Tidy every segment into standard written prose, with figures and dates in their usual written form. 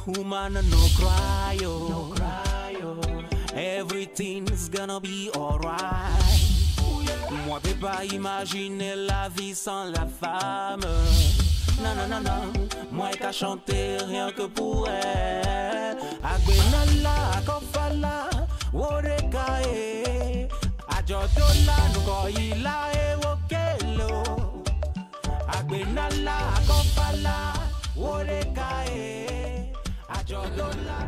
Woman, no cry, oh. No cry, oh. Everything's gonna be alright. Moi, peux pas imaginer la vie sans la femme. Non, non, non, non. Moi, qu'à chanter rien que pour elle. Agbenala, akofala, worekae. Ajodola, nukoila, ewokelo. Agbenala, akofala, worekae. Ajodola.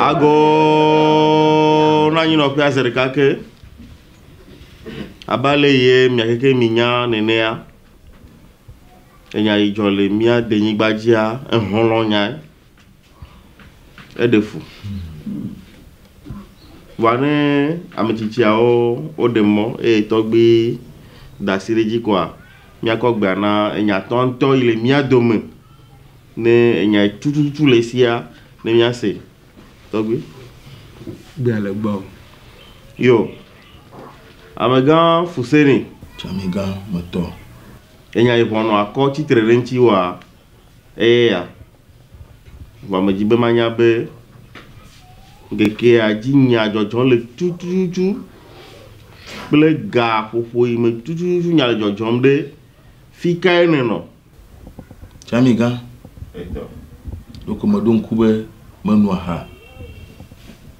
Ago na anyi nɔƒea zi ɖeka ke abe ale ye mia keke minya nenea enya yi dzɔ le mía denyigba dzia ehlɔ̃ nyae eɖe fu. Vɔa ne ame tsitsiawo woɖe mɔ eye tɔgbi da asi ɖe edzi koa míakɔ gbea na enyatɔ ŋutɔ yi le mía dome ne enya tututu le sia ne míase. Tɔgbi. Gbea le gbɔ. Yo. Amegã Fuseni. Tsamigã metɔ. Enya yi ʋɔnɔ akɔ tsitre ɖe ŋuti wa eye ya. Vɔ ame dzi be manya be ŋkekea dzi nya dzɔdzɔm le tututu kple gaƒoƒo yi me tututu nya le dzɔdzɔm ɖe fi kae nenɔ? Tsamigã. Etɔ. Ɖeko meɖo ŋku be menu aha.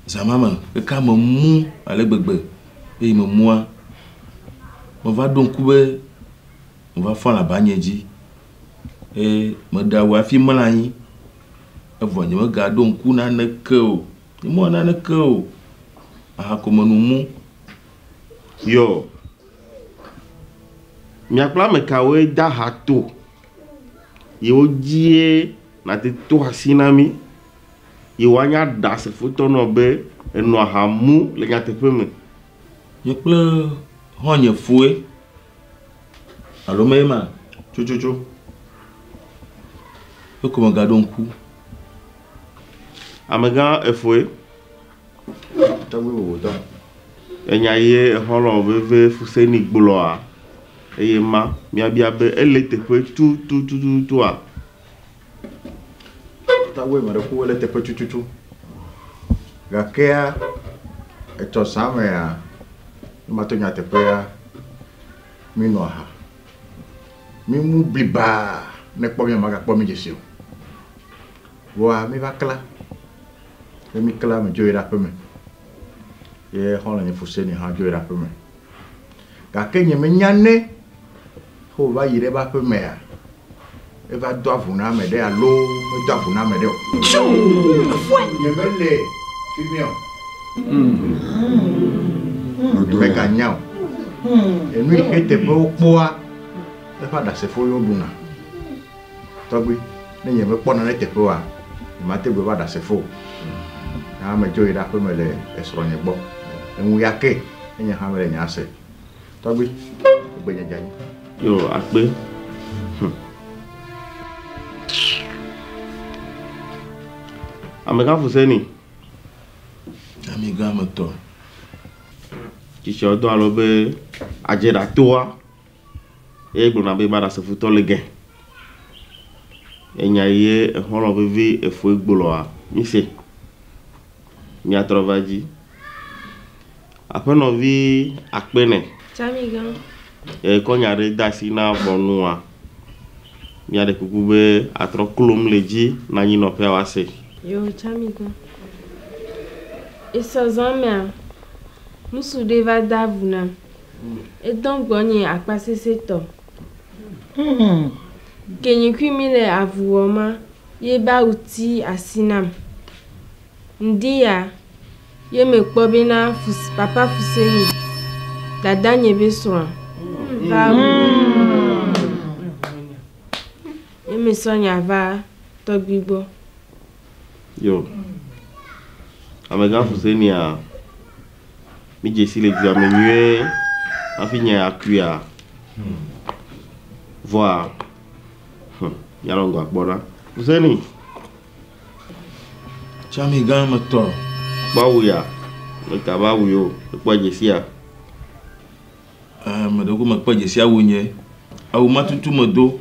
Zã ma me keke me mu ale gbegbe eye memua meva ɖo ŋku be meva fɔ le abanye dzi eye meɖe awu hafi mlɔ anyi. Evɔ nye megaɖo ŋku naneke o. Nye mewɔ naneke o. Aha ko menu mu. Yo. Mia kple ame kawoe da ha to yewo dzie nate to asi na mi ye woanya ɖasefotɔ nɔ be enɔ aha mu le nyateƒe me. Nye kple xɔ̃nye foe alo me ma? Tsotsotso. Eko megaɖo ŋku. Amegã efoe. Tɔgbi wòwòtɔ. Enya ye exɔlɔ̃ veve Fuseni gblɔa eye ma míabia be ele teƒe tutututua. Tɔgbi me ɖe ku ele teƒe tututu. Gakea etsɔ zã mea ne mato nyateƒea mi nɔ aha. Mi mu blibaa ne kpɔ mi magakpɔ mi dzesi o. Vɔa mi va kla. Ye mi kla me dzo yi ɖe aƒe me. Ye xɔlɔ̃ nye Fuseni hã dzo yi ɖe aƒe me. Gake nye menya ne wòva yi ɖe eƒe aƒe mea eva do avu na ame ɖe alo medo avu na ame ɖe o. Nye mele fi mi o. Nye meganya o. Enu yi ke teƒe wokpɔa eƒe aɖasefo yewo ɖuna. Tɔgbi ne nye mekpɔ nane teƒe oa nye mate ŋu eva ɖasefo o. Hã medzo yi ɖe aƒe me le esrɔ̃nye gbɔ. Eŋu ya ke enye hã mele nya se. Tɔgbi egbe nye dze anyi. Yo akpe. Amegã Fuseni. Amegã metɔ. Tsitsiawo do alo be adzeɖatoa eye gblɔna be eba ɖasefotɔ le gɛ. Enya ye exɔlɔ̃ vevi efoe gblɔa, mise. Míatrɔ va dzi. Aƒenɔvi akpe nɛ. Tsamigã. Ekɔ nya ɖe de asi na ʋɔnua. Míaɖe kuku be atrɔ klom le dzi na anyinɔƒea woase. Yo, tsamigã. Esɔ mea, ŋutsu ɖe va da avu nam. Edɔ gbɔnye akpasesẽtɔ. Ke nye kui mi le avu wɔma, ye ba awu ti asi nam. Ŋdi ya, ye mekpɔ bena fus, papa Fuseni, dada nye be srɔ̃a, va wu. Ye mesɔ nya va tɔgbui gbɔ. Yo. Amegã Fusenia, mi dzesi le dua me nyuie hafi nye akuia. Vɔa, míanɔ ŋgɔ akpɔ ɖa. Fuseni. Tsamigã me tɔ. Kpɔ awu ya. Meka be awu yo. Ekpɔ dzesia. Ame ɖe ko mekpɔ dzesi awu nye. Awu ma tutu me do.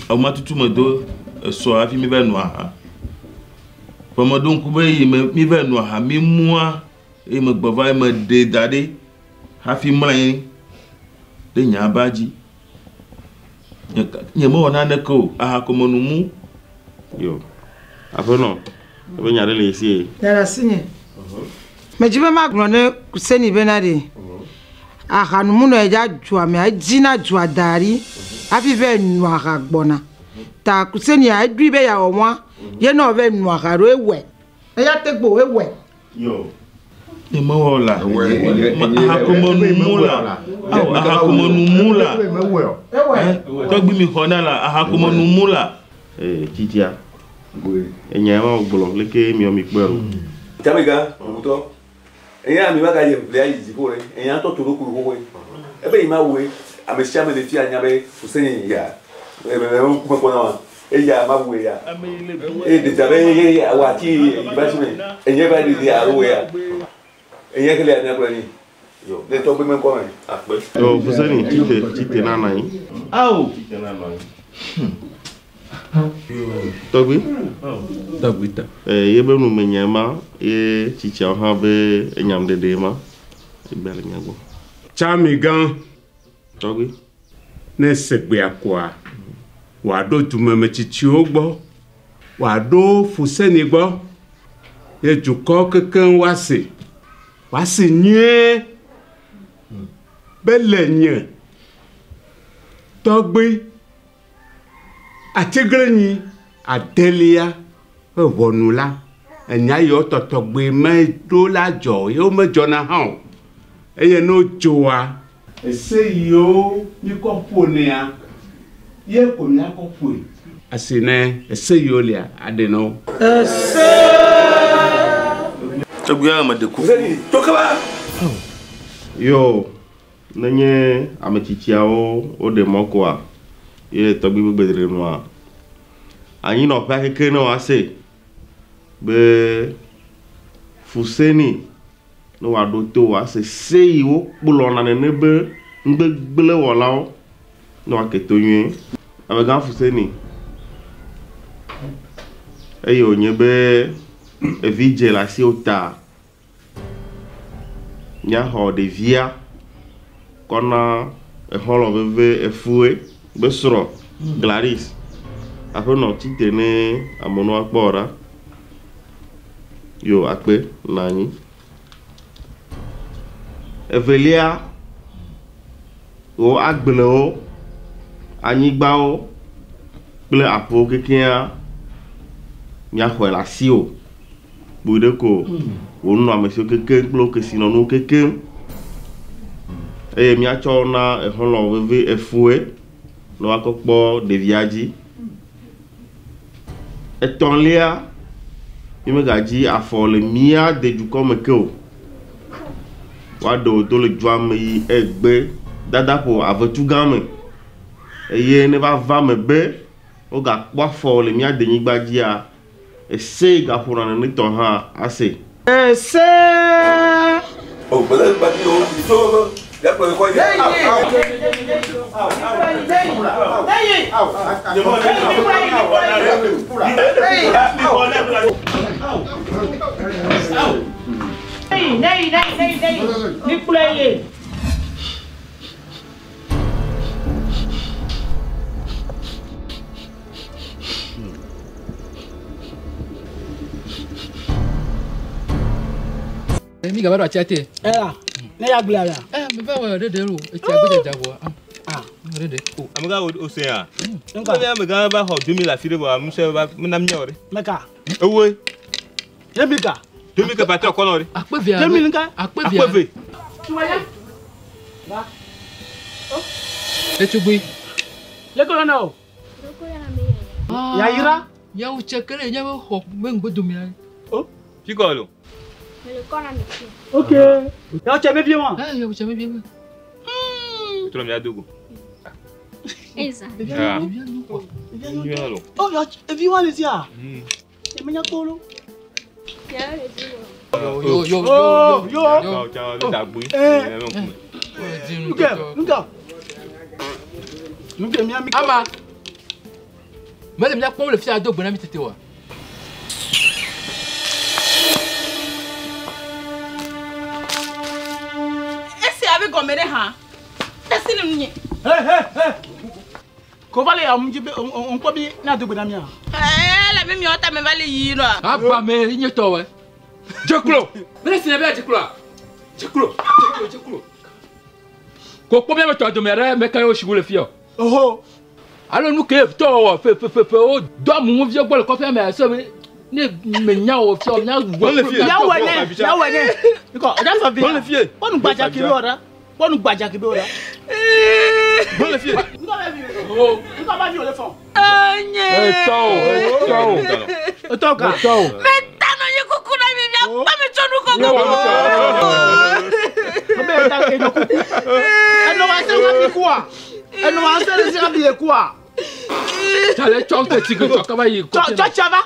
Awu ma tutu me do esɔ hafi mi va nɔ aha. Vɔ meɖo ŋku be yi me mi va nɔ aha mi mua eye megbe va me ɖe da ɖi hafi mlɔ anyi ɖe nye aba dzi. Nye mewɔ naneke o. Aha ko menu mu. Yo. Aƒenɔ, ebe nya ɖe le esi. Nya le asinye. Medzi be magblɔ ne Kuseni bena ɖe ahanumunɔ ya dza dzoa mea edzina dzoa da ɖi hafi va nu aha gbɔna. Ta Kuseni ya eɖoe be yeawɔ nua ye ne wòva nu aha ɖo ewɔe. Eya te gbo ewɔe. Yo. Nye mewɔ la. Aha ko menu mu la. Awo aha ko menu mu la. Tɔgbi mi xɔ na la aha ko menu mu la. Ee tsitsia. Enya ma gblɔ leke miɔ mi kpɔe ɖo. Tsamigã, ŋutɔ. Eya mi ma ga ye ʋlia yi dziƒo ɖe. Eya ŋutɔ to ɖokui xoxoe. Ebe yi ma wue ame sia ame le fia nya be Fuseni ya. Eme me ŋkume kpɔ na wa. Eya ma wue ya. Eye ɖevia be ye wòatsi yi va si me. Enye va ɖevi alo wɔ ya. Enye ke le ya míagblɔ nɛ. Le tɔgbi me ŋkɔ me. Akpe. Yo Fuseni tsite tsite na nɔ anyi. Awo. Tsite na nɔ anyi. Tɔgbi. Tɔgbi tɔ. Ye be numenya ma ye tsitsiawo hã be enyamɖeɖe ma. Egbea le mía gbɔ. Tsamigã. Tɔgbi. Ne segbea koa, wòaɖo dumemetsitsiwo gbɔ, wòaɖo Fuseni gbɔ, ye dukɔ kekeŋ woase. Woase nyuie be le nye tɔgbi atiglinyi adelia ƒe ʋɔnu la, enya yiwo tɔtɔgbi meɖo la dzɔ ye womedzɔna hã o. Eye ne wodzoa, ese yiwo míkɔ ƒonɛa, ye ko míakɔ ƒoe. Asi ne ese yiwo lia aɖe na wo. Ese. Tɔgbia me ɖe kuku. Fuseni, tso kaba. Yo, nenye ame tsitsiawo woɖe mɔ koa, ye tɔgbi be gbeɖeɖe nua, anyinɔƒea keke ne woase be Fuseni ne wòaɖo to wòase se yi wokplɔna nene be nugbegblẽwɔlawo ne woake to nyuie. Amegã Fuseni eye wònye be evi dze le asiwò ta míaxɔ ɖevia kɔ na exɔlɔ̃ veve efue be srɔ̃ Gladys. Aƒenɔ tsite ne amewo ne woakpɔ ɖa. Yo akpe nɔ anyi. Evelia, wo agblewo, anyigbawo kple aƒewo kekeŋa míaxɔe le asiwò. Kpui ɖe ko wò nunɔamesiwo kekeŋ kple wò kesinɔnuwo kekeŋ. Eye míatsɔ wo na exɔlɔ̃ veve efue ne woakɔ kpɔ ɖevia dzi. Etɔ̃lia, mímegadzi afɔ le mía de dukɔ me ke o. Woaɖe wo do le dua me yi egbe dadaƒo avetugã me. Eye ne va va me be wogakpɔ afɔ le mía denyigba dzia, ese gaƒona nenetɔ hã ase. Ese. O gbɛdɛ gba ti o tso yakplɔ kɔ yi. Neyi, Mi gaba do atia te. Eh, ne ya gbla ya. Eh, me va wa de de lo. E ti agbe jaja bo. Ah. De de. Amega o se ya. Nka be amega ba ho 2000 la fire bo am se ba na mi ore. Meka. Ewe. Ye mi ka. 2000 ka patron kono ore. Akpe via. 2000 nka. Akpe via. Akpe ve. Tu wa ya. Ba. E tugbi. Le ko na o. Ya ira. Ya o chekere nya be ho me ngbo do mi. Oh. Fiko lo. Ok. Ya o che me bien wa. Eh, ya o che me bien. Tu mi adogo. Eza. Ah. Oh, ya vi wa le sia. E me nya kolo. Yo yo yo yo. Yo cha le dagbe. Eh. Nuke, nuke. Nuke mi ami. Ama. Me le mi akpon le fi adogbe na mi tete wa. Esi abe gomere ha. Esi ni nyi. Hey hey hey. Ko vale am jibe on ko bi na adogbe na mi a. Eh, la mi mi ota me vale yi no. Aba me nye to we. Jeklo. Me si na be jeklo. Jeklo. Jeklo jeklo. Ko po mi me to adomere me kan o shigu le fi o. Oho. Alo nu ke to wo fe fe fe fe o do amu vi ogbo le ko fe me so me ne me nya o fi o nya wo. Ya we ne, ya we ne. Ko oja so bi. Bon le fie. Bonu gbaja ki bi ora. Bonu gbaja ki bi ora. Bon le fie. Nko ba vi. Oh, nko ba vi o le fon. Enye. E to o, e to o. E to ka. E to o. Me tano ye kuku na mi mi apa me chonu ko ko. Ko be ta e no kuku. E no wa se wa bi kwa. E no wa se le se bi kwa. Chale chok te tigo chok ba yi. Chok chok chava.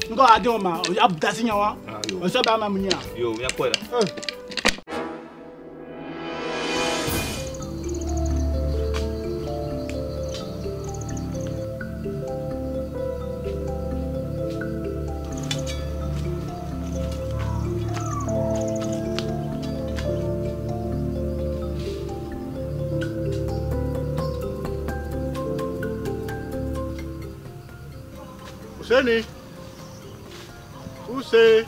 Nko ade o ma abudasi nya wa o so ba ma mu nya yo mi apo la Useni. Use.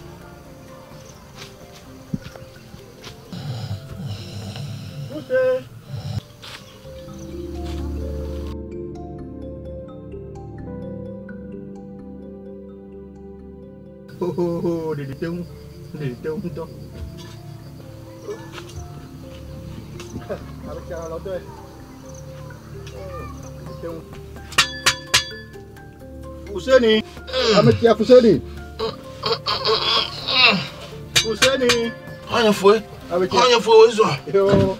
Use. Oh oh oh, didi teun, didi teun to. A ver qué haga la otra vez. Didi teun. Fuseni. Ametia Fuseni. Fuseni. Anya fue. Anya fue ozo. Yo.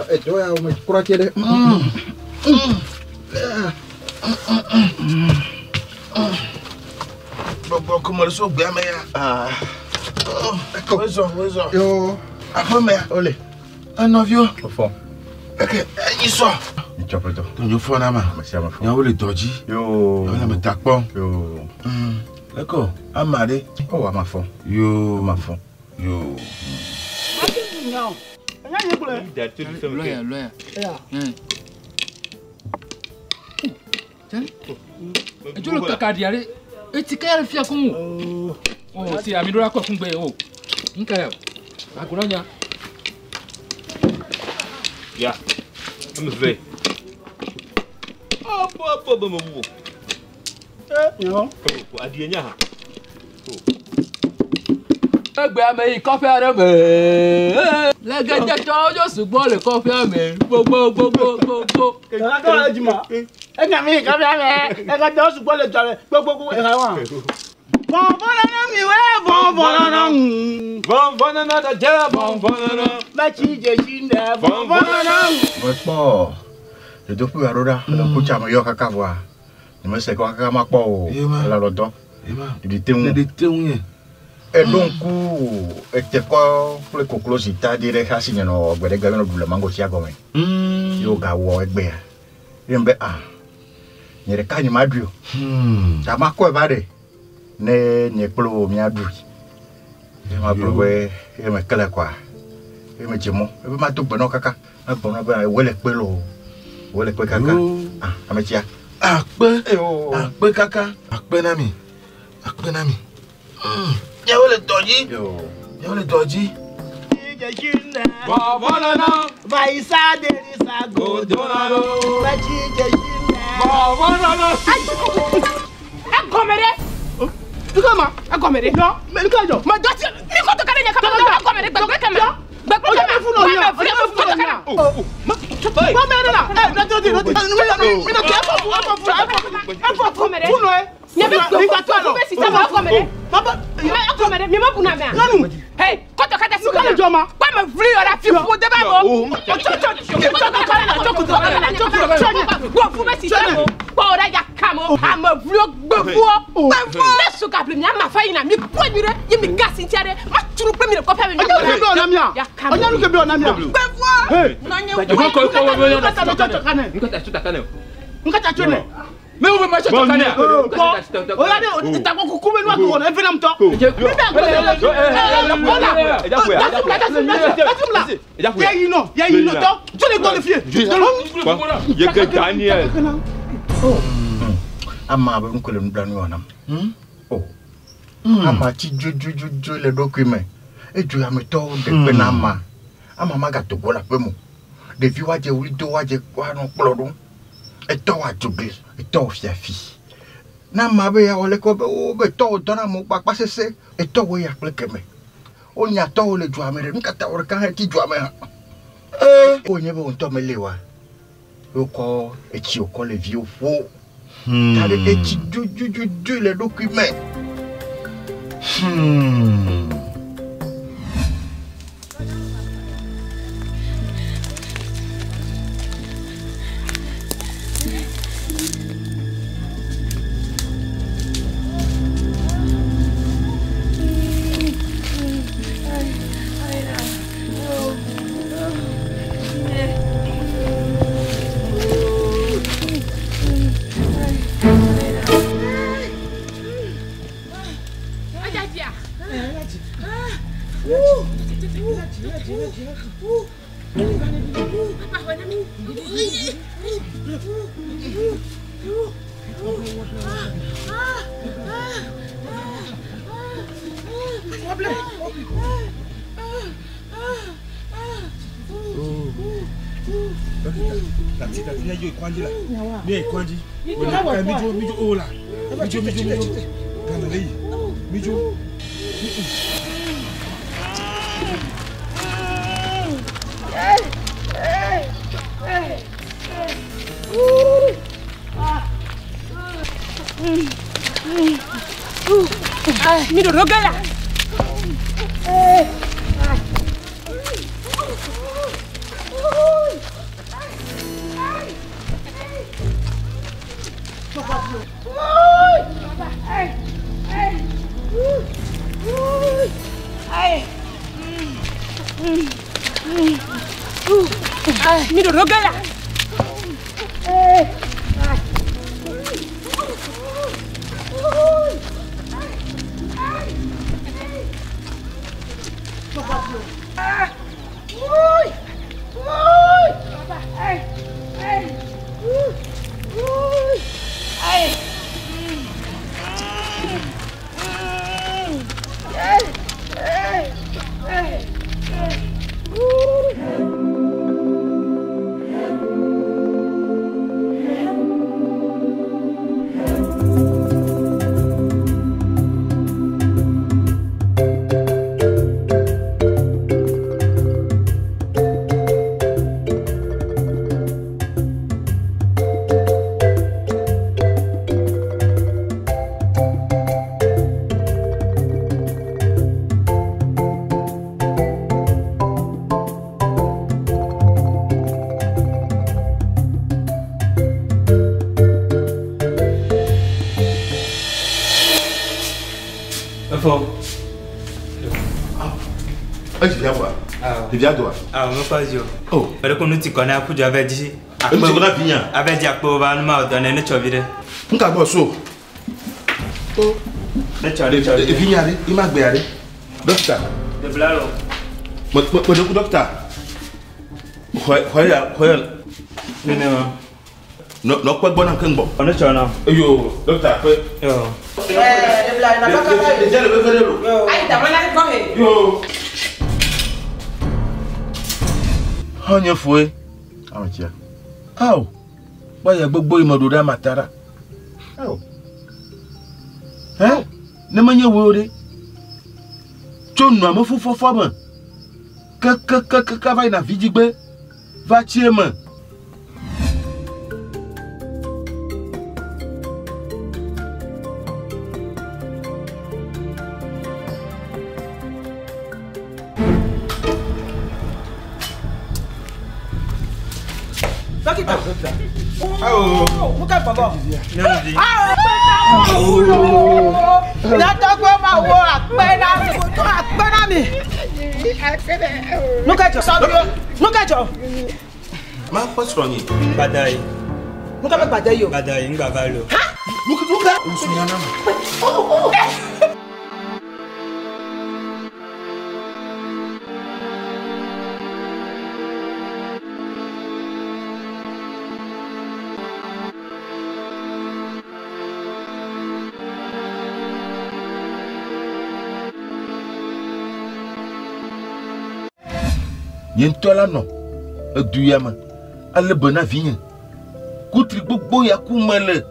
Eto ya ume kura kele. Gbogbo ko mo so gbe ame ya. Ah. Ozo, ozo. Yo. Afo me ya. Ole. Anovio. Ofo. Eke enyi so. Ìtsɔpɛtɔ. Tonyo fɔ na ma. Yawo le dɔ dzi. Yoo. Yawo le ame ta kpɔm. Yoo. Leko ama ɖe. Ɔ ama fɔ. Yoo. Ama fɔ. Yoo. Lɔya lɔya. Edzo le kaka ɖia ɖe. Eti ka ya le fia koŋ o. O si ami ɖo la kɔ kungbe o. Nka ya o. Agblɔ nya. Ya. Ame ve. Bo bo bo bo. Eh, yo. Adie nya ha. Egbe ame yi kɔƒe aɖe me. Legedetɔwo dzo sugbɔ le kɔƒea me. Gbogbo gbogbo gbogbo. Kaka le dzima. Enya mi ka bia me. E ka do su gbole jare. Gbogbo e ka wa. Vɔvɔ̃ nana mi wɛ vɔvɔ̃ nana ŋu. Vɔvɔ̃ nana da jɛ vɔvɔ̃ nana. Mɛtsi dzesi nɛ vɔvɔ̃ nana ŋu. Mekpɔ dzodoƒe aɖo ɖa le ŋkutsa me yɔ kaka vɔa nyemese kɔ kaka makpɔ o ele alɔ dɔ ɖeɖi te ŋu. Ɖeɖi te ŋu nye. Eɖo ŋku etekɔ kple koklozi ta ɖi ɖe xa si nye nɔ gbe ɖe gbe nɔ ɖu le mangotia gɔme. Ye wògawɔ egbea. Ye be ah nye ɖeka nye ma ɖui o. Ta makɔe va ɖe ne nye kple wò míaɖui. Ye magblɔ be ye mekele kɔa ye medze mɔ ebe mado gbe nɔ kaka magblɔ nɔ be wòe le kpe loo wòe le kpe kaka. Ah ame tsia. Akpe akpe kaka akpe na mi akpe na mi. Miawo le dɔ dzi. Miawo le dɔ dzi. Vɔvɔ̃ nana. Vaisa derisa godona lo. Mɛtsi dzesi nɛ. Vɔvɔ̃ nana. Egɔme ɖe. Nukɔ ma. Egɔme ɖe. Yɔ mɛ nukɔ jɔ. Mɛ dɔ ti mi kɔtɔ ka ɖe nye kaba egɔme ɖe gbɛgbɛ kɛmɛ. Gbɛgbɛ kɛmɛ. Ɔnyɛ funu ɔnyɛ. Ɔnyɛ funu kɔtɔ ka na. Bɔ mɛ ɖe la. Ɛ nɔtɔ ti nɔtɔ ti. Mi nɔ kɛ efɔ fu efɔ fu efɔ fu funu ye. Nye bɛ gbɛ fu bɛ sisan ma egɔme ɖe. Mɛ egɔme ɖe mi ma bu na mɛ. Nyɔnu. Hey kɔtɔ ka tɛ Nukɔ le jɔ ma. Kpɔ me vli yɔ ɖe afi ƒo de ba mɔ. Yeke Daniel. Ama be ŋku le nublanui wɔ nam. O. Ama tsi dzodzodzodzo le ɖokui me. Edzo ametɔwo ɖe kpe na ama. Ama magato go le aƒe me o. Ɖevi woadze wli do woadze woanɔ kplɔ ɖom. Etɔwo adzogli, etɔwo fiafi. Ne ama be yeawɔ leke be wo be etɔwo dɔ na amewo kpakpa sese. Etɔwo ya kple keme. Wonya tɔwo le dzoa me ɖe. Nu ka ta wò ɖeka hã ti dzoa me hã? Wonye be wò ŋutɔ meli oa? Wokɔ etsi wòkɔ le viwo ƒo. Ta ɖe etsi dzodzodzodzo le ɖokui me. Mi ɖoɖo ge la. Mi ɖoɖo ge la. Efo. Edzi via vɔa? Ɖevia doa? Awo mekpɔ dzi o. O. Meɖe ko nu ti kɔ na aƒu dzu ave dzi. Enu ti kɔ na vinya? Ave dzi akpewo va nu ma wòdɔ ne ne tsɔ vi ɖe. Nuka gbɔ so? Ne tsɔ ne tsɔ vi ɖe. Vinya ɖe, ima gbea ɖe. Dɔkita. Ɖebla lo. Me me me ɖe ku dɔkita. Xɔe xɔe ya xɔe ya. Nene ma. Nɔ nɔ kpe gbɔ na keŋ gbɔ. Ne tsɔ na. Eyo dɔkita kpe. Yo. Ɖevia le veve ɖe lo. Ayi dama la gbɔ he. Yo. Hã nye foe. Ame tsia. Ao. Kpɔ ya gbogbo yi me ɖo ɖe amata ɖa. Ao. Hɛ? Ne menye woe o ɖe. Tso nɔa me fufɔfɔ me. Kekekeke va yina vidzigbe va tsi eme. Dɔkita. Awo. Nu ka bɔbɔ. Nyatɔgbe ma wo akpe na mi. Akpe na mi. Nu ka dzɔ? Nu ka dzɔ? Ma kpɔ srɔ̃nye. Gbada yi. Nu ka be gbada yi o? Gbada yi ŋgba va lo. Nu ka? Ŋusunya na me. Nye ŋutɔ la nɔ edu ya me ale be na vinye. Kutri gbogbo ya ku mele.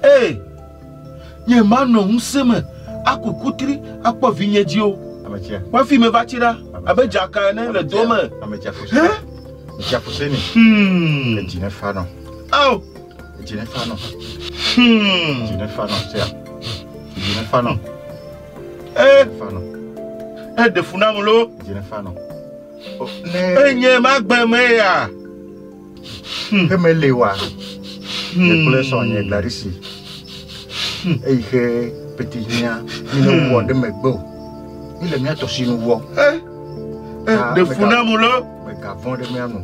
Ee, nye manɔ ŋusẽ me aku kutri akpɔ vinye dzi o. Hafi meva tsi ɖa abe dzaka ene le do me. Ame tsia fuseni. Edzi ne fa nɔ. Ao. Edzi ne fa nɔ. Edzi ne fa nɔ sia. Edzi ne fa nɔ. Ee. Fa nɔ. Eɖe fu nam lo. Edzi ne fa nɔ. Enye magbe me ya. Ke mele wa. Nye kple srɔ̃nye Gladys. Eyi ke pete hiã mi ne wɔ ɖe megbe o. Mi le mía tɔ sinu wɔ. Ɖe fu nam lo. Megavɔ̃ ɖe mía nu.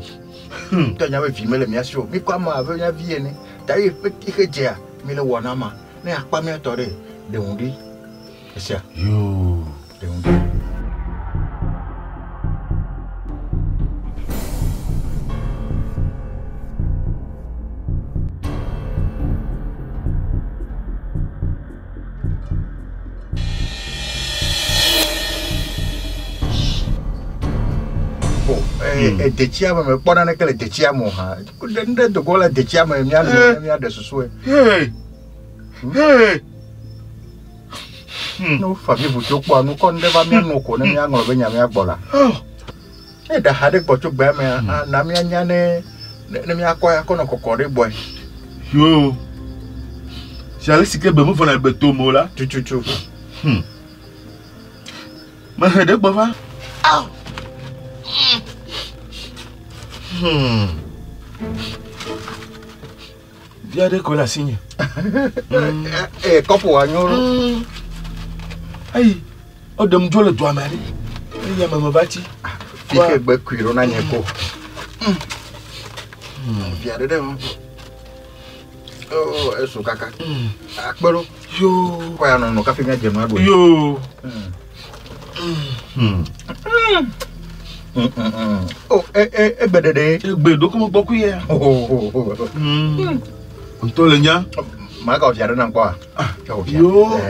Tɔ nya be vi mele mía si o. Mi kɔ ame abe mía vi ene. Ta ye pete xe dzea mi le wɔ na ma. Ne akpa mía tɔ ɖe ɖe ŋu ɖi. Esia. Yoo. Ɖe ŋu ɖi. Detsia me mekpɔ naneke le detsia me o hã. Nu ɖe dogo le detsia me míanu ne míaɖe susue. Ne wofa mí ʋu tso kpɔa nu kɔ nu ɖe va míanu ko ne míaŋlɔ be nya míagbɔ la. Ne ɖe aha ɖe gbɔ tso gbea mea, na míanya ne ne míakɔ ya kɔ nɔ kɔkɔ ɖe gbɔe. Yoo. Si ale si ke gbe mevɔna le gbe tom o la. Tututu. Mehe ɖe gbɔ va. Ao. Via ɖe ko le asinye. Ee, kɔpu wa nyo. Ayi, woɖem dzo le dua me aɖe. Eya me meva tsi. Fi ke gbe kui ɖo na nye ko. Via ɖe ɖe ma. Oh, esu kaka. Akpe ɖo. Yoo. Kɔ ya nɔnɔ kafi míadze nua ɖu. Yoo. Oh, egbe ɖeɖe. Egbe ɖo ko megbɔ kui ya. Ŋutɔ le nya. Ma ka via ɖe nam kpɔa? Yoo.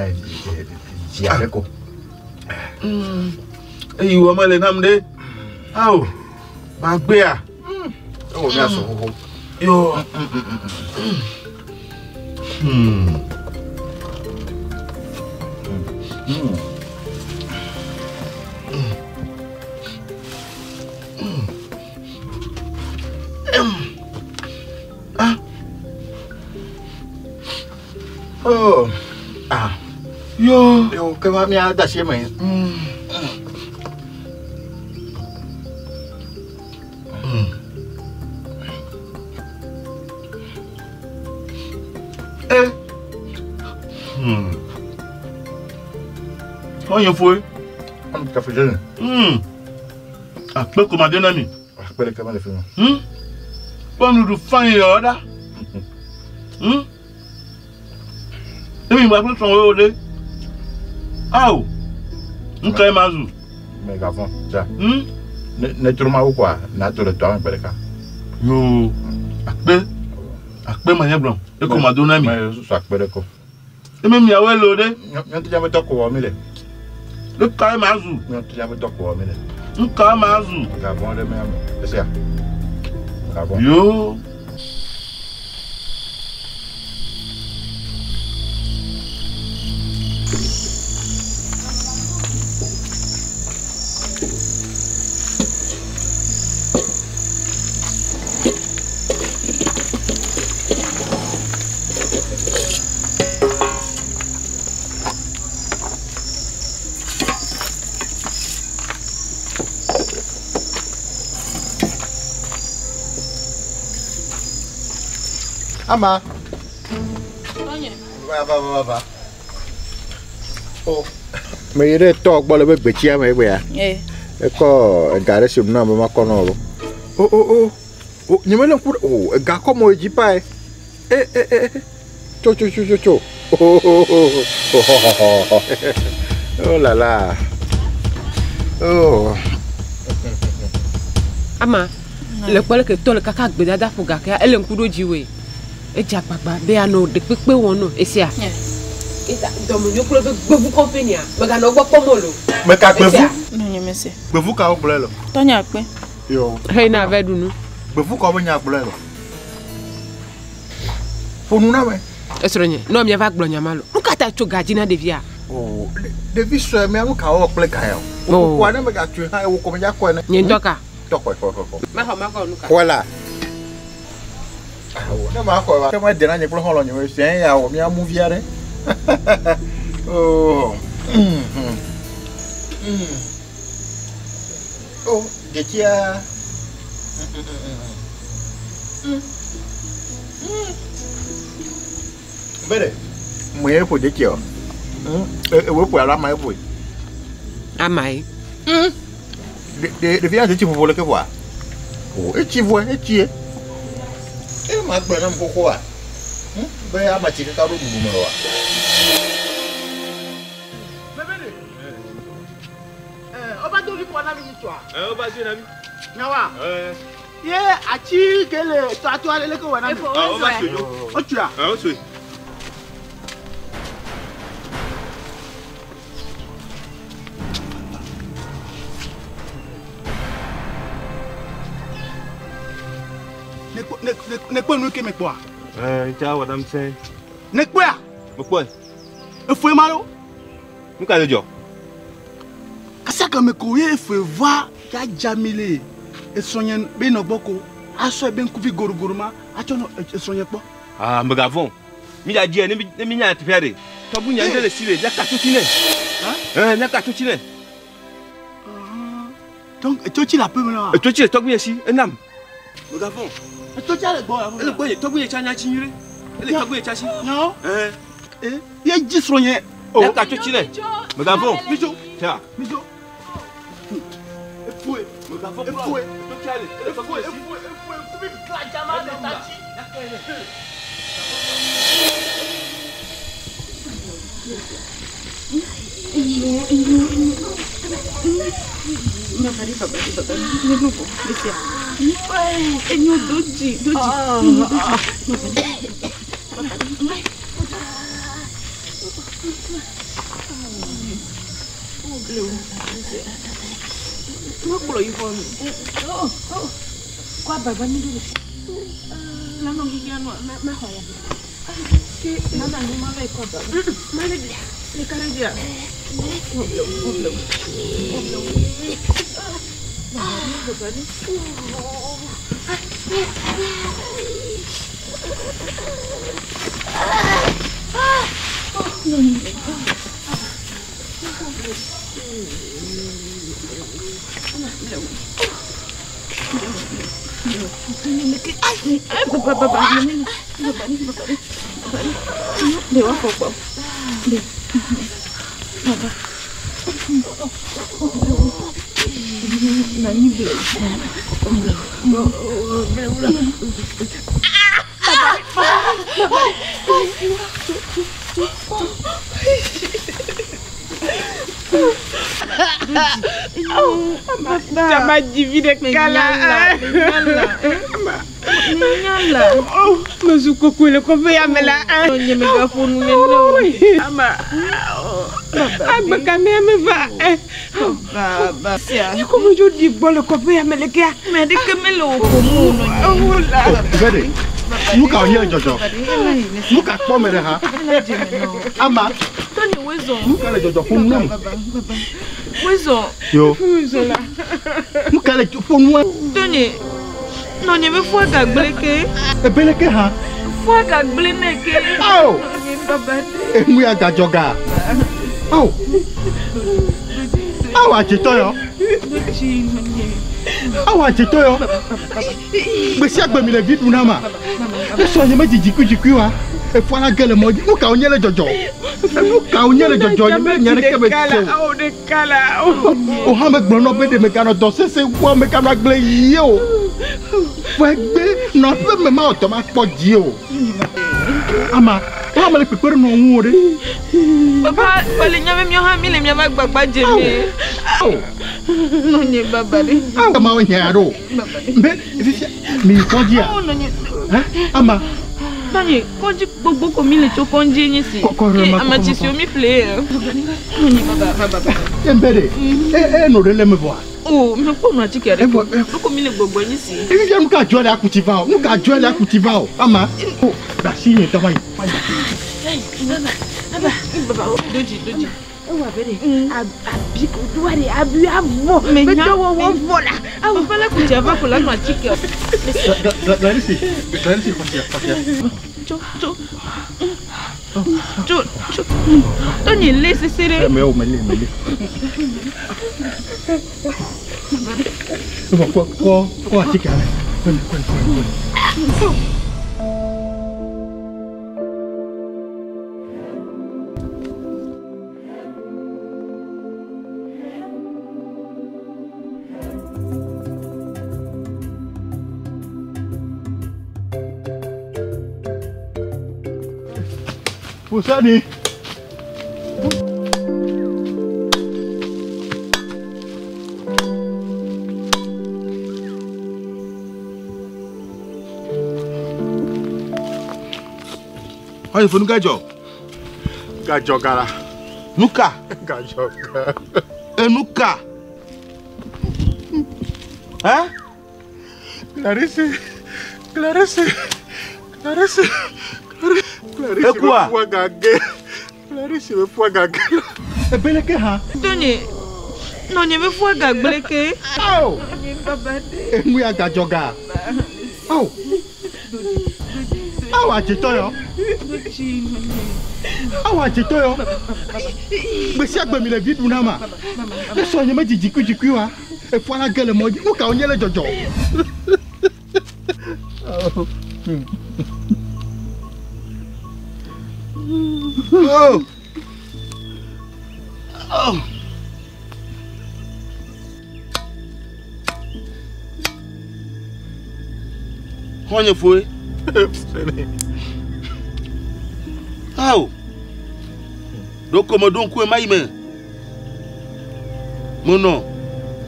Via ɖe ko. Eyi wɔ mele nam ɖe. Ao, magbea. Ewɔ mía sɔ xoxo. Yoo. Oh. Ah. Yo. Yo, ke va mía da asi eme. Eh. Xɔnye foe. Am kafe jeune. Akpe ko ma de na mi. Akpe ɖeke mele fi ma. Kpɔ nuɖuɖu fain yɔ ɖa. Emi gba kple srɔ̃wò ɖe. Awo. Nu ka ye ma zu? Megavɔ̃, dza. Ne trɔ mawu kɔa, nato ɖe tɔa me gbe ɖeka. Yoo. Akpe. Akpe ma nye gblɔ. Eko ma do na mi. Me susu akpe ɖe ko. Emi miawoe lo ɖe. Nyɔntu dza be dɔ ko wɔ mi le. Nu ka ye ma zu? Nyɔntu dza be dɔ ko wɔ mi le. Nu ka ma zu? Megavɔ̃ ɖe mía me. Esia. Megavɔ̃. Yoo. Ama. Va va va va. Oh. Me yi ɖe tɔ gbɔ le be gbetsia me egbea. Eh. Ekɔ ega ɖe si nua be makɔ nɔ lo. O o o. O nye mele ŋku ɖe o ega kɔ mo dzi pae. E e e. Tso tso tso tso tso. Oh oh oh oh. Oh la la. Oh. Ama le kpɔ leke tɔ le kaka gbedada ƒo gakea ele ŋku ɖo dzi woe. Edze agbagba be yeanɔ ɖekpekpe wɔm nɔ esia. Eta dɔmenyo kple be gbevu kɔmpania meganɔ egbɔ kpɔm o lo. Meka gbevu. Esia. No nye mese. Gbevu kawo gblɔe le? Tɔnye akpe. Yo. Hei na ave ɖu nu. Gbevu kawo be nya gblɔe le? Ƒo nu na me. Esrɔ̃nye, nɔ miava gblɔ nya ma lo. Nu ka ta tso ga dzi na ɖevia? O, ɖevi sue mia nu ka wɔwɔ kple ga ya o. Oh. Kukua ne megatsoe hã ewo ko medza kɔe ne. Nye ŋutɔ ka? Tɔ xɔe xɔe xɔe. Mexɔ mexɔ nu ka? Xɔe la. Awo, ne ma xɔe wa, ke me dena nye kple xɔlɔ̃ nye sue ya wɔ mia mu via ɖe. Oh. Oh, detsia. Bere, mo ye ƒo detsia o. Ewo ƒo alo ama ye ƒoe. Ama ye. Ɖevia detsi ƒoƒo le ke ƒoa? O, etsi vɔe, etsi ye. E ma gblɔ nam xoxoa. Be ama tsi kaka ɖo ɖuɖu me oa. Ɔba do li kɔ na mi nyitsɔa. Ɔba do na mi. Nyawa. Ye atsi ke le tɔatɔ ale leke wɔ na mi. Ɔba tso yo. Otsoa. Otsoe. Ne kpɔ nu ke me kpɔa. Ntsa wɔ nam sɛ. Ne kpɔa. Me kpɔe. Efoe ma lo. Nu ka le dzɔ? Kasaka me ko ye efoe va ya dza mi le esrɔ̃nye be nɔ gbɔ ko asɔ ebe ŋkuvi gorogoro ma atsɔ nɔ esrɔ̃nye kpɔ. Ah, megavɔ̃. Mi dza dzi ne mi ne mi nya teƒea ɖe. Tɔgbu nya ŋutɔ le si le miaka tsotsi nɛ. Miaka tsotsi nɛ. Donc etsotsi le aƒe me na wa. Etsotsi le tɔgbu nye si enam. Megavɔ̃. Etsotsi le gbɔ. Ele gbɔ nye tɔgbu nye tsa nya tsi nyuie. Ele tɔgbu nye tsa si. Nyawo. Ye dzi srɔ̃nye. Miaka tsotsi nɛ. Megavɔ̃. Midzo. Tsa. Midzo. Efoe. Megavɔ̃. Efoe. Etsotsi le. Ele tɔgbu nye si. Efoe. Efoe. Ŋkuvi gladza ma le ta dzi. Jama dzivi ɖeka la. Menyala. Mezu kokoe le kɔƒe ya me la. Nye megaƒo nu nene o. Ama. Agbe ka mea meva. Baba sia. Ko medzo ɖi gbɔ le kɔƒe ya me le kea. Ame aɖeke mele wò ƒom o nɔ nye. Vede, nu ka wònye le dzɔdzɔ? Nu ka kpɔ me ɖe ha? Ama, Tony wezɔ. nu ka le dzɔdzɔ ƒo nu nam? Wezɔ. Yo. Nu ka le ƒo nua? Tony, nɔnye be fua gagblẽ ke. Ebele ke hã. Fua gagblẽ nɛ ke. Ao. Nɔnye baba ɖe. Enu ya gadzɔ ga. Ao. Ao adzetɔ yɔ. Dodzi nɔnye. Ao adzetɔ yɔ. Gbe sia gbe mi le vi ɖu na ma. Esɔ nye me dzi dzikudzikui wa. Efua la ge le mɔ dzi. Nu ka wònye le dzɔdzɔ? Nu ka wònye le dzɔdzɔ? Nye me nya ɖeke me se o. Awo ɖeka la. O hã megblɔ nɔ be ɖe meganɔ dɔ sesẽ wɔm, meganɔ agble yie o. Ƒe gbe nɔ aƒe me mawɔ dɔ makpɔ dzi o. Ama, o hã mele kpekpe ɖe nɔ ŋu o ɖe. Papa, kpali nya be míawo hã míle míaƒe agbagba dzem. Ao. Nɔnye baba ɖe. Ao, ama wo hiã ɖo. Be fifia mi yi kɔdzia? Ao nɔnye. Hã? Ama. Nɔnye, kɔdzi gbogbo ko mi le tso kɔdzi nye si. Kɔ ɖe ma, Ame kɔ, kɔ, tsitsiwo mi ƒle ye. Nɔnye baba baba baba. Embe ɖe. E e no ɖe le me vɔa. O, mekpɔ nu atike aɖeke. O. Nuko mi le gbɔgbɔ nye si. Fifia nu ka dzɔ le akuti va o? Nu ka dzɔ le akuti va o? Ama. O, ɖe asi nye tɔ va yi. Baba, baba, baba, dodzi, dodzi. Ewa be ɖe abi ko doa ɖe abi avɔ. Menya. Medɔwɔwɔ vɔ la. Awo ƒe le kutsia va ko la nɔ atike. Clarisse, Clarisse, xɔsia, xɔsia. Tso, tso. Tso, tso. Tony lé sese ɖe. Mɛ o, mele, mele. Evɔ kɔ, kɔ, kɔ atike ale. Kɔe, kɔe, kɔe, kɔe. Fusani. Ɔyɛ fo nu ka dzɔ. Gadzɔ gara. Nu ka? Gadzɔ ga. Enu ka? Hã? Clarisse, Clarisse, Clarisse, Clarisse. Ekua? be fua gage. Clarisse be fua gage. Ebele ke hã. Tony, nɔnye be fua gagblẽ ke. Ao. Nɔnye baba ɖe. Enu ya gadzɔ ga. Ao. Ao adzetɔ yɔ. Dodzi nɔnye. Ao adzetɔ yɔ. Gbe sia gbe mi le vi ɖu na ma. Esɔ nye me dzi dzikudzikui wa. Efua la ge le mɔ dzi. Nu ka wònye le dzɔdzɔ? Oh. Oh. Xɔnye foe. Ao. Ɖoko meɖo ŋku ema yi me. Menɔ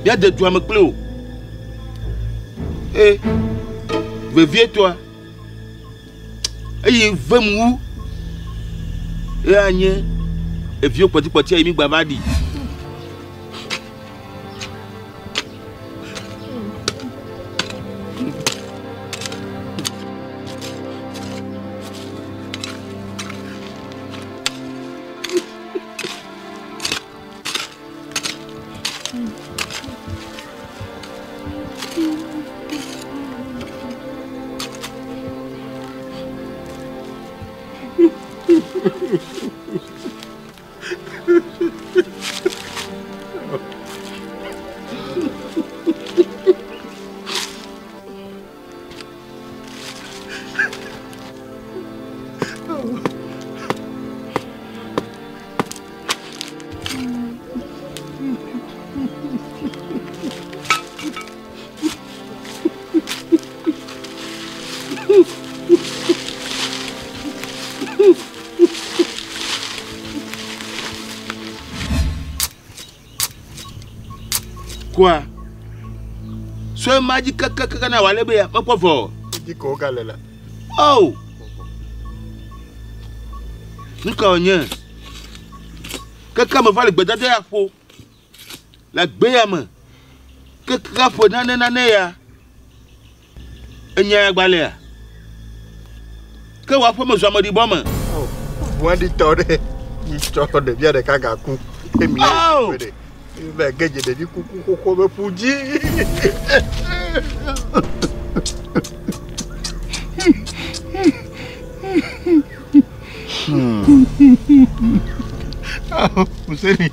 míade dua me kpli o. E vevietɔa eye vem wu eya nye eviwo kpɔtikpɔtia yi mi gba va ɖi. Kɔa sɔe ma dzi kakakaka na wòale be ya mekpɔ vɔ o. Edzi ko wogale la. Oh! Nu ka wònye? Keke me va le gbedada ya ƒo le gbe ya me. Keke ƒo nane nane ya. Enya ya gbalẽa? Ke wò aƒeme zu ameɖibɔ me. Ʋuaɖitɔ ɖe yi tsɔ ɖevia ɖeka gaku. Emi ye ɖe. Be ge dze ɖevi kuku xoxo be ƒu dzi. Oh, Fuseni.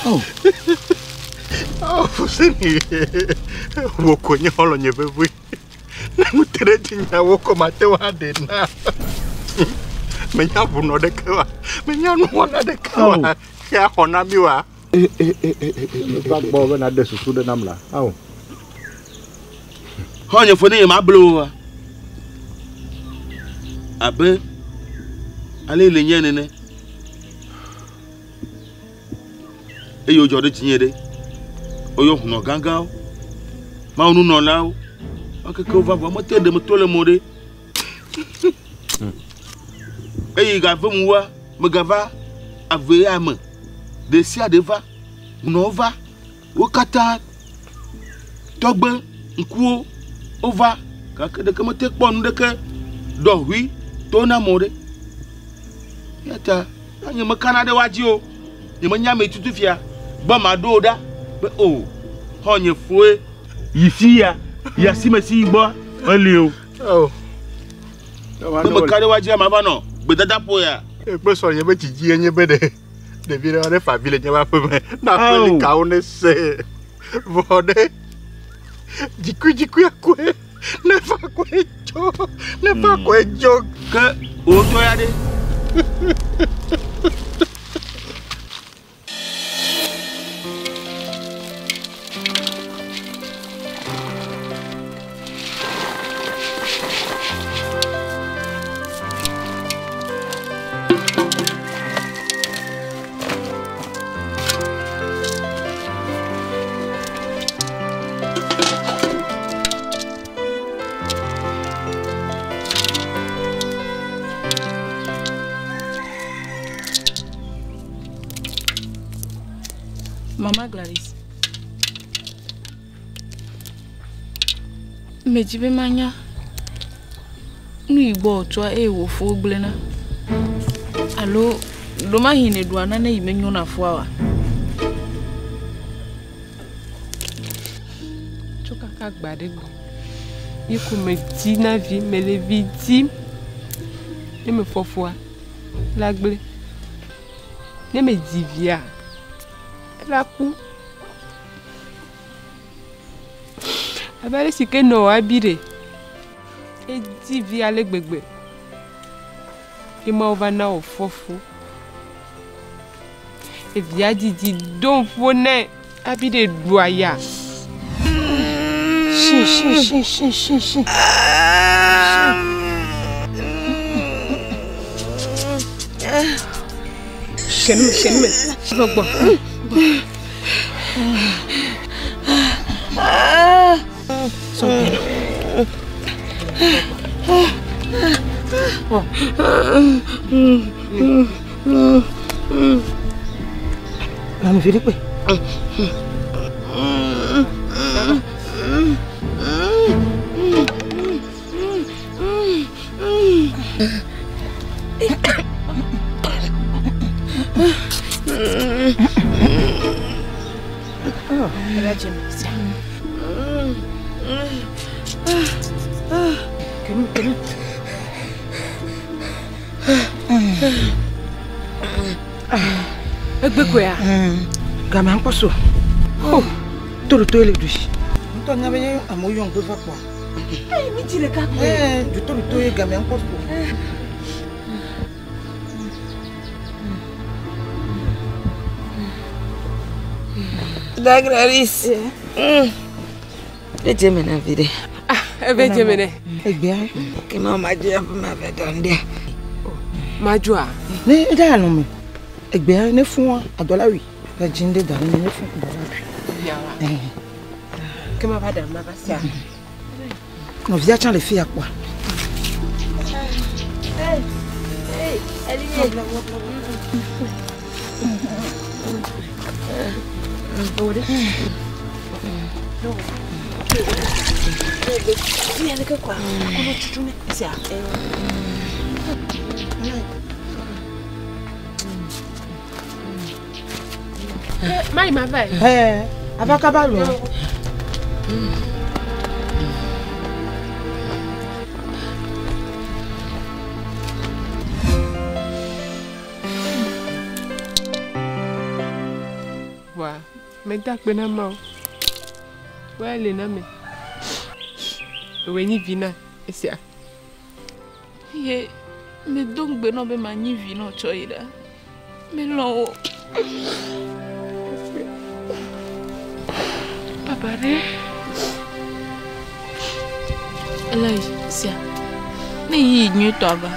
Oh. Oh, Fuseni. Wò ko nye xɔlɔ̃nye vevi. Ne nu te ɖe dzinye wò ko mate ŋu aɖe na. Menya ʋunɔ ɖeke wa. Menya nuwɔna ɖeke wa. Ke axɔ na mi wa. Va gbɔ be naɖe susu ɖe nam la. Ao. Xɔnye fo ne nye ma blo wa. Abe ale le nye nene. Eye wodzɔ ɖe dzinye ɖe. Woyɔ hunɔ gãgãwo, Mawu nunɔlawo. Wo keke wova vɔ mete ɖe me to le mo ɖe. Eye gave mu wa megava ave ya me. Ɖe sia ɖe va, hunɔwo va, wo katã tɔgbe ŋkuwo wova gake ɖeke mete kpɔ nu ɖeke ɖɔʋui to na mo ɖe. Eya ta nye mekana ɖe woa dzi o. Nye menya ame tutu fia gbɔ maɖo wo ɖa be o xɔnye foe yi fia yi asime si yi gbɔ meli o. Ne meka ɖe woa dzia mava nɔ gbedadaƒo ya. Ekpe sɔnye be dzidzi enye be ɖe ɖevi ɖe ne fa vi le nye aƒe me na aƒelikawo ne se vɔ ɖe dzikudzikui akɔe ne fa koe dzo ne fa koe dzo. Ke wò ŋutɔ ya ɖe. Mama Gladys. Medzi be manya nu yi gbɔ wòtsɔa eye wò fo gblẽna. Alo ɖomahi nèɖua nane yi menyo na foa oa? Tso kaka gbe aɖe gbe ye ko medina vi, mele vi dim. Ne mefɔ fua, la gblẽ. Ne medzi via, ela ku. Abe ale si ke nɔ abi ɖe, edzi vi ale gbegbe. Ye Mawu va na wòfɔ fu. Evia dzidzi do ƒo nɛ hafi ɖe ɖu aya. Shi, shi, shi, shi, shi, shi. Shenme, shenme, gbɔ. Nanu vi ɖe kpe. Egbe koea? Gamea ŋkpɔ so. Oh, to ɖo to ye le ɖui. Ŋutɔ nya be ye amewo yɔ ŋgbe va kpɔa. Eyi mi dzi ɖeka koe. Ɛɛ, du to ɖo to ye gamea ŋkpɔ so. Da Gladys. Edze me na vi ɖe. Ebe dze me nɛ. Egbea. Ke ma ma dzo aƒe ma ve dɔ ŋɖe. Madzoa? Ne eɖe alɔ me. Egbea ne fua adɔ la wui. Le dzi ŋɖe da ɖe mi ne fún kpɔ va ɖui. Yawa. Ke ma va ɖe ma va sia. Nɔvia tsã le fi ya kpɔa. Mayi ma va yi. Ɛɛ, ava kaba lɔ. Wa, meda akpe na Mawu. Woya le na me. Ewoe nyi vi na esia. Ye medo ŋugbe nɔ be manyi vi nɔ tsɔ yi ɖa. Melɔ̃ wò. Papa ɖe. Ele sia. Ne yi nyuietɔ ava,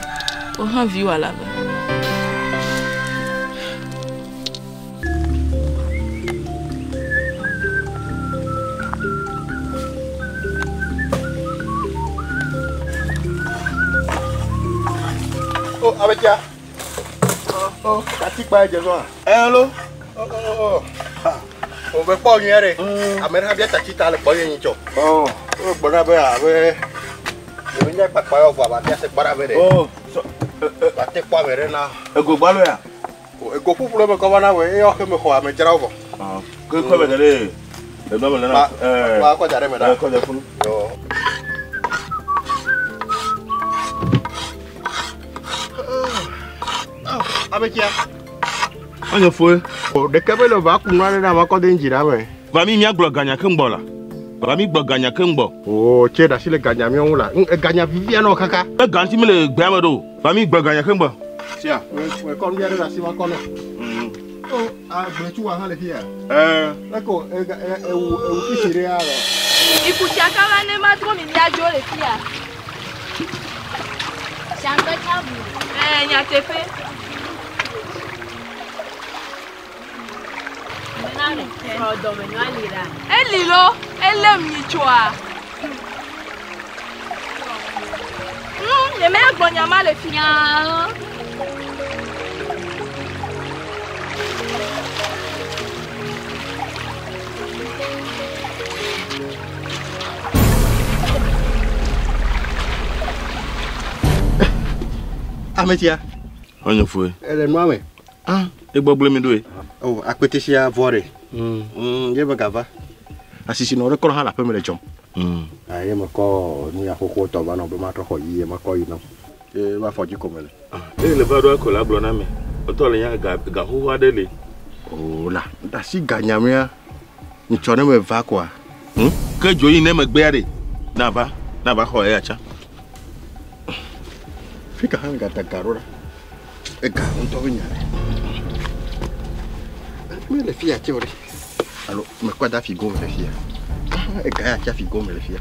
wò hã viwò la va. O, abetia. O, atikpa ye dze zɔa. Ɛ lo. O, o, o. O be kpɔ nyuie ɖe. Ame ɖe hã bia tati ta le kpɔ ye nyitsɔ. O. O gbɔna be abe ɖevi nye kpakpa yɔ vɔ aba bia se kpɔ ɖa be ɖe. O. Ba te kpɔ ame ɖe na. Ego gbalo ya. O, ego ƒuƒu le me kɔ va na wɔ eye xɔ me xɔ ame dzrawo vɔ. Ke kɔ be da ɖe. Enɔ me nana. Ba ba kɔ da ɖe me ɖa. Kɔ da funu. Yo. Abetia. Anye foe. O ɖeke be le va ku nua ɖe na ma kɔ de ŋdzi ɖa me. Va mi miagblɔ ganya keŋ gbɔ la. Va mi gblɔ ganya keŋ gbɔ. O tse ɖe asi le ganya miawo ŋu la. Eganya vivia nɔ kaka. E ganti mi le gbea me ɖo. Va mi gblɔ ganya keŋ gbɔ. Sia, o kɔ nu ɖe asi ma kɔ nɔ. O agbletsu wa hã le fia. Ɛɛ. Eko ewu ewu fisi ɖe ya lɔ. Ikutsaka va ne ma trɔ mi miadzo le fia. Ɛɛ nyateƒe. Eli lo, elém nyitsoa. Nye mea gbɔ nyama le fi. Ametia. Anye foe. Ele nua me. Ah, egbɔ gblẽ mi ɖoe. O, akpete sia vɔ ɖe. Ye me gava. Asisi nɔ ɖe kɔ hã le aƒeme le dzɔm. Aye me kɔ nu ya xoxo tɔ va nɔ be matrɔ xɔ yie makɔ yi nɔ. Ye va fɔ dzi ko me le. Eye le va ɖo ekɔ la gblɔ na me. Etɔ le nya ga ga xoxo aɖe le. O la, asi ganya mea. Nyitsɔ ne me va koa. Ke dzo yi ne megbea ɖe. Na va, na va xɔ eya tsã. Fi ka hã gada ga ɖo ɖa. Ega ŋutɔ be nya ɖe. Mele fi ya tse o ɖe. Alo mekɔ da figo me le fia. Ega ya tse figo me le fia.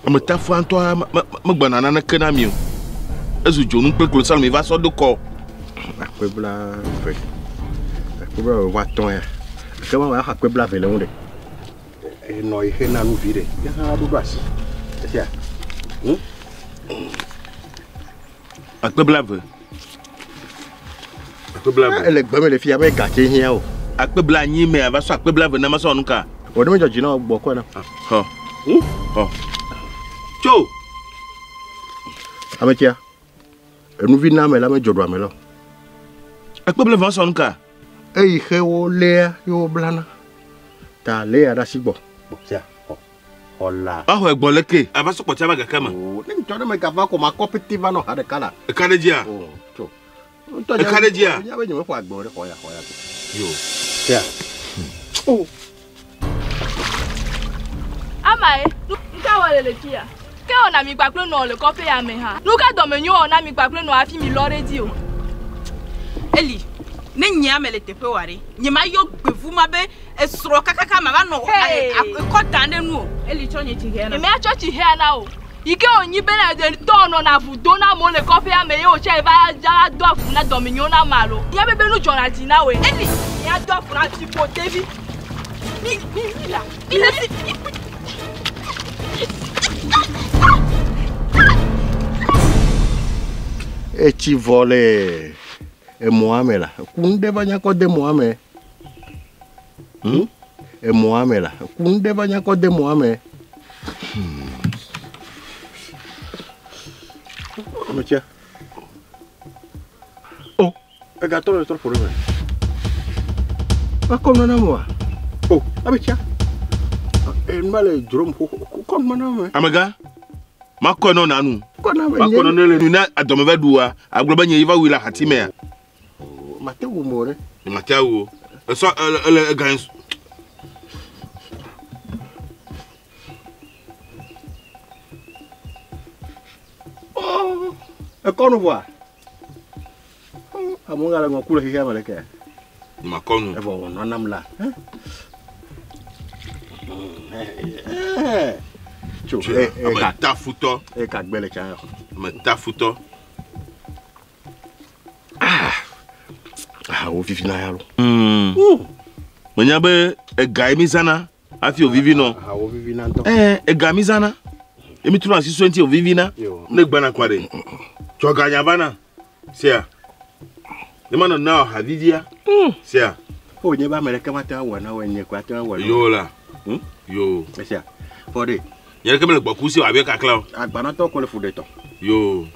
Ame tafua ŋutɔ megbɔna naneke na mi o. Ezu dzonu kple klosalo mi va sɔ do kɔ. Akpe bla eve. Akpe bla eve vɔ atɔ̃ ya. Ke ma axɔ akpe bla eve le ŋu ɖe. Enɔ yi xe na nu vi ɖe. Ya hã ɖo ɖo asi. Esia. Akpe bla eve. Akpe bla eve. Ele gbe me le fia me gatse hiã o. Akpe bla anyi me ava sɔ akpe bla eve na ma sɔ nu ka. O ne me dzɔ dzi na gbɔ kɔ na. Xɔ. Xɔ. Tso. Ametia. Enuvi na ame la me dzɔ ɖo ame la o. Akpe bla eve sɔ nu ka. Eyi xe wo lea ye wo blana. Ta lea ɖe asi gbɔ. Gbɔ sia xɔ. Xɔ la. Axɔ egbɔ leke. Ava sɔ kpɔtsia va gake me. O ne ŋutɔ ne me gava ko ma kɔ pete va nɔ ha ɖeka la. Eka ɖe dzia. O tso. Eka ɖe dzia. Nya be nye me xɔ agbe o ɖe xɔ ya xɔ ya. Yo. Sia. O. Ama ye, nu ka wɔ le le fia? Ke wɔ na mi kpakple nɔ le kɔƒe ya me hã. Nu ka dɔmenyo wɔ na mi kpakple nɔ hafi mi lɔ ɖe dzi o? Eli, ne nyea me le teƒe wa ɖe, nye ma yɔ gbevu ma be esrɔ̃ kakaka ma va nɔ Hey! kɔ da ɖe nu o. Eli tsɔ nye tsi hea na. Nye mea tsɔ tsi hea na o. Yi ke wònyi bena tɔ nɔna avu do na amewo le kɔƒea me ye wòtsɛ va dza do avu na dɔmenyo na ame alo. Nya be be nu dzɔna dzi na woe. Eli, nya do avu na dziƒo tevi. Mi mi mi la. Mi le si. Etsi vɔ le emɔa me la, ku ŋɖe va nya kɔ de mɔa me. Hmm? Emɔa me la, ku ŋɖe va nya kɔ de mɔa me. Ame tsia. O, egatɔ le trɔ ƒo ɖe me. Va kɔ nua na mɔa. O, ame tsia. Enua le dzrom xoxo. Kɔ nua na me. Amegã, makɔe nɔ nanu. Kɔ na me. Makɔe nɔ ne le nu na adɔme va ɖua, agblɔ be nye yi va wui le ahati mea. Mate wu mo ɖe. Mate wu o. Esɔ ele ele ega Oh, ekɔ nu vɔa? Amewo gale ŋɔ ku le xexea me ɖeke. Makɔ nu. Evɔ wònɔ nam la. Tso, ame tafutɔ. Eka gbe le tsa. Ame tafutɔ. Ah, wo vivina ya lo. Menya be ega ye mi zãna hafi wòvivi nɔ. Ah, wo vivina ŋutɔ. Ɛɛ, ega mi zãna. Ye mi trɔna asi sue ŋuti wòvivina. Ne gbana kɔa ɖe. Tsɔ ganya va na. Sea. Ne manɔ na wò vivia. Sea. O nye be ame ɖeke mate ŋu awɔ na wò nye ko ate ŋu awɔ na wò. Yo la. Yo. Esia. Fɔ ɖe. Nye ɖeke mele gbɔku si o abe kakla o. Agbanatɔ ko le fu ɖe tɔ. Yo.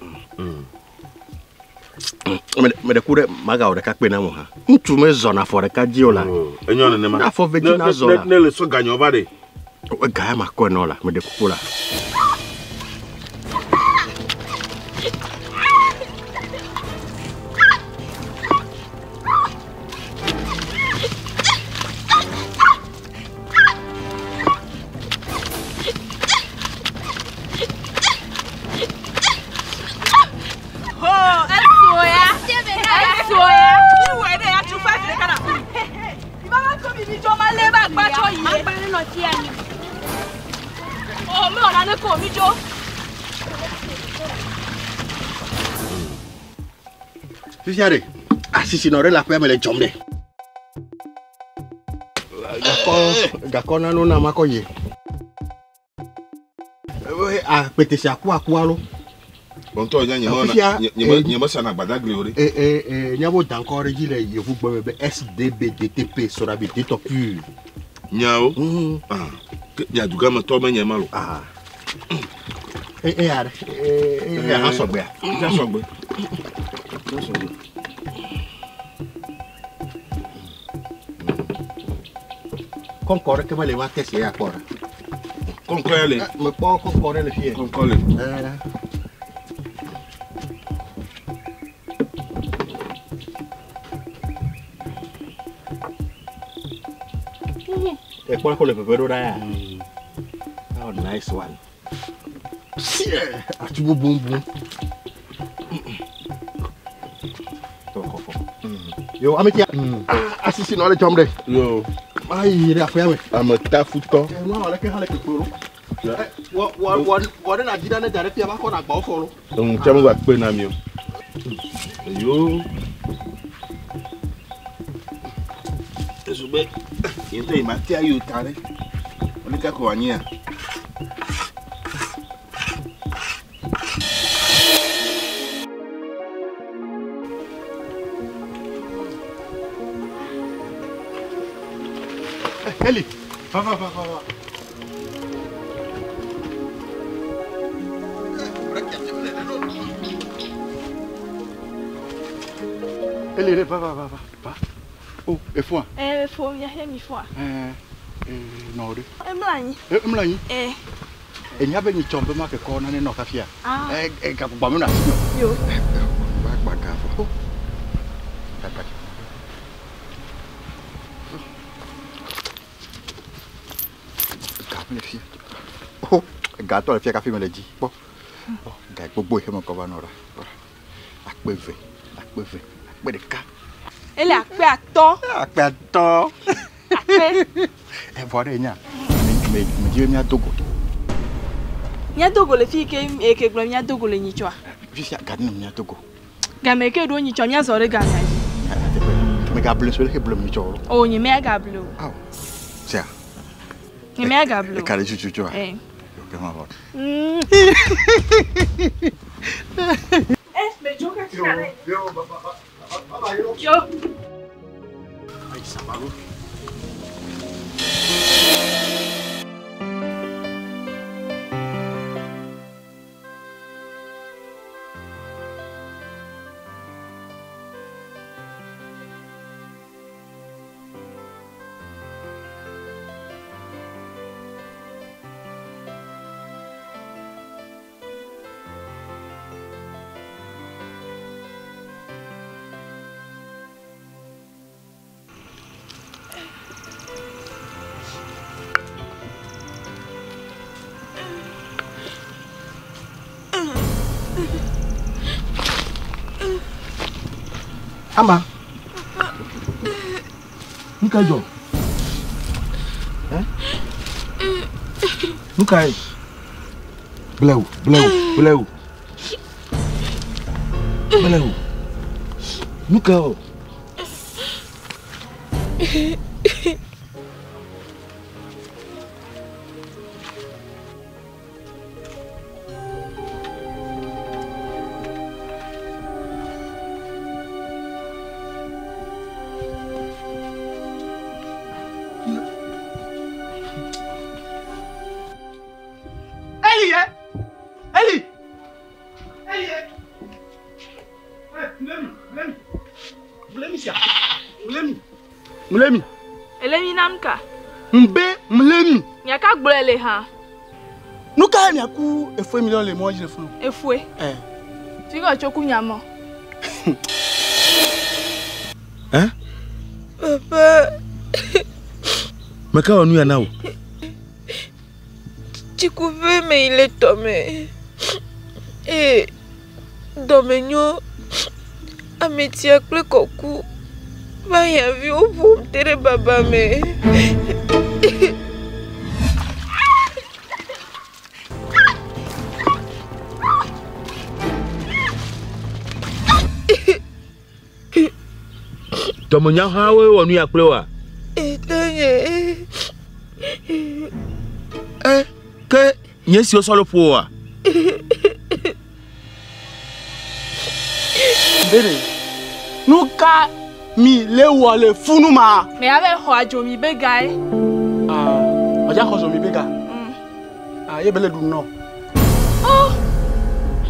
Meɖe ku ɖe magawɔ ɖeka kpe na mo hã. Ŋutsu mezɔna afɔ ɖeka dzi o la. Enyo nenema. Ne afɔ ve dzi na zɔ la. Ne le sɔ ganyɔ va ɖe. Ega ya makɔe nɔ la, meɖe kuku la. Oh, esoya. Esoya. Iwe ɖe ya tsu fa ɖeka na. Ibaba ko mi mi dzɔ ma lé ba gba tsɔ yi. Agba ne nɔ tia mi. Oh, mi wɔna ne ko mi dzo. Fifia ɖe, asisi nɔ ɖe le aƒea me le dzɔm ɖe. Gakɔ gakɔ nanu na makɔ yi. Akpetesi aku aku alo. Ŋutɔ nya nye Fifia, me nye me sana gbadagli o ɖe. E e e nyawo da ŋkɔ ɖe dzi le yevugbe me be SDBDTP Sodabi Détɔ pur. Nyawo. Ah, ke nya dugametɔ menye ma lo. Ah. E e ya ɖe e e ya sɔgbea. Ya sɔgbe. Ya sɔgbe. Kɔnkɔ ɖeke mele wa test ya kpɔ ɖe. Kɔnkɔ ya le. Mekpɔ kɔnkɔ ɖe le fie. Kɔnkɔ le. Ekpɔ ko le veve ɖo ɖa ya. Oh, nice one. Atu bum bum. Yo, ame tia. Asisi nɔ le dzɔm ɖe. Yo. Mayi ɖe aƒea me. Ame tafutɔ. Nua wɔ leke hã le kpekpe ɖo. Wɔ wɔ wɔ wɔ ɖe na dzi ɖa ne da ɖe fia va kɔ na agbawo fɔ ɖo. Eŋu tsa me va kpe na mi o. Yo. Ezu be ye ŋutɔ yi ma tea yi o ta ɖe. Wòle kakɔ anyia. Eli, va va va va va. Eli, va va va va va. Oh, efua. Eh, efo, ya he mi fua. Eh, eh, nɔ ɖe. Emla anyi. Emla anyi. Eh. Enya be nyitsɔ be ma ke kɔ nane nɔ kafia. Ah. Eh, eh, gagbɔ me nɔ asi nɔ. Yo. Va gba ga vɔ. Gba ga. Ga mele fia. Oh, ga tɔ le fia kafi mele dzi. Kpɔ. Oh, ga gbogbo yi me kɔ va nɔ ɖa. Kpɔ ɖa. Akpe ve, akpe ve, akpe ɖeka. Ele akpe atɔ. Akpe atɔ. Akpe. Evɔ ɖe nya. Me me me dzi be míado go. Míado go le fi yi ke eke gblɔ míado go le nyitsɔa. Fifia gade ne míado go. Game ke ɖo nyitsɔ míazɔ ɖe gamea dzi. Megable so leke ble nyitsɔ o. O nye megable o. Aw. Sia. Nye megable o. Eka ɖe tututua. Eh. Ok, ma vɔ. Eh, medzo kaka. Yo, yo, ba ba ba. Yo. Ayi sabalo. Ama. Nu ka dzɔ? Nu kae? Blewu, blewu, blewu. Blewu. Nu ka o? Eli ye! Eli! Eli ye! Eh, Mlemi, Mlemi. Mlemi sia. Mlemi. Mlemi. Elemi nam ka. Mbe mlemi. Nyaka gblɔe le hã. Nu ka miaku efue miliɔn le mɔ dzi le funu? Efue. Eh. Fi ka tso ku nyamɔ. Eh? Papa. Meka wɔ nu ya na wò? Tsikuƒe me yi le tɔme eye dɔme nyo. Ametsia kple kɔku va hiãviwo ƒom te ɖe baba me. Dɔmenya hã woe wɔ nu ya kple woa? Etanye. E, ke nye siwo sɔ le ƒo oa? Bene, nu ka mi le wɔ le funu ma? Me ya be xɔ adzo mi be gae. Ah, ɔdza xɔ zo mi be ga. Ah, ye be le ɖu nɔ. Oh.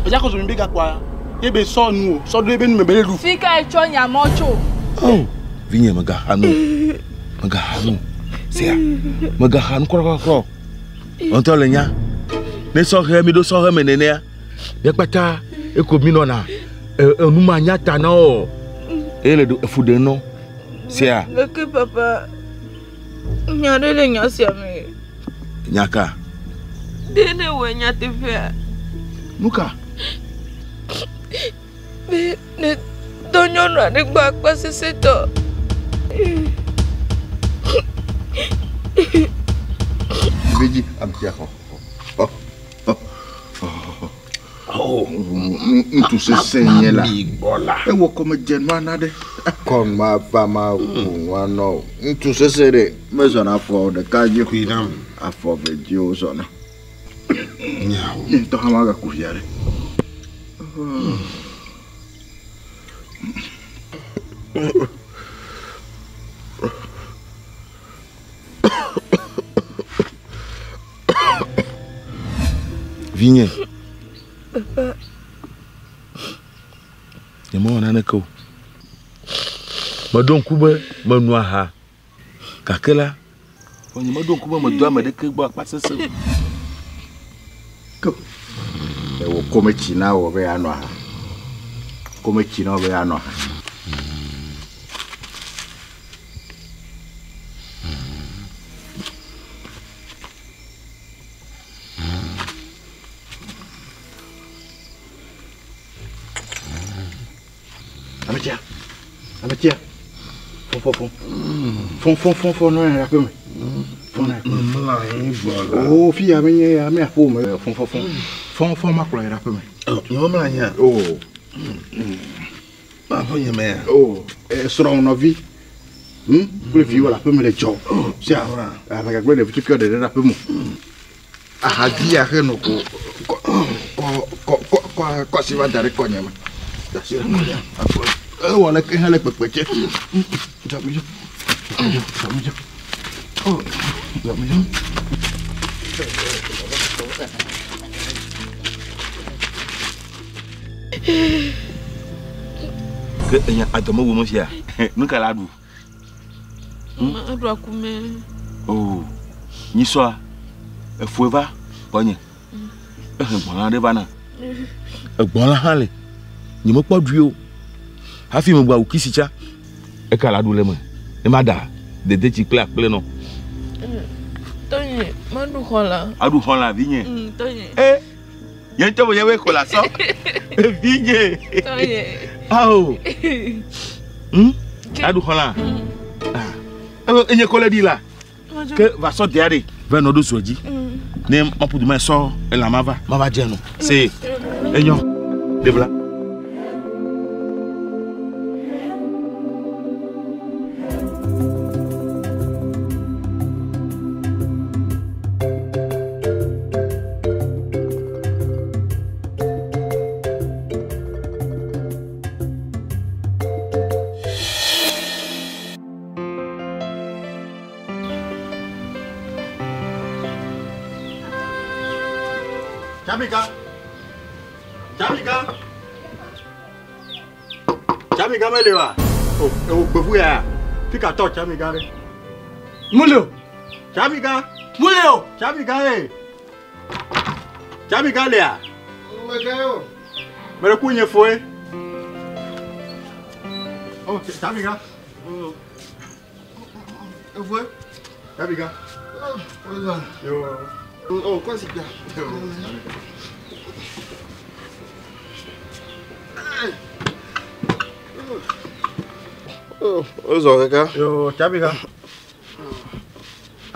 Ɔdza xɔ zo mi be ga kɔa, ye be sɔ nu o, sɔ ɖo ebe nu me be le ɖu. Fi ka etsɔ nyamɔ tso? Oh, vinye megaxa nu o. Megaxa nu o. Sea, megaxa nu kɔrɔkɔrɔ o. Ŋutɔ le nya. Ne sɔhɛ mi ɖo sɔhɛ me nenea, mía kpata eko mi nɔna enu ma nya ta na o. Eye le efu ɖem nɔ. Sea. Gake papa, nya ɖe le nya sia me. Nya ka? Ɖe ne wɔ nyateƒea? Nu ka? Be ne dɔ nyɔnu aɖe gbɔ akpa sesẽtɔ. Veji amtia xɔ. Ŋutsu sesẽ nye la. Ewɔ kɔmedze nua na ɖe. Kɔ nua va ma ƒo nua nɔ o. Ŋutsu sesẽ ɖe mezɔna afɔ ɖeka dzi o. Afɔ ve dzi wozɔna. Nye ŋutɔ hã magaku fia ɖe. Vinye. Papa. Nyemewɔ naneke o. Meɖo ŋku be meno aha gake la, vɔ nyemeɖo ŋku be medo ame ɖeke gbɔ akpa sesẽ o. Ke ewɔ kometsi na wɔ be yeanɔ aha. Kometsi na wɔ be yeanɔ aha. Ametia, ametia, fɔ fɔ fɔ, fɔ fɔ fɔ fɔ nɔ yɛrɛ aƒeme. Fɔ nɔ yɛrɛ aƒeme. Mlɔ anyi gbɔ la. O fi ya menye ya me aƒo me fɔfɔfɔ. Fɔfɔ ma kplɔ yi ɖe aƒe me. Nye me mlɔ anyia? O. Aƒe nye mea? O srɔ̃ nɔvi. Kple viwo le aƒe me le dzɔ. Sia ame gagbe ɖevi tukui ɖe ɖe aƒe me. Ahavi ya xe no ko kɔ kɔ kɔ kɔ kɔ asi va da ɖe kɔnye me. Da asi ɖe kɔnye. Ewɔ leke hã le kpekpe tse. Dzɔ mi dzɔ. Dzɔ mi dzɔ. Oh, dzɔ mi dzɔ. Ke enya adɔme wo me fia. Nu ka la ɖu? Eɖu akume. Oh, nyisɔa, efoe va gbɔnye. Ehe gbɔ̃lã ɖe va na. Egbɔ̃lã hã le. Nye mekpɔ ɖui o. Hafi megba awu kisi tsa. Eka la ɖu le eme. Ne ma ɖa dedetsi kple akple nɔ. Tɔnye, maɖu xɔla. Aɖu xɔla, vinye. Tɔnye. Eh, nye ŋutɔ menye be xɔla sɔ. Vinye. Tɔnye. Ao. Aɖu xɔla. Ah. Enye kɔ le ɖi la. Ke va sɔ dea ɖe. Va nɔ ɖo zɔ dzi. Ne maƒu du ma sɔ elã ma va. Ma va dze nu. Se enyo. Ɖebla. Jamaica. Jamaica. Jamaica mele wa. O, ewo gbevu ya. Fika tɔ Jamaica ɖe. Mule o. Jamaica. Mule o. Jamaica ye. Jamaica lea. Meke o. Mele ku nye foe. Oh, Jamaica. Evoe. Jamaica. Yo. Oh, quoi c'est bien. Oh, ozɔ kaka. Yo, Jamaica.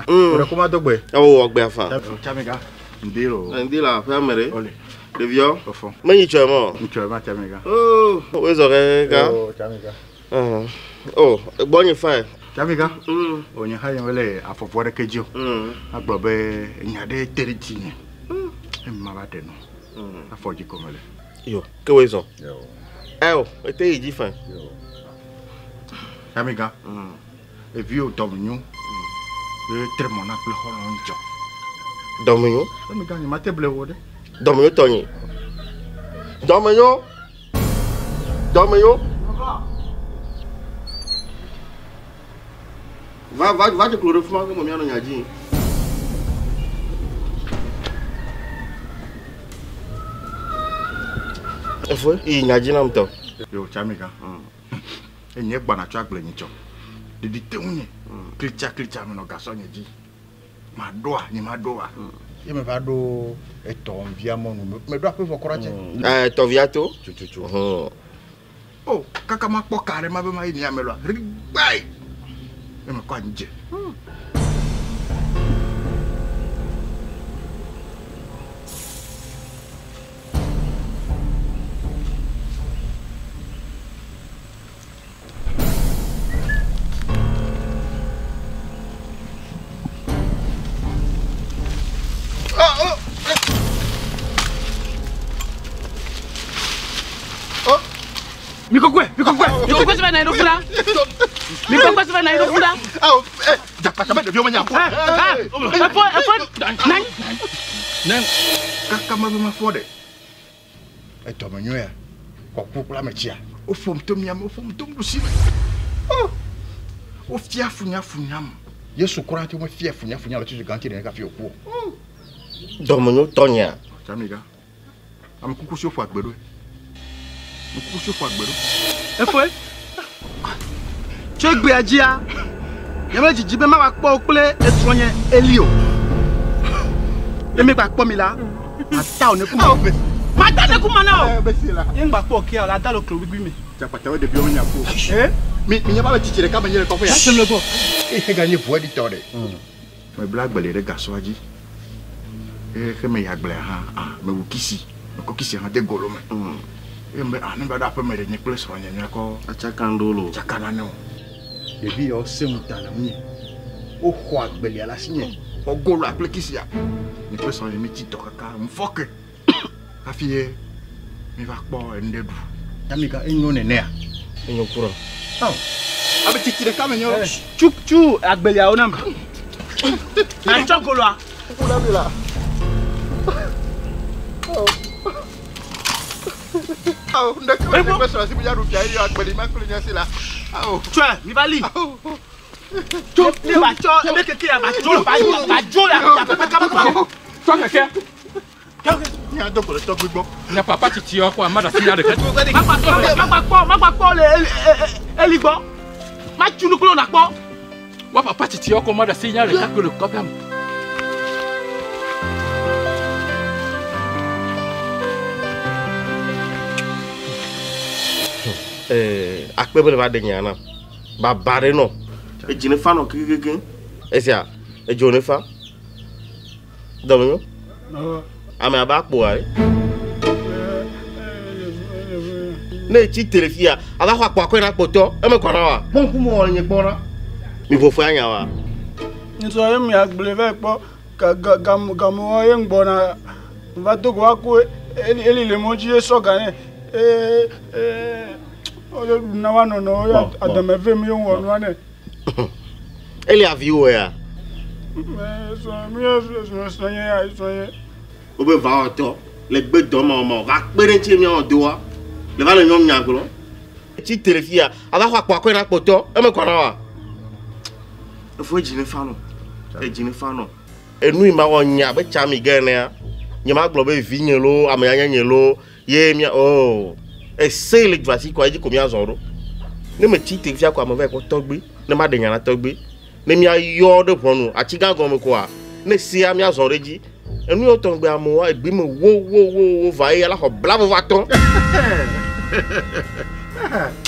O kuma do gbe. Awo wɔ gbe afa. Jamaica. Ndi lo. Ndi la aƒea me ɖe. Ole. Ɖeviɔ. Ofo. Menyi tsɔe mɔ. Ŋtsɔe ma Jamaica. Oh, wozɔ kaka. Yo, Jamaica. Oh, gbɔnye fae. Jamaica. O nye hã nye mele afɔfɔ ɖeke dzi o. Agblɔ be nya ɖe te ɖe dzinye. Ema va ɖe nɔ. Afɔ dzi ko mele. Yo, ke woe zɔ. Ɛ o, ete yi dzi fɛn. Jamaica. Eviwo dɔmenyo. Ye tre mɔ na kple xɔlɔ̃ ŋdzɔ. Dɔmenyo? Jamaica nye mate ble wo ɖe. Dɔmenyo tɔnye. Dɔmenyo. Dɔmenyo. Va va va dze klo ɖe fi ma ke me míanɔ nya dzi. Efoe yi nya dzi nam tɔ. Yo, Jamaica. Enye gbana tso agble nye tsɔ. Ɖeɖi te ŋunye. Klitsa klitsa menɔ gasɔ nye dzi. Maɖoa, nye maɖoa. Ye me va ɖo etɔ̃via mɔnu. Meɖo aƒe vɔ kura tse. Ɛ tɔvia to. Tututu. O, kaka makpɔ ka ɖe ma be mayi mia me loa. Rigbae. Ye mekɔ anyi dze. Mikokwe, mikokwe, mikokwe sebe na ino fula. Mikokwe sebe na ino fula. Awo, eh, jakpata be ɖeviwo menya ƒo. Efo, efo, nani. Ne kaka ma be ma fɔ ɖe. Etɔmenyo ya, kɔku kple ametsia. Woƒom to miame, woƒom to nuɖusi me. Oh, wofia funyafunyam. Yesu kura te womefia funyafunya le tutu gãti ɖe hafi wòku o. Dɔmenyo tɔnyea. Jamaica. Ame kuku siwo ƒo agbe ɖo. Ame kuku siwo ƒo agbe ɖo. Efoe. Tso egbea dzia, nye me dzidzi be mava kpɔ wo kple esrɔ̃nye Eli o. Ne mi gba kpɔ mi la, mata wo ne kuma. Mata ne kuma na o. Ye ŋgba kpɔ kia o la da le klo gbigbi me. Jakpatawo ɖeviwo menya ƒo. Mi mi nye ba be tsitsi ɖeka menye le kɔƒe ya. Asem le gbɔ. Ehe ganye ʋua ɖi tɔ ɖe. Mebla agbeli ɖe gasɔa dzi. Eye xe meyi agblea hã, ah, mewu kisi. Mekɔ kisia hã de golo me. Eye mebe, ah, ne meva ɖo aƒeme ɖe, nye kple srɔ̃nye míakɔ Atsaka ŋɖewo loo. Tsaka nanewo. Ɖevi yawo sẽ ŋuta le ŋunye. Woxɔ agbelia le asinye, xɔ goloa kple kisia. Nye kple srɔ̃nye míetsi dɔ kaka ŋufɔ ke hafi ye míva kpɔ enu ɖe ɖu. Amegã, enyo nenea? Enyo kura. Ao, abe tsitsi ɖeka menye o. Tsu tsu agbeliawo nam. Atsɔ goloa. Ƒu mi la. Ao, ŋɖeke me kple srɔ̃ si mi ya ɖu fia eye agbeli ma kple nye si la. Ao. Tsɔe, mi va li. Tso, ne ba tsɔ ebe keke ya ba dzo ba ba dzo ya ya pepe kaba kaba. Tsɔ keke. Nya do golo tɔgbi gbɔ. Nya papa tsitsi yɔ kɔ ama ɖe asi nya ɖeka. Magba kpɔ, magba kpɔ le eli gbɔ. Ma tsu nu kple nakpɔ. Wa papa tsitsi yɔ kɔ ma ɖe asi nya ɖeka kple kɔƒea me. Akpe be le va ɖe nya nam. Baba ɖe nɔ. Edzi ne fa nɔ kekekeke. Esia, edzo ne fa. Dɔme nyo. Ame abe akpoa ye. Ne etsi te le fia, ava xɔ akpoa kɔe na kpɔtɔ. Eme kɔ na wa. Kpɔ ŋkume wɔ le nye gbɔ na. Mi ʋɔ fue anya wa. Ŋutsu ye mi agble va kpɔ gamewɔ ye ŋgbɔna va do go ako eli le mɔ dzi ye sɔ ga nɛ ee ee wole ɖu na wa nɔnɔ ye adame vem ye wɔ nua nɛ. Eli avi wɔ ya. Sɔ mi sɔ sɔ nye ya sɔ nye. Wobe va wɔtɔ le gbe dɔ ma ma va kpe ɖe ŋuti miawɔ do wa le va le nyɔnu nya gblɔ. Tsi te le fia ava xɔ akpoa kɔe na kpɔtɔ eme kɔ na wa. Efo edzi ne fa nɔ edzi ne fa nɔ. Enu yi ma wɔ nya be tsa mi ge enea nye ma gblɔ be vi nye lo ame ya nye nye lo ye mia o ese le dua si kɔ edzi ko mia zɔ ɖo. Ne me tsi te fia ko ame va kpɔ tɔgbi ne ma ɖe nya na tɔgbi ne mia yɔ ɖe ʋɔnu atsi gã gɔme koa ne sia mia zɔ ɖe dzi. Enu yɔ tɔgbe amewoa egbe me wo wo wo wo va eye ala xɔ blavo va tɔ.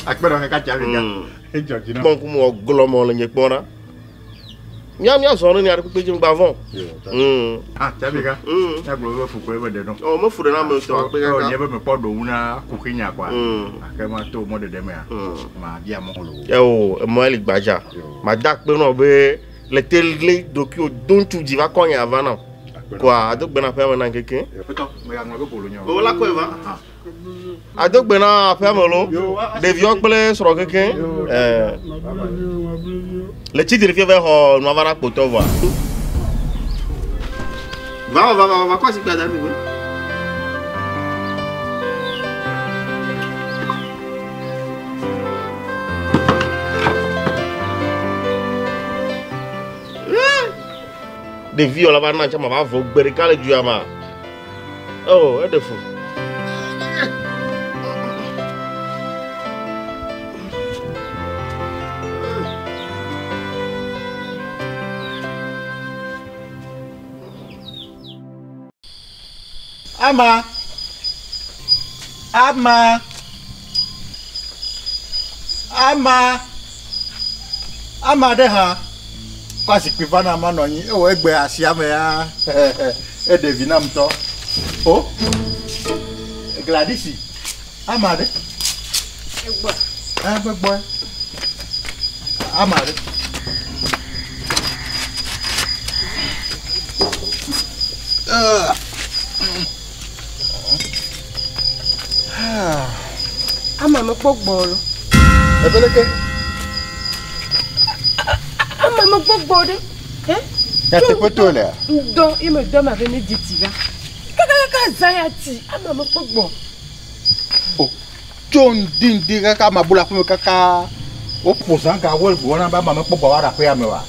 Akpe ɖe kaka tsa mi ga. Edzɔ dzi na. Kpɔ ŋkume wɔ glɔmɔ le nye kpɔ na. Mía mía zɔ ɖe nya ɖe kpekpe dzi ŋgba vɔn. Ah tsa mi ga. Mía gblɔ be fu koe me ɖe nɔ. Ɔ me fu ɖe na ame tɔ akpe kaka. Nye be me kpɔ ɖowu na kuxi nya kɔa. Ake ma to mɔ ɖeɖe mea. Ma bia mɔ lo. Eo emɔ eli gbadza. Ma da akpe nɔ be le te le ɖokuiwò do ŋutsu dzi va kɔ nya va na. Kɔa ado gbe na aƒea me na ŋkeke. O la kɔe va. Ado gbe na aƒea me lo. Ɖeviwo kple srɔ̃ keke. Ɛɛ. Le tsi ɖevi va xɔ nua va na kpotɔ vɔa. Va va va va kɔ asi kpe da ɖe. Ɖevi yɔ la va na tsama va vɔ gbe ɖeka le dua ma. Oh, eɖe fu. Ama. Ama. Ama. Ama ɖe hã. Kɔ azikpui va na manɔ anyi. Ewɔ egbe asia me ya. Eɖe vi nam ŋutɔ. O. Gladys. Ama ɖe. Egbɔ. Ebe gbɔe. Ama ɖe. Ama mekpɔ gbɔ lo. Ebe leke. Ama mekpɔ gbɔ ɖe. Nyateƒe to lea. Ŋdɔ ye me dɔ ma be ne dzi ti va. Kakakaka zã ya ti ama mekpɔ gbɔ. O tso ŋdi ŋdi kaka ama bu le aƒeme kaka woƒo zã ga wɔ gbɔ na be ama mekpɔ gbɔ va ɖe aƒea me wa.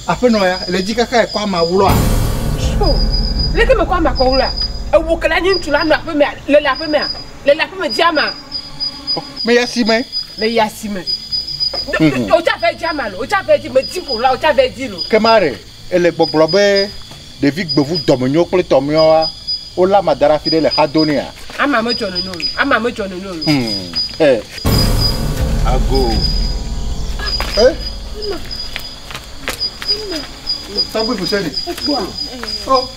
Aƒenɔ ya le dzi kaka ekɔ ama wlɔa. Tso leke mekɔ ama kɔ wlɔa? Ewu ke la nye ŋutsu la nɔ aƒemea le le aƒemea le le aƒeme dzi ama. Me yi asime. Me yi asime. Wotsa vɛ dzi ama lo wotsa vɛ dzi me dzi ƒo la wotsa vɛ dzi lo. Ke ma ɖe ele gbɔgblɔ be ɖevi gbevu dɔmenyo kple tɔmyɔa wolé ama da ɖe afi ɖe le xa do nɛa. Ama medzɔ nene o ama medzɔ nene o. Eh. Ago. Eh. Ama. Ama. Tɔgbi Fuseni. Egbɔa. Oh.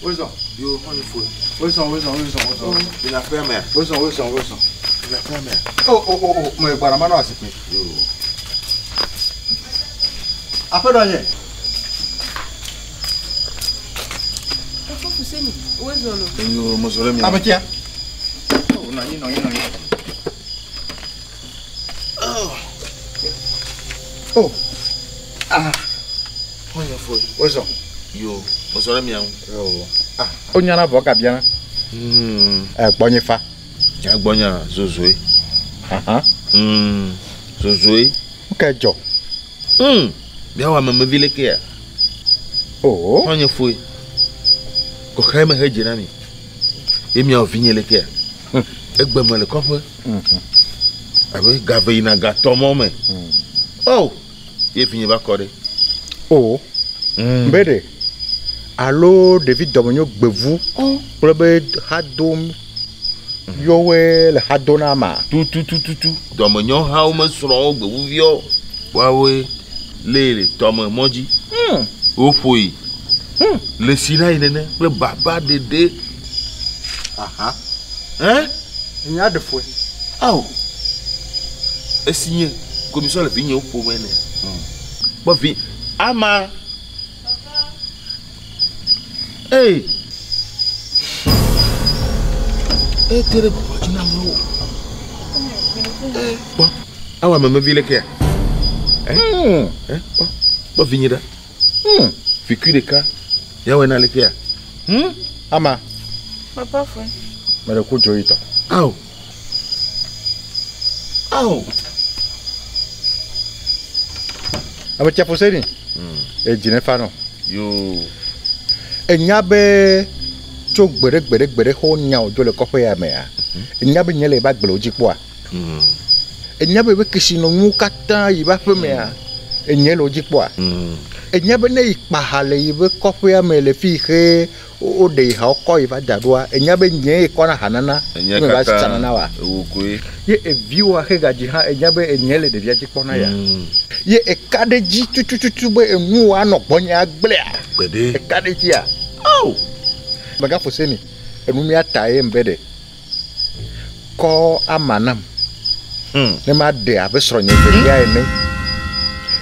Wozɔ. Yo, xɔnye foe. Wozɔ, wozɔ, wozɔ, wozɔ. Yina aƒea mea? Wozɔ, wozɔ, wozɔ. Yina aƒea mea? Oh, oh, oh, oh, me gbɔna manɔ azikpui. Yo. Aƒenɔ nye. Papa Fuseni, wozɔ lo. Yo, mezɔ ɖe mia. Ametia. Oh, nɔ anyi, nɔ anyi, nɔ anyi. Oh. Ah. Xɔnye foe. Wozɔ. Yo, mezɔ ɖe mia ŋu. Yo. Ah. Wonyana vɔ gabiana. Gbɔnye fa. Ya gbɔnya zozoe. Aha. Zozoe. Nu ka dzɔ? Miawɔ amemevi lekea? Oh. Xɔnye foe. Kɔxɛ me he dze na mi. Ye miawɔ vinye lekea? Egbe me le kɔƒe. Abe gave yina gatɔ mɔ me. Oh. Ye vinye va kɔ ɖe. O. Be ɖe alo ɖevi dɔmenyo gbevu kple be hadom yɔwoe le hado na ama. Tututututu. Dɔmenyo hawo mesrɔ̃wo gbevuviwo. Woawoe le le tɔme mɔ dzi. Woƒoe. Le si na yi nene kple baba ɖeɖe. Aha. Ɛ? Nya ɖe foe. Ao. Esi nye komisɔ le vinyewo ƒom ene. Kpɔ vi ama. Ee. Ete ɖe gbɔgbɔ dzi na amewo. Kpɔ. Awɔ amemevi lekea? Ɛ? Ɛ? Kpɔ. Kpɔ vinye ɖa. Vikui ɖeka. Yawɔe na lekea? Ama. Papa foe. Meɖe ku dzo yitɔ. Ao. Ao. Ame tsia Fuseni. Edzi ne fa nɔ. Yo. Enya be tso gbeɖe gbeɖe gbeɖe xɔ nya wòdzo le kɔƒe ya mea. Enya be nye le eba gble wodzi kpɔa. Enya be be kesinɔnuwo katã yi be aƒe mea. Enye le wodzi kpɔa. Enya be ne yi kpa ha le yi be kɔƒea me le fi yi xe woɖe yi hawo kɔ yi va da ɖoa. Enya be nye yi kɔna ha nana. Enye Ne va katã tsana na wa. ewo koe. Ye eviwoa xe gadzi hã enya be enye le ɖevia dzi kpɔna ya. Ye eka ɖe dzi tutututu be enu anɔ gbɔnye agblea. Gbeɖe. Eka ɖe dzia. Ao. Mega Fuseni enu mía ta ye mbe ɖe. Kɔ ama nam. Ne ma ɖe abe srɔ̃nye velia ene.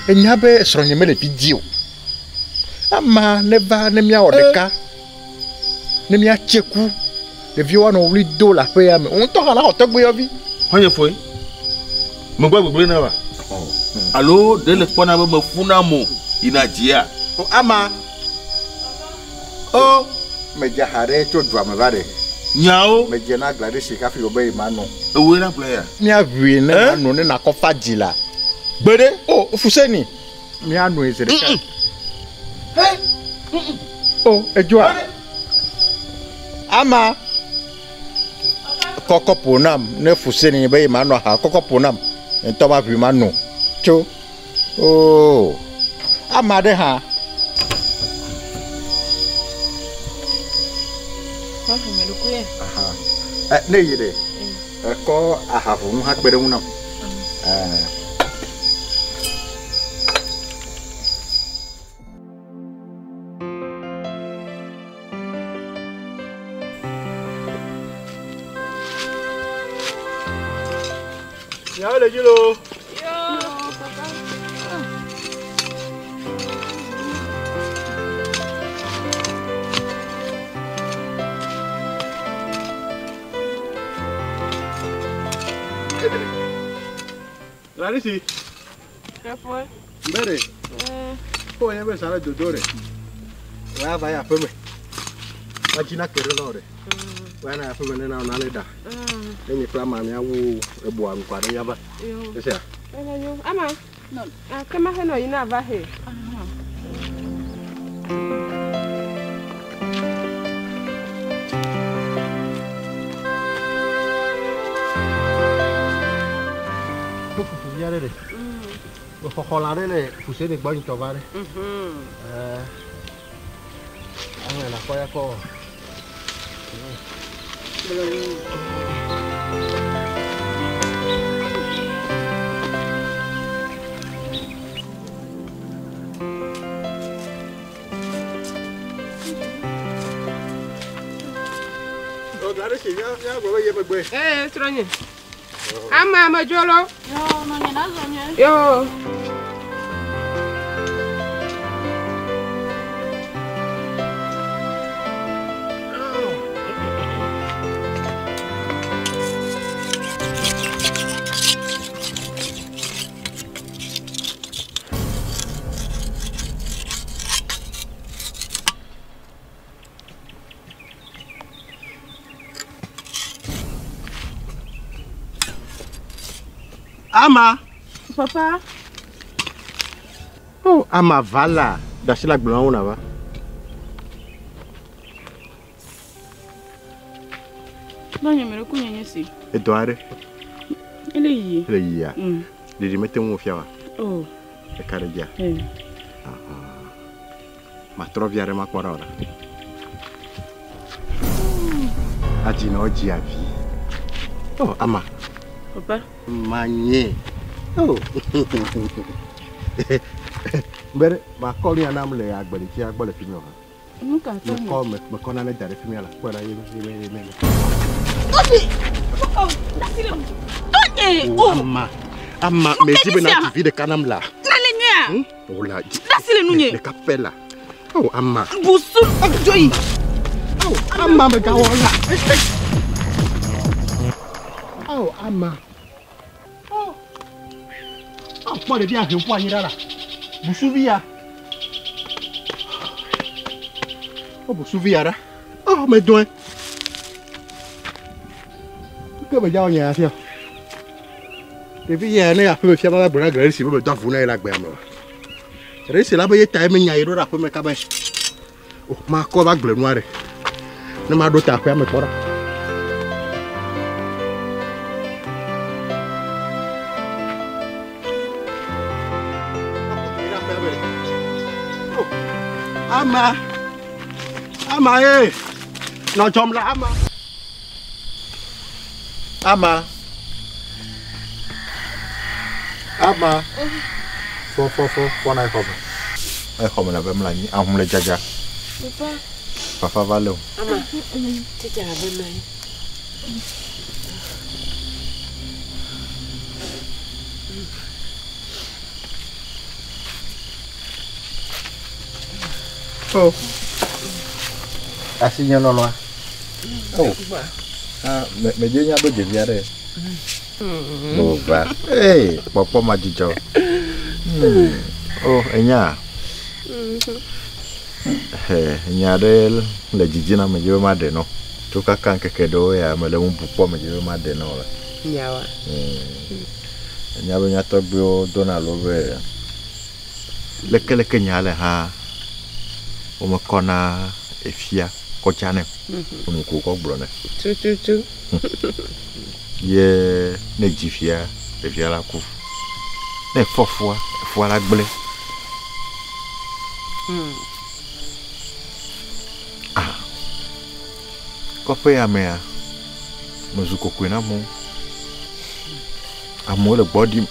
Enya be srɔ̃nye mele vi dzi o. Ama ne va ne míawɔ ɖeka. Ne míatse ku. Ɖeviwo anɔ wli do le aƒe ya me. Wo ŋutɔ hã la xɔ tɔgbiyɔvi. Xɔnye foe. Megbɔ gbegblẽ na wa. Alo ɖe le kpɔna be mefuna mo yina dzia. O ama. O medze ha ɖe tso dua me va ɖe. Nyawo. Medze na agla ɖe si hafi wo be yi ma nɔ. Ewoe na gblɔ ya. Míaʋui ne ma nɔ ne nakɔ fa dzi la. Gbeɖe. O Fuseni. Míanoe zi ɖeka. O edzoa. Ama. Kɔ kɔpu nam ne Fuseni be yi ma nɔ aha kɔ kɔpu nam. Ŋutɔ ma ʋui ma no. Tso. Oo. Ama ɖe hã. Papa me ɖo kuye. Aha. Ɛ ne yi ɖe. Ekɔ aha ʋunu hã kpe ɖe ŋu nam. Ɛ. Nyawo le dzi loo. Yo, papa. Larisi. Papa. Mbere. Ko nye be sale dodo re. Wa va ya aƒe me. Wa dzi na ke ɖe na wo ɖe. Wa na aƒe me ne na wo nane ɖa. Ne nye kple ama míawu eboa ŋkɔ aɖe míava. Yo. Esia. Yo. Ama. Ah, kema he no yina va he. To fufu vi aɖe ɖe. Xɔxɔ lã ɖe le Fuseni gbɔ nyitsɔ va ɖe. Ɛɛ. Aŋe nakɔ ya kɔ. ɖe si mía mía gbɔ be ye megbe. Ee, srɔ̃nye. Ama amedzo lɔ. Yo, nɔnye nazɔ nyuie. Yo. Ama. Papa. Oh, ama va la. Ɖe asi le agble ŋu nava. Nɔnye me ɖe ku nye nye si. Edɔ aɖe Ele yi. le yia. Ɖeɖi mete ŋu fia wa. Oh. Eka ɖe dzia. Eh. Matrɔ vi aɖe makpɔ ɖa o ɖa. Adzi na wodzi avi. Oh, ama. Papa. Manye. Oh. Be ɖe makɔ nu ya nam le agbelitsia gbɔ le fi mi o. Nu ka tɔ Mekɔ mekɔ nane da ɖe fi mi la. Kpɔe ɖa ye ye ye ye. Tɔnye. Oh, dasi le. Tɔnye. Oh, ama. Ama medzi be na dzi vi ɖeka nam la. Nane nyuia. O la. Dasi le nunye. Ɖeka pɛ la. Oh, ama. Busu dzoyi. Oh, ama megawɔ la. Oh, ama. Oh. Oh, kpɔ ɖevia hem ƒu anyi ɖa la. Busuvi ya. Oh, busuvi ya ɖa. Oh, medɔe. Ke medza wɔ nye ya fia. Ɖevi ya ne aƒeme fia ma gblɔ na Gladys be medɔ avu na ye le agbea me o. Gladys la be ye ta ye menya ye ɖo ɖe aƒeme kaba. Oh, makɔ va gble nua ɖe. Ne maɖo ta aƒea me kpɔ ɖa. Ama. Ama ye. Nɔ dzɔm la ama. Ama. Ama. Fɔ fɔ fɔ fɔ na exɔ me. Exɔ me la be mla anyi ahum le dzadza. Papa. Fafa va le o. Ama. Tete la be mla anyi. Oh. Asi nye lɔlɔa. Oh. Ah, me me dze nya be ɖevi aɖe. O va. Ee, kpɔkpɔ ma dzidzɔ. Oh, enya. He, nya aɖe le dzidzi na me dzi be maɖe nɔ. Tso kaka ŋkeke ɖewo ya mele ŋu bu kpɔ me dzi be maɖe nɔ la. Nyawa. Enya be mía tɔgbuiwo dona alo be lekeleke nya le hã womekɔna efia kɔ dzanɛ o. Nu ko wokɔ gblɔnɛ. Tututu. Ye ne dzi fia, ɖevia la ku. Ne efɔ fua, efua la gblẽ. Ah. Kɔƒe ya mea, mezu kokoe na amewo. Amewo le gbɔ ɖim.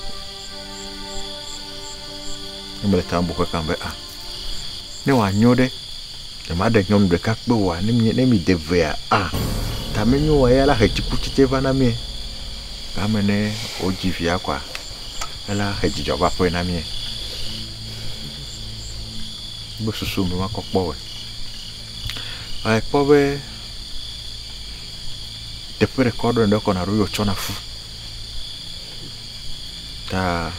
Ne mele ta bu kakam be ah, ne wòanyo ɖe, nyemaɖe nyɔnu ɖeka kpe oa, ne mi ne mi de vea, ah, ta menyo oa eya la he tsikutsetse va na mie. Game ne wodzi via koa, ela he dzidzɔ va aƒe na mie. Be susu me makɔ kpɔ wɔe. Ekpɔ be teƒe ɖeka ɖo ɖe kɔna ɖo ye wòtsɔna fu. Ta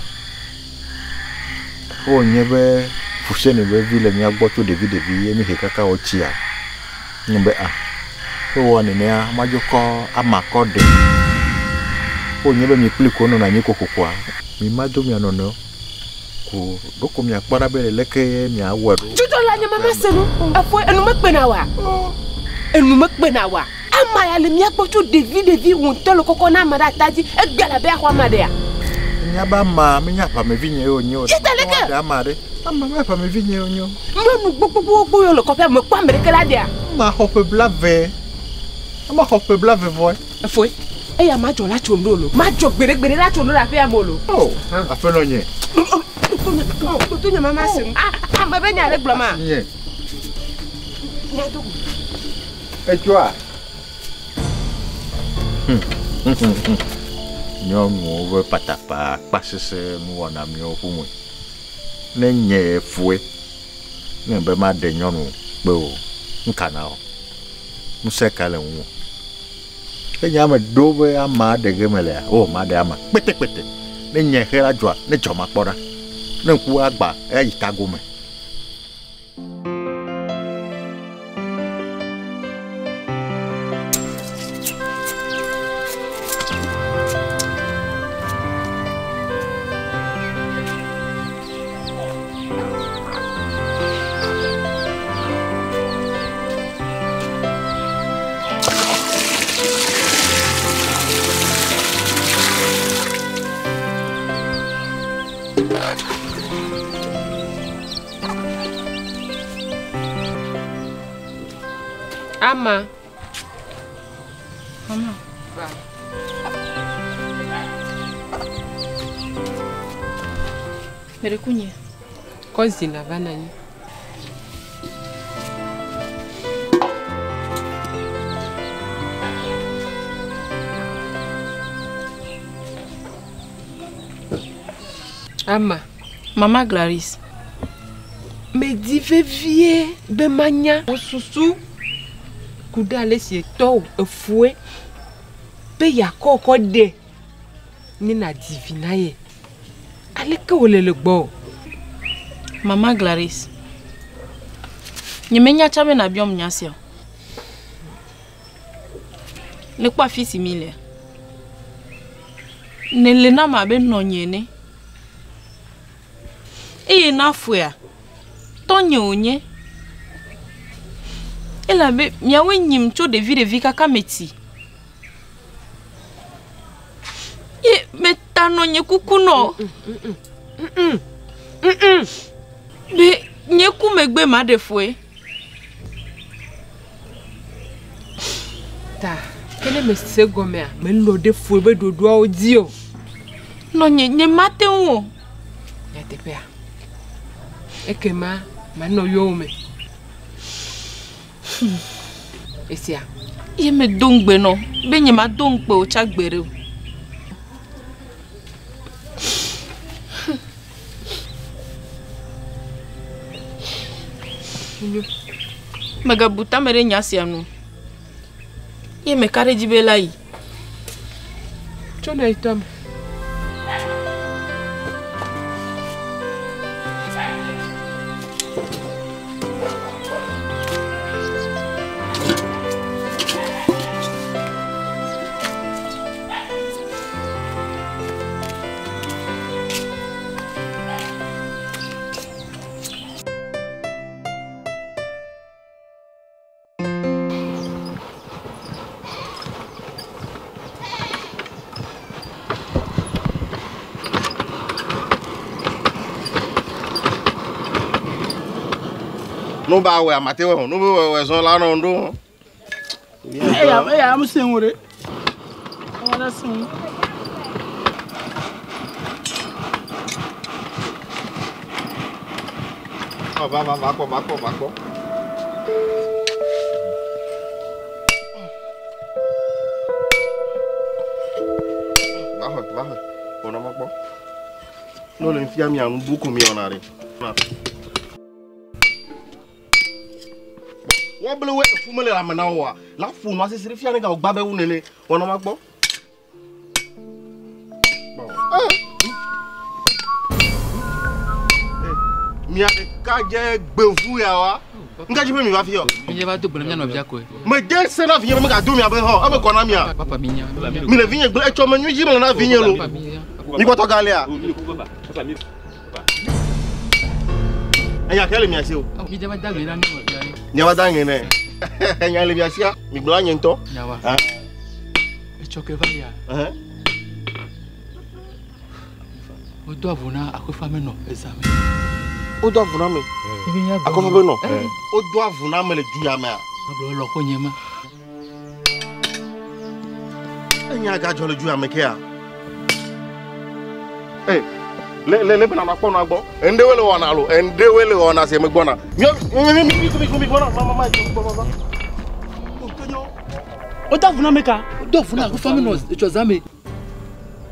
wònye be Fuseni be vi le mía gbɔ tso ɖevi ɖevi ye mi he kaka wotsia. Nye be ah, wowɔ nenea madzo kɔ ama kɔ ɖe. Wònye be mi kpli ko nɔna anyi kokokoa, mi ma do mia nɔnɔewo. Ko ɖoko miakpɔ ɖa be leke miawɔe ɖo. Dzudzɔ la nye mama se nu. Efo enu mekpe na wa. Enu mekpe na wa. Ama ya le mía gbɔ tso ɖevi ɖevi wò ŋutɔ le kɔkɔ na ame ɖe ata dzi. Egbe la be axɔ ama ɖea. Nya be ama menye aʋamevi nye ye wònye o. Yita leke? Ɖe ama ɖe. Ama me aʋamevi nye ye wònye o. Nyɔnu gbogbogbogbo yiwo le kɔƒea me kpɔ ame ɖeke la ɖea. Ama xɔ ƒe blave. Ama xɔ ƒe blave vɔe. Efoe. Eya madzɔ la tso ŋɖo lo. Madzɔ gbeɖegbeɖe la tso ŋɖo le aƒea me o lo. Oh, aƒenɔ nye. Toto nye mama se nu. Ah, ame be nya le gblɔ ma. Nye. Etsoa. Nyɔnuwo ƒe patapa akpasese nuwɔna miawo ƒome. Ne nye fue, ne be maɖe nyɔnu kpe o, nuka na wɔ? Ŋusẽ ka le ŋuwò? Ke nye ame ɖo be ama ɖe ge melea, o maɖe ama kpetekpete. Ne nye xe la dzɔa, ne dzɔ makpɔ ɖa. Ne ŋku agba, eya yi tagome. Ama. Mama. Va. Meɖe kunye. Kɔ zi nava na anyi. Ama. Mama Gladys. Medi vevie be manya wò susu ku ɖe ale si etɔwò efue be yeakɔ kɔ ɖe ne nàdzi vi na ye. Aleke wòle le gbɔwò? Mama Gladys. Nyemenya tsã be nàbiɔm nya sia o. Nèkpɔ afi si mi lea? Nèle nam abe nɔnye ene. Eye na foea, tɔnye wònye. Elabe miawoe nyim tso ɖevi ɖevi kaka metsi. Ye meta nɔnye kuku nɔ. Be nye ku megbe maɖe foe. Ta ke ne mese gɔmea, melɔ̃ ɖe foe be ɖoɖoawo dzi o. Nɔnye, nyemate ŋu o. Nyateƒea, ekema manɔ yowòme. Esia. Ye medo ŋugbe nɔ be nyemado ŋukpe wò tsã gbeɖe o. Megabu tame ɖe nya sia ŋu o. Ye meka ɖe edzi be ela yi. Tso na yi tɔme. Nu ba wɛ amate wɛ hɔn, nu be wɛ wɛ zɔn la nɔ ŋɖo hɔn. Eya eya amu se ŋu ɖe. Eya ɖe se ŋu. Ɔ va va va kpɔ va kpɔ va kpɔ. Va xɔe va xɔe. Kpɔ nɔ ma kpɔ. Ne wole nu fia mia nu buku mi wɔna ɖe. Woable wo efu mele lãme na woa? La ƒo nua sisi ɖe fia ne gawo gba be wu nene. Wɔna ma kpɔ. Mia ɖeka dze gbevu ya wa. Ŋka dzi be mi va fi yɔ. Mi dze va do gbe na mía nɔvia koe. Mede se na vinye be megado mia be hɔ. Eme kɔ na mia. Papa mi nya. Mi le vinye gble etsɔ me nyui dzi mele na vinye lo. Mi kpɔtɔ galia. Enya ke le mia si o. Mi dze va da gbe na mía nɔvia. Nya va da ŋe nɛ. Enya le mia sia. Mi gblɔ nye ŋutɔ. Nyawa. Ah. Etsɔ ke va yia. Wodo avu na akɔfa me nɔ eza me. Wodo avu na ame. Akɔfa be nɔ. Wodo avu na ame le du ya mea. Agblɔ lɔ ko nye ma. Enya gadzɔ le du ya me kea. Ee, le le le bena nakpɔ nua gbɔ. Endewoe le wɔna alo endewoe le wɔna si me gbɔna. Mi mi mi mi mi mi mi gbɔna. Ma ma ma mi gbɔ va va. O da vu na meka. O da vu na ahofa be nɔ etsɔ zã me.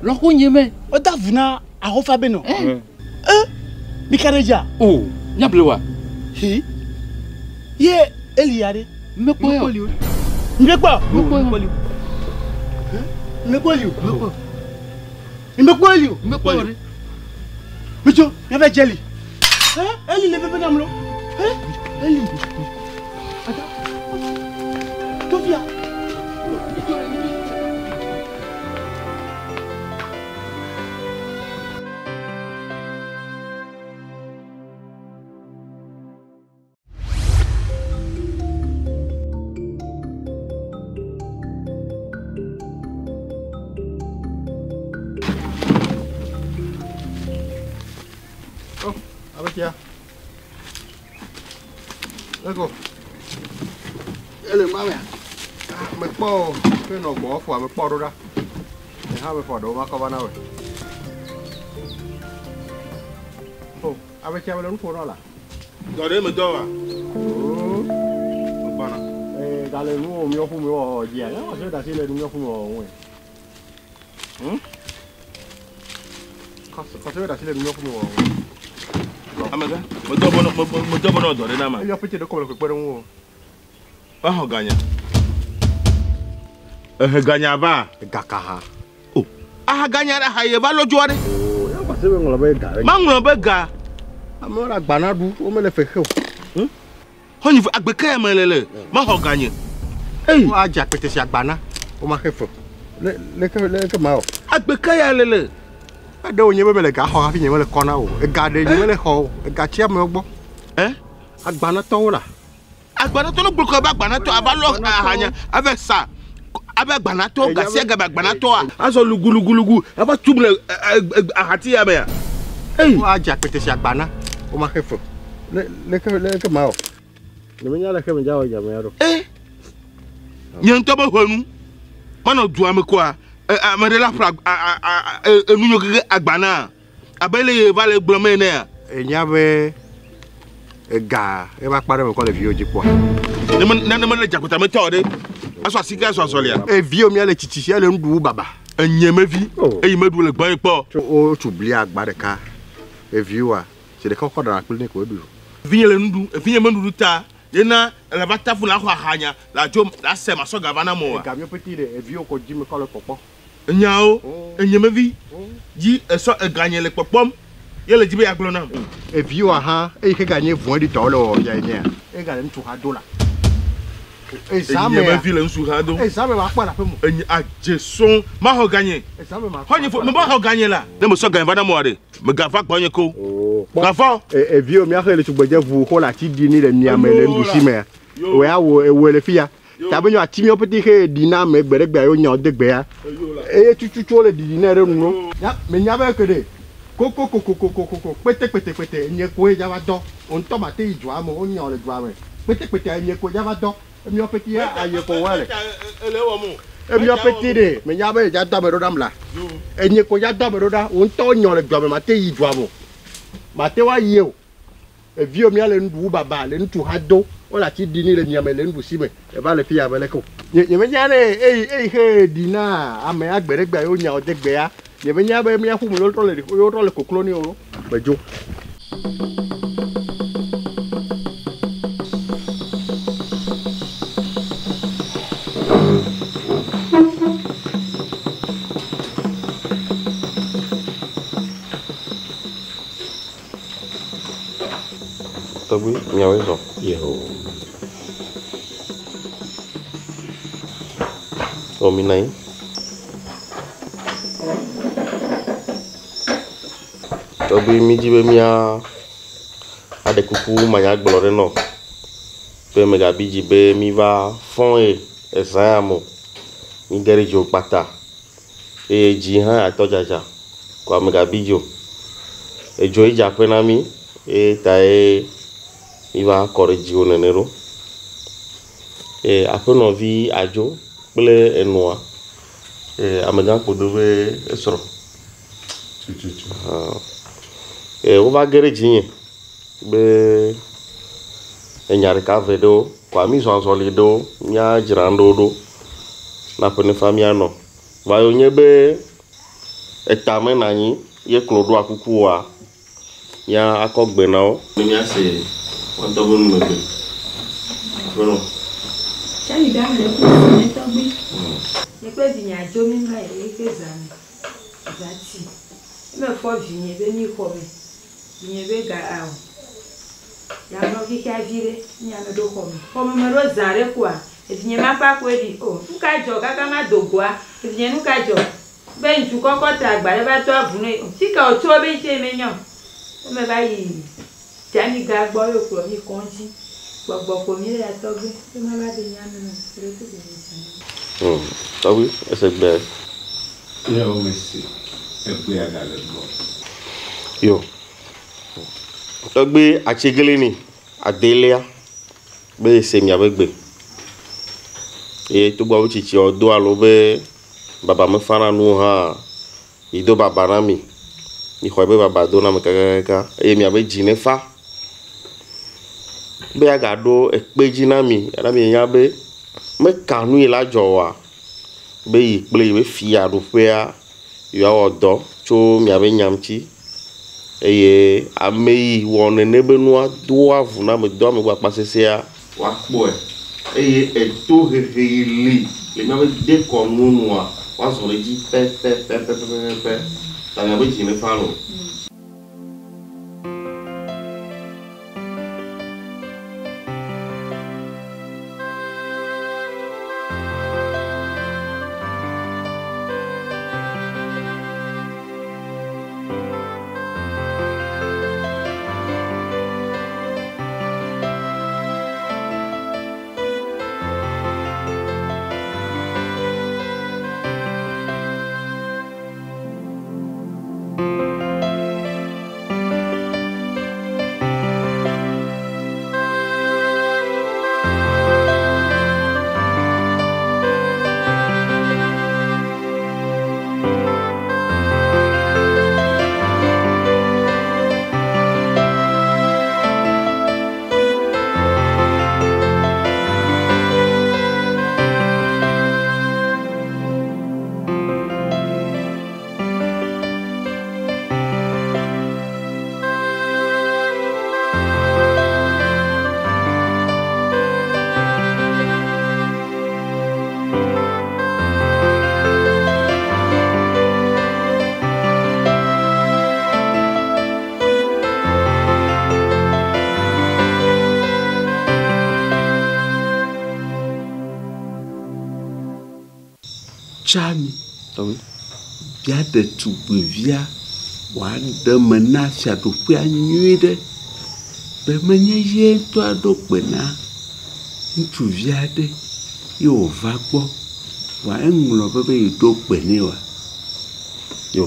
Lɔƒo nye me. O da vu na ahofa be nɔ. Eh, mi ka ɖe dzia? O, nyable wa. Hi. Ye eli ya ɖe. Mekpɔ ya o. Mekpɔ. Mekpɔ ya o. Mekpɔ eli o. Mekpɔ. Mekpɔ eli o. Mekpɔ ya o. Mitso, miava dze eli. Eh, eli le veve nam lo. Eh, eli. Ata. Tofia. Oh, abetia. Lego. Ele ma mea. Mekpɔ o. Ke nɔ gbɔ fɔ mekpɔ ɖo ɖa. Nye hã mefɔ ɖewo makɔ va na wòe. O, abetia mele nu ƒo na la. Dɔ ɖe me dɔ wa. Oo. Megbɔna. Ee, gale nu wo miɔ ƒu mi wɔ dzia. Ya wɔ se da si le nu miɔ ƒu mi wɔ ŋue. Hmm? Kɔse da si le nu miɔ ƒu mi wɔ ŋue. Amegã, medɔ bɔ nɔ medɔ bɔ nɔ dɔ ɖe na ma. Eyɔ pete ɖe kɔ le kpekpe ɖe ŋu o. Exɔ ganya. Ehe ganya va. Gaka ha. O, aha ganya ɖe aha ye va lɔ dzoa ɖe. O, ya kɔse be ŋlɔ be ga ɖe. Ma ŋlɔ be ga. Amewo le agbana ɖu, womele fe xe o. Xɔnyi agbe ke ya me le le, maxɔ ganye. Eyi. Woadze akpete si agbana, womaxe fe. Le leke leke ma o. Agbe ke ya le le. Eɖe wònye be mele ga xɔ hafi nye mele kɔ na o. Ega ɖe nye mele xɔ o. Ega tsi amewo gbɔ. Ɛ? Agbanatɔwo la. Agbanatɔ no gblɔ be agbanatɔ ava lɔ ahanya ava sa abe agbanatɔ gasia game agbanatɔa azɔ lugulugulugu ava tum le ahati ya mea. Eyi. Woadze akpete si agbana, womaxe fe. Le leke leke ma o. Nye menya leke me dza wɔ dzame ya ɖo. Eh. Nye ŋutɔ be ʋe nu. Manɔ dua me koa ame ɖe la ƒle enunyo keke agbana abe le ye va le gblɔm enea. Enya be ega eva kpa ɖe me kɔ le viwo dzi kpɔa. Ne mele dzakota me tɔ ɖe asɔ asi ke asɔ azɔlia. Eviwo mia le tsitsi sia le nuɖuɖu baba. Enye mevi eyi meɖu le gbɔnye kpɔ. Wotso bli agba ɖeka eviwoa si ɖeka kɔ ɖana kpli ne ko eɖu. Vinye le nuɖu evinye me nuɖu ta yena ele va tafu la xɔ ahanya la dzo la se masɔ gava na mo wa. Ega mi peti ɖe eviwo kɔ dzi me kɔ le kpɔkpɔ. Enyawo enye mevi dzi esɔ eganye le kpɔkpɔm ye le dzi be yagblɔ nam. Eviwoa hã eyi ke ganye vɔ̃ ɖitɔwo le wɔwɔ fia nyea ega le ŋutsu ha do la. Enye mevi le ŋutsu ha do. Ezame ma kpɔ le aƒe me. Enye adze sɔŋ maxɔ ganye. Ezame ma. Xɔnye fo me maxɔ ganye la. Ne me sɔ ganye va na mo ɖe megava gbɔnye ko. Gafɔ. Eviwo miaxe le tugbedze ʋu xɔ le ati ɖi ni le miame le nuɖusi mea. Wò ya wò ewɔe le fia. Tabe nyɔ ati miawo pete xe ɖi na ame gbe ɖe gbea yewo nya de gbea. Eye tututu wole ɖiɖi nɛ ɖe nu lo. Ya menya be ke ɖe koko koko koko koko kpete kpete kpete enye koe dza va dɔ. Wo ŋutɔ ma te yi dua me wonya wo le dua me. Kpete kpete enye koe dza va dɔ. Emiawo pete ya aye ko wɔ le. Emiawo pete ɖe menya be dza dɔ ame ɖo ɖam la. Enye koe dza dɔ ame ɖo ɖa. Wo ŋutɔ nya wo le dua me ma te yi dua me o. Ma te wa yi o. Eviwo mia le nuɖuɖu baba le ŋutsu ha do wole ati ɖi ni le miame le nuɖusi me eva le fia be leke o. Nye nye menya ne eyi eyi xe ɖi na ame agbe ɖe gbea yewo nya wo de gbea nye menya be mia ƒome yewo trɔ le yewo trɔ le koklo ni o medzo. Tɔgbi miawoe zɔ. Yeho. O mi na anyi. Tɔgbi mi dzi be mia aɖe kuku manyagblɔ ɖe nɔ be megabi dzi be mi va fɔ̃ ye ezã ya me o. Mi ge ɖe dzo kpata eye dzi hã atɔ dzadza ko amegabi dzi o. Edzo ye dze aƒe na mi eye ta ye mi va kɔ ɖe dziwò nene ɖo. Aƒenɔvi adzo kple enɔa amegã kpodo be esrɔ̃. Tututu. Wova ge ɖe dzinye be enya ɖeka ve ɖewo ko ami zɔ azɔli ɖewo míadzra nuɖewo ɖo. Na ƒe nefa míanɔ. Va yi wònye be eta menɔ anyi ye klo ɖoa kuku oa, mía akɔ gbe na wo. Ne míase woa ŋutɔ be numegbe. Aƒenɔ. Tsani ɖe ame ɖe ku ne tɔgbi. Nye kple vinye adzo mi va yi eƒe zã me. Zã ti. Eme fɔ vinye be mi xɔ me. Vinye be ga ao. Ya mlɔ xixia vi ɖe. Nya me ɖo xɔ me. Xɔ me me ɖo zã ɖe koa. Evinye ma ƒe akoe ɖi. O, nu ka dzɔ kaka ma do goa? Evinye nu ka dzɔ? Be ŋutsu kɔkɔ tra agba ɖe va to avu ne. Fika wòtso be ŋtsi menya o. Eme va yi Tsani ga gbɔ ye wòkplɔ mi kɔdzi. Gbɔgbɔ ƒo mi ɖe ya tɔgbi. Be ma va ɖe nya me nɔ. Ɖe ku ɖe mi zã. Tɔgbi, ese gbe. Ye wo me se egbea gale gbɔ. Yo. Tɔgbi atsiglinyi adelia be ese miaƒe gbe. Eye togbɔ be tsitsiawo do alo be baba mefana nu o hã, yi do baba na mi. Mixɔe be baba do na mi kakakaka eye miaƒe dzi nefa. Be agaɖo ekpe dzi na mi, na mi nya be meka nu yi la dzɔ oa, be yi kple yi be fiaɖuƒea yewoawɔ dɔ tso miaƒe nya ŋuti. Eye ame yi wɔ nene be nua doa avu na ame, do ame gbɔ akpasesẽa, woakpɔe. Eye eto hehe yi li le míaƒe dekɔnuwo nua, woazɔ ɖe edzi pɛpɛpɛpɛpɛpɛ. Ta miaƒe dzi nefa loo. Tsani, bia ɖetugbivia wòaɖe eme na fiaɖuƒea nyuie ɖe be menye ye ŋutɔ aɖo gbe na ŋutsuvi aɖe ye wòva gbɔ vɔa eŋlɔ be be yeɖo gbe nɛ oa.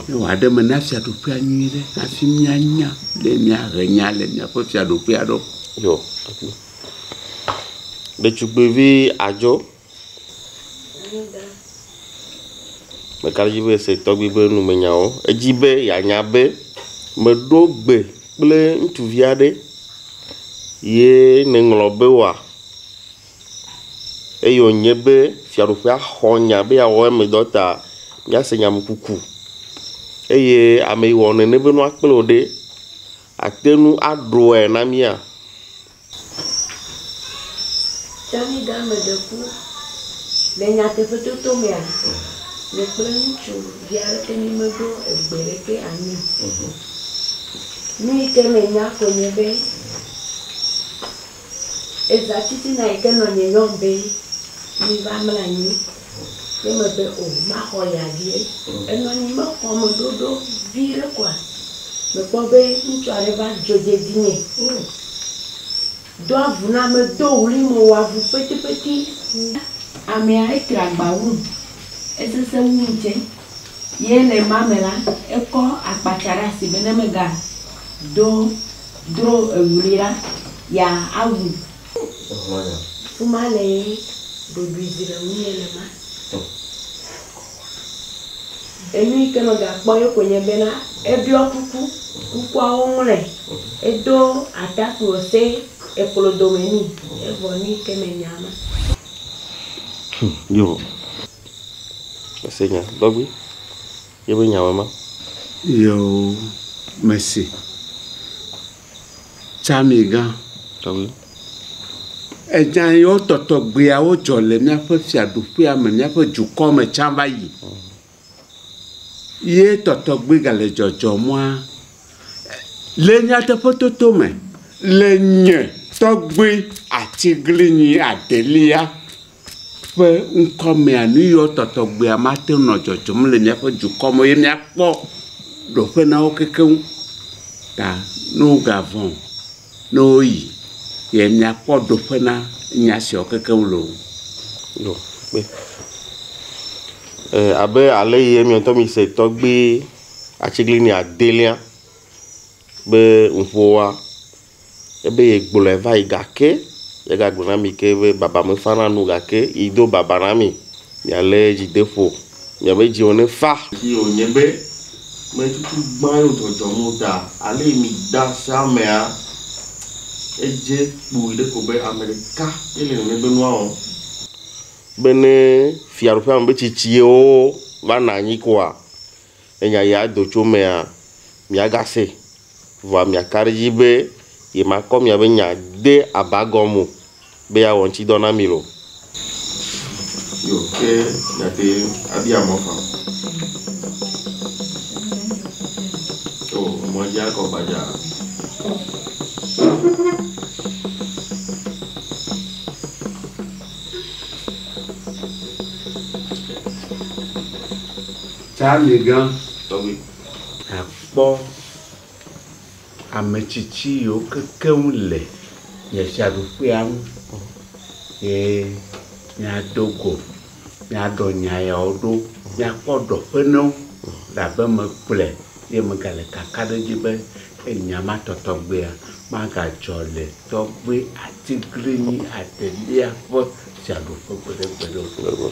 Ne wòaɖe eme na fiaɖuƒea nyuie ɖe hafi míanya le míahe nya le míaƒe fiaɖuƒea ɖo. Yo. Ɖetugbivi adzo. Meka ɖe edzi be ese tɔgbi be numenyawo. Edzi be yeanya be meɖo gbe kple ŋutsuvi aɖe ye neŋlɔ be oa. Eye wònye be fiaɖuƒea xɔ nya be yeawɔ eme dɔ ta míase nyamekuku. Eye ame yi wɔ nene be nua kple wò ɖe, ate ŋu aɖɔe na mía? Tsani game ɖe ku le nyateƒetoto mea, nye kple ŋutsuvi aɖeke mi meɖo egbe ɖeke anyi o. Nu yi ke menya ko nye be eza titina yi ke nɔnye yɔm be mi va mlɔ anyi. Ye me be o maxɔ ya vie. Enɔ anyi mexɔ me ɖoɖo vi ɖe koa. Mekpɔ be ŋutsu aɖe va dzo dze dzinye. Do avu na ame, do ɣli mewɔ avu petipeti. Amea etre agba wum. Esese wum dze. Ye le ma me la, ekɔ akpatsa ɖe asi be ne mega do dro eɣli la, ya awu. Fuma le ɖoɖoe zi le ŋunye le ma. Enu yi ke megakpɔ ye ko nye bena eɖɔ kuku, kukuawo ŋlɔe. Edo atakpui wòse eklo dome nɛ. Evɔ nu yi ke menya ma. Yo. Mese nya. Tɔgbui, yebe nya me ma. Yo, mese. Tsamigã. Tɔgbui. Enya yiwo tɔtɔgbeawo dzɔ le míaƒe fiaɖuƒea me, míaƒe dukɔ me tsã va yi. Ye tɔtɔgbe gale dzɔdzɔmɔa, le nyateƒetoto me, le nye tɔgbe atiglinyi adelia ƒe ŋkɔmea, nu yiwo tɔtɔgbea mate ŋu nɔ dzɔdzɔm le míaƒe dukɔ me ye míakpɔ ɖoƒe na wo kekeŋ. Ta ne wogavɔ̃ o, ne woyi ye míakpɔ ɖoƒe na nya siawo kekeŋ loo. Yo, kpe. E, abe ale yi miɔ ŋutɔ mi se tɔgbe atiglinyi adelia be ŋƒoa ebe ye gblɔe va yi gake yegagblɔ na mi ke be baba mefana nu gake yi do baba na mi mialé dzideƒo miabe dziwo ne fa. Yi wònye be metutu gbã yo dzɔdzɔm o ta ale yi mi da sea mea edze kpui ɖe ko be ame ɖeka ye le nene be nua wɔm. Be ne fiaɖuƒea me be tsitsiwo va nɔ anyi koa enya ya do tso mea miagase vɔa miaka ɖe edzi be yemakɔ miabe nya de aba gɔme o be yeawɔ ŋuti dɔ na mi lo. Yo ke miate abia mɔ fa. O emɔ dzi akɔ gbadza. Tsamigã. Tɔgbui. Akpɔ ame tsitsi yiwo kekeŋ le nye fiaɖuƒea ŋu ye míado go, míaɖɔ nya yawo ɖo, míakpɔ ɖoƒe na wo elabe megblɔe ye megale kakaɖedzi be enya ma tɔtɔgbea magadzɔ le tɔgbe atiglinyi adelia ƒe fiaɖuƒe gbeɖegbeɖe o.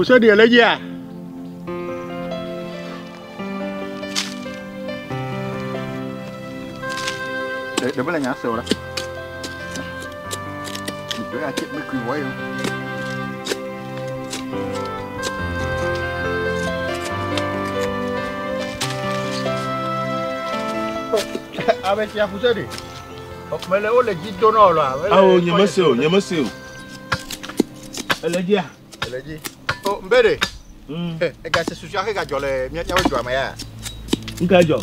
Fuseni ele dzia? Ɖe mele nya se o la. Dɔ ya tse mekui vɔ ye o. Ame sia Fuseni, mele wole dzi do na wò la. Awo nye mese o, nye mese o. Ele dzia? Ele dzi. O Mbere. Ega se susu ahe gadzɔ le míaƒe dua me ya. Nuka dzɔ?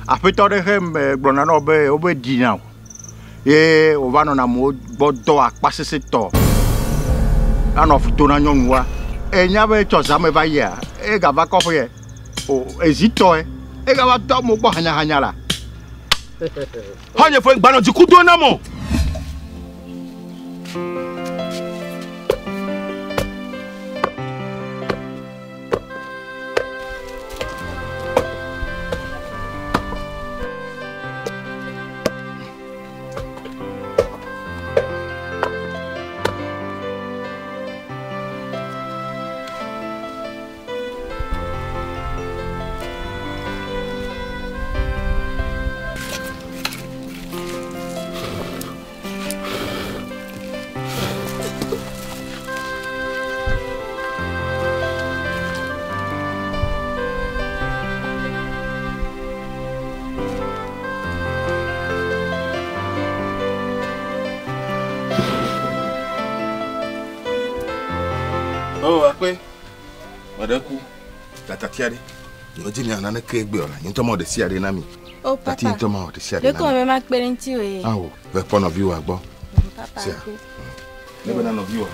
Aƒetɔ ɖe he me gblɔna na wo be wobe ɖina o. Ye wòva nɔna amewo gbɔ dɔ akpasesẽtɔ. Anɔ fu to na nyɔnuwoa. Enya be tsɔ zã me va yia, egava kɔƒe yɛ. O ezitɔe. Egava tɔ amewo gbɔ hanyahanya la. Xɔnye ƒe gbanɔ dziku do nam o. Oh, akpe. Meɖe ku. Tatatia ɖe. Nye medzi mia naneke egbe o la. Nye ŋutɔ mawɔ ɖe sia ɖe na mi. O Tati papa. ŋutɔ mawɔ ɖe sia ɖe Ɖeko na mi. me makpe ɖe ŋutiwò ye. Awo, ve kpɔ nɔviwòa gbɔ. Papa Sia. akpe. Ne bena nɔviwòa.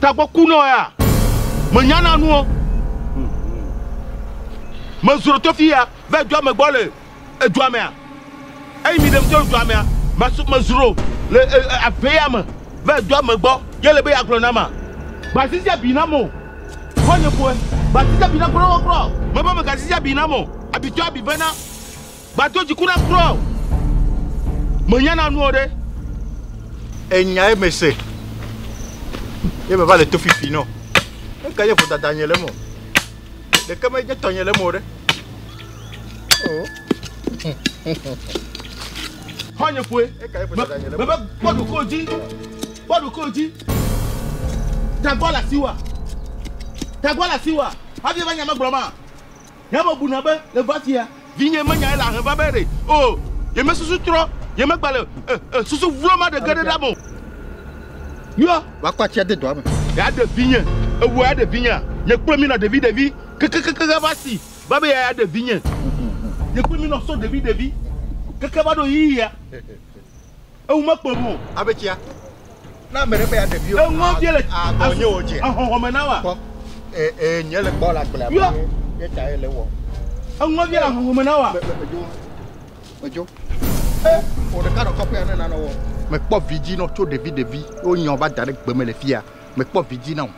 Tagbɔ ku nɔ ya. Menya na nuwo. Mezro to fi ya va dua me gbɔ le edua mea. Eyi mi ɖem tso dua mea, mesu mezro le ave ya me va dua me gbɔ. Ye le be yeagblɔ na ma. Gbasisi abi na mo. Xɔnye ƒoe. Gbasisi abi na kura kura. Mebe megasisi abi na mo. Abitɔ abi vena. Gbado dziku na kura o. Menya na nuwo ɖe. Enya ye mese. Ye meva le to fifi nɔ. Eka ye vodada nye le mo. Ɖeke menye tɔnye le mo ɖe. Oh. Xɔnye ƒoe. Mebe kpɔ ɖokuiwò dzi. Kpɔ ɖokuiwò dzi. Tagbɔ le asiwòa? Tagbɔ le asiwòa? Hafi eva nya megblɔ ma. Nye mebuna be le va fia. Vinye menya ye le ahe va be ɖe. O, ye me susu trɔ. Ye megba le susu vlo ma ɖe ge ɖe ɖa mo. Yɔ. Va kɔ atsia de dɔa me. Ya ɖe vinye. Ewɔ ya ɖe vinyea. Nye kple mi nɔ ɖevi ɖevi. Kekekeke va si. Va be ya ɖe vinye. Nye kple mi nɔ so ɖevi ɖevi. Keke va ɖo yiyia. Ewu mekpe mo. Abe tsia. Na ame ɖe be ya ɖe viwo. Eŋɔ vie le agɔ nye wo dzi. Ahɔhɔme na wa. Kpɔ. Ee nye le gbɔ le agblea me. Yɔ. Ye ta ye le wɔ. Eŋɔ vie le ahɔhɔme na wa. Medzo. Medzo. E o ɖeka nɔ kɔƒea ne nanɔ wɔ. Mekpɔ vidzi nɔ tso ɖevi ɖevi wonyɔ va da ɖe gbe me le fia. Mekpɔ vidzi na o.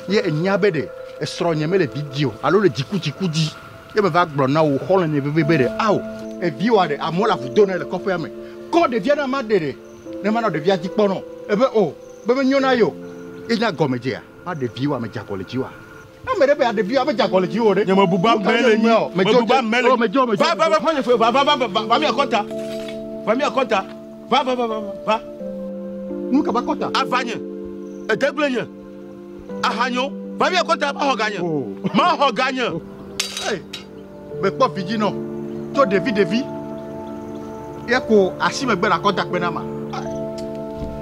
Ye enya be ɖe esrɔ̃ nye mele vidzi o alo le dziku dziku dzi. Ye meva gblɔ na wò xɔlɔ̃ nye veve be ɖe ao eviwoa ɖe amewo le avu do ne le kɔƒea me. Kɔ ɖevia na ma ɖe ɖe. Ne manɔ ɖevia dzi kpɔ nɔ. Ebe o be menyo na ye o. Ye nya gɔme dzea? Ma ɖeviwoa medze agɔ le dziwòa? Ne ame ɖe be yeaɖe viwoa medze agɔ le dziwò ɖe. Nye mebu be ame le nyi. Mebu be ame le nyi. Va va va xɔnye ƒe va va va va va mia kɔnta. Va mia kɔnta. Va va va va va. Nu ka va kɔnta? Ava nye. Edegble nye. Aha nyo. Va mia kɔnta ma xɔ ga nye. Ma xɔ ga nye. Hey, mekpɔ vidzi nɔ tso ɖevi ɖevi. Ye ko asi megbe le akɔnta kpe na ma.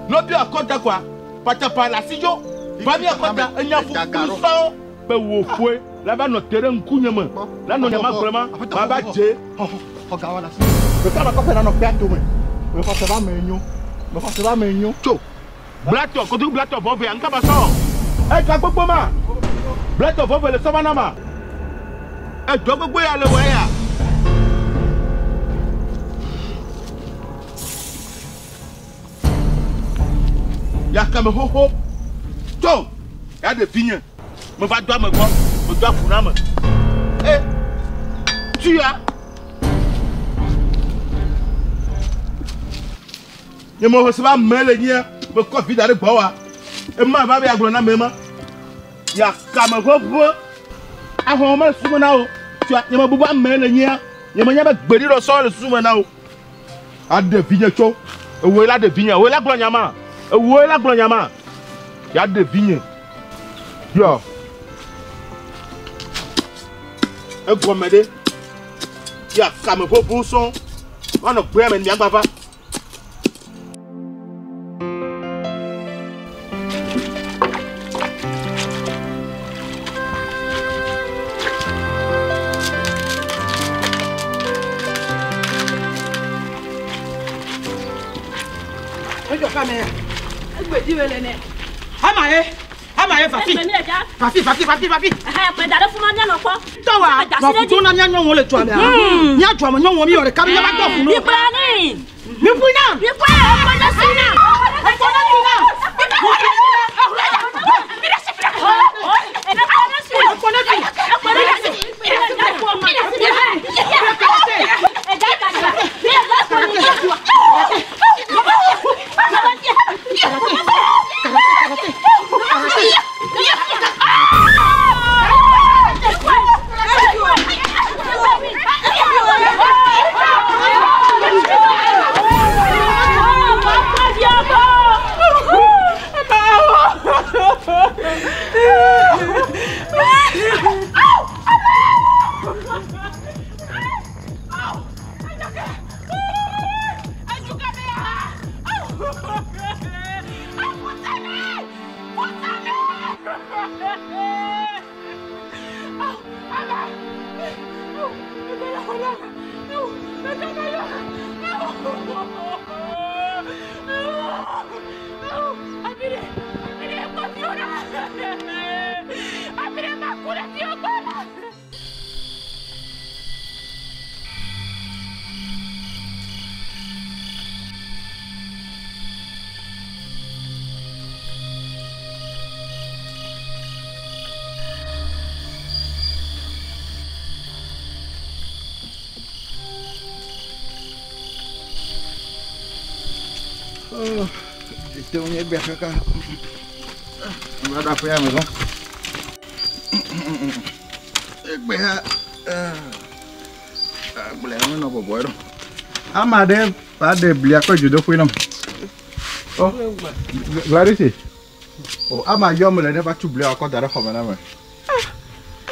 Nɔbi akɔnta kɔa patapa le asi dzo. Va mia kɔnta enya ƒuƒu sɔŋ. Be wò ƒoe la va nɔ te ɖe ŋkunye me la nɔ nya ma gblɔm ma ma va dze. Xɔ ga wa le asi. Ɖeka nɔ kɔƒe la nɔ kpea tome. Mexɔ se be ame nyo. Mexɔ se be ame nyo. Tso. Blatɔ kotoku blatɔ vɔ vea ŋka ba sɔ. Ega gbogbo ma. Blatɔ vɔ ve le sɔ va na ma. Edɔ gbogbo ya le wɔ ya. Ya kame xoxo. Tso. Ya ɖe vinye. Meva do ame gbɔ. Medo afu na ame. E. Tuya. Nye me xɔse be ame le nyia mekɔ vi da ɖe gbɔwòa. Ema va be agblɔ na ame ma. Ya kame ʋeʋe. Ahɔhɔ mele susu me na wo. Tua nye mebu be ame le nyia. Nye menya be gbeɖiɖɔ sɔ le susu me na wo. Aɖe vinye tso. Ewoe la ɖe vinye. Ewoe la gblɔ nya ma. Ewoe la gblɔ nya ma. Ya ɖe vinye. Yɔ. Egɔme ɖe. Ya kame ʋeʋe sɔŋ. Woanɔ gbea me miagba va. Ama ye, ama ye vafi. Vafi, vafi, vafi, vafi. Tɔwa, nɔ futu na mía nyɔnuwo le dua mea. Mía dua me nyɔnuwo mi wɔ ɖeka mi va dɔ funu. Mi ƒui na. Mi ƒui na. Ekpɔ ne si na. Ekpɔ ne si. Ekpɔ ne si. Ete ŋu nye gbea kaka. Va ɖo aƒea me zɔ. Egbea agblea menɔ bɔbɔe ɖo. Ame aɖe va ɖe blia kple dzodoƒe nam. Oh, Gladys. Oh, ama yɔ me le ne va tu blia kɔ da ɖe xɔme na me.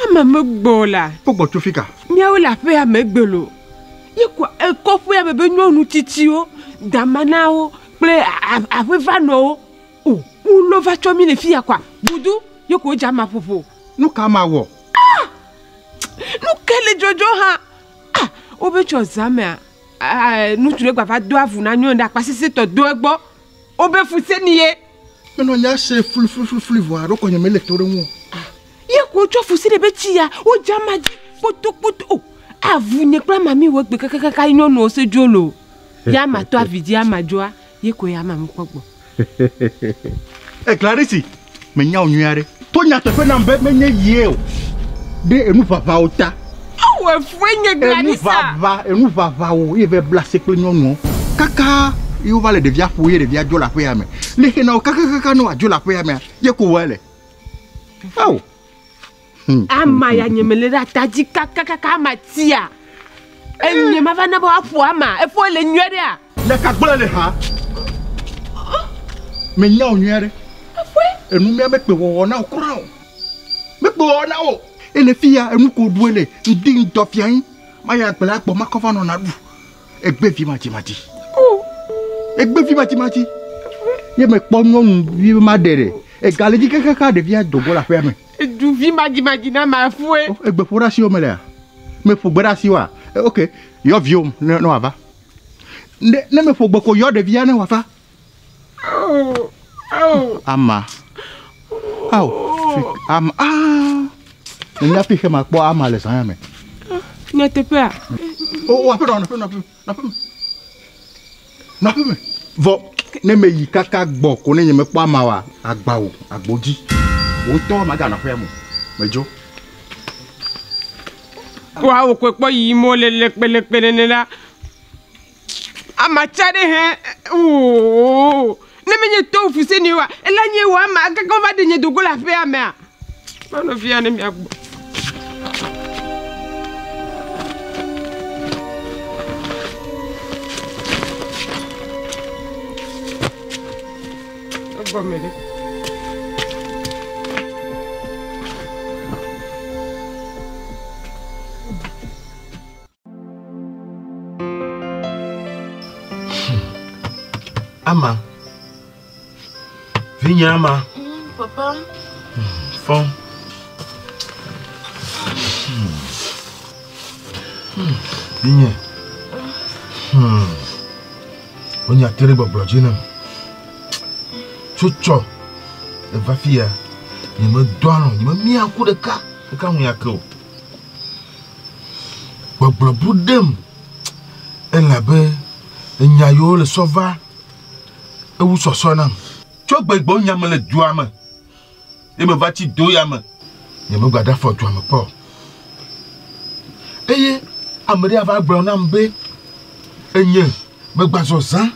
Ama megbɔ la. Wogbɔ tso fika. Míawo le aƒea me gbe lo. Ye ko ekɔƒea me be nyɔnu tsitsiwo, damanawo kple aƒevanɔwo. O, wolɔ va tsɔ mí le fiya koa, budu ye ko wodze ama ƒoƒo. Nu ka ma wɔ? Ah! Nu ke le dzɔdzɔ hã. Ah, wobe tsɔ zã mea, ŋutsu ɖe gbava do avu na nyɔnu ɖe akpasesẽtɔ do egbɔ. Wobe fuseni ye. Menɔ nya se flifliflifli vɔa ɖo kɔnye mele to ɖe ŋu o. Ye ko wotsɔ fuseni be tsi ya, wodze ama dzi kpotokpoto. O, avu nye kple ama mi wɔ egbe kakakaka ye nyɔnuwo se dzo lo. Ye ama tɔ avi dzi ama dzoa, ye ko ye ama mekpɔ gbɔ. E Clarisse, menya wò nyuie aɖe. To nyateƒe nam be menye yie o. Ɖe enu ʋaʋãwo ta. Ewɔ efue nye Clarissa. Enu ʋaʋã, enu ʋaʋãwo ye va bla asi kple nyɔnuwo. Kaka ye wova le ɖevia ƒo ye ɖevia dzo le aƒea me. Leke na wo kakakaka ne wòadzo le aƒea mea, ye ko wɔe le. Ao. Ama ya nye mele ɖe ata dzi kakakaka ama tia. Enye mava na be woaƒo ama. Efo le nyuie ɖea? Le ka gblẽ le ha. Menya wò nyuie ɖe. Enu mía mekpe wɔwɔ na wò kura o. Mekpe wɔwɔ na wò. Ele fi ya enu ko ɖu ele ŋdi ŋdɔ fia anyi. Maya agble agbɔ makɔ va nɔ naɖu. Egbe vi madzimadzi. Egbe vi madzimadzi. Ye mekpɔ nyɔnuvi ma ɖe ɖe. Ega le dzi kakaka ɖevia do go le aƒea me. Eduvi madzimadzi na ma fue. Egbe ƒo ɖe asiwò melea? Meƒo gbe ɖe asiwòa? Ok, yɔ viwò ne wòava. Ne ne meƒo gbe ko yɔ ɖevia ne wòava. Ama. Ao, ama. Ah. Nenya fi xe makpɔ ama le zã ya me. Nyateƒea? O, aƒe nɔ, nɔƒe, nɔƒe, nɔƒe me. Nɔƒe me. Vɔ ne meyi kaka gbɔ ko ne nye mekpɔ ama wa, agba wò, agbo dzi. Wò ŋutɔ maganɔ aƒea me o. Medzo. Wa wò koe kpɔ yiyim wole lekpelekpe nene la. Amatsa ɖe hẽ oo. Ne menye to fuseni wa, ela nye wò ama kaka wova ɖe nye dogo le aƒea mea. Manɔ fia ne miagbɔ. Egɔme ɖe. Ama. Vinye ama. Papa. Fɔ. Vinye. Wonya te ɖe gbɔgblɔ dzi nam. Tso tsɔ eva fi ya, nye medɔ alɔ̃, nye memia ŋku ɖeka ɖeka ŋu ya ke o. Gbɔgblɔ bu ɖem elabe enya yiwo le sɔ va ewu sɔsɔ nam. Tso gbegbɔ nya me le dua me ye meva tsi do ya me. Nye megbada afɔ dua me kpɔ o. Eye ame ɖe ava gblɔ nam be enye megbazɔ zã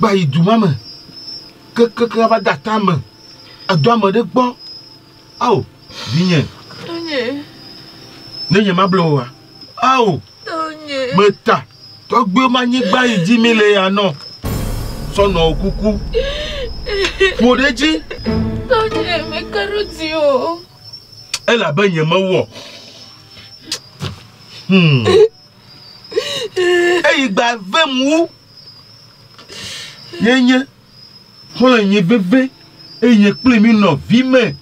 gba yi du ma me kekeke ava de ata me edo ame ɖe gbɔ. Ao, vinye. Tonye. Ne nye mable oa? Ao. Tonye. Meta tɔgbuiwo ma anyigba yi dzi mi le ya nɔ. Sɔnɔ kuku. Ƒo ɖe dzi. Tonye, meka ɖo dzi o. Elabe nye mewɔ. Eyi gba vem wu. Ye nye xɔlɔ̃ nye veve eye nye kpli mi nɔ vi me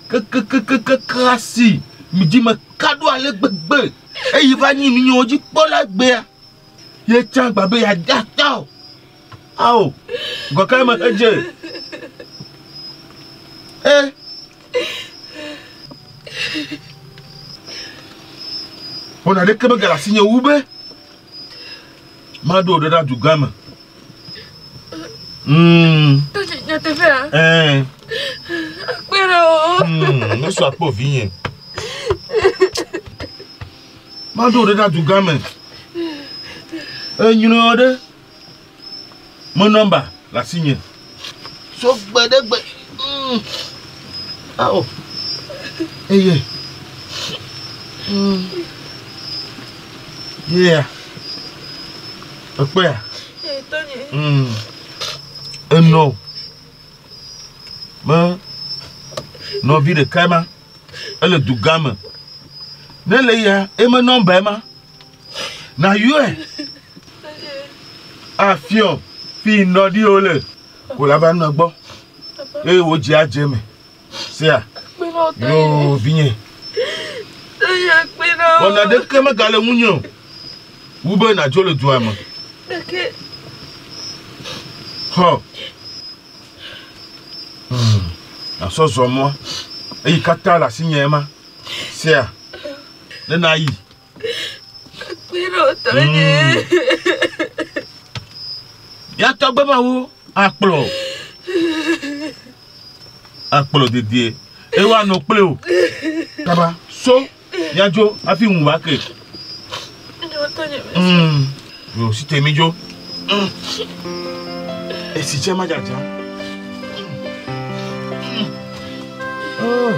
kekekekeke asi mi dzi me ka ɖo ale gbegbe eyi va nyi nunyewo dzi kpɔ la gbea ye tsã gba be yeade ata o ao gɔka me hedze e wɔna ɖeke megale asinye wu be maɖo ɖe ɖa dugã me. Nyateƒea? Ɛɛ. Akpe ɖe o. Nusu akpɔ vinye. Maɖo ɖe ɖa dugã me. Enyɔ ɖe. Me nɔmba Le asinye. So gbe ɖe gbe. Ao. Eye. Yeah. Ekpɔea? Enɔ. Me nɔvi ɖeka ma ele dugã me. Ne le ya eme nɔmba ma. Na yɔe. Afiɔ fi nɔɖiwo le. Ko la va nɔ gbɔ. Eye wo dzi adze me. Sea. Yo vinye. Wɔna ɖeke megale ŋunye o. Wu be nàdzo le dua me. Xɔ. Nàsɔ zɔ mɔa. Eyi katã le asinye ema. Sea. Ne nàyi. Mía tɔgbe mawo akplɔ. Akplɔ dedie. Eye woanɔ kple o. Kaba so míadzo hafi ŋu va ke. Yo si te mi dzo. Esi tse ma dzadza. Oh.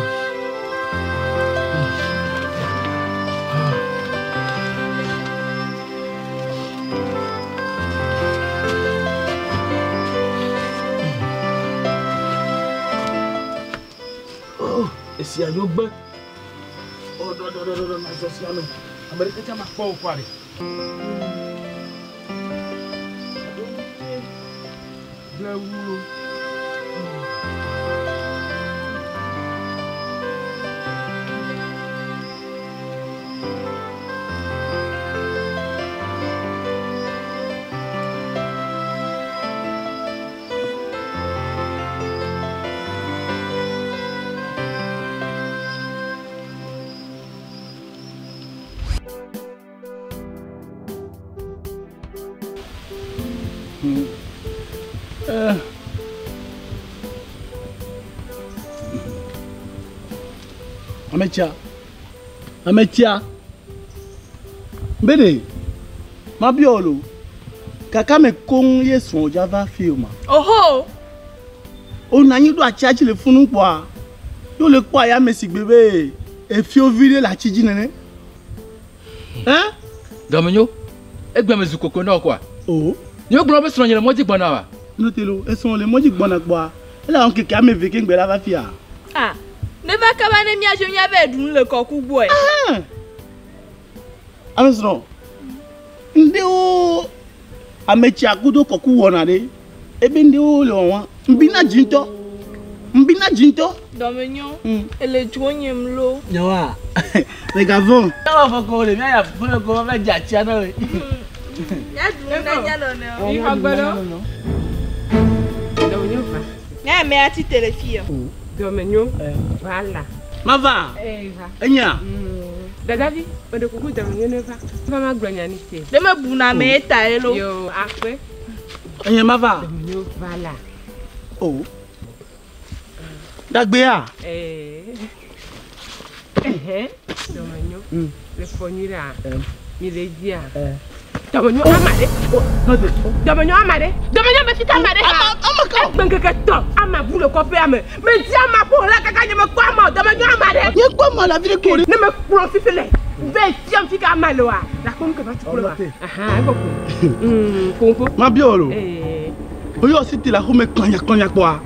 Oh, esia nyo gbe. Oh, dɔ dɔ dɔ dɔ nazɔ sia me. Ame ɖeke tsa makpɔ o kɔa ɖe. Blewu. Ametsia, ametsia, be ɖe mabiɔ wò loo, kaka me koŋ ye srɔ̃wò dza va fi o ma? Oho! Wonɔ anyi ɖo atsia dzi le funu kpɔa, ye wole kpɔ ayame sigbe be efiovi ɖe le atsi dzi nene. Ɛ? Dɔmenyo, egbe me zu koko na wò kɔa? O. Nye gblɔ be srɔ̃nye le mɔdzi gbɔna wa? Note lo, esrɔ̃ le mɔdzi gbɔna kpɔa, ele abe ŋkeke ame eve keŋ gbe la va fia. Ah, ne va kaba ne míadzo míava ɖu nu le kɔku gbɔe. Ah! Ame srɔ̃, ŋɖewo ame tsia kudo kɔku wɔna ɖe, ebe ŋɖewo le wɔwa. Ŋbina dzi ŋutɔ. Ŋbina dzi ŋutɔ. Dɔmenyo, ele dzro nyem lo. Nyawa, megavɔ̃. Nyawa fɔkɔ le mía ya fufu ko va dze atsia na we. Míaɖu nu na mía nɔnɔewo. Mi xɔ gbe ɖo. Dɔmenyo va. Ne amea tsi te le fi yɔ. Dɔmenyo, va la. Mava. Ee, va. Enya. Dadavi, meɖe kuku dɔmenyo ne va. Va ma gblɔ nya ni te. Ne mebuna ame ye ta ye lo. Yo, akpe. Enya mava. Dɔmenyo va la. O. Dagbea. Ee. Ehe, dɔmenyo. Le fɔ nyui ɖea? Mi le dzia? Dɔmenyo ama ɖe. Dɔmenyo ama ɖe. Dɔmenyo me fika ama ɖe. Ama ka. Egbe ŋkeke tɔ̃ ama bu le kɔƒea me. Me di ama ƒo la kaka nye me kpɔ ama o. Dɔmenyo ama ɖe. Nye kpɔ ama le afi ɖe ko ɖe. Ne me kplɔ fifi le. Ve fiam fika ama le oa. La kpɔ nu ke va ti kplɔ wa. Aha, evɔ ko. Ƒoƒo. Ma biɔ o lo. Oyɔ si te le axome kplanya kplanya kpɔa.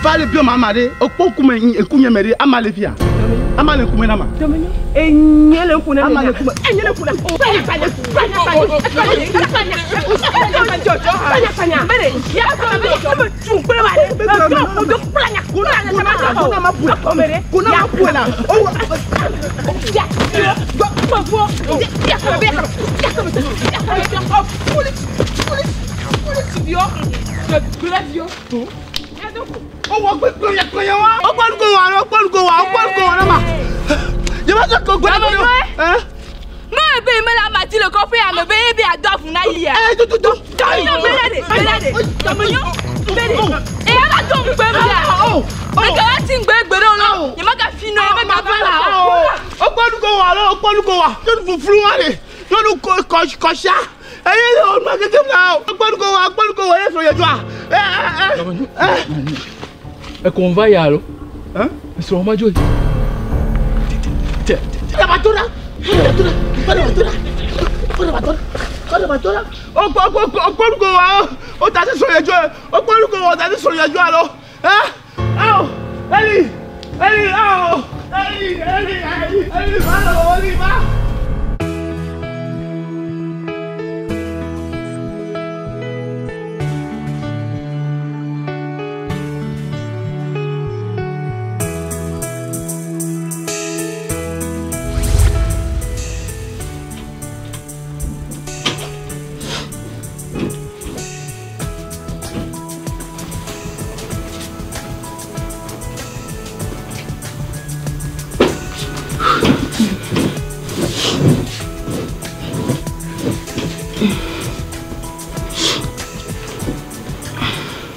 Va le biɔ ma ama ɖe. Ekpɔ ŋkume ŋkunye me ɖe ama le fia. Ama le ŋkume na ma. Enye le ŋku na Ama le ŋkume. Enye le ŋku na. Kpanya kpanya kpanya kpanya kpanya kpanya kpanya. Bere ya kpanya bere tun kple wa ɖe. Tun kudo kpanya kpanya kpanya. Kuna ma ƒoe. Ekɔme ɖe. Kuna ma ƒoe la. Owo. Ya gbɔ gbɔ ya kame be ya kame ya kame ya kame ya kame. Polisi polisi polisi viɔ. Gblẽ viɔ. Owó gbé kpanya kpanya wa. Ọgbọ́n kò wà ọgbọ́n kò wà ọgbọ́n kò wà lọ́mà. Yẹ bá sọ kò gbọ́dọ̀ gbọ́dọ̀. Ne ebe me la mati le kɔƒe ame be ebe ado avu na yia. Ɛ tututu. Dɔmenyo bele de bele de dɔmenyo bele. Eya va do ŋugbe mi la. Eke va ti ŋugbe gbe ɖe o lo. Nye mega fi nɔ ye mega va la. Ọgbọ́n kò wà lọ ọgbọ́n kò wà. Yóò fúnfún wa de. Yóò kọ kọ̀ṣà. Ẹyẹ ọ̀nà kékeré la ọgbọ́n kò wà ọgbọ́n kò ko wɔ ye srɔ̃ ye dzoa. Ekɔn va ya alo? Esrɔ̃ ma dzoe. Kɔɖe ba to ɖa. Kɔɖe ba to ɖa. Kɔɖe ba to ɖa. O kpɔ kpɔ kpɔ kpɔ nu ko wa o ta si srɔ̃ ye dzoe. O kpɔ nu ko wɔ ta si srɔ̃ ye dzoa alo? Awo Eli Eli awo Eli Eli Eli Eli va lo Eli va.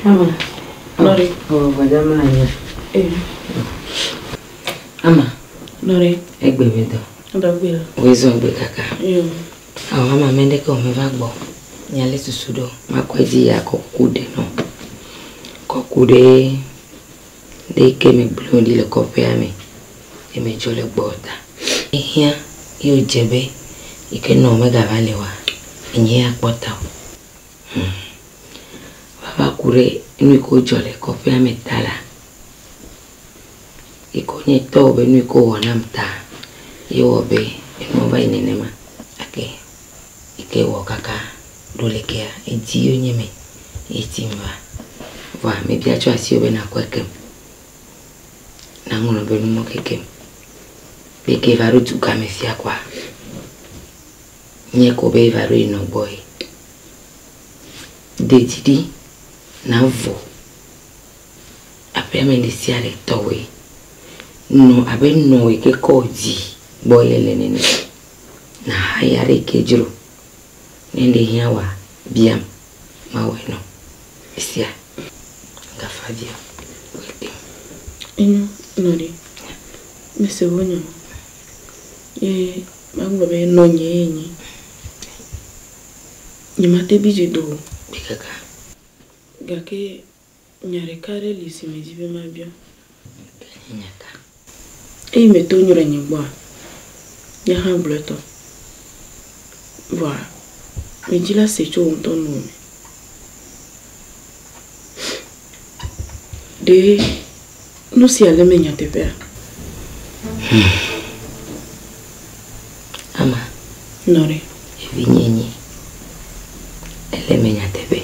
Ama. Nore. Oh, madame Anya. Eh. Ama. Nore. Egbe be dɔ. Dɔgbe la. Wezɔ egbe kaka. Yo. Awɔ ama mɛ ɖeke o meva gbɔ. Nya le susu ɖo. Makɔe dzi ya kɔ kuku ɖe nɔ. Kɔ ku ɖe ɖe ke me gblẽ ɖi le kɔƒea me. Eme dzɔ le gbɔ ta. Ehiã ye wòdze be yi ke nɔ megava le oa, enye ya kpɔ ta o. Vava ku ɖe nu yi ke wodzɔ le kɔƒea me ta la, yi ke wonye tɔwò be nu yi ke wowɔ nam ta, ye wɔ be enuwo va yi nenema. Gake yi ke wɔ kaka ɖo lekea, edzi ye nye me ye tim va. Vɔa mebia tso asiwò be nakɔe kem. Naŋlɔ be numɔ kekem. Be ke va ɖo dugã me fia koa, nye ko be va ɖo yi nɔ gbɔ ye. De dzi ɖi navo aƒea me ɖe sia ɖe tɔwoe. Nɔ abe nɔ yi ke kɔ dzi gbɔ ye le nene. Na haya ɖe yi ke dzro. Ne ɖe hiã wa biam mawɔe nɔ. Esia gafa via. Enyo nɔɖe. Mese wo nyɔ. Ye magblɔ be nɔnye ye nyi. Nyemate bi dzi do o. Kaka. Gake nya ɖeka ɖe li si medzi be mabia. Nya ka? Eyi meto nyrɔe nye gbɔa, nye hã gblɔ etɔ. Vɔa medzi la se tso wò ŋutɔ nuwò me. Ɖe nu sia le eme nyateƒea? Ama. Nɔ ɖe. Evinye nyi. Ele eme nyateƒe.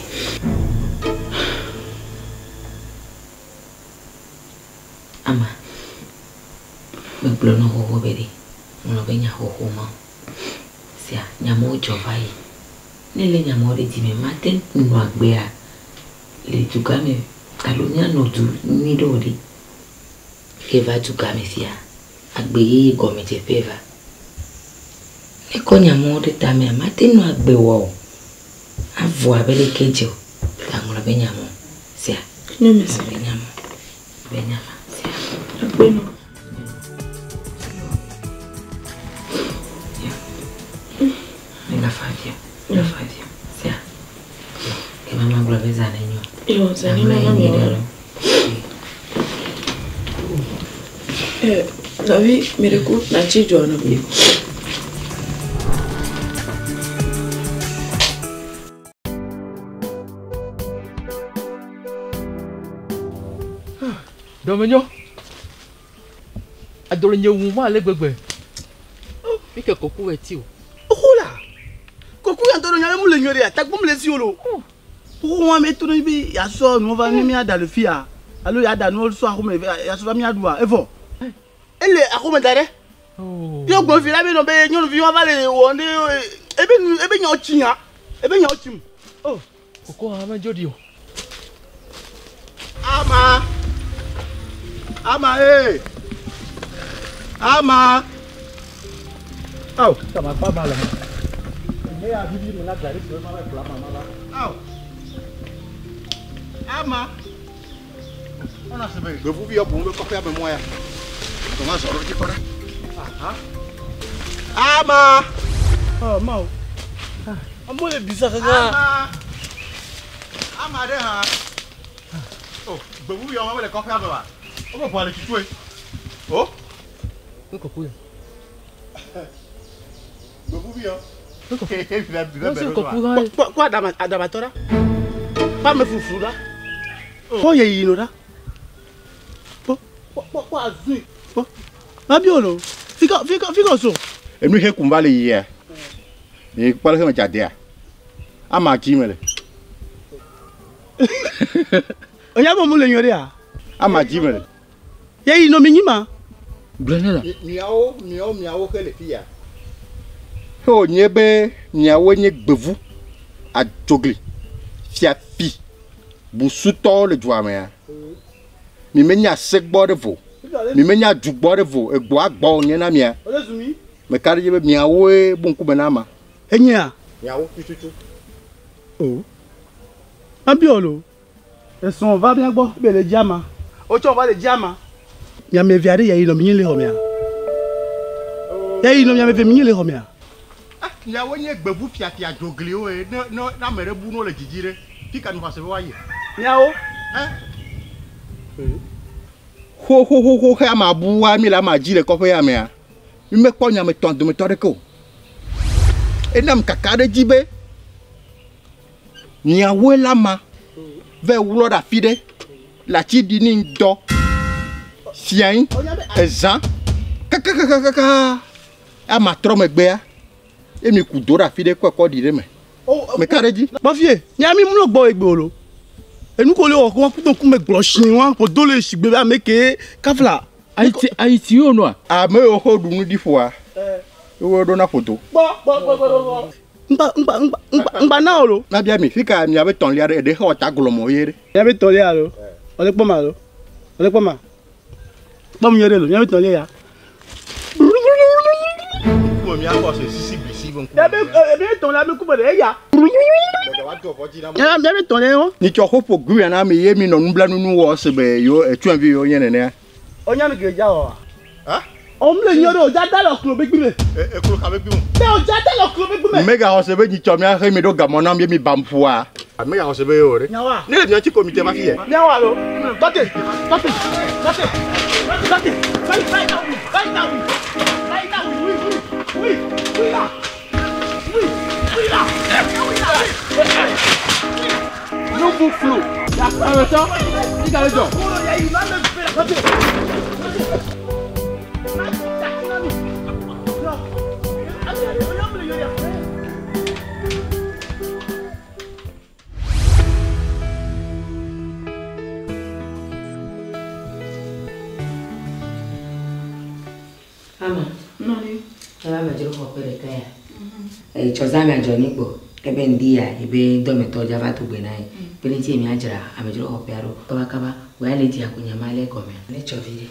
Ama. Megblɔ nɔ xoxo be ɖe ŋlɔ be nya xoxo ma o. Sia nyamewo dzɔ va yi. Ne le nyamewo ɖe dzime mate ŋu nɔ agbea le dugã me alo míanɔ du nyui ɖe o ɖe. Ke va dugã me fia, agbe yeye gɔmedzeƒe va. Ne kɔ nyamewo ɖe tamea, mate ŋu nɔ agbe wɔ o. Avɔ abe leke dze o. Gaŋlɔ be nyamewo. Sia. Nye mese. Be nyamewo. Be nyama. Sia. Akpe nɔ. Megafa via. Megafa via. Sia. Ke mama gblɔ be zã ne nyo. Yo, zã ne Namlɔ nyo, anyi mama. ɖe lo. Eh, Davi, mereku natsi dzɔ nɔ. Dɔmenyo. Ado le nye wu ma ale gbegbe. Mi ke koku wɛ ti o. Xola. Koku ya ŋutɔ ɖo nya ɖe mu le nyuie ɖe tagbɔ mu le si o lo. Xoxo wa me to ne be yasɔ nuwo va ne míaɖa le fia alo yeaɖa nuwo sɔ axome yasɔ va míaɖua evɔ. Ele axome da ɖe. Ye gbɔ fi la be nɔ be nyɔnuvi wa va le wɔ ne ebe nu ebe nyawo tsi nya ebe nyawo tsim. Oh, koko hã medzo ɖi o. Ama. Ama ee. Ama. Awo, kama kpa ma le me. Ne ya vivi me na gari si ma va kpla ama ma va. Awo. Ama. Ɔna se be gbevuvi yɔ boŋ be kɔƒea me mɔ ya. Tɔma zɔ ɖo dzi kpɔ ɖa. Aha. Ama. Oh, ma o. Amewo le bisa kaka. Ama. Ama ɖe hã. O, gbevuvi yawo mele kɔƒea me wa. Wobe ʋɔa le tutue. O. Nukɔku ya. Gbevuvi yɔ. Kpɔ kpɔ adama adamatɔ ɖa. Kpɔ ame fluflu ɖa. Kpɔ yeyi nɔ ɖa. Kpɔ kpɔ kpɔ kpɔ azui. Kpɔ. Mabi o lo. Fika fika fika so. Enu he kum va le yia. Yi kpɔ le he me dzadea. Ama dzi me le. Onya be mu le nyɔ ɖea. Ama dzi me le. Yeyi nɔ mi nyi ma. Gblɔ ne la. Miawo miawo miawo xe le fiya. He wònye be miawoe nye gbevu, adzogli, fiafi, busutɔwo le dua mea? Mi menya se gbɔ ɖe vo, mi menya du gbɔ ɖe vo, egbɔa gbɔ wònye na mia. Meka ɖe edzi be miawoe bu ŋkume na ama. Enyea? Miawo tututu. O. Mabiɔ lo. Esrɔ̃ va mía gbɔ be le dzi ama. Wotsɔ va le dzi ama. Miame eve aɖe yeyi nɔ mi le xɔ mea. Yeyi nɔ miame eve mi le xɔ mea. Miawoe nye gbevu fiafia dzogliwo ye ne ne ne ame ɖe bu ne wole dzidzi ɖe, fi ka mi xɔ ase be woayi? Miawo. Ɛ? Xoxoxoxo xe ama bua mi le ama dzi le kɔƒe ya mea, mi mekpɔ nya me tɔ̃ dometɔ ɖeke o. Enam kaka ɖe dzi be miawoe la ma vɛ wlɔ ɖe afi ɖe le atsi ɖi ni ŋdɔ fiae ezã kakakakaka ama trɔ megbea ye mi ku do ɖe afi ɖe kɔe kɔ ɖi ɖe me. Meka ɖe edzi. Kpɔfie, mía mi mlɔ gbɔ egbe o lo. Enu ko le wɔ ko kudo ŋkume gblɔ shi wa ko do le shigbe be ame ke kafla. Ayiti ayiti yo nɔa. Ame yiwo xe ɖu nu ɖi ƒoa, wo ɖona ƒodo. Kpɔ kpɔ kpɔ kpɔ kpɔ. Ŋgba ŋgba ŋgba ŋgba ŋgba na o lo. Mabia mi, fi ka miabe tɔ̃lia ɖe eɖe xɔ ta glɔmɔ ye ɖe? Miabe tɔ̃lia lo. Wole kpɔ ma lo. Wole kpɔ ma. Kpɔ mu nyuie ɖe lo. Miabe tɔ̃lia ya. Ŋkume miakpɔ se sisi blisi be ŋkume. Miabe miabe tɔ̃lia be ŋkume ɖe eya. Miabe tɔ̃lia yo. Nyitsɔ xoƒo guya na mi ye mi nɔ nublanunu wɔ se be yewo etsɔe vi yewo nye nenea. Onya nu ke dza wɔa. Ɔm le nyɔ ɖe o dza da le ɔklo be gbi me. Eklo ka be gbi me. Be o dza da le ɔklo be gbi me. Mega xɔ se be nyitsɔ mia xe mi ɖo gamɔ nam ye mi bam ƒua. Mega xɔ se be yewo ɖe. Nyawa. Ne le mia ŋuti ko mi te va fi yɛ. Nyawa lo. Tɔte tɔte tɔte tɔte. Vai vai na wi vai na wi vai na wi wi wi wi wi la wi wi la wi la wi. Nubu flu. Ametɔ, ika le dzɔ. Ama. Nɔni. Eva amedzro xɔ ƒe ɖeka ya. Eyi tsɔ zã mia dzɔ ni gbɔ. Ebe ŋdi ya ebe dɔmetɔ dza va do gbe na ye. Be ne ŋuti mia dzra amedzro xɔ ƒea ɖo. Kaba kaba wò ya le dzi ako nya ma le gɔmea. Ne tsɔ vi ɖe.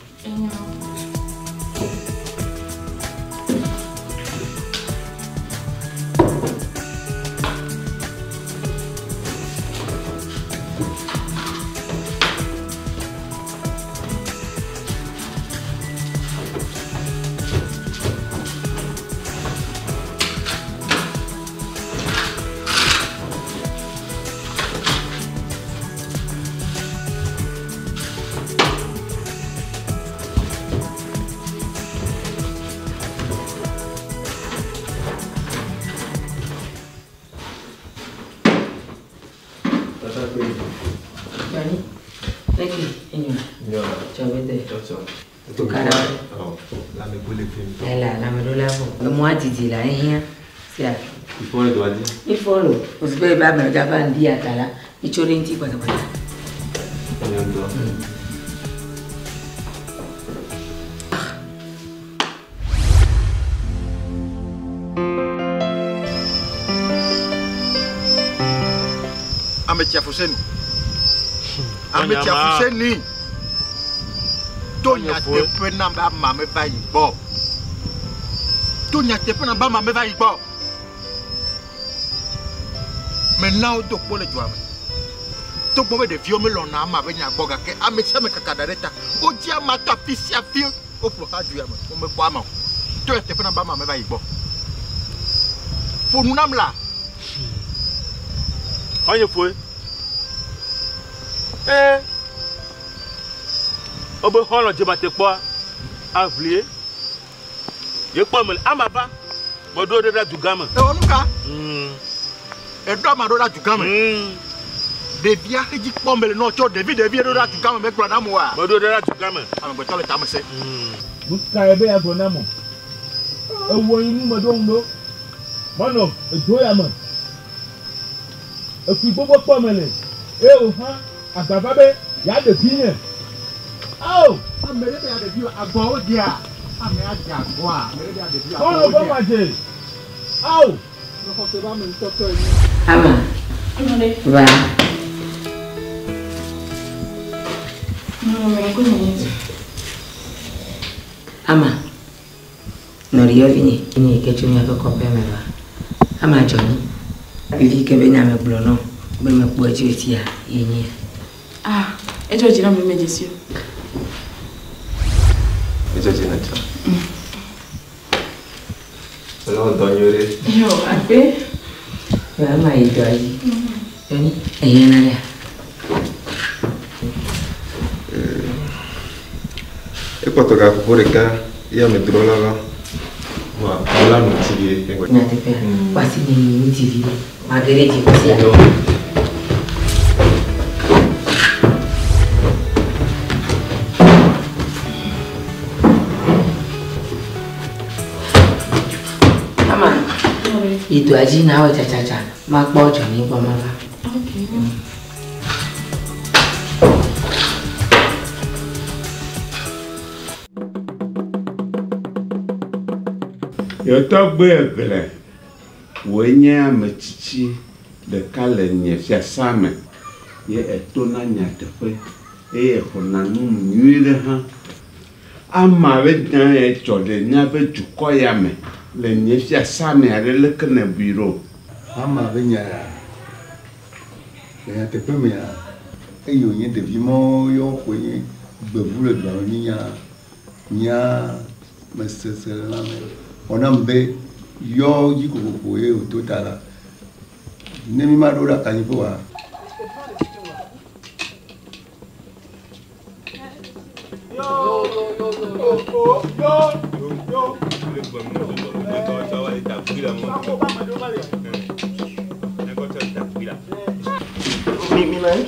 Johnny, leke enyo. Tsɔ be de. Tukara. Ela lãmeɖola vɔ. Emɔa didi la ehiã. Sia. Ifɔ le dɔa dzi. Ifɔ lo. Osi be ebe ame dza va ŋdi ya ta la, itso ɖe ŋuti kpatakpata. Enyo ŋutɔ. Ame tsi afuseni. Ame tsi afuseni. To nyateƒe nam be ama meva yi gbɔ. To nyateƒe nam be ama meva yi gbɔ. Mena wodo kpo le dua me. Togbɔ be ɖeviwo melɔ̃na ama ƒe nya gbɔ gake ame sia ame kaka ɖa ɖe ta. Wodzi ama to afi sia afi. Woƒo xa du ya me. Womekpɔ ama o. To nyateƒe nam be ama meva yi gbɔ. Ƒo nu nam la. Xɔnye foe. Ee. Wobe xɔlɔ̃ dzematekpɔa aʋlie. Ye kpɔ mele ama va. Meɖo ɖe ɖa dugã me. Ewɔ nu ka? Eɖo ama ɖo ɖa dugã me. Ɖevia xe dzi kpɔ mele nɔ tsɔ ɖevi ɖevi ɖo ɖa dugã me megblɔ na amewoa? Meɖo ɖe ɖa dugã me. Amegbetɔ le tame se. Nu kae be yeagblɔ nam o? Ewɔ yi nu meɖo ŋu ɖo. Menɔ edo ya me. Efli gbogbo kpɔ mele eye wò hã agbagba be yeaɖe vinye. Ao! Ame ɖe be yeaɖe viwò agɔwo dzea? Ame adze agɔa? Ame ɖe be yeaɖe viwò Xɔlɔ̃ agɔwo ƒe dzea? madze. Ao! Mexɔ se be ame ŋutɔ tɔe nye. Ama. Va. Ama. Nɔɖiyɔvi nye nye yi ke tso míaƒe kɔƒea me va. Ama dzɔ nyi. Vivi ke be nya megblɔ nɔ be mekpɔe tso etia ye nye. Ah, edzɔ dzi nam be medze si o. Edzɔ dzi na tsã. Ele wɔ dɔ nyuie ɖe. Yo, akpe. Ama yi dɔa dzi. Dzɔnyi, ehiã na ɖea? Ekpɔtɔ gaƒoƒo ɖeka ye amedzrola va. Vɔa mela nu tsi vie. Nyateƒea, kpɔ asi nye nu tsi vi ɖe. Mage ɖe dzi sia. Ama, yi dɔa dzi na wɔ tsatsatsa. Makpɔ Dzɔnyi gbɔ mava. Okay. Yɔtɔgbe eʋle wòe nye ame tsitsi ɖeka le nye fiasa me ye etona nyateƒe eye exɔna nu nyui ɖe hã. Ama be nya ya dzɔ ɖe míaƒe dukɔ ya me le nye fiasa me aɖe leke nèbui ɖo? Ama be nya ya le nyateƒe mea eye wònye ɖevi mɔwo ye woxɔe nye gbevu le dua me mínya nya meseselelãme wɔnam be yɔ dzi kokoko ye wòto ta la ne mi ma ɖo ɖe akanyiƒe oa. Mi mi na ye.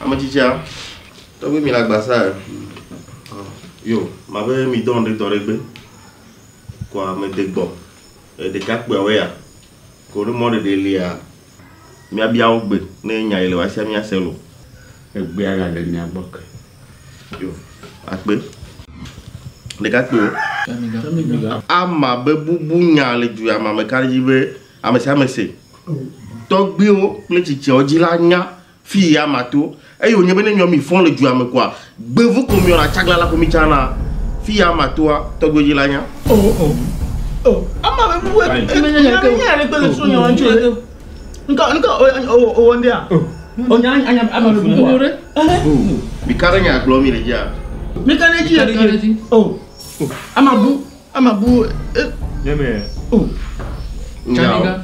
Ame tsitsia, tɔgbi mi le agbasa. Yo, ma be mi dɔn ɖe dɔ ɖe gbe. Kɔa me de gbɔ. Ɖekakpuiawoe ya. Ko ɖe mɔ ɖeɖe lia, míabia wo gbe ne nya yi le woasia míase lo. Egbea gale mia gbɔ ke. Yo, akpe. Ɖekakpuiwo. Ama be bubu nya le du ya me ame ka ɖe dzi be ame sia ame se. Tɔgbiwo kple tsitsiawo dzi la nya fi yi ama to. Eye wònye be ne miɔ mi fɔ̃ le dua me koa, gbevu ko miɔna tsaglala ko mi tsana. Fi yi ama toa, tɔgbiwo dzi la nya. Oh, oh. Oh, ama be bubu nya nya ɖe kpe le srɔ̃ nya ŋutsu ɖe. Nka nka o o o ndia. O nya anya ama be bubu. Mi ka ɖe nya gblɔm mi le dzia? Mi ka ɖe dzi ɖe dzi. Oh. Ama bu ama bu. Nyeme. Oh. Nyawo.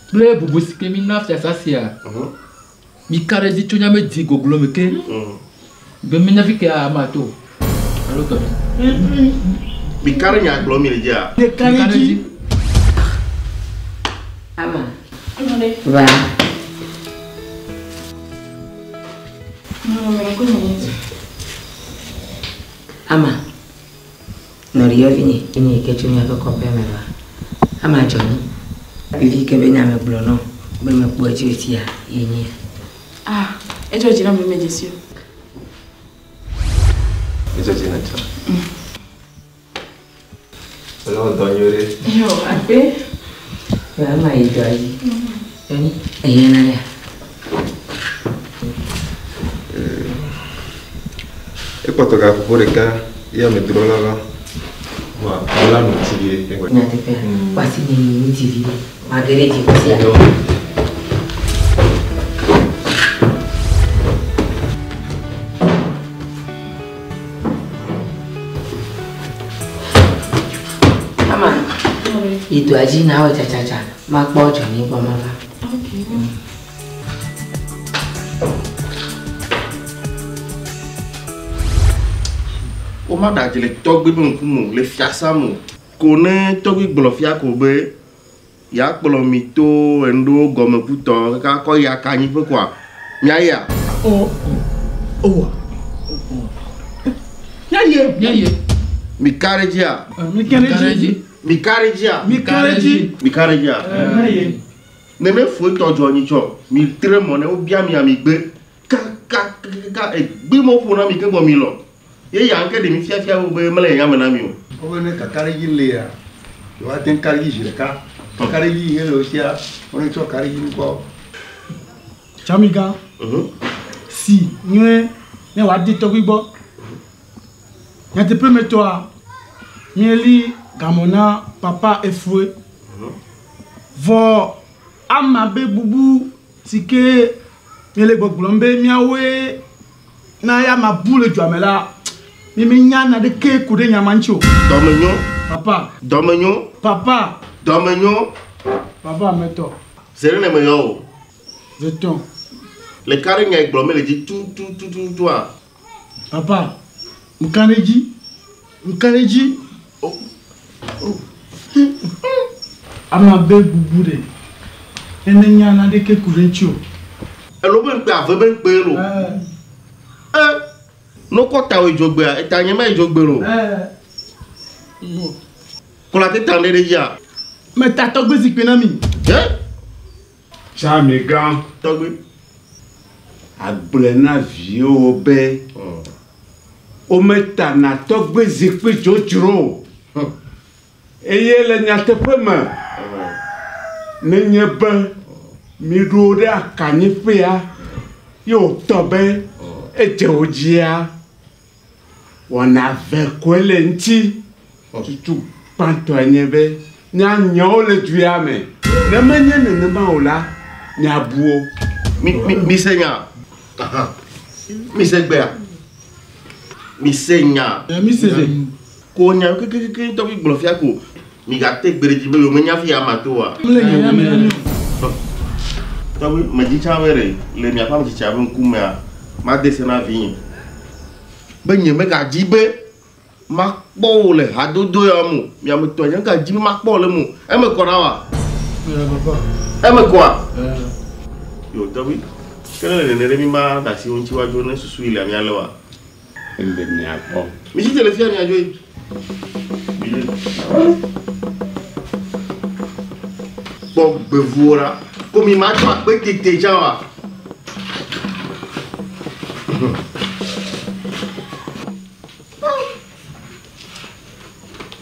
Kple bubu si ke mi na fiasa sia. Mi ka ɖe dzi tso míaƒe dzi goglo me ke. Be míenya fi ke ama to. Alo tɔ. Mi ka ɖe nya gblɔm mi le dzia? Mi ka ɖe dzi. Ama. Va. Ama. Nɔɖiyɔvi nye nye yi ke tso míaƒe kɔƒea me va. Ama dzɔnyi. Vivi ke be nya megblɔ nɔ be mekpɔe tso etia ye nye. Ah, edzɔ dzi nam be medze si o. Edzɔ dzi na tsã. Ele wɔ dɔ nyuie ɖe. Yo, akpe. Ama yi dɔa dzi. Dzɔnyi, ehiã na ɖea? Ekpɔtɔ gaƒoƒo ɖeka ye amedzrola va. Vɔa mela nu tsi vie. Nyateƒea, kpɔ asi nye nu tsi vi ɖe. Mage ɖe dzi sia. Ama, Yi dɔa dzi na wɔ tsatsatsa makpɔ Johnny gbɔ mava. Okay. Woma ɖe adze le tɔgbi be ŋkume o, le fiasa me o. Ko ne tɔgbi gblɔ fia ko be yeakplɔ mi to enu ɖewo gɔmekutɔ kaka kɔ yi akanyiƒe koa, miayia? O, o, owa. Míayi. Míayi. Mi ka ɖe dzia? Mi ka ɖe dzi. Mi ka ɖe dzia? Mi ka ɖe dzi. Mi ka ɖe dzia? Míayi. Ne me fo etɔ dzɔ nyi tsɔ, mi tre mɔ ne wobia mia mi gbe. Kakakaka egbe me woƒo na mi keŋ gbɔ mi lɔ. Ye ya ŋke ɖe mi fiafia wo be mele nyanya me na mi o. Wobe ne kakaɖedzi lia, yewoate ŋu ka ɖe dzi zi ɖeka. Kakaɖedzi yi ke le wo sia, wone tsɔ ka ɖe dzi ŋkɔ. Tsamigã. Si nyuie ne wòadi tɔgbui gbɔ. Nyateƒe me tɔa, míeli gamɔ na papa efue. Vɔ ama be bubu si ke míele gbɔgblɔm be míawoe na ya ma bu le dua me la, mi menya naneke ku ɖe nya ma ŋuti o. Dɔmenyo. Papa. Dɔmenyo. Papa. Dɔmenyo. Papa metɔ. Zere ne meyɔ o. Zetɔn. Le ka ɖe nya yi gblɔm mele dzi tutututua? Papa, ŋka ɖe dzi. Ŋka ɖe dzi. Ama be bubu ɖe. Ne menya naneke ku ɖe ŋuti o. Elo be ŋkpe ave be ŋkpe lo. E, ne wokɔ ta wòe dzogbea, eta nye ma yi dzogbe lo. Kplɔ ate ta ɖe ɖe dzia. Meta tɔgbe zikpui na mi. Ye? Tsamigã. Tɔgbe. Agblẽ na viwo be wometana tɔgbe zikpui dzodzro o. Eye le nyateƒe me, nenye be miɖo wo ɖe akanyiƒea ye wòtɔ be edze wo dzia, wɔna ve koe le ŋuti. Tutu gbãtɔe nye be míanya wo le du ya me. Ne menye nenema o la, míabu wo. Mi mi mi se nya. Aha. Mi se gbea. Mi se nya. Mi se ɖe. Ko nya kekekeke ŋutɔ mi gblɔ fia ko mi gate gbe ɖe dzi be yewo menya fi ya ma to oa. Mele nya ya me na mi o. Tɔgbi medzi tsã be ɖe le miaƒe ame tsitsia be ŋkumea made se na vinye be nye megadzi be makpɔ wo le hadodo ya me o. Miame tɔ nye megadzi be makpɔ wo le eme o. Eme kɔ na wa? Eme kɔa? Yo tɔgbi ke ne le nene ɖe mi ma da asi wo ŋuti woadzo ne susu yi le mia le wa? Ele mia gbɔ. Mi tsi te le fia miadzo yi. Kpɔ gbevuwo ɖa. Ko mi ma tsɔ akpe tete tsã wa?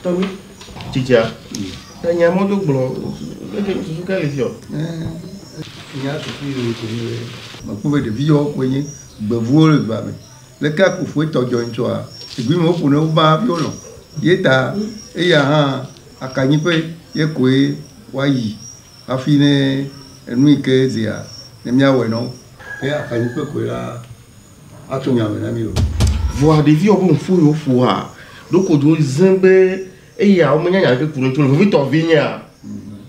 Tɔgbi. Tsitsia. Enya mɔdo gblɔ. Leke susu ka le fi o? Nya susu yi wo ko nye be mekpɔ be ɖevi yawo koe nye gbevuwo le dua me. Leke akufue tɔ dzɔ ŋutsua, egbi me woƒo ne wo ba hafi wolɔ̃. Ye ta eya hã akanyiƒe ye koe woayi hafi ne enu yi ke dzea ne míawɔe na wo. Ke akanyiƒe koe la atso nya me na mí o. Vɔa ɖeviwo be ŋfu yi woƒoa, ɖoko dzo ze be eya womenya nya ɖeke ku ɖe ŋuti o. Vevitɔ vinyea.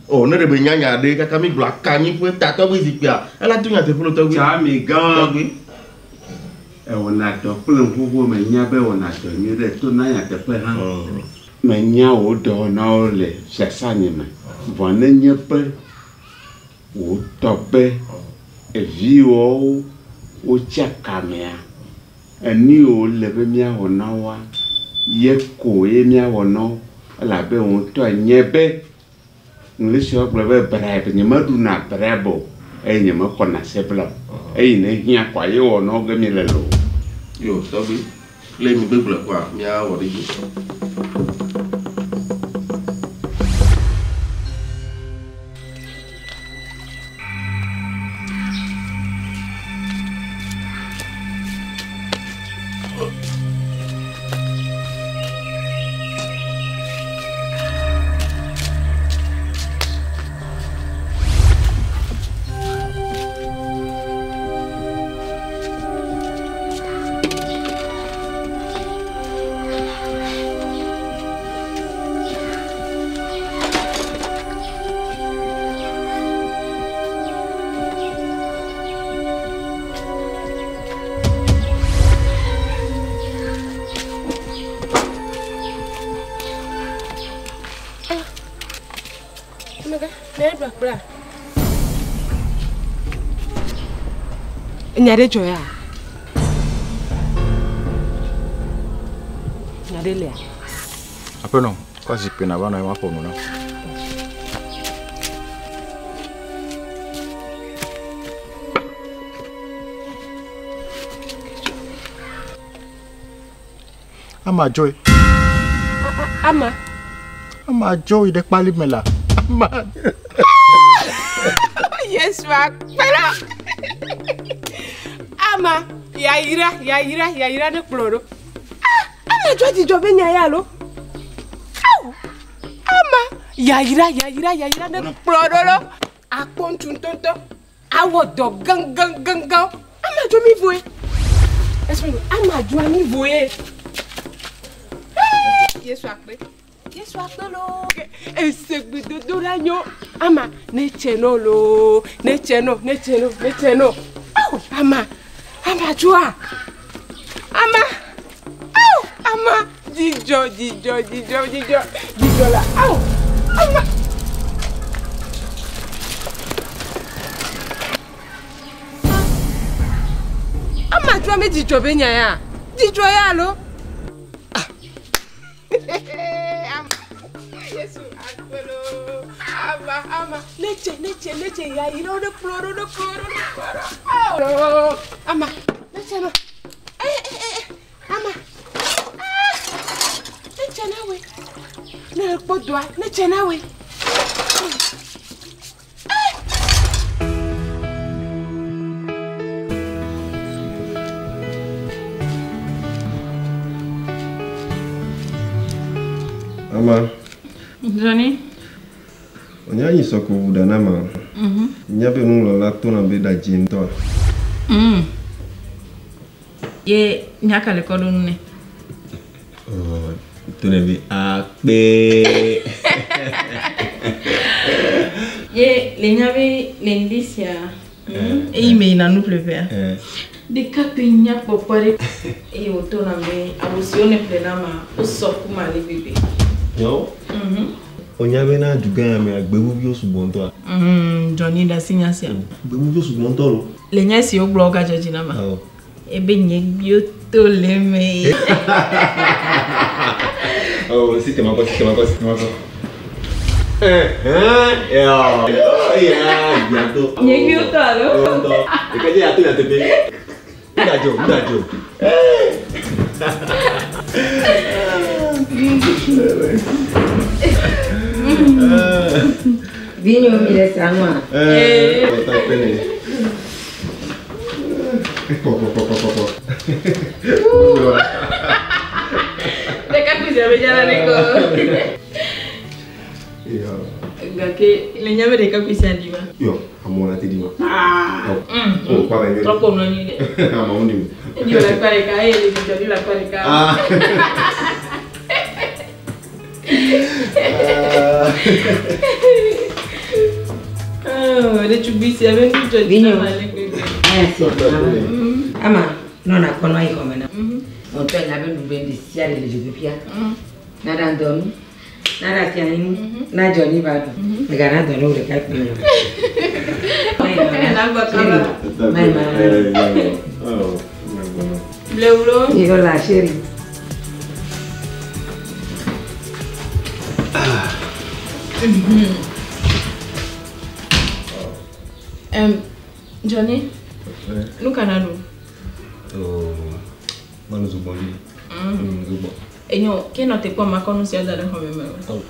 O ne ɖe be nya nya ɖe kaka mi gblɔ akanyiƒe ta tɔgbi zikpuia, ela to nyateƒe le tɔgbi. Tsamigã. Tɔgbi. Ewɔna dɔ kple ŋuʋuʋu menya be ewɔna dɔ nyuie ɖe to na nyateƒe hã. Menya wò dɔwɔnawo le fiasã nye me. Vɔ nenye be wò tɔ be eviwowo wotsi akamea, enu yiwo le be míawɔ na woa, ye ko ye míawɔ na wo elabe wò ŋutɔ enye be Ŋlisiwo gblɔ be bribe, nyemeɖuna bribe o eye nyemexɔna sebla o. Eyi ne hiã koa ye wɔ na wo ge míele le o. Yo tɔgbi, le mi gbegblẽ koa míawɔ ɖe dzi. Amegã, ne eɖu akplea. Enya ɖe dzɔ ya? Nya ɖe lia? Aƒenɔ, kɔ zikpui nàva nɔ anyi maƒo nu na wò. Ama dzoe. Ama. Ama dzo yi ɖe kpali me la. Ama. Yesu akpela. Ama yayra yayra yayra ne kplɔ ɖo. Ah, ama dzo dzidzɔ be nya ya lo. Awu. Ama yayra yayra yayra ne kplɔ ɖo lo. Akpɔ ŋutsu ŋutɔŋutɔ. Awɔ dɔ gãgãgãgã. Ama dzo mi voe. Esime ama dzo mi voe. Yesu akpe. Yesu akpe loo. Ese gbedodo la nyo. Ama ne tse no loo. Ne tse no, ne tse no, ne tse no. Awu ama. Ama dzoa. Ama. Awu ama. Dzidzɔ, dzidzɔ, dzidzɔ, dzidzɔ. Dzidzɔ la. Awu. Ama. Ama dzoa me dzidzɔ be nya ya. Dzidzɔ ya alo. Yesu akpelo. Ama, ama. Neche, neche, neche. Ya yiro de kplɔ ɖo, de kplɔ ɖo, de kplɔ ɖo. Awo. Ama, neche no. Eh, eh, eh, ama. Ah, neche na we. Ne kpɔ doa, neche na we. Ama. Johnny. Onya nyi sɔko wu ɖa na ma. Nya be nuŋlɔla tona be ɖa dzi ŋutɔa. Ye nya ka le kɔ ɖo nu nɛ? Oh, tona be akpe. Ye le nya be le ŋdi sia. Eyi me yina nuƒleƒea. Ɖekakpui nyakpɔkpɔ ɖe eye wòtona be awu siwo ne ƒle na ma wosɔ kum ale gbegbe. Nyawo. Onya be na dugã ya mea gbevuviwo sugbɔ ŋutɔa. Johnny ɖe asi nya sia. Gbevuviwo sugbɔ ŋutɔ lo. Le nya si wogblɔ wogadzɔ dzi na ma. Awɔ. Ebe nye gbiwo to le eme. Oh, si te makɔ, si te makɔ, si te makɔ. Eh, eh, ya, ya, bientôt. Nye gbiwo to alo? Ŋutɔ. Ɖeka dze ato nyateƒe. Ŋdadzo, ŋdadzo. Vinyo mi le sanua. Eh, ɔta kpene. Kpɔ, kpɔ, kpɔ, kpɔ, kpɔ. Ɖekakpui sia be dzana ne kɔ. Ya. Gake le nya be ɖekakpui sia ɖi ma. Yɔ, amewo la te ɖi ma. Ah. Oh, kpa be. Trɔ kpo nɔ anyi ɖe. Amewo ɖi. Eɖi le akpa ɖeka eye le dzidzɔ ɖi le akpa ɖeka. Ah. Oh, ɖetugbui sia be nu dzɔ dzi na ma ale gbegbe. Ama, nɔ nakpɔ nua yi xɔme na. Ŋutɔ nya be nuɖuɖu ɖe sia ɖe le dzodoƒea. Na ɖa ŋdɔ nu, na ɖa asi anyi nu, na Johnny va ɖu. Megana dɔ ne wò ɖeka kpui o. Mayi ma. Blewulo. Yola chérie. Johnny, nu ka na ɖu? Oh, manu zogbɔn dzi. Zogbɔn. Enyo, ke nɔ te kpɔ makɔ nu sia da ɖe xɔme me o. Ok.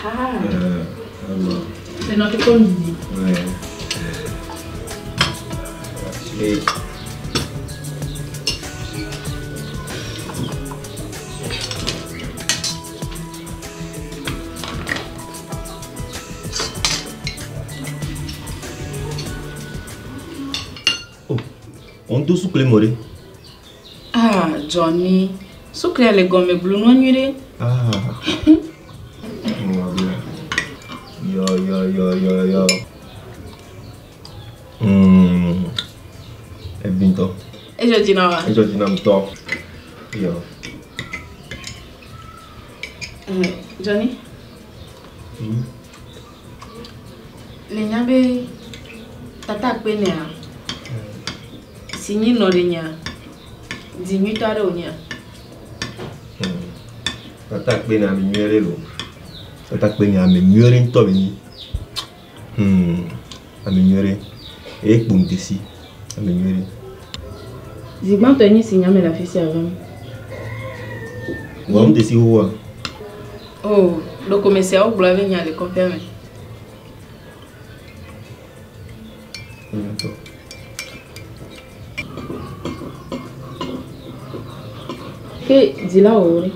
Ah. Le nɔ te kpɔ nuɖuɖu. Ouais. Et Wo ŋutɔ sukle me ɖe. Ah, Johnny, suklea le gɔme blu nua nyui ɖe. Ah. Yɔ yɔ yɔ yɔ yɔ. Evi ŋutɔ. Edzɔ dzi na wa. Edzɔ dzi nam ŋutɔ. Yɔ. Johnny. Le nya be tata kpe nea si nyi nɔ ɖe nya di nyuitɔ aɖe wònyea. Tata kpe ne ame nyui ɖe lo. Tata kpe ne ame nyui ɖe ŋutɔ be nyi. Ame nyui ɖe. Eye kpo ŋutesi. Ame nyui ɖe. Zi gbãtɔ nye si nya me le afi sia vam. Wɔ ŋutesi xoxoa? Oh, ɖeko me siawo gblɔ be nya le kɔƒea me. Ŋutɔ. Ke dzilawo ɖe?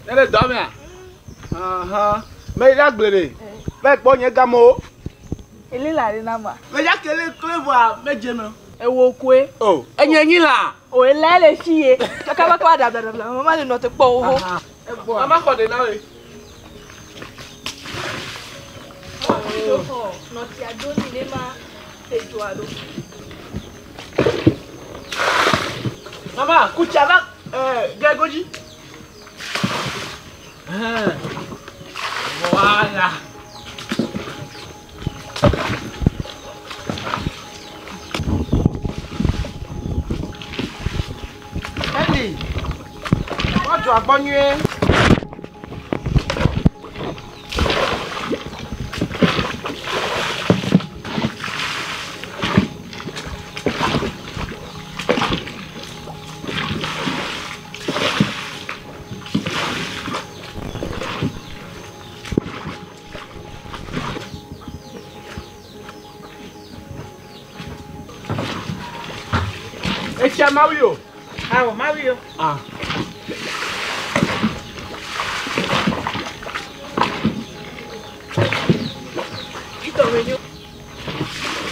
Ne le dɔ mea? Ahan. Me yi ɖe agble ɖe. Va yi kpɔ nye gamewo. Ele la ɖe na ma. Me ya ke le kle vɔa me dze me. Ewo koe. O. Enye nyi la. O ele le fi ye. Kaka va kaba ɖabla ɖabla. Mama le nɔ te kpɔ wo ho. Mama xɔ ɖe na we. Nɔtia do ni ne ma te dzoa ɖo. Mama, kutsa va gɛ godzi. Voilà. Eli, woadzɔ agbɔ nyuie. Etsia mawi o. Awɔ mawi o. Ah.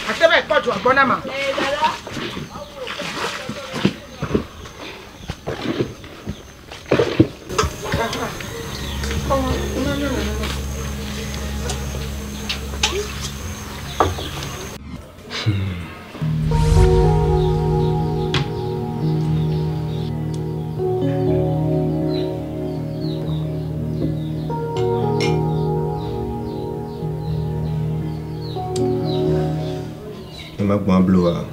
Ate va yi kpɔ dzoa gbɔ na ma. Ne ma gbɔn ablo wa,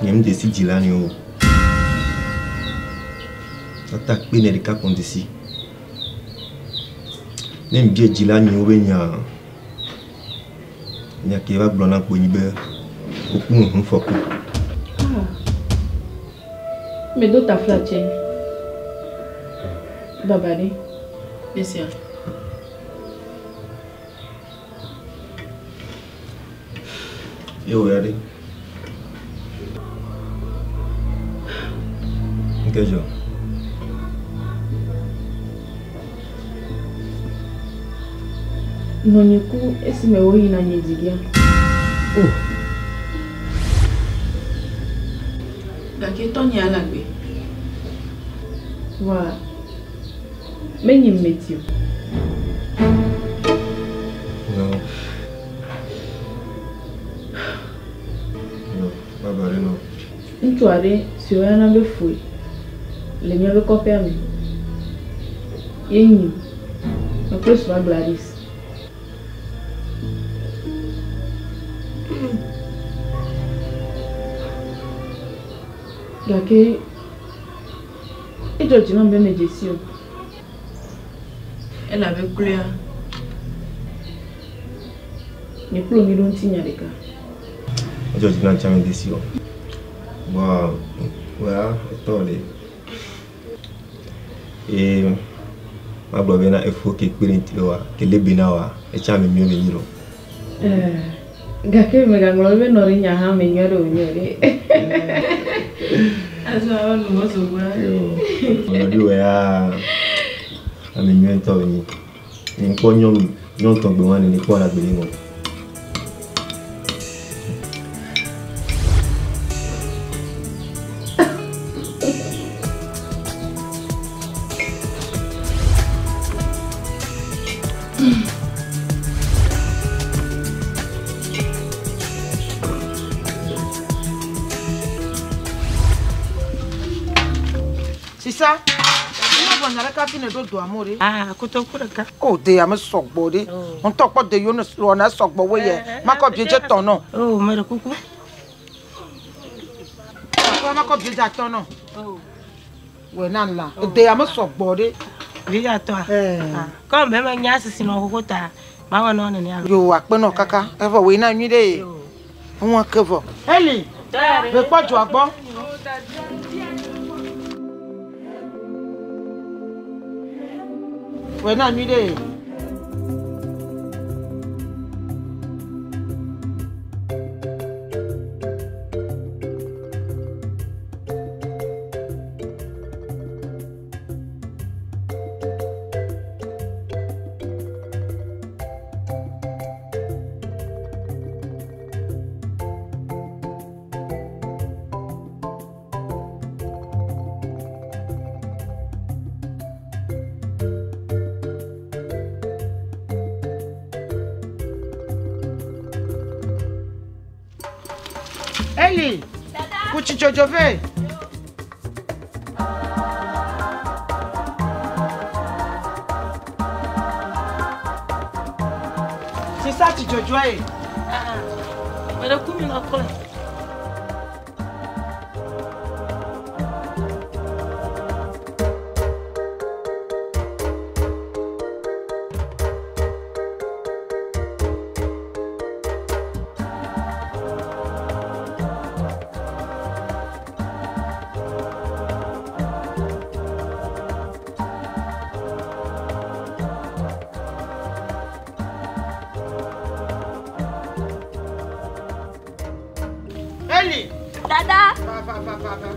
nye m desi dzila ni o. Tata kpe ne ɖeka kɔn desi. Ne m bie dzila ni wo be nya, nya ke va gblɔ na kpo nyi be woku ŋu fɔku. Ah. Medo tafla tse. Baba ɖe. Esia. Ye wò ya ɖe? Nke dzɔ? Nɔnye ku esime woyina nye dzigea. Oh. Gake tɔnye ya le agbe. Vɔa menye meti o. No. No, baba ɖe nɔ. Ŋutsu aɖe si woyɔna be Foe le míaƒe kɔƒea me ye nyim mekple srɔ̃a Gladys. Gake edzɔ dzi nam be medze si o elabe kloea nye kple wò míeɖo ŋutinya ɖeka. Edzɔ dzi nam tsã medze si o. Vɔa wò ya etɔ ɖe. Eye magblɔ bena efo ke kpe ɖe ŋuti wa ke lé be na wa etsã ame nyuie be nyi lo. Eh, gake megaŋlɔ be nɔ ɖe nya hã ame nyui aɖe wònye o ɖe. Azɔ awɔ nu mɔ sɔgbɔa. Nɔ ɖi wɔ ya ame nyuie ŋutɔ be nyi. Nye ŋkpɔ nyɔnu nyɔnu tɔgbe wa nene kpɔ le agbe nye me. Sisa, ne vɔ nya ɖeka hafi ne ɖo doa mo ɖe. Ah, kotoku ɖeka. O de ame sɔgbɔ ɖe. Ŋutɔ kpɔ de yiwo ne wɔna sɔgbɔ wo yɛ. Makɔ biedze tɔ nɔ. O, meɖe kuku. Akɔ makɔ biedze atɔ nɔ. Wɔ na la. De ame sɔgbɔ ɖe. Biedze atɔa? Kɔ me me nya sisi nɔ xoxo ta. Mawɔ nɔ nene alo. Yo akpe nɔ kaka. Evɔ wòe na nyui ɖe. Ŋua ke vɔ. Eli, ve kpɔ dzoa gbɔ. Wòe na nyui ɖe. Eli, ku tsi dzodzo vɛ. Sisa tsi dzodzoa ye. Meɖe ku mi nɔ kplɔe. Eli. Dada. Va va va va va.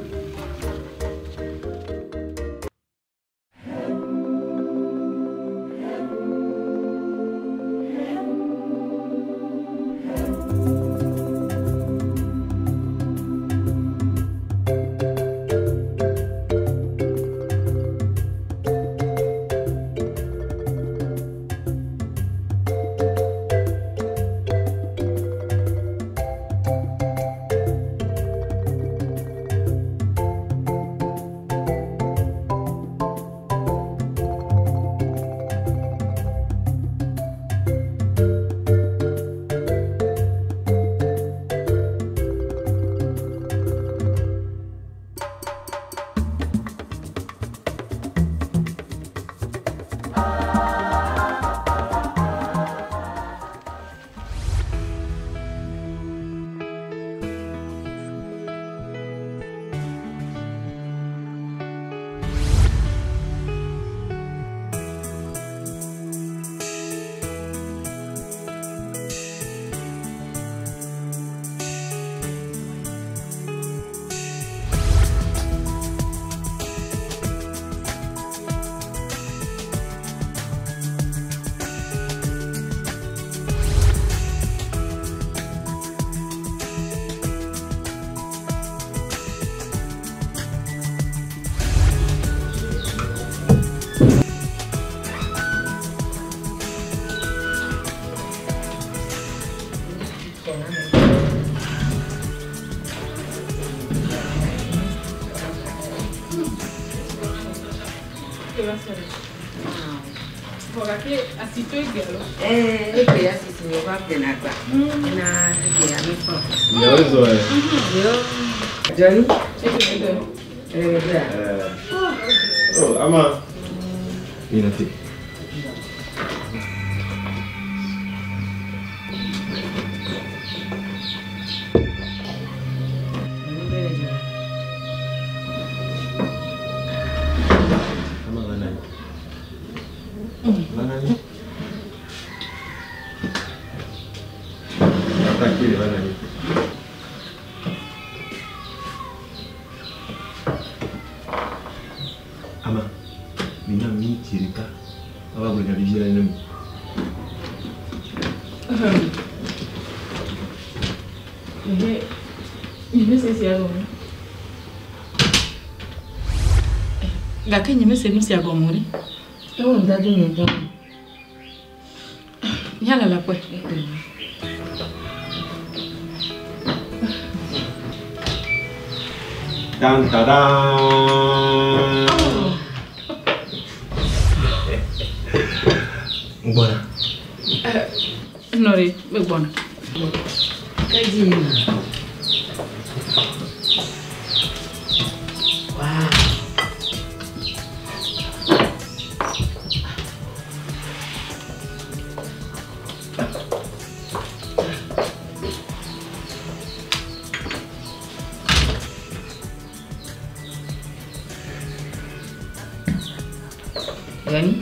Ke va se ɖe. Vɔ gake asito egbe alo? Ee, egbe ya sisi mi va ƒlena agba. Ena egbe ya mi fɔ. Miawo zɔ ɛ. Yo. Johnny. Egbe. Ele bea. Oh, ama. Mi nɔ te. Ama va na anyi. Va na anyi. Atakpui va na anyi. Ama, mina miniti ɖeka ava gblɔ nya vivi aɖe ne mi. Ehe, nyemese esia gɔme. Gake nyemese nu sia gɔme o ɖe. Ewɔ ŋdado nye ŋutɔ. Míalala kpɔe. Dan ta da. Ŋgbɔna. Nɔ ɖe, megbɔna. Kedzi yina. Wow. Johnny,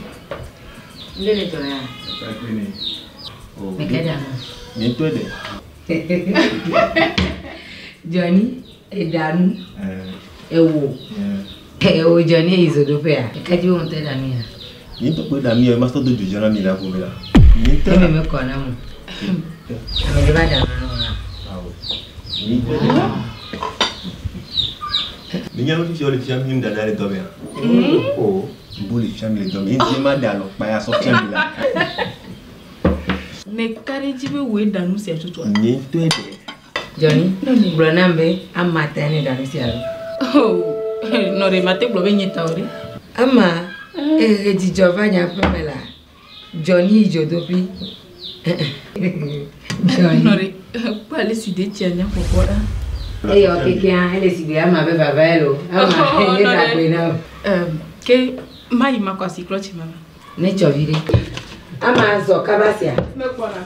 ŋɖe le dɔ ya? Atakpui ne. Oh, Meke ɖa nu. Nye ŋutɔe ɖe. Johnny, eɖa nu. Ewo. Ewo Johnny eyi zodoƒea? Eke dzi wo ŋutɔ ɖa nu ya? Nye ŋutɔ kpoe ɖa nu ya, masɔ do dzodzɔ na mi le aƒeme la. Nye ŋutɔ. Eme mekɔ na mo. Ame ɖe va ɖa nu na wò. Awo. Nye ŋutɔe ɖe nu. Minya nu fifi wole fia mi nuɖaɖa le dɔmea? O, ŋbu le fia mi le dɔme. Ŋdi ma ɖe alɔkpa ya sɔ fia mi la. Meka ɖe edzi be wòe ɖa nu sia tutua? Nye ŋutɔe ɖe. Johnny, gblɔ nam be ama tae ne ɖa nu sia ɖo. Oh, nɔ ɖe mate gblɔ be nye ta o ɖe. Ama, ehe dzidzɔ va nye aƒe me la, Johnny yi dzodoƒui. Johnny. Nɔ ɖe, kpɔ ale si detsia nya kpɔkpɔ ɖa. Eyɔ kekea, ele si gbe ama be vava ye lo. Ama, ne ɖa gbe na o. Ke mayi makɔ asi klɔ tsi mama. Ne tsɔ vi ɖe. Ama zɔ kaba sia. Megbɔna.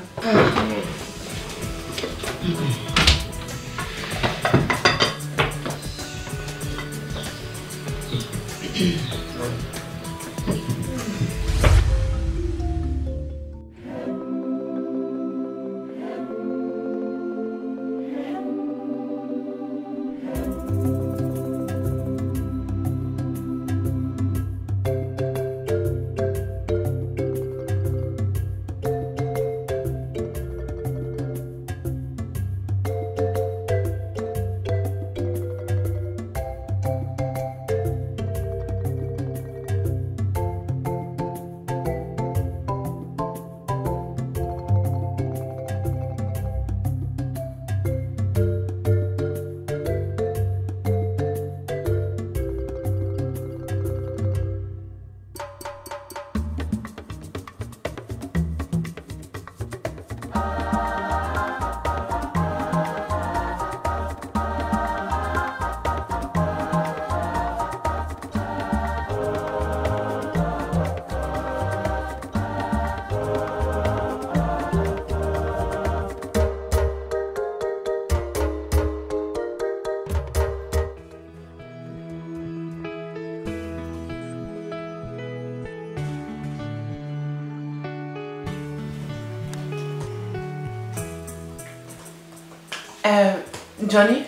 Johnny?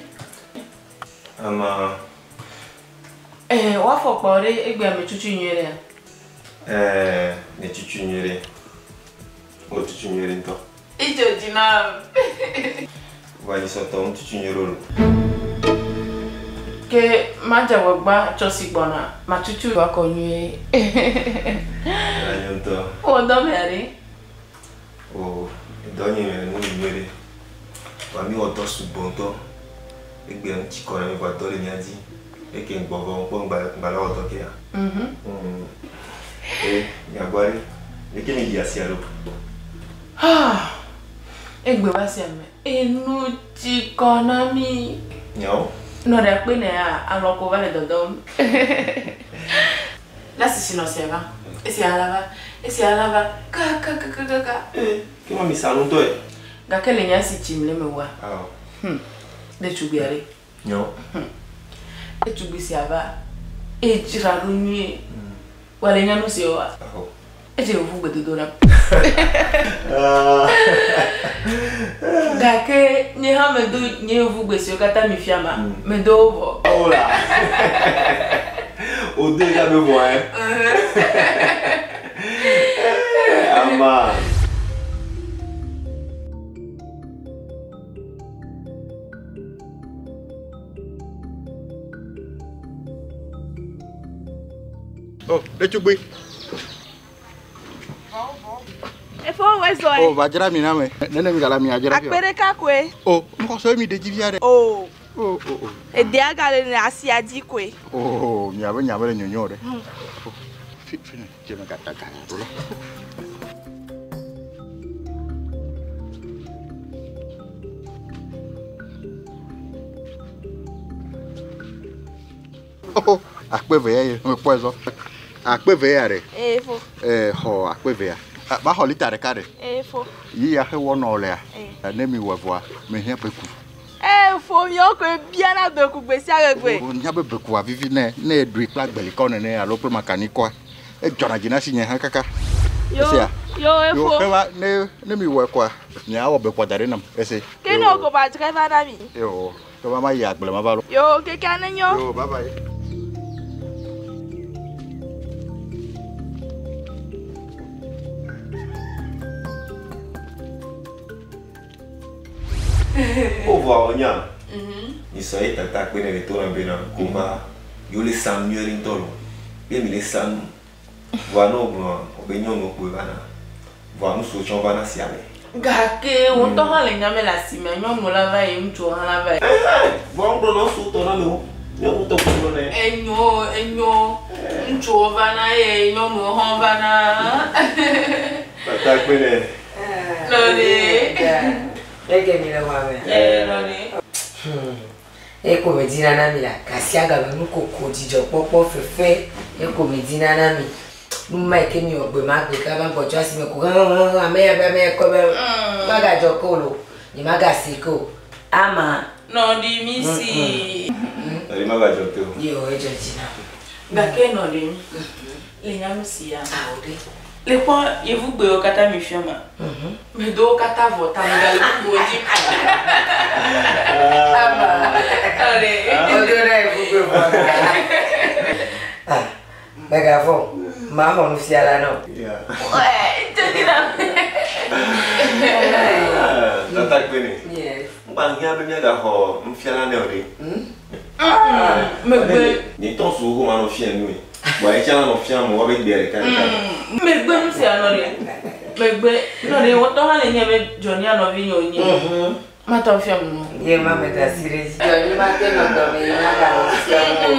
Ama. Woafɔkpawo ɖe egbea me tutu nyuie ɖea? Ne tutu nyuie ɖe. Wo tutu nyuie ɖe ŋutɔ. Idzo dzi nam. Vɔ anyisɔtɔ ŋu tutu nyuie ɖe o. Ke madze agbagba tsɔ si gbɔna matutu akɔ nyuie. Anyo ŋutɔ. Wɔ dɔ mea ɖe? O, dɔ nye me nu nyuie ɖe. Vɔ mi wɔ dɔ sugbɔ ŋutɔ. Egbea nu tsi kɔ na mi vɔa dɔ le mía dzi. Eke ŋgbɔ vɔ ŋkpɔ ŋgba ŋgba la wɔ dɔ kea. Mhm. E miagbɔ ɖe. Leke mi yi asia ɖo? Ah, egbe va sia me. Enu ti kɔ na mi. Nyawo? Nɔ ɖe akpe ne ya alɔ ko va le dɔdɔm. La sisi nɔ sia va. Esia la va. Esia la va. Ka ka ka ka ka ka. Ke ma mi sa nu ŋutɔ ye. Gake le nya si tsim le me wa. Awɔ. Ɖetugbui aɖe. Nyawo. Ɖetugbui sia va. Edzra ɖo nyuie. Wa le nya nu si wa. Awɔ. Edze yevu gbedodo ɖam. Gake nye hã medo nye yevugbe siwo katã mi fia ma, medo wo vɔ. Ola. O do ya be vɔ ɛ. Ama. O, ɖetugbui. Efo wɔ zɔ O, va dzra mi na me. Nene mi gale amia dzra Akpe ɖeka koe. O, mexɔ se mi ɖe dzi via ɖe. O. O, o, o. Edea gale le asia dzi koe. O, miabe nya be le nyonyo ɖe. O, fi fi ne dze me gata ga ɖo la. O, akpe ve ya ye mekpɔe zɔ. Akpe ve ya ɖe. Ee fo. Ee, xɔ akpe ve ya. Ba xɔ lita ɖeka ɖe. Ee fo. Yi ya he wɔ nɔ lea. Ne mi wɔ vɔa, me hiã beku. Ee fo miawo koe biana beku gbe sia gbe. O, nya be bekua vivi ne ne eɖui kple agbelikɔ nene alo kple makanikɔa, edzɔna dzi na si nye hã kaka. Yo, Esia. yo Yo, efo. ke va ne ne mi wɔ kɔa, miawɔ bekua da ɖe nam. Ese. Ke ne wò ko ba dzra va na mi. Yo, ke va ma yi agble ma va lo. Yo, keke ne nyo. Yo, bye bye. O vɔ awɔ nya. Mi sɔ ye tata kpe ne le to na bena ko va yewo le sa nu nyuie ɖe ŋutɔ lo. Be mi le sa nu. Vɔa ne wogblɔ wo be nyɔnuwo kpoe vana. Vɔa ŋutsuwo tsɛ wovana sia me. Gake wo ŋutɔ hã le nya me le asime, nyɔnuwo la va yi, ŋutsuwo hã la va yi. Vɔa wogblɔ na ŋutsuwo tɔ na amewo. Nyɔnuwo tɔ kpoe gblɔ nɛ. Enyo, enyo. Ŋutsuwo vana eye nyɔnuwo hã vana. Tata kpe ne. Nɔɖe. Eke mi le xɔa me. Ee, nɔɖe. Eko me dzina na mi la, gasiagame nukoko, dzidzɔkpɔkpɔ, fefe, eko me dzina na mi. Nu ma yi ke mi wɔ gbe ma gbe kaba gbɔdzɔ asime ko hehehe ame ya be ame ya kɔ be magadzɔ ke o lo, nye magase ke o. Ama. Nɔɖi mi si. Nɔɖi magadzɔ ke o. Yo, edzɔ dzi na. Gake nɔɖi le nyanu sia. Le kpɔ yevugbewo katã mi fia ma. Medo wo katã vɔ ta megale bubuwo dzi. Ama. Nɔɖi. Wodo na yevugbe vɔ. Ah, megavɔ. Maxɔ nufiala na wò. Edzɔ dzi na. Tata kpe ne. Yes. Ŋgba hiã be miagaxɔ nufiala nɛ o ɖe. Megbe. Nye ŋutɔ su xoxo manɔ fia nu ye. Vɔa ye tsã la nɔ fia me woabe gbea ɖeka ɖeka. Megbe nu sia nɔɖi. Megbe nɔɖi wo tɔ hã le nye be Johnny nɔvi nye wònye. Matɔ fia nu. Ye ma me da asi ɖe edzi. Johnny ma te nɔ dɔme yi maganɔ nu fiam o.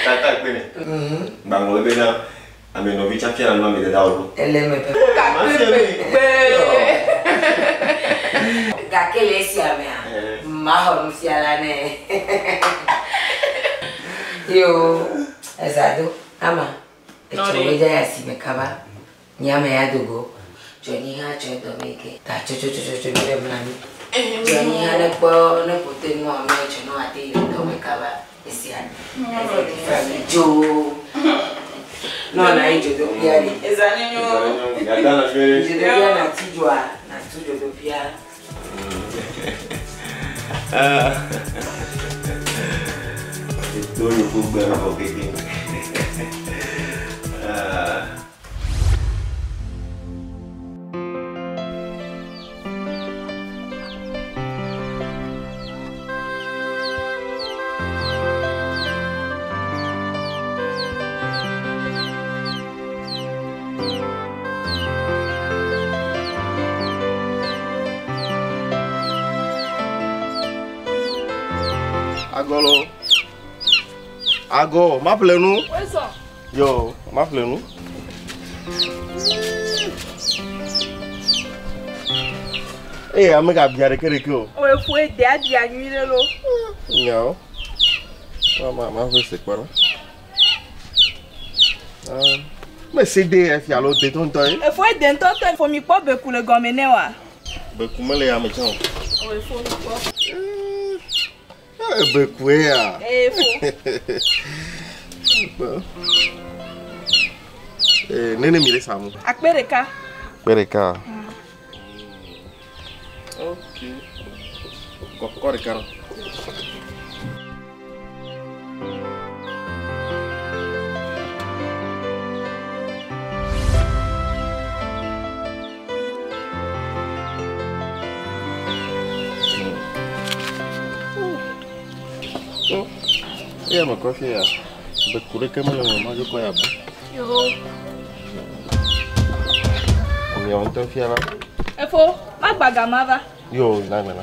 Tata kpe ne. Gba ŋlɔ bena ame nɔvi tsã fia nu ame dada wo ɖo. Ele eme pɛpɛ. Gake le esia mea, maxɔ nufiala nɛ. Yo, eza do. Ama, etsɔ wo dza yi asime kaba. Nye ame ya do go. Johnny hã tsɔ dɔme yi ke. Ta tso tso tso tso tso mi ɖe mla anyi. Johnny hã ne kpɔ ne ƒote nua me tsɔ ne wòate yi ɖe dɔme kaba. Esia. Efe fa mi dzo. Nɔ na yi dzodoƒea ɖe. Eza nyonyo. Dzodoƒea natu dzoa, natu dzodoƒea. Eto yevugbe vɔ keke. Ah. Agɔlɔ. Agɔ, maƒle nu. Wezɔ. Yo, maƒle nu. Eye ame gabia ɖeke ɖeke o. O efo ede abia nyui ɖe lo. Nyawo. Ma ma ƒe se kpɔ ɖa. Ah, me se de efi alo de to ŋutɔ ye. Efo ede ŋutɔ tɔ fo mi kpɔ beku le gɔme ne wa. Beku mele ya me tsã o. O efo mi kpɔ. Eh, Bekue ya. Efo. Eh, nene mi le sa mu. Akpe ɖeka. Akpe ɖeka. Ok. Kɔ ɖeka ɖo. Eya me kɔ fia ya. Beku ɖeke mele eme o, madzo kɔ ya bu. Yo. Amiawo ŋutɔ fia la. Efo, magba gama va. Yo, na gbe na.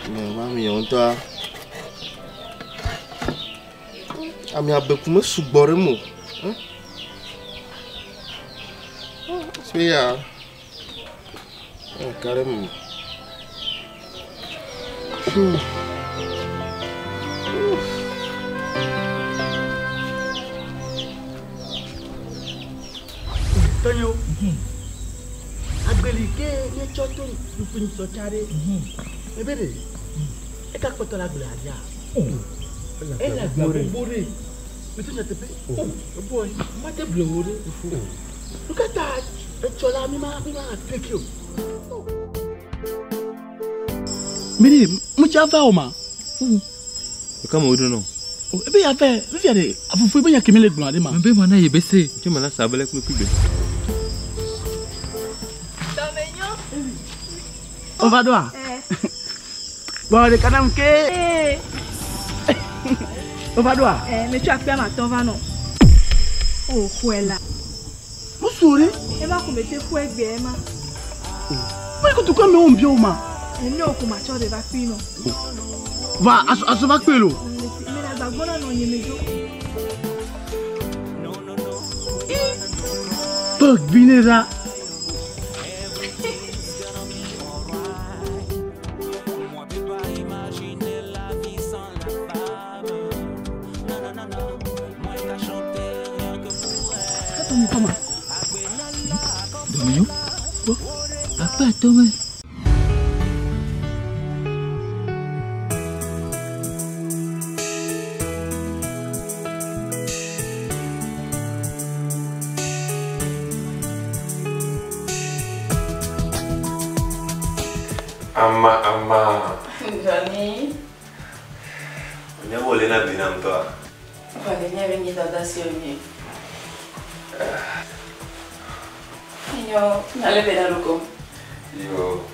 Me amiawo ŋutɔa. Amia beku me sugbɔ ɖe eme o. So ya. Ka ɖe eme. Tɔnyewo, agbeli ke míetsɔ to ŋkunyisɔ tsa ɖe, ebe ɖe, eka kpɔtɔ le agblea dzia? Ele agblea gbogbo ɖe. Meto nyateƒe. Eboy, mate ble wo ɖe. Nu ka ta etsɔ la mi ma mi ma treki o? Mi ɖe, mutsa va o ma? Eka me woɖo nɔ. Ebe ya vɛ, fifia ɖe, afufu ebe nya ke mi le gblɔa ɖe ma. Mebe ma na ye be se, tso ma na sabele kple kugbe. Wova ɖoa? Gbɔ ɖeka nam ke. Wova ɖoa? Metsɔ akpe ame atɔ̃ va nɔ. O xɔe la. Musu ɖe. Ema ko mete xɔe gbe ema. Mɛ kotoku amewo ŋbia wo ma. Ene o ko matsɔ ɖe va kpui nɔ. Va aso aso va kpe lo. Mele agba gbɔna nɔ nye me dzo. Tɔgbi ne ɖa. Dɔmenyo, akpe atɔ̃ me. Ama ama. Johnny. Nye wo le na gbe na ŋutɔa. Vale, nye be nye dada si onye. Enyo, ale be na loko. Yo.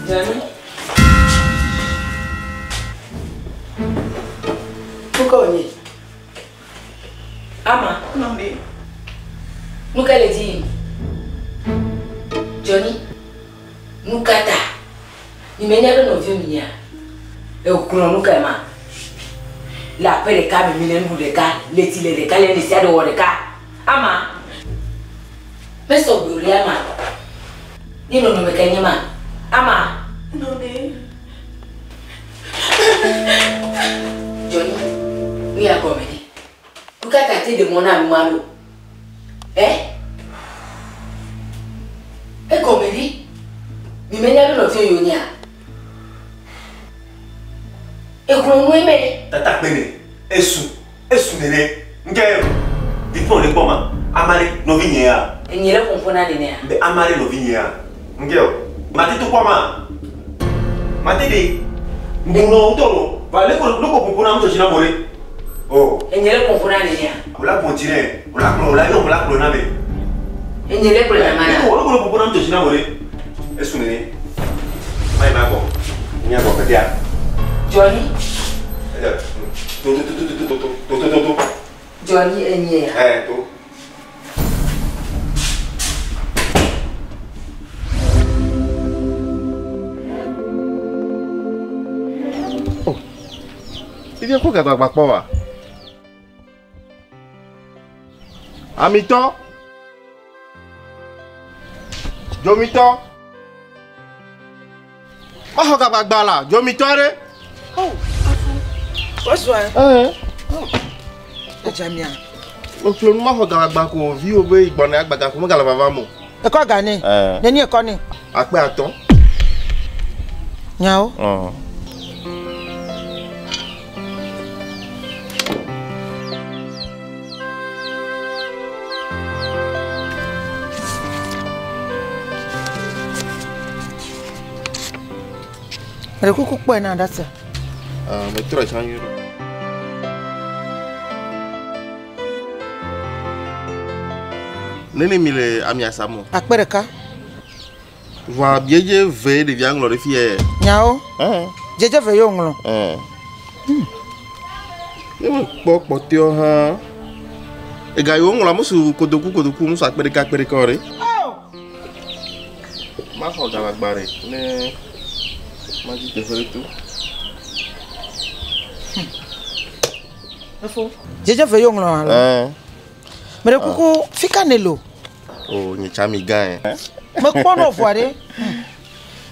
Johnny. Pourquoi on y est Ama. Non mais. Nu ka le di? Johnny. Nu ka ta? Ni menya be nɔviwo mi nya. Ekplɔ nu ka ma. Le aƒe ɖeka me mi le nu ɖeka, le tsi le ɖeka, le nu sia ɖe wɔ ɖeka. Ama. Mesɔ gbe o ɖe ama. Ye nɔnɔme ka nye ma? Ama. Non mais. Johnny, nu ya gɔme ɖe. Nu ka ta te ɖe mɔ na ame ma ɖo? Eh? Egɔme ɖe. Mi menya be nɔviwo yiwo nyea? Exlɔ nu eme. Tata kpe ne. Esu. Esu nene. Nke yo. Difɔn le kpɔ ma. Ama ɖe nɔvi nye ya. Enyi le ƒoƒo na nenea? Be ama ɖe nɔvi nye ya. Nke yo. Mate to kpɔ ma. Mate ɖe. Ŋgunɔ ŋutɔ lo. Va le ko le ko ƒoƒo na ŋutɔ tsi na mo ɖe. O. Enye le ƒoƒo na nenea? O la ƒo tsi nɛ. O la kplɔ o la yɔ o la kplɔ na me. Enye le kplɔ na ma na. O le ko le ƒoƒo na ŋutɔ tsi na mo ɖe. Esu nene. Mayi ma gbɔ. Mía gbɔ ketea. Johnny. To to to to to to to to to. Johnny enye ya. Ɛ to. Fifia kó gagbagba kpɔ wa. Amitɔ. Dzomitɔ. Maxɔ gagbagba la, dzomitɔ ɖe. Oh, afu. Wozɔa. Ɛɛ. Edzamia. Meƒle nu maxɔ gagbagba ko viwo be gbɔna agbaga ko megale vavam o. Ekɔ ga nɛ. Ɛɛ. Neni ekɔ nɛ. Akpe atɔ̃. Nyawo. Ɔ. Meɖe kuku kpɔe na ɖa se. Ah, metrɔ tsã nyuie ɖo. Nene mi le amia sam o. Akpe ɖeka. Vɔa biedze ve ɖevia ŋlɔ ɖe fiɛ. Nyawo. Dzedze ve ye wòŋlɔ. Ne mekpɔ kpɔtɔewo hã. Ega yiwo ŋlɔa mesu kotoku kotoku mesu akpe ɖeka akpe ɖeka o ɖe. Maxɔ gagbagba ɖe ne madzi teƒe ɖe to. Efo. Dzedze ve ye wòŋlɔ alo? Ɛɛ. Meɖe kuku fi ka ne lo? O nye tsã mi gã ye. Mekpɔ nɔ vɔa ɖe.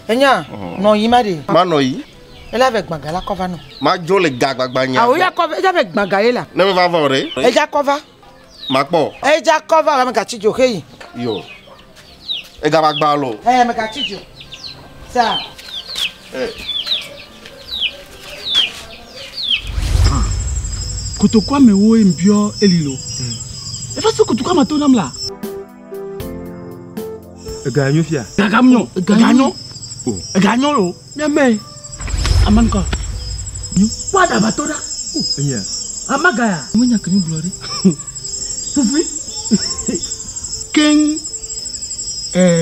Enya nɔ yi ma ɖe. Manɔ yi. Ele ave gbãga la kɔ va nɔ. Madzo le gagbagba nya. Awo ya kɔ va, edza ave gbãga ye la. Ne meva va o ɖe. Edza kɔ va. Makpɔ. Edza kɔ va ame gatsi dzo heyi. Yo. Egagbagba lo. Ɛ ame gatsi dzo. Sa. Ɛ. Kotoku amewo ye ŋbiɔ eli lo. Efa se kotoku ame to nam la. Ega nyo fia. Ega nyo, ega nyo. Ega nyo lo. Miame. Amankɔ. Kpɔ aɖaba to ɖa. Enya. Amaga ya. Menya ke mi gblɔ ɖe. Fufui. Keŋ.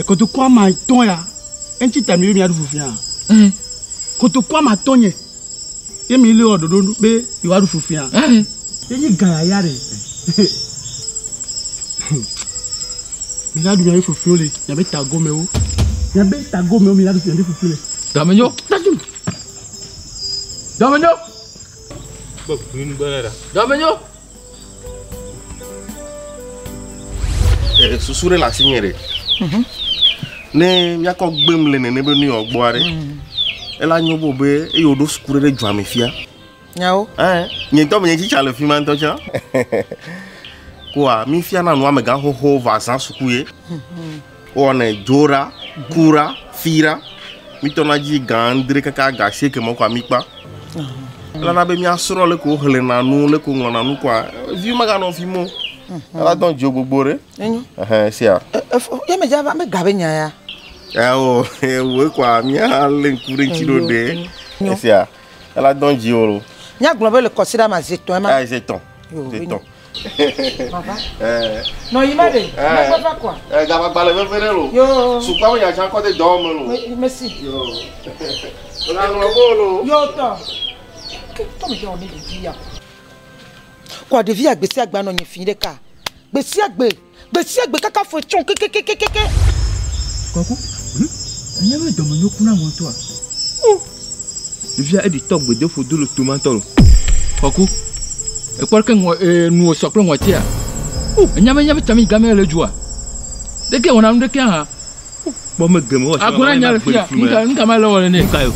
Kotoku ame atɔ̃ ya. Eŋuti ta mi be miaɖu fufua. Kotoku ame atɔ̃ nye. Ye mi le wɔ ɖoɖo be yewoaɖu fufua. Ye nyi gã yaya ɖe. Mi la ɖu miaƒe fufuwo le miaƒe tagomewo. Miaƒe tagomewo mi la ɖu miaƒe fufu le. Dɔmenyo. Dɔmenyo. Dɔmenyo. Susu ɖe le asinye ɖe. Ne míakɔ gbem le nene be nu yɔ gbɔa ɖe. Ela nyo bo be eye woɖo suku ɖe ɖe dua me fia. Nyawo. Ɛɛ nye ŋutɔ menye tsitsa le fi ma ŋutɔ tsã. Koa mi fiana nu amegã xoxo va zã suku ye. Wowɔnɛ dzora, kura, fira. Mi tɔna dzi gã andre kaka ga asieke mɔ koa mi kpa. Elana be míasrɔ̃ le ko xlẽna nu, le ko ŋlɔna nu koa viwo meganɔ fi mo. Ela dɔn dzo gbogbo ɖe. Enyo. Ɛhɛn sia. Efo ye me dza va me ga be nya ya. Awo ewoe koa míalé ŋku ɖe ŋuti ɖo ɖe. Esia ela dɔn dzi o lo. Míagblɔ be le kɔsiɖa ma zi etɔ̃ ema. Ayi zi etɔ̃. Yo, Zi etɔ̃. Mava. Nɔ yi ma ɖe. Megbe va koa. Gagbagba le veve ɖe lo. Yo. Sukua me nya tsã kɔ de dɔwɔme lo. Me mesi. Yo. Megaŋlɔ bo lo. Yo tɔ. Ke tɔ me dze wɔ ne ɖevi ya. Kɔa ɖevi ya gbe sia gbe anɔ nye fi ɖeka. Gbe sia gbe. Gbe sia gbe kaka fɔ tsɔn kekekekeke. Kɔku. Enye be dɔmenyo kuna ŋutɔa. Ɖevia eɖi tɔ gbedeƒo do le toma ŋutɔ lo. Kɔku. Ekpɔ ke ŋɔ ee nuwò sɔ kple ŋɔtia. Enya be nya be tsami game le dzoa. Ɖeke wɔna nu ɖeke hã. Kpɔ me geme wɔ. Agona nya le fia. Nuka nuka ma le wɔ ne. Nuka yo.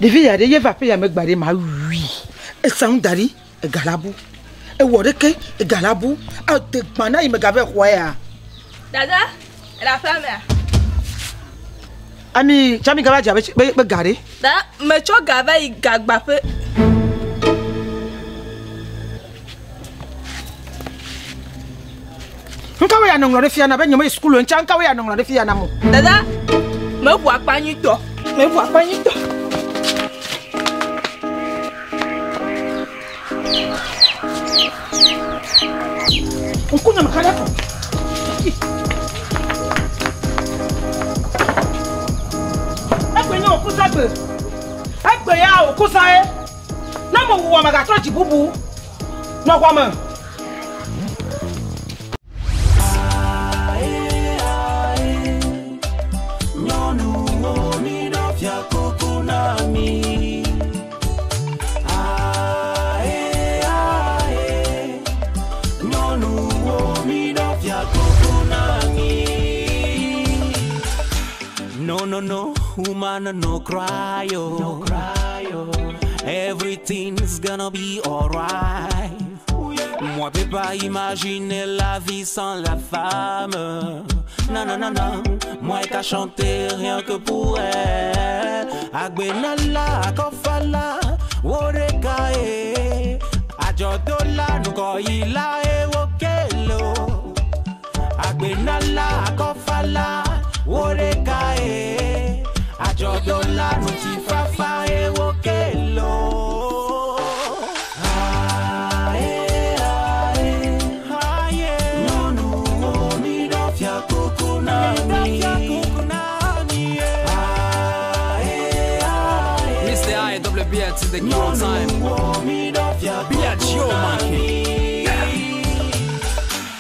Ɖevi ya ɖe ye va aƒe ya me gba ɖe ma wui. Esa nu da ɖi ega la bu. Ewɔ ɖeke ega la bu. Ade gbã na yi megava xɔa ya. Dada, ele aƒea mea? Ami tsami gava dza be be ga ɖe. Dada, metsɔ ga va yi gagbaƒe. Nka wo ya nɔŋlɔ ɖe fia na be nye me yi sukulu ŋtsa nka wo ya nɔŋlɔ ɖe fia na mo. Dada, meʋu akpa nyuitɔ. Meʋu akpa nyuitɔ. Ŋkunye me xa ɖe ko. Egbe nye wòkusa gbe. Egbe ya wòkusa ye. Ne me wu ame gatrɔ dzi bubu. Nɔ xɔ me. Nyɔnuwo mi ɖo fiakuku na mi. Ae, ae. Nyɔnuwo mi ɖo fiakuku na mi. No, no, no, woman, no cry, oh. No cry, oh. Everything's gonna be alright. Moi, peux pas imaginer la vie sans la femme. Non, non, non, non. Moi, qu'à chanter rien que pour elle. Agbenala, akofala, woreka, eh. Ajodola, nukoyila, eh, wokelo. Agbenala, akofala, woreka, eh. Ajodola, nutifafa, eh, wokelo. Ae, ae, ae. Nyɔnuwo mi ɖo fiakuku na mi. Ae, ae. Mr. I W B to the king on time. Be a Geo monkey.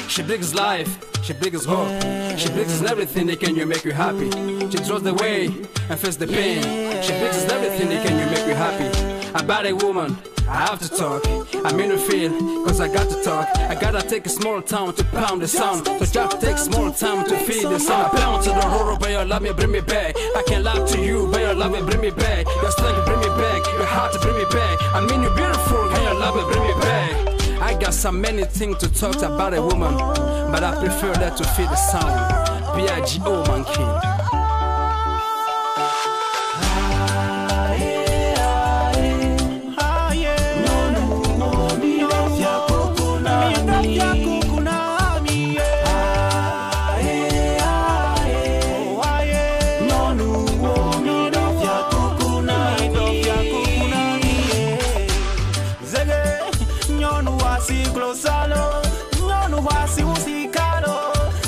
She brings life, she brings hope, she brings everything that can you make you happy. She draws the way and face the pain. She brings everything that can you make you happy. About a woman, I have to talk. I'm in the field, cause I got to talk. I gotta take a small town to pound the sound. So just take small time to feed the sound. I pound to the horror, but your love me bring me back. I can lie to you, but your love me bring me back. Your strength bring me back, your heart bring me back. I mean you beautiful, and your love bring me back. I got so many things to talk about a woman, but I prefer that to feed the sound. B-I-G-O, man king. Nyɔnuwo mi ɖo fiakuku na mi. Ae, ae. Nyɔnuwo mi ɖo fiakuku na mi. Zege, nyɔnu asi klosalo, nyɔnu asi wu sikalo,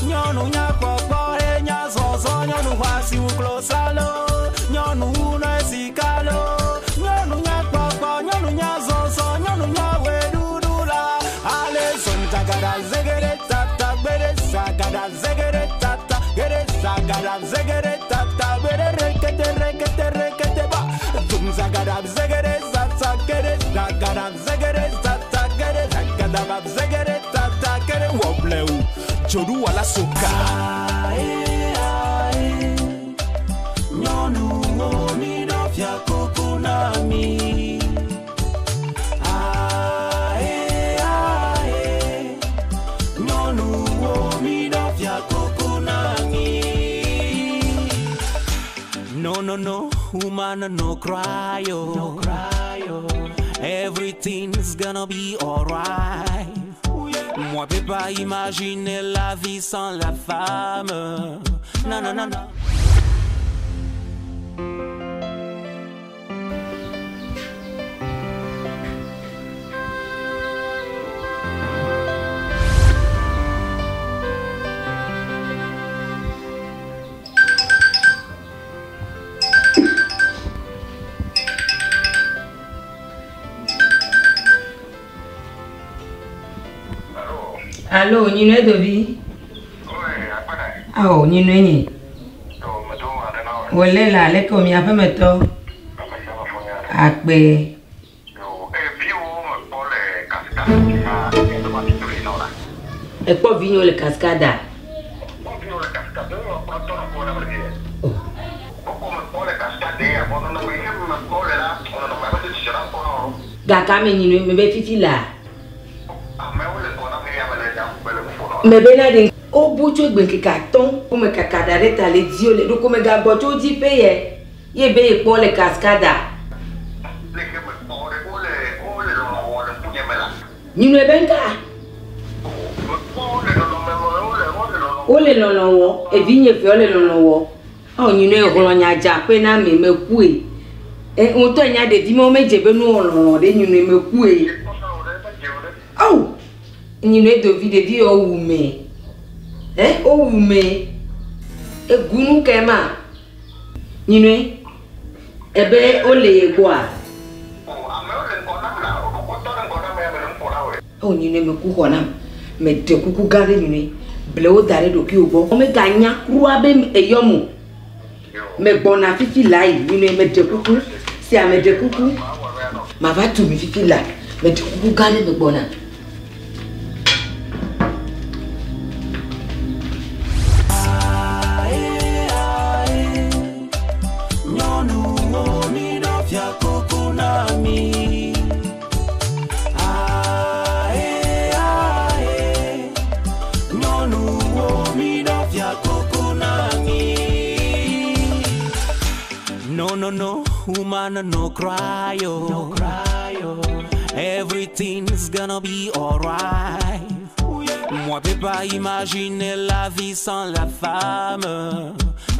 nyɔnu nyakpɔkpɔ enya zɔzɔ, nyɔnu asi wu klosalo, nyɔnu wu nɔ sikalo, nyɔnu nyakpɔkpɔ, nyɔnu nyazɔzɔ, nyɔnu nyaweɖuɖu la. Ale zɔn zagada zegere tata gbere zagada zegere tata gbere zagada zegere tata gbere rekete rekete rekete ba. Dum zagada zegere zata gere zagada zegere zata gere zagada ba zegere tata gere wobleu. Jodu wala soka. Ae, ae. Nyɔnuwo mi ɖo fiakuku na mi. Ae, ae. Nyɔnuwo mi ɖo fiakuku na mi. No, no, no, woman, no cry, oh. No cry, oh. Everything's gonna be alright. Moi, peux pas imaginer la vie sans la femme. Non, non, non, non. Allo, nyinue dovi. Awo, nyinue nyi. Wòle le aleke o miaƒe metɔ. Akpe. Ekpɔ vinyewo le kaskada. Gake ame nyinue mebe fifi laa. Mebe na ɖe wobu tso gbe ŋkeke atɔ̃ wome kaka da ɖe ta le di wo le ɖoko megagbɔ tso dzi ƒe yɛ ye be yekpɔ le kaskada. Nyinue be ŋka. Wole lɔlɔ wɔ, evi nye veawo le lɔlɔ wɔ. Ɔ nyinɔe hlɔ nya dza aƒe na ame mekue. E ŋutɔ nya ɖevi ma womedze be nuwɔ lɔlɔ ɖe nyinɔe mekue. Awu nyinɔe dovi ɖevi yɔ wu me. E wowu me. Egu nu ke ma. Nyinɔe ebe wole ye gbɔa. Ɔ nyinɔe meku xɔ nam. Meɖe kuku gã ɖe nyinɔe. Ble wo da ɖe ɖokuiwò gbɔ. Womeganya kura be eyɔ mo. Megbɔna fifi la yi nyinɔe meɖe kuku. Sia meɖe kuku. Mava tu mi fifi la. Meɖe kuku gã ɖe megbɔna. Nyɔnuwo mi ɖo fiakuku na mi. Ae, ae. Nyɔnuwo mi ɖo fiakuku na mi. No, no, no, woman, no cry, oh. No cry, oh. Everything's gonna be alright. Moi, peux pas imaginer la vie sans la femme.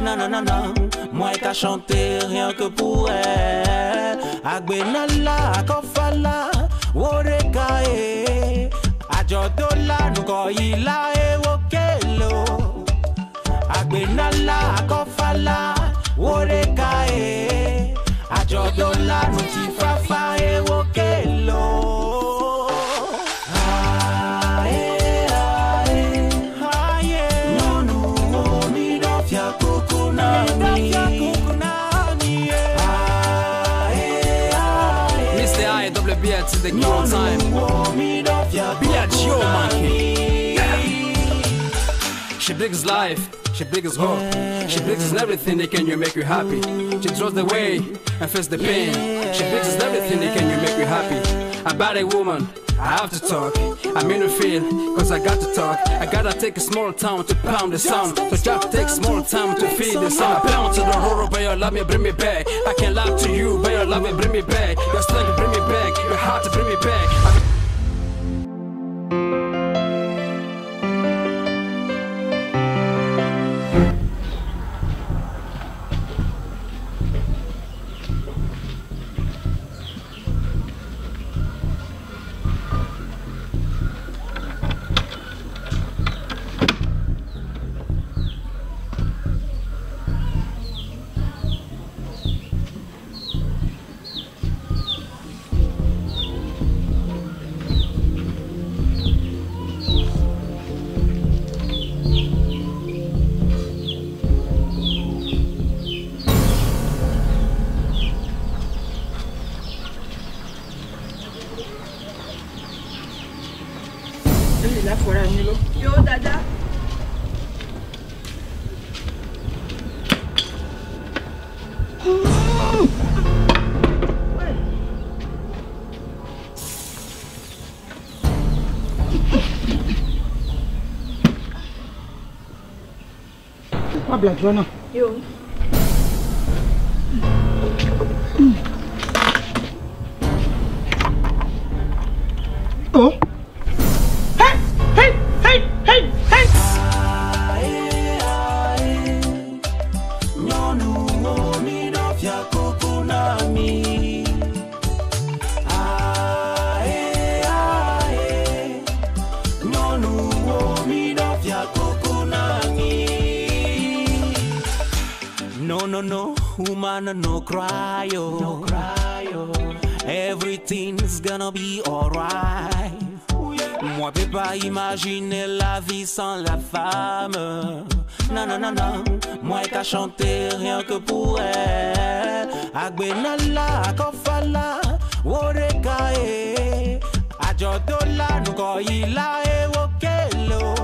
Non, non, non, non. Moi, qu'à chanter rien que pour elle. Agbenala, akofala, worekae. Ajodola, nukoyila, ewokelo. Agbenala, akofala, worekae. Ajodola, nutifafa, ewokelo. Ae, ae, ae. Nyɔnuwo mi ɖo fiakuku na mi. Ae, ae. Mr. I W B to the Q on time. Be a Geo monkey. She brings life, she brings hope, she brings everything that can you make you happy. She draws the way and faces the pain. She brings everything that can you make you happy. About a woman, I have to talk. I'm in the field, cause I got to talk. I gotta take a small town to pound the sound. So job takes small time to feed the sound. I pound to the horror, but your love me bring me back. I can lie to you, but your love me bring me back. Your strength bring me back, your heart bring me back. I Eli la fɔra anyi lo. Yo dada. Wa bla jɔ na. Yo. Oh. Hey, hey, hey, hey, hey. Nyɔnuwo mi ɖo fiakuku na mi. Ae, ae. Nyɔnuwo mi ɖo fiakuku na mi. No, no, no, woman, no cry, oh. No cry, oh. Everything's gonna be alright. Moi, peux pas imaginer la vie sans la femme. Non, non, non, non. Moi, qu'à chanter rien que pour elle. Agbenala, akofala, worekae. Ajodola, nukoyila, ewokelo.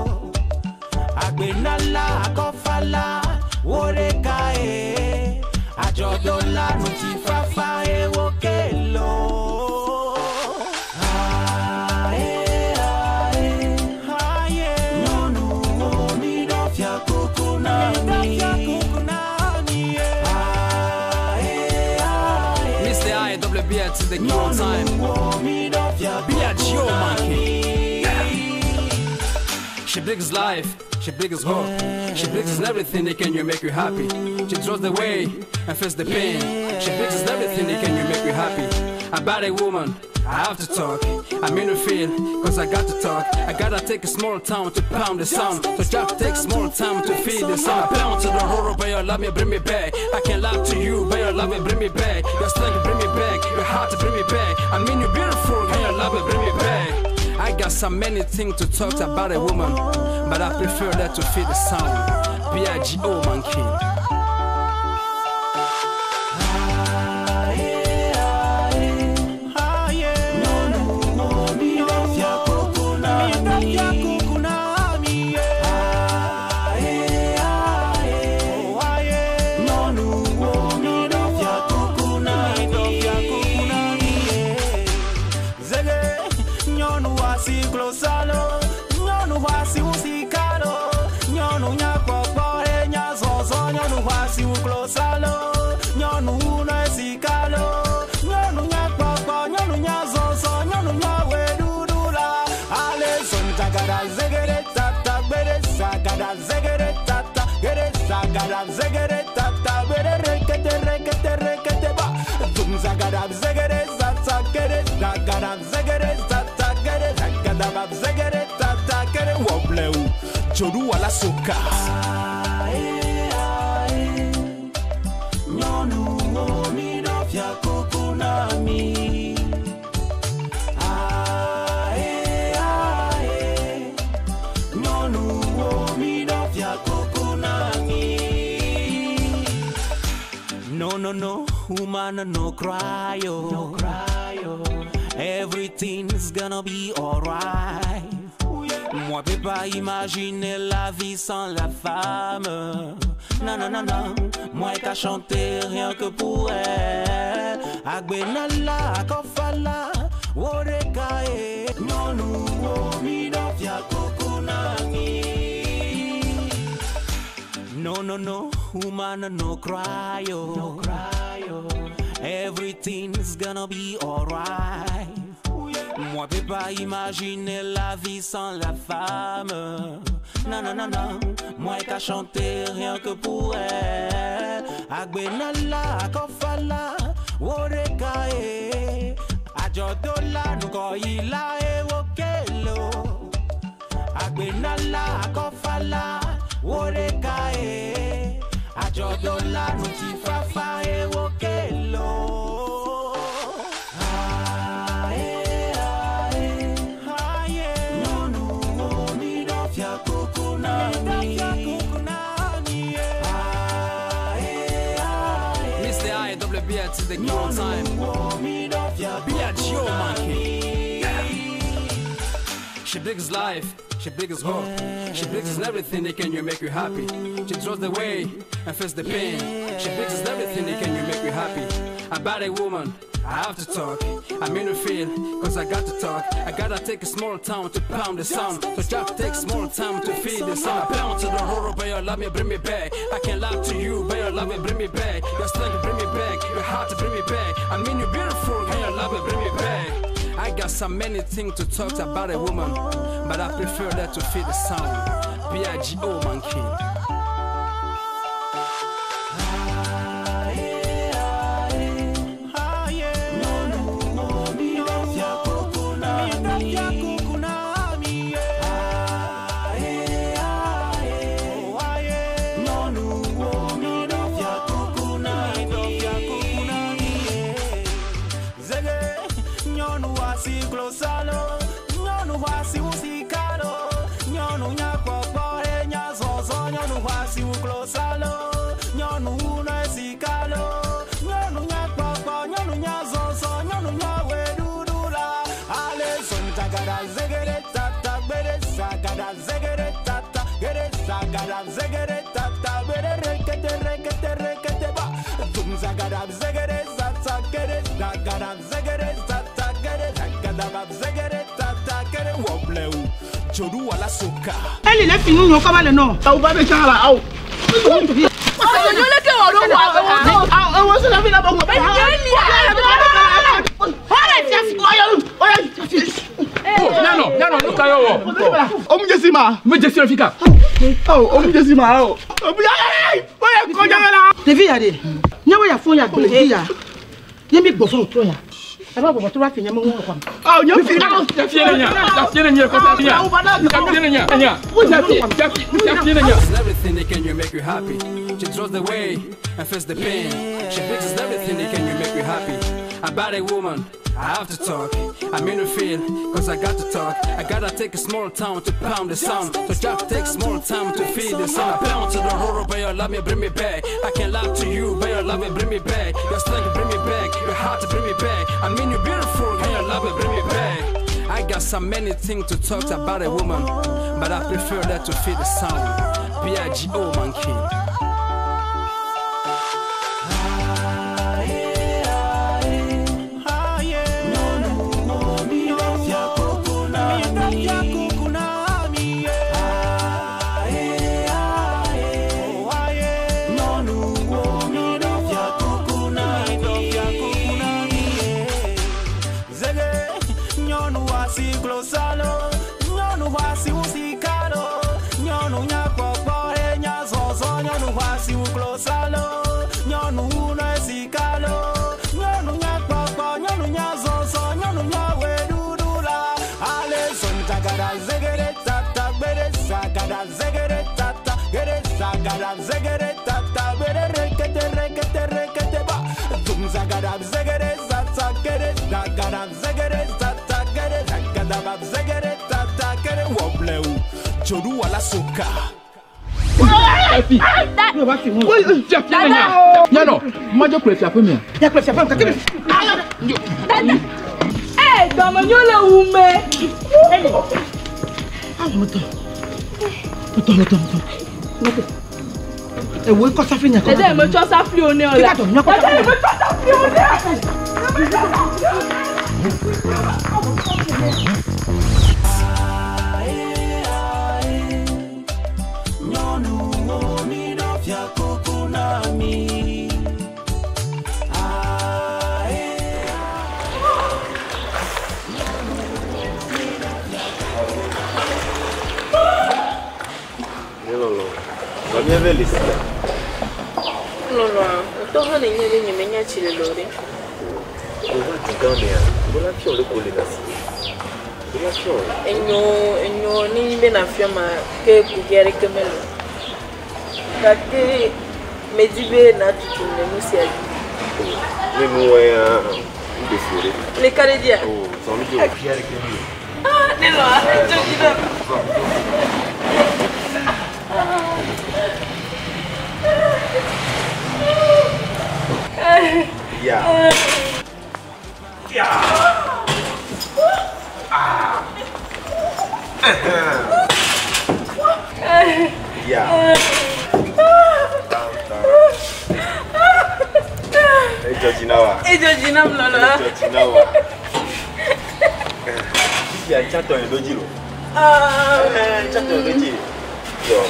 Agbenala, akofala, worekae. Ajodola, nutifafa, ewokelo. Ae, ae, ae. Nyɔnuwo mi ɖo fiakuku na mi. Ae, ae. Mr. I W B to the Q on time. Be a Geo monkey. She brings life, she brings hope. She brings everything that can you make you happy. She draws the way and face the pain. She brings everything that can you make you happy. About a woman, I have to talk. I'm in the field, cause I got to talk. I gotta take a small town to pound the sound. So just take small time to feed the sound. I pound to the horror, but your love me bring me back. I can't lie to you, but your love me bring me back. Your strength bring me back, your heart bring me back. I mean you beautiful, can your love me bring me back? I got so many things to talk about a woman, but I prefer that to feed the sound. B-I-G-O, man king. Jodu wala soka. Nyɔnuwo mi ɖo fiakuku na mi. Ae, ae. Nyɔnuwo mi ɖo fiakuku na mi. No, no, no, woman, no cry, oh. No cry, oh. Everything's gonna be alright. Moi, peux pas imaginer la vie sans la femme. Non, non, non, non. Moi, qu'à chanter rien que pour elle. Agbenala, akofala, worekae. Nyɔnuwo mi ɖo fiakuku na mi. No, no, no, woman, no cry, oh. No cry, oh. Everything's gonna be alright. Moi, peux pas imaginer la vie sans la femme. Non, non, non, non. Moi, qu'à chanter rien que pour elle. Agbenala, akofala, worekae. Ajodola, nukoila, ewokelo. Agbenala, akofala, worekae. Ajodola, nutifafa, ewokelo. To the girl time. B-I-G-O, monkey. She brings life, she brings hope. She brings everything that can you make you happy. She draws the way and face the pain. She brings everything that can you make you happy. About a woman, I have to talk. I'm in the field, cause I got to talk. I gotta take a small town to pound the sound. So just take small time to feed the sound. I pound to the horror, but your love me bring me back. I can't lie to you, but your love me bring me back. Your strength bring me back, your heart bring me back. I mean you beautiful, can your love me bring me back? I got so many things to talk about a woman, but I prefer that to feed the sound. B-I-G-O, man king. Eli le fi nu kɔba le nɔ. Awo ba bɛ can la awo. Nyanɔ, nyanɔ, nu ka yɔ wɔ? O mun jesi Medze si ma. Medze si le fi ka. Awo, o medze si ma o. Oye kɔdza me la. Ɖevi ya ɖe, nye wo ya fɔ ya gble dzi ya. Nye mi gbɔ fɔ wòtrɔ ya. Eva bɔbɔ trɔ afi nye me ŋu xɔ. Awo nye fi. Jafi ne nya, jafi ne nya, kɔsa nya. Jafi ne nya, nya. Jafi, jafi, jafi ne nya. Everything that can you make you happy. She draws the way and face the pain. She fixes everything that can you make you happy. About a woman, I have to talk. I'm in the field, cause I got to talk. I gotta take a small town to pound the sound. So just take small time to feed the sound. I pound to the horror, but your love me bring me back. I can lie to you, but your love me bring me back. Your strength bring me back, your heart bring me back. I mean you beautiful, can your love me bring me back? I got so many things to talk about a woman, but I prefer that to feed the sound. B-I-G-O, man king. Nyanɔ, madzɔ kple fiaƒe mea. Ya kple fiaƒe me kake. Ee, dɔmenyo le wu me. Awo metɔ. Metɔ metɔ metɔ. Ewo kɔ safi nya kɔ. Dede metsɔ safi o ne o la. Kíkà tọ̀ nyɔ kɔ. Dede metsɔ safi o ne. Lɔlɔa, ŋutɔ hã nenye be nyemenya tsi le o ɖe. Enyo enyo ne nyi be nafia ma ke kuxi aɖeke mele o. Gake medi be natutu le nu sia dzi. Le ka ɖe dzia? Ah, ne lɔa, edzo dzi nam. Yeah. Yeah. Ah. Yeah. Edzo dzi na wa. Edzo dzi nam lɔlɔa. Edzo dzi na wa. Fifia tsatɔ yi ɖo dzi lo. Tsatɔ yi ɖo dzi. Yɔ.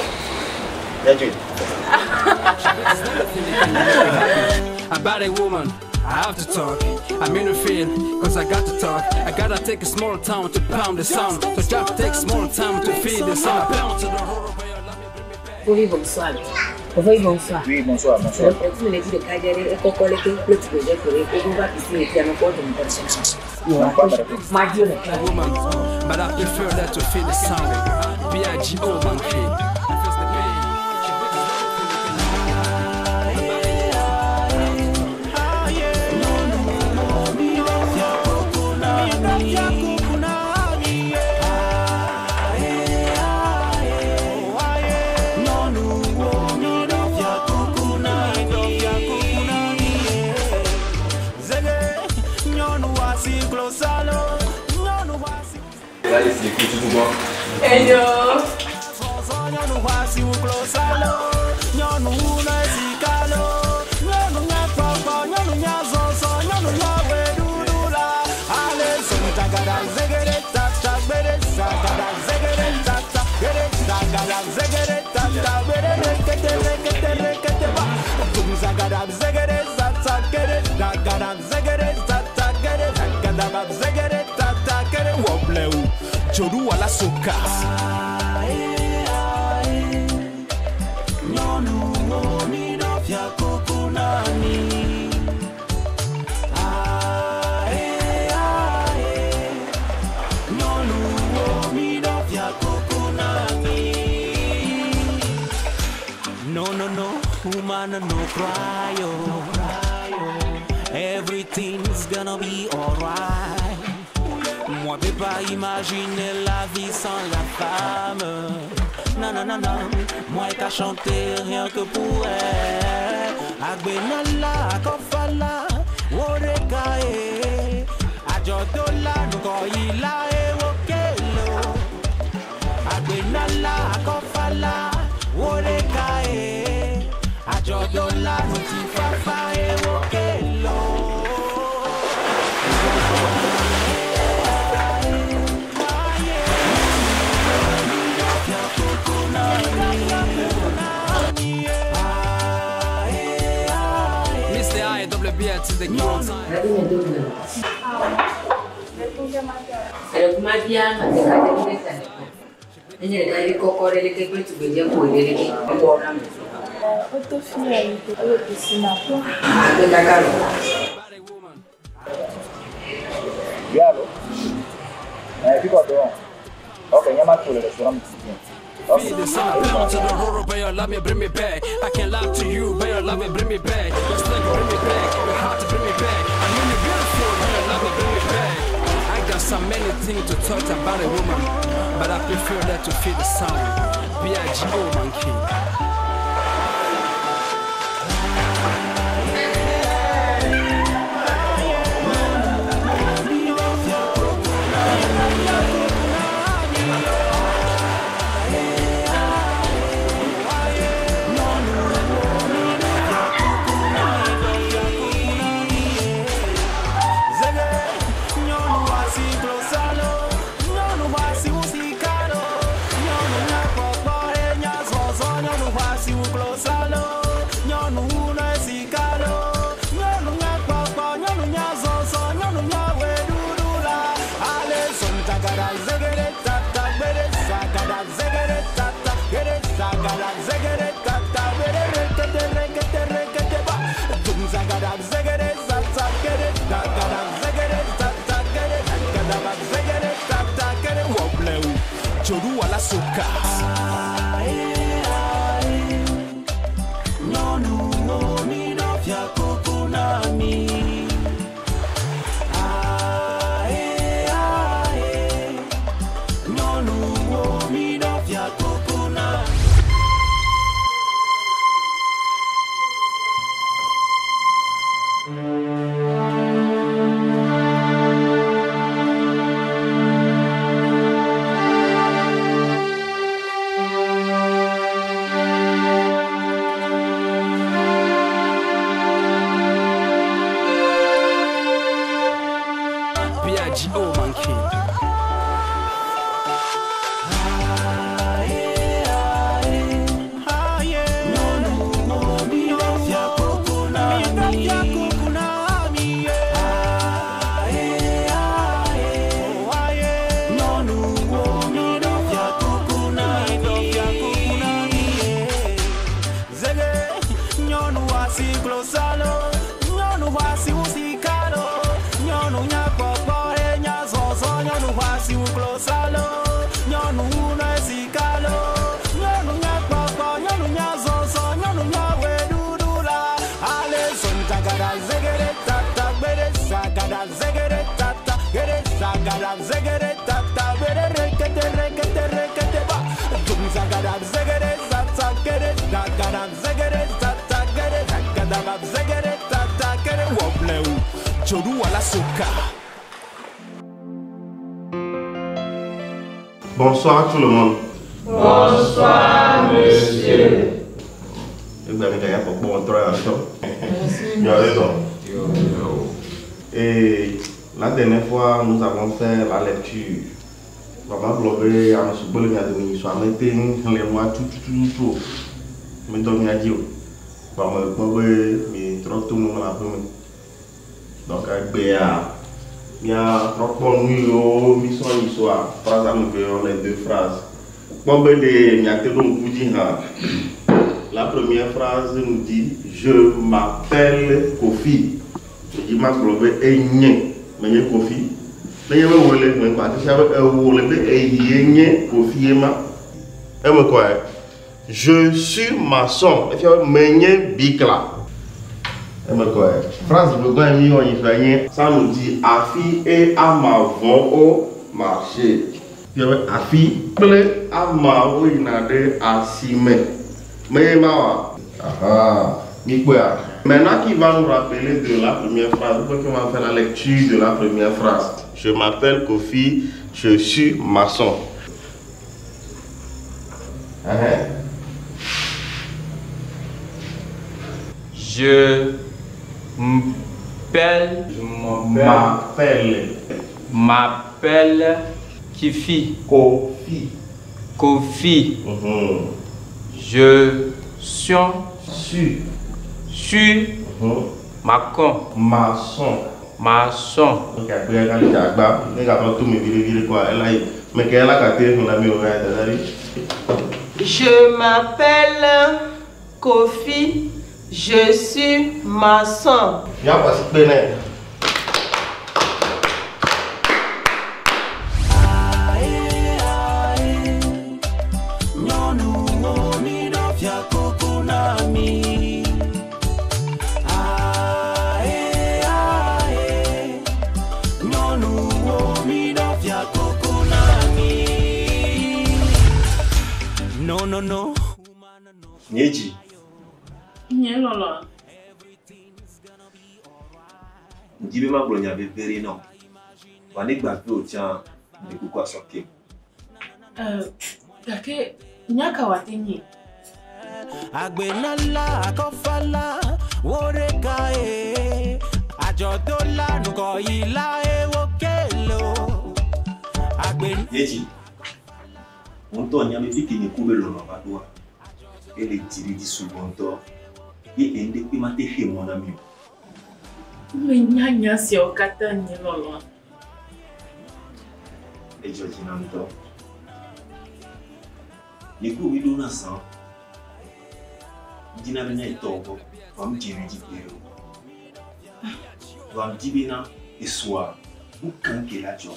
Yadzoe. About a woman, I have to talk. I'm in the field, cause I got to talk. I gotta take a small town to pound the sound. So just take small time to feed the sound. I pound to the horror. Oui, bonsoir. Oui, bonsoir. Oui, bonsoir, bonsoir. Vous me dites de Kajere et Kokoleke, le petit bébé que vous va pisser et puis à porte de mon Woman, but I prefer that to feel the sound. B-I-G-O, monkey. Enyo. Joru wala soka. na mi. Ae, ae. Nyɔnuwo mi ɖo fiakuku na mi. No, no, no, woman, no cry, oh. Everything's gonna be alright. Moi, peux pas imaginer la vie sans la femme. Non, non, non, non. Moi, qu'à chanter rien que pour elle. Agbenala, akofala, woreka, eh. Ajodola, nukoyila, eh, wokelo. Agbenala, akofala, woreka, eh. Ajodola, nutifafa, eh, wokelo. Mr. I double B to the Q time. Ɛɖe kuma bia ame ɖeka ɖe ɖe ta le kpɔ. Enye ɖeka ɖe kɔkɔ ɖe leke kple tugbedze ƒo ɖe leke ewɔ na me. Woto fi ya yi eye kusi na kpɔ. Agbe kaka lɔ. Oui, allô Eh, puis quoi donc Ok, il y a ma tour, le restaurant mexicain. Ok. Feed the sound down to the rural, but your love me bring me back. I can't lie to you, but your love me bring me back. Your strength bring me back, your heart bring me back. I know you're beautiful, but your love me bring me back. I got so many things to talk about a woman, but I prefer that to feel the sound. B-I-G-O monkey. Zege, nyɔnu asi klosalo, nyɔnu asi wusikalo, nyɔnu nyakpɔkpɔ enya zɔzɔ, nyɔnu asi wuklosalo, nyɔnu wunɔ esikalo, nyɔnu nyakpɔkpɔ, nyɔnu nyazɔzɔ, nyɔnu nyaweɖuɖu la, ale zɔntagada zegede tata gbede zagada zegede tata gbede zagada zegede tata gbede rekete rekete rekete ba, dum zagada zegede zata gbede dagada zegede tata gbede dagada ba zegede tata gbede Woblewu, Jodu wala soka. Nyɔnuwo mi ɖo fiakuku na mi. Ae, ae. Nyɔnuwo mi ɖo fiakuku na B-I-G-O monkey. Zegere tata, bere rekete rekete rekete ba. Dum zagada zegere zata gere dagada zegere zata gere dagada ba zegere tata gere Woblewu, Jodu wala soka. Bonsoir tout le monde. Bonsoir, monsieur. Egbe mi gaya kpɔkpɔ ŋutɔ ya ŋutɔ. Miawo zɔ. Et la dernière fois, nous avons fait la lecture. Maman gblɔ be ame sugbɔ le mia dome sɔ ame te ŋu xlẽ nua tutututu o. Medɔ mia dzi o. Vɔ ame kpɔ be mietrɔ to nu me le aƒe me. Donc egbea míatrɔ kpɔ nu yiwo mísɔ yi sɔa phrase ame eve yewo le deux phrases. Kpɔ be ɖe miate ɖo ŋku dzi hã. La première phrase nous dit Je m'appelle Kofi. Edzi ma gblɔ be enye menye Kofi. Nenye be wò le xlẽ kɔa, fia be ewò le be eyie nye Kofi ye ma. Eme kɔa, je suis maçon. Efia be menye bikla. Eme kɔa, phrase vegoa mi wɔ nyi fia nye ça nous dit afi et ama vont au marché. Fia be afi kple ama woyina ɖe asime. Menye ma oa? Aha, mi kpɔea. Maintenant qui va nous rappeler de la première phrase, ou bien qui va faire la lecture de la première phrase. Je m'appelle Kofi, je suis maçon. Hein? Je m'appelle. M'appelle. M'appelle Kifi. Kofi. Kofi. Je suis. Suis. Suis. Macon. Maçon. Maçon. Ok, après, quand il agba, il a tout mes viré viré quoi. Elle a mais qu'elle a capté mon ami au gars, Je m'appelle Kofi, je suis maçon. Il y a pas si peine. Nyɔnuwo mi ɖo fiakuku na mi. Ae, ae. Nyɔnuwo mi ɖo fiakuku na mi. No, no, no. Nye dzi. Nye lɔlɔa. Ŋdi be magblɔ nya veve ɖe na wò. Vɔa ne gba ve wò tsã, meɖe kuku asɔ kem. Gake nya ka wòate nyi? Agbenala akɔfala wo ɖeka ye. Adzɔdola ŋgɔyila ye wo kele o. Agbe. Nye dzi. Wò ŋutɔ nya be fi ke nye ku be lɔlɔ va ɖoa, ele dzi ɖe dzi sugbɔ ŋutɔ. Ye enu ɖekpe mate xe mɔ na mi o. Menya nya siawo katã nye lɔlɔa. Edzɔ dzi nam ŋutɔ. Nye ku mi ɖona zã. Ŋdina be míayi tɔwò gbɔ, vɔa medze nu dzi gbeɖe o. Vɔa ŋdi bena esɔa, nu ka ŋke la dzɔ?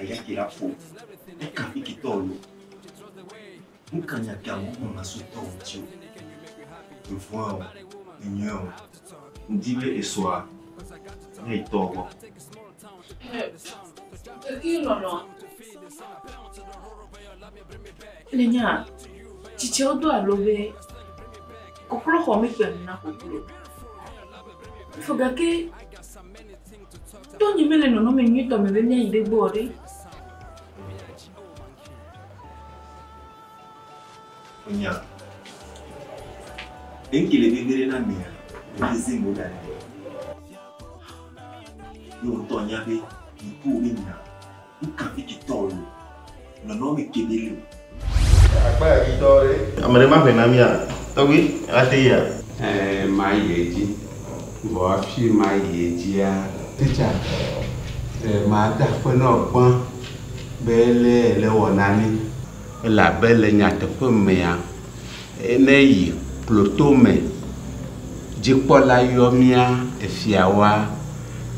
Eya ke la ƒo. Nu ka fi ke tɔwò lo? Nu ka nya ke amewo gblɔna so tɔwò ŋuti o? Evɔ̃e o, enyɔe o. Ŋdi be esɔa, míayi tɔwò gbɔ. Gake lɔlɔa. Le nya, tsitsiawo do alo be koklo xɔ mi kpe nu na koklo. Fo gake tɔnye mele nɔnɔme nyuitɔ me be míayi ɖe gbɔ o ɖe. Nya. Enu ke le veve ɖe na mia, enye zingo da ɖe. Ye wò ŋutɔ nya be nye ku wò be nya, nu ka fi ke tɔwò lo? Nɔnɔme ke be le o. Akpa ya dzi tɔ ɖe. Ame ɖe ma ʋe na mía? Tɔgbi, ate yia? Ɛɛ, mayi edzi. Vɔ hafi mayi edzia, titsa, mada akpe na wò gbã be lé ele wɔ na mí. Elabe le nyateƒe mea, ne yi kloto me, dzikpɔla yɔ mía efiawoa,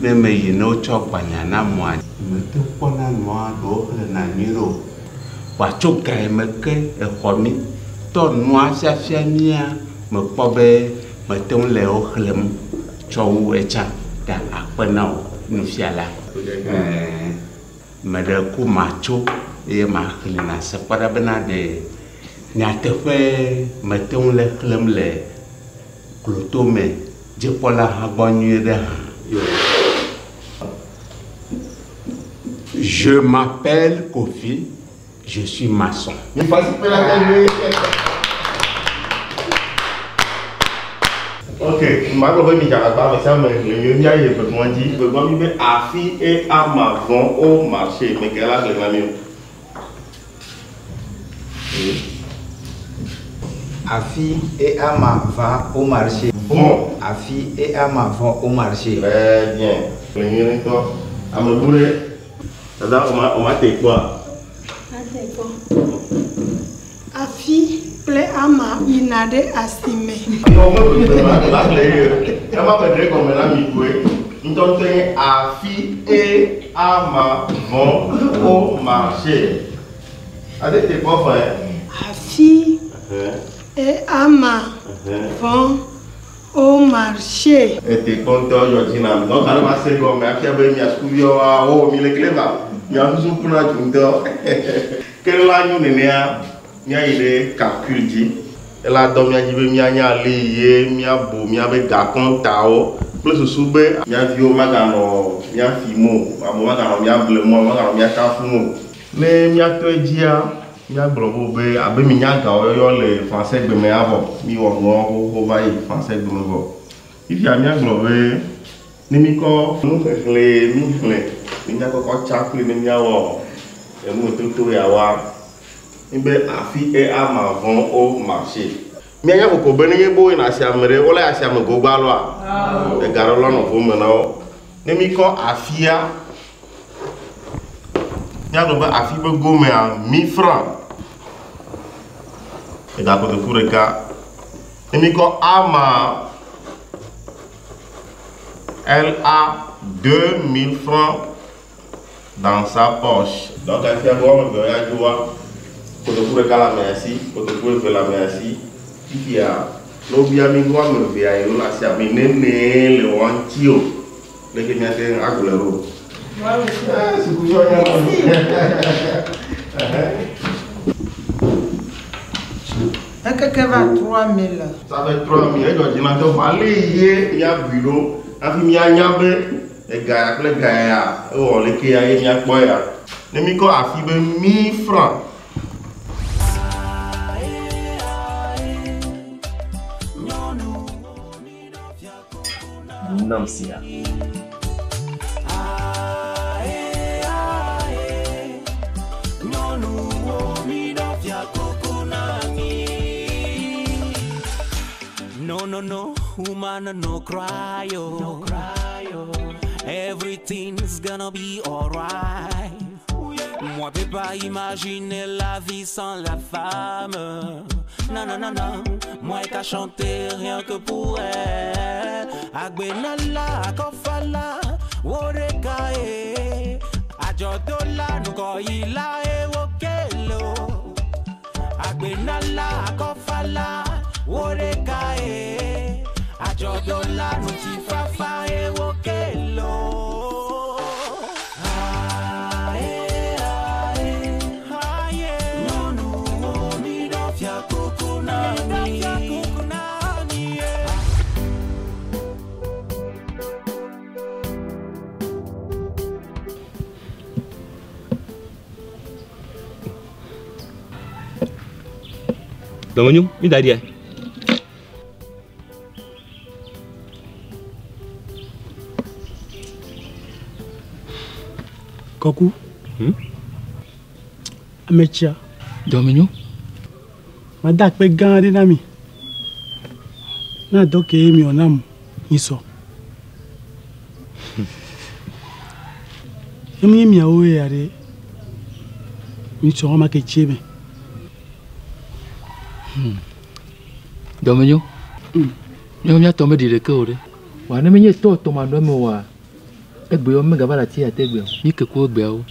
ne meyi ne wotsɔ gbanya na mɔa, mete ŋu kpɔna nua ɖewo xlẽna nyuie ɖe o. Vɔa tso ga yi me ke exɔ mí, tɔ nua fiafia mía, mekpɔ be mete ŋu le wo xlẽm tsɔ wu etsã. Ta akpe na wò nufiala. Meɖe ku matso eye maxlẽ nase kpɔ ɖa bena ɖe nyateƒe mete ŋu le xlẽm le kloto me dzikpɔla hã gbɔ nyuie ɖe hã. Je m'appelle Kofi, je suis maçon. Ok, magblɔ be mi dze agbagba ame sia ame le nyuie míayi evegbɔa dzi. Evegbɔa mi be afi et ama vont au marché. Me ke la xlẽ na mi o. Afi et Ama va au marché. Vont. Afi et Ama vont au marché. Très bien. Le nyuie ŋutɔ. Ame bu ɖe. Dada, o ma te kpɔa? Ate kpɔ. Afi kple kple Ama yina ɖe asime. Ema me ɖe gɔme na mi koe. Ŋutɔŋutɔe nye afi et ama vont au marché. Ade te kpɔ fɛ. Afi et Ama vont au marché. Ete kpɔ ŋutɔ dzɔ dzi na mi. Donc ale ma se gɔme afia be mia sukuviwoa wo mi le clever. Mia susu kuna dzu ŋutɔ. Ke la nyo nenea míayi ɖe calcul dzi. Ela dɔ mía dzi be míanya ale ye míabu míabe gakɔntawo kple susu be mía viwo maganɔ mía fim o, amewo maganɔ mía blem o, amewo maganɔ mía kafum o. Ne míatɔ edzia, míagblɔ be be abe minya gawo yɔyɔ le français gbe me avɔ, miwɔ nuawo xoxo va yi français gbe me vɔ. Fifia míagblɔ be ne míkɔ nuxexlẽ mi xlẽ, ne míakɔkɔ tsa kpli ne míawɔ enumetoto yawoa, be afi et ama vont au marché. Míanya koko be nenye be woyina asiame ɖe, wole asiame gogba aloa? Ega ɖe lɔ nɔ vo me na wo. Ne míkɔ afia, míagblɔ be afi be gomea, 1000 francs. Ega kotoku ɖeka. Ne míkɔ ama, elle a 2000 francs dans sa poche. Donc afia be woame eve ya dzoa, kotoku ɖeka le amea si, kotoku eve le amea si. Fifia, ne wobia mi be woame evea yi wole asia me nenee le woa ŋuti o. Leke míate ŋu agblɔe ɖo? Sukuviwo nya nu. Ekeke va 3000. Ça fait 3000. Edzɔ dzi na ŋutɔ vɔ ale ye míabui ɖo hafi míanya be ega ya kple ga ya ewɔ leke ya ye míakpɔ ya. Ne míkɔ afi be 1000 francs. Nam sia. No, no, no, woman, no cry, oh. No cry, oh. Everything's gonna be alright. Moi, peux pas imaginer la vie sans la femme. Non, non, non, non, moi qu'à chanter rien que pour elle. Agbenala, akofala, woreka, eh. Ajodola, nukoila, eh, wokelo. Agbenala, akofala, woreka, eh. Ajodola, nutifafa, eh, wokelo. Dɔmenyo, mi da ɖia. Kɔku. Ametsia. Dɔmenyo. Mada akpe gã aɖe na mi. Na dɔ ke mi wɔ nam mi sɔ. Ne menye miawo ya ɖe, mi sɔ wɔma ke tsie me. Dɔmenyo. Míawo míatɔ meɖi ɖeke o ɖe. Wa ne menye tɔ tɔ ma nɔ eme oa, egbewo megava le ati ya te gbe o. Mi ke ku egbeawo.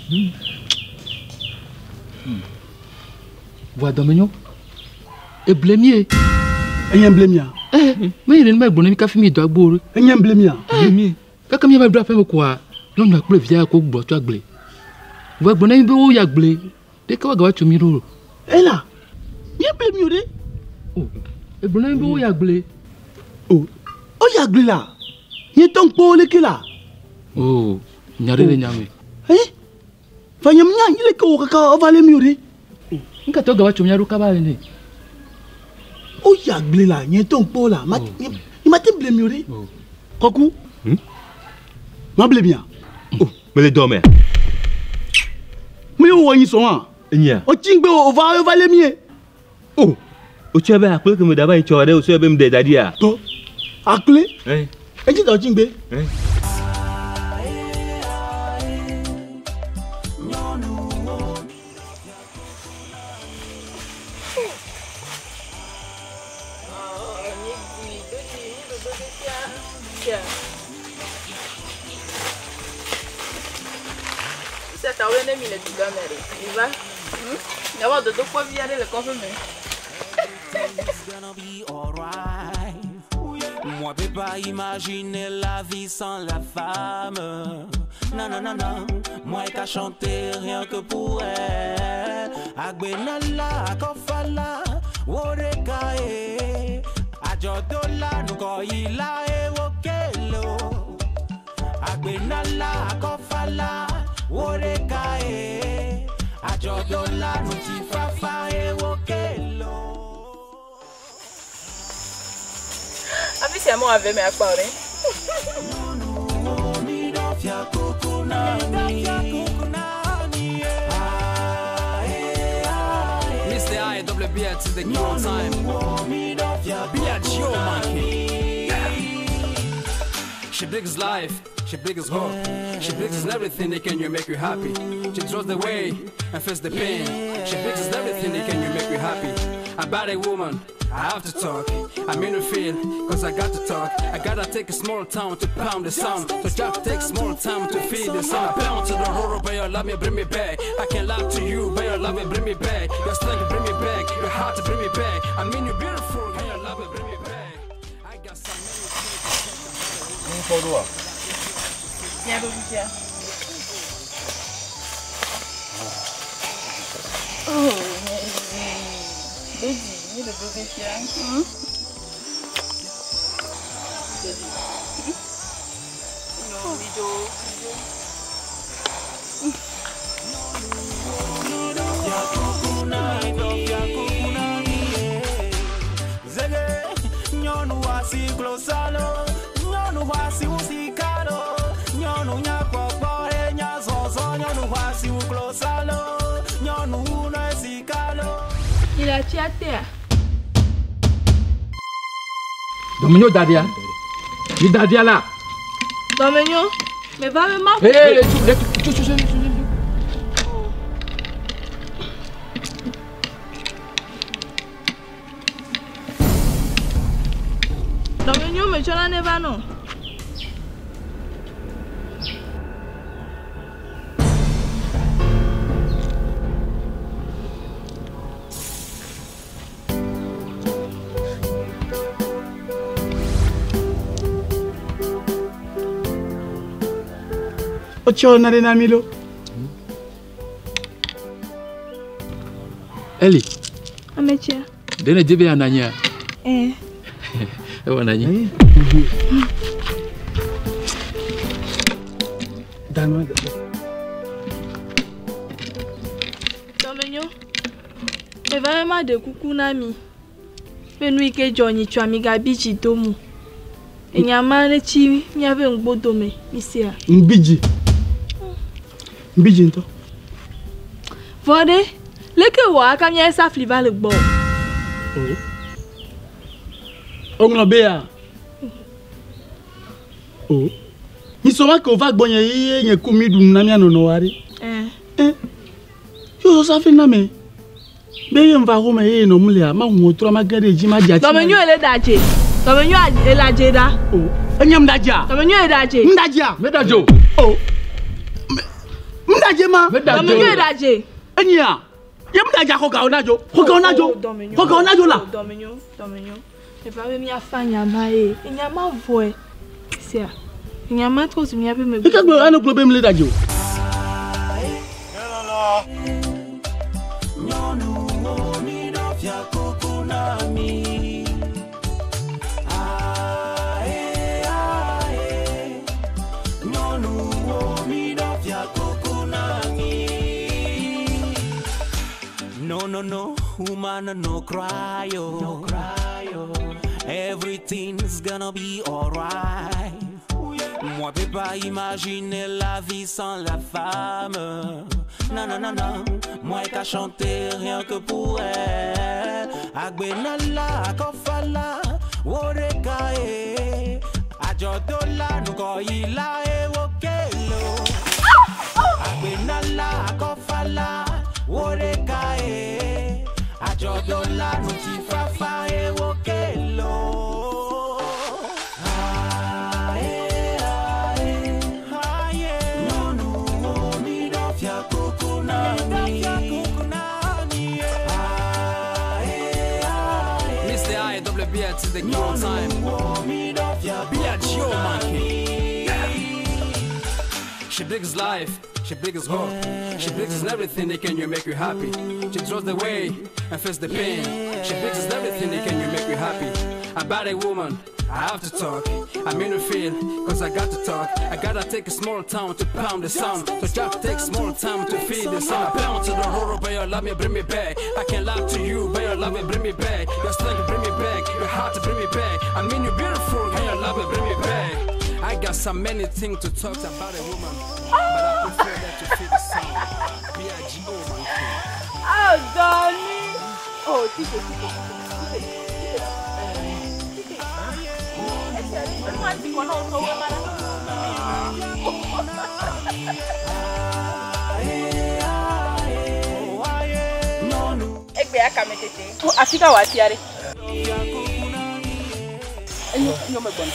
Vɔa dɔmenyo, eble mie. Enye ble mia? Menye nenema egblɔ na mi kafi mi do agbo ɖe. Enye ble mia? Ble mie. Kaka míava ɖo aƒeme koa, nyɔnua kple via ko gblɔ tso agble. Vɔa egblɔ na mi be woyi agble. Ɖeke woagava tso mi ɖo. Ela, míeble mi o ɖe. O, egblɔ na mi be woyi agble. O, woyi agble la? Nye tɔ ŋkpɔ leke la? O, nya ɖe le nya me. Va nye nya anyi leke wò kaka wova lé mi o ɖe. Ŋka tɔ gava tso mía ɖo kaba ene. Woyi agble la, nye tɔ ŋkpɔ la, ma nye ma te ble mi o ɖe. Kɔku. Ma ble mia? O, mele dɔ mea. Me wɔ nyi sɔn wa? Enyia. O tsi ŋgbe o va o va lé mie. O, o tsɔe be akple ke me da va yi tsɔ ɖe o tsɔe be me ɖe da ɖia. Tɔ, akple? Etsi ta o tsi ŋgbe. Sia ta wo ne mi le dugã me ɖe. Mi va. Miawɔ dodokpɔ vi aɖe le kɔƒe me. Moi, peux pas imaginer la vie sans la femme. Non, non, non, non. Moi, qu'à chanter rien que pour elle. Agbenala, akofala, woreka, eh. Ajodola, nukoila, eh, wokelo. Agbenala, akofala, woreka, eh. Ajodola, nutifafa, eh, wokelo. Afi sia mɔ ave me akpa o ɖe. Mr. I double B to the king on time. Be a Geo monkey. She brings life, she brings hope, she brings everything that can you make you happy. She draws the way and face the pain. She brings everything that can you make you happy. About a woman, I have to talk. I'm in the field, cause I got to talk. I gotta take a small town to pound the sound. So just take small time to feed the sound. I bound to the horror, but your love me bring me back. I can lie to you, but your love me bring me back. Your strength bring me back, your heart bring me back. I mean you beautiful, can your love me bring me back? I got so many things. Miaɖo fifia. Oh, Baby, mi le do fifia. Baby. No, mi do, mi do. Zege, nyɔnu asi klosalo, nyɔnu asi wu sikalo, nyɔnu nyakpɔkpɔ he nya zɔzɔ, nyɔnu asi wu klosalo, nyɔnu wu nɔ sikalo. Il a tué à terre. Dɔmenyo daɖia. Mi daɖia la. Dɔmenyo, me va me ma. Ee, tu, tu, tu, tu, tu, tu. Dɔmenyo me tsɔna ne va nɔ. Wotsɔ nane na mi lo. Eli. Ame tsia. Ɖe ne dze be yeanɔ anyia? Eh. Ewɔ na anyi. Danua. Dɔmenyo, me va be ma ɖe kuku na mi. Be nu yi ke dzɔ nyi tso amigabi dzi do mu. Enya ma ɖe tsi míaƒe ŋgbodome, mi sea. Ŋgbidzi. Ŋgbidzi ŋutɔ. Vɔ ɖe, leke wɔ aka mía safli va le gbɔ? O. Woŋlɔ be ya. O. Nyisɔ ma ke wòva gbɔnye ye nye ku mi ɖu nu na mía nɔnɔwo aɖe. Eh. Yo safli na me. Be ye ŋva xɔme ye nɔ mu lea, ma hu trɔ ma ge ɖe dzi ma dze ati. Dɔmenyo ele ɖa dze. Dɔmenyo ele adze ɖa. O. Enye ŋɖa dzea? Dɔmenyo ele ɖa dze. Ŋɖa dzea? Meɖa dze o. O. Ŋɖa dze ma? Meɖa dze o. Dɔmenyo ele ɖa dze. Enyia? Ye ŋɖa dzea xɔ gawo na dzo. Xɔ gawo na dzo. Dɔmenyo. Xɔ gawo na dzo la. Dɔmenyo, dɔmenyo. Eva be míafa nyama ye. Nyama vɔe. Sia. Nyama trɔ zu míaƒe megbe. Eke gblɔ anu gblɔ be mle ɖa dze o. No, no, no, woman, no cry, oh. No cry, oh. Everything's gonna be alright. Moi, peux pas imaginer la vie sans la femme. Non, non, non, non, moi qu'à chanter rien que pour elle. Agbenala, akofala, woreka, eh. Ajodola, nukoila, eh, wokelo. Agbenala, akofala, woreka, eh. Ajodola, nutifafa, eh, wokelo. the kill time. Be a Geo monkey. She brings life, she brings hope, she brings everything that can you make you happy. She draws the way and face the pain. She brings everything that can you make you happy. About a woman, I have to talk. I'm in the field, cause I got to talk. I gotta take a small town to pound the sound. So just take small time to feed the sound. I bound to the horror, but your love me bring me back. I can lie to you, but your love me bring me back. Your strength bring me back, your heart bring me back. I mean you beautiful, can your love me bring me back? I got so many things to talk about a woman, but I prefer that to feed the sound. B-I-G-O, man. Oh, Donnie! Oh, tike, tike, tike, tike. Egbe ya kame tete. Afika wa tiare. Enyo enyo me gbona.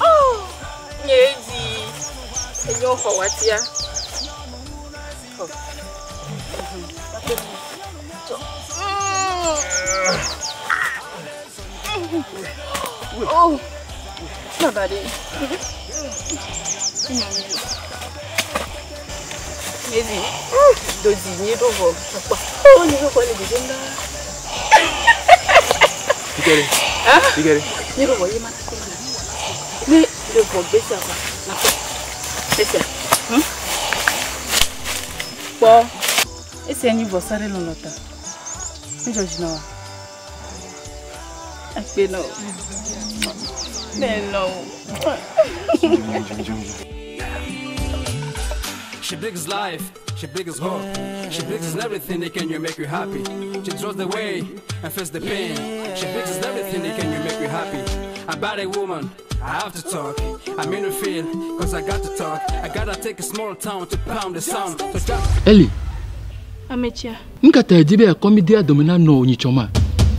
Oh, nyezi. Enyo fo wa tia. Oh. Oh, my body. Nyezi, dodi nye do vo. Oh, nye do kwa le dizenda. Tikere. Ah? Tikere. Nye do vo ye mana ko. Ne le vo besa kwa. Na ko. Besa. Bo. Ese enyi vo sare lo lota. Njo jina wa. Akpe no. Ne no. She brings life, she brings hope, she brings everything that can you make you happy. She draws the way and face the pain. She brings everything that can you make you happy. About a woman, I have to talk. I'm in the field, cause I got to talk. I gotta take a small town to pound the sound. So just Eli, Ametia. nu ka ta di be akɔ mi de adome na nɔ nyitsɔ ma?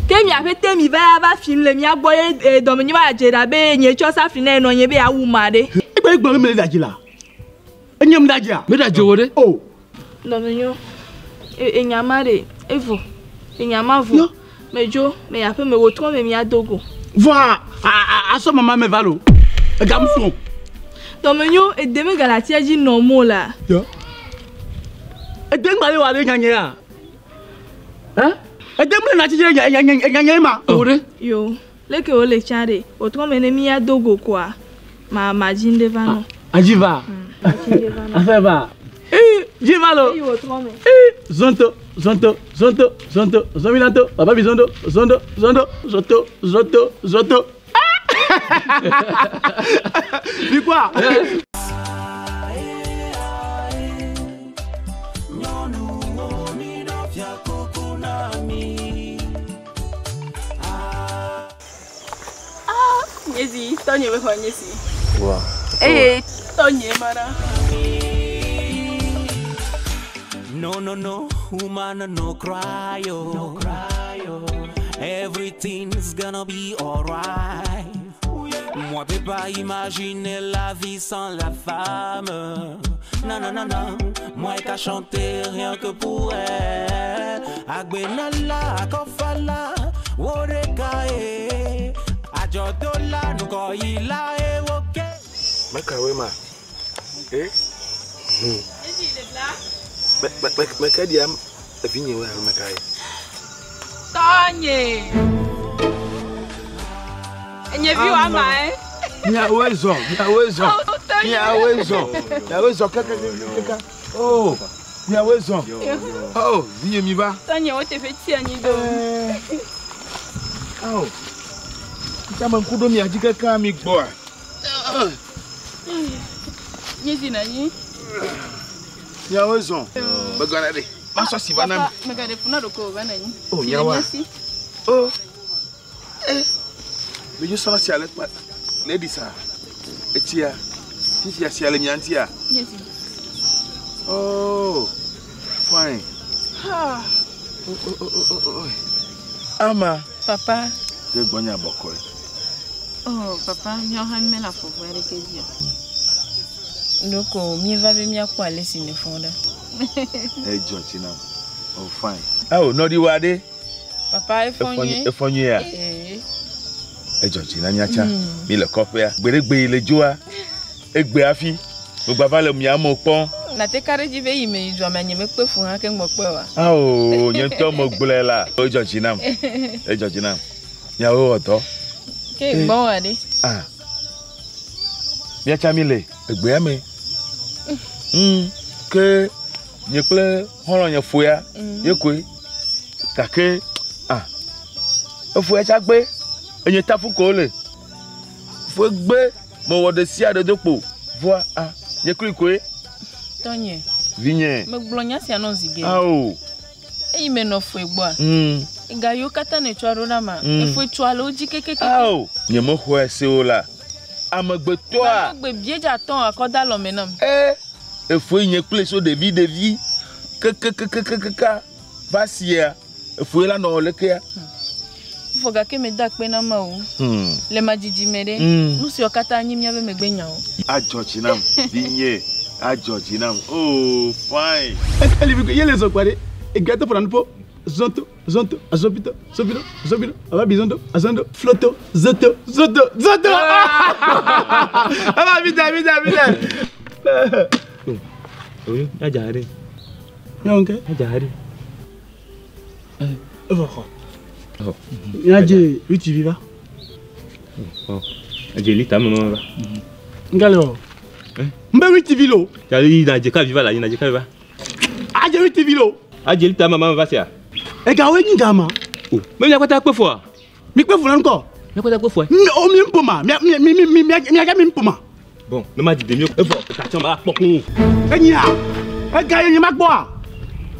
Ke miaƒe te mi va ya va fim le mia gbɔ ye dɔmenye va dze ɖa be nye tsɔ safli na enɔ nye be yeawu ma ɖe. Egbe egblɔ be mele ɖadzi la. Enye mu ɖadzia. Me ɖadzi wo ɖe. O. Dɔmenyo, enyama ɖe evo, enyama vo. Medzo, me yi aƒe me wòtrɔ me mia do go. Vɔa asɔ mama me va lo. Ega mu srɔ̃. Dɔmenyo, ede me galatia dzi nɔ mo la. Yɔ. Ede ŋgba le wa ɖe nyanya ya. Hã? Ede mu le na tsi dze nyanya ma. O ɖe. Yo, leke wòle tsã ɖe, wòtrɔ me ne mia do go koa, ma ma dzi ŋɖe va nɔ. Adzi va. Aƒe va. Ee, dzi va lo. Eyi wòtrɔ me. Ee, zonto, zonto, zonto, zonto, zominato, baba bi zondo, zondo, zondo, zoto, zoto, zoto. Bi quoi? Ah, nyezi, tɔnye be xɔ nye si. Wa. Eye tɔnye mana. No, no, no, woman, no cry, oh. No cry, oh. Everything's gonna be alright. Moi, peux pas imaginer la vie sans la femme. Non, non, non, non, moi qu'à chanter rien que pour elle. Agbenala, akofala, worekae. Ajodola, nukoila, ewoke. Mekawe ma. Eh? Me me me me ka dia evinye we alo meka ye. Tɔnye. Enye vi wa ma e. Miawoe zɔ, miawoe zɔ, miawoe zɔ, miawoe zɔ kaka kaka kaka. Oh, miawoe zɔ. Oh, vinye mi va. Tɔnye wo teƒe tsi anyi ɖo. Oh, ntsa me ŋku ɖo mia dzi kaka mi gbɔa. Nye zi na anyi. Miawoe zɔ. Megɔna ɖe. Masɔ si va na mi. Megaɖe fu na ɖokuiwò va na anyi. Oh, Tsi le nyawoa. mía si. Oh. Eh. Medzo sɔna sia le kpa. Ne ɖi sa. Etsia. Fifia sia le mia ŋutia. Nye zi. Oh. Fine. Ah. Oh, oh, oh, oh, oh, oh. Ama. Papa. Ke gbɔnya bɔkɔe. Oh, papa, míawo hã mímele afɔ ʋe aɖeke dzi o. Ɖeko míeva be míakpɔ ale si nèfɔ ɖa. Edzɔ tsi nam. Oh fine. Ao nɔɖiwa ɖe. Papa efɔ nyuie. Efɔ nyuiea? Ee. Edzɔ dzi na mía tsã. Mi le kɔƒea. Gbeɖegbe yi le dzoa, egbe hafi megba va le mia amewo kpɔm. Nate ka ɖe edzi be yi me yi dua mea nye mekpe fu hã keŋ gbɔ kpɔe oa? Ao nye ŋutɔ megblɔe la. Edzɔ dzi nam. Edzɔ dzi nam. Miawoe wɔ dɔ. Ke gbɔ wa ɖe. Ah. Mía tsã mi le egbea me. Mm. Ke nye kple xɔlɔ̃nye foya ye koe. Gake ah efoya tsã gbe. Enye tafu ko wole. Foe gbe mewɔ ɖe sia ɖe do kpo. Vɔa ah nye klui koe. Tɔnye. Vinye. Megblɔ nya sia nɔ zi geɖe. Ao. Eyi menɔ foe gbɔa. Ega yiwo katã nètsɔa ɖo ɖa ma, efoe tsɔa le wo dzi kekekeke. Ao. Nyemexɔe se o la. Amegbetɔa. Gbe biedza tɔn akɔ da alɔme nam. E efoe nye kple so ɖevi ɖevi kekekekekeka va sia efoe la nɔ lekea. Vɔ gake meda akpe na Mawu. Le ma dzidzi me ɖe, nu siawo katã nye míaƒe megbenyawo. Adzɔ dzi nam, vinye, adzɔ dzi nam. Oh, fine. Eli ye le zɔ kpa ɖe, egbea to ƒona nuƒo, zɔto, zɔto, azɔpito, zɔpito, zɔpito, ava bi zɔto, azɔto, floto, zoto, zoto, zoto. Ava vite, vite, vite. Oyo, ya dza ɖe. Nyɔnu ke. Ya dza ɖe. Evɔ xɔ. Míadze UTV va. Edze lita me ma va. Nga le o. Mbe UTV lo. Ya yi na dze kavi va la, yi na dze kavi va. Adze UTV lo. Adze lita me ma va sia. Ega wo nyi gama. O, me mia kpata kpe fua. Mi kpe fua ŋkɔ. Mia kpata kpe fua. Mi o mi ŋpo ma. Mia mi mi mi mia mia mi ŋpo ma. Bon, ne ma didi mi evɔ ka tsɔ ma kpɔ kun. Enya. Ega ye nye ma kpɔa.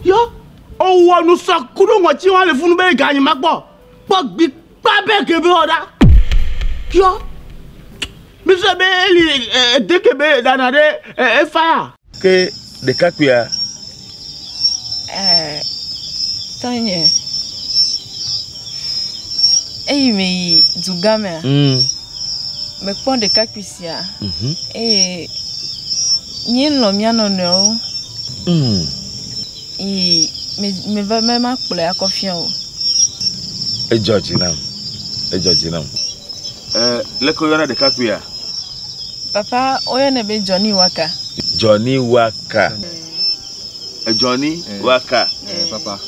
Yo. Owɔ nu sɔ kuɖo ŋɔti wa le funu be ega nye ma kpɔ. Kpɔ gbi kpa be ke be wɔ ɖa. Yo. Mi sɔ be eli ede ke be dana ɖe efa ya. Ke ɖekakpuia. Tɔnye. Eyi me yi dugã mea. Mekpɔ ɖekakpui sia. Eye míelɔ̃ mía nɔnɔewo. Yi me meva be makplɔe akɔ fia o. Edzɔ dzi nam. Edzɔ dzi nam. Leke woyɔna ɖekakpuia? Papa, woyɔnɛ be Johnny Waka. Johnny Waka. Johnny Waka. Papa.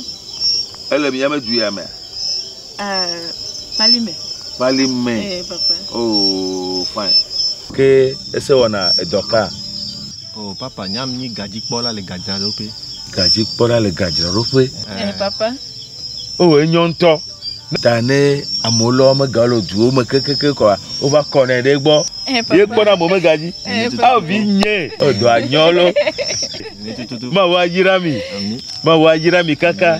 Ele miame du ya mea? Palime. Palime. Papa. Oh, fine. Ke ese wɔna edɔ ka? Oh, papa, nyam nyi gadzikpɔla le gadzraɖoƒe. Gadzikpɔla le gadzraɖoƒe. Papa. Oh, enyo ŋutɔ. Ta ne amewo lɔ megawo le duwo me kekeke kɔa, wova kɔnɛ ɖe gbɔ. Ye kpɔna amewo megadzi. Awo vi nye. Edɔ anyɔ lo. Mawu ayira mi. Mawu ayira mi kaka.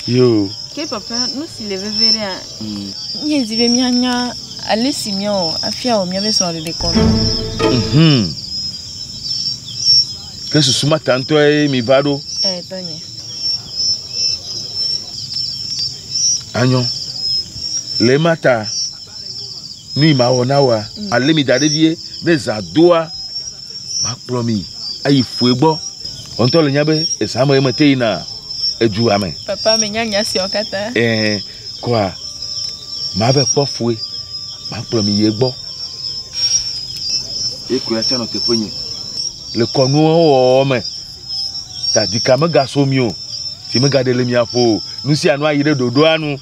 Yo. Ke papa, nu si le veve ɖea, nye di be míanya ale si míawɔ hafi awɔ míaƒe srɔ̃ɖeɖe kɔnu. Ke susu ma ta ŋutɔe mi va ɖo. Tɔnye. Anyɔ. Le ema ta, nu yi mawɔ na woa, ale mi da ɖe vie ne zã doa, makplɔ mi ayi foe gbɔ. Wò ŋutɔ le nya be ezã me ye mete yina edua me. Papa, menya nya siawo katã. Kɔa, mave kpɔ foe, makplɔ mi yi egbɔ. Ye koe atsa nɔ teƒe nye. Le kɔnuwo wɔwɔ me, ta ɖika megaso mi o, si megaɖe le mia ƒo o. Nu sia nu ayi ɖe ɖoɖoa nu.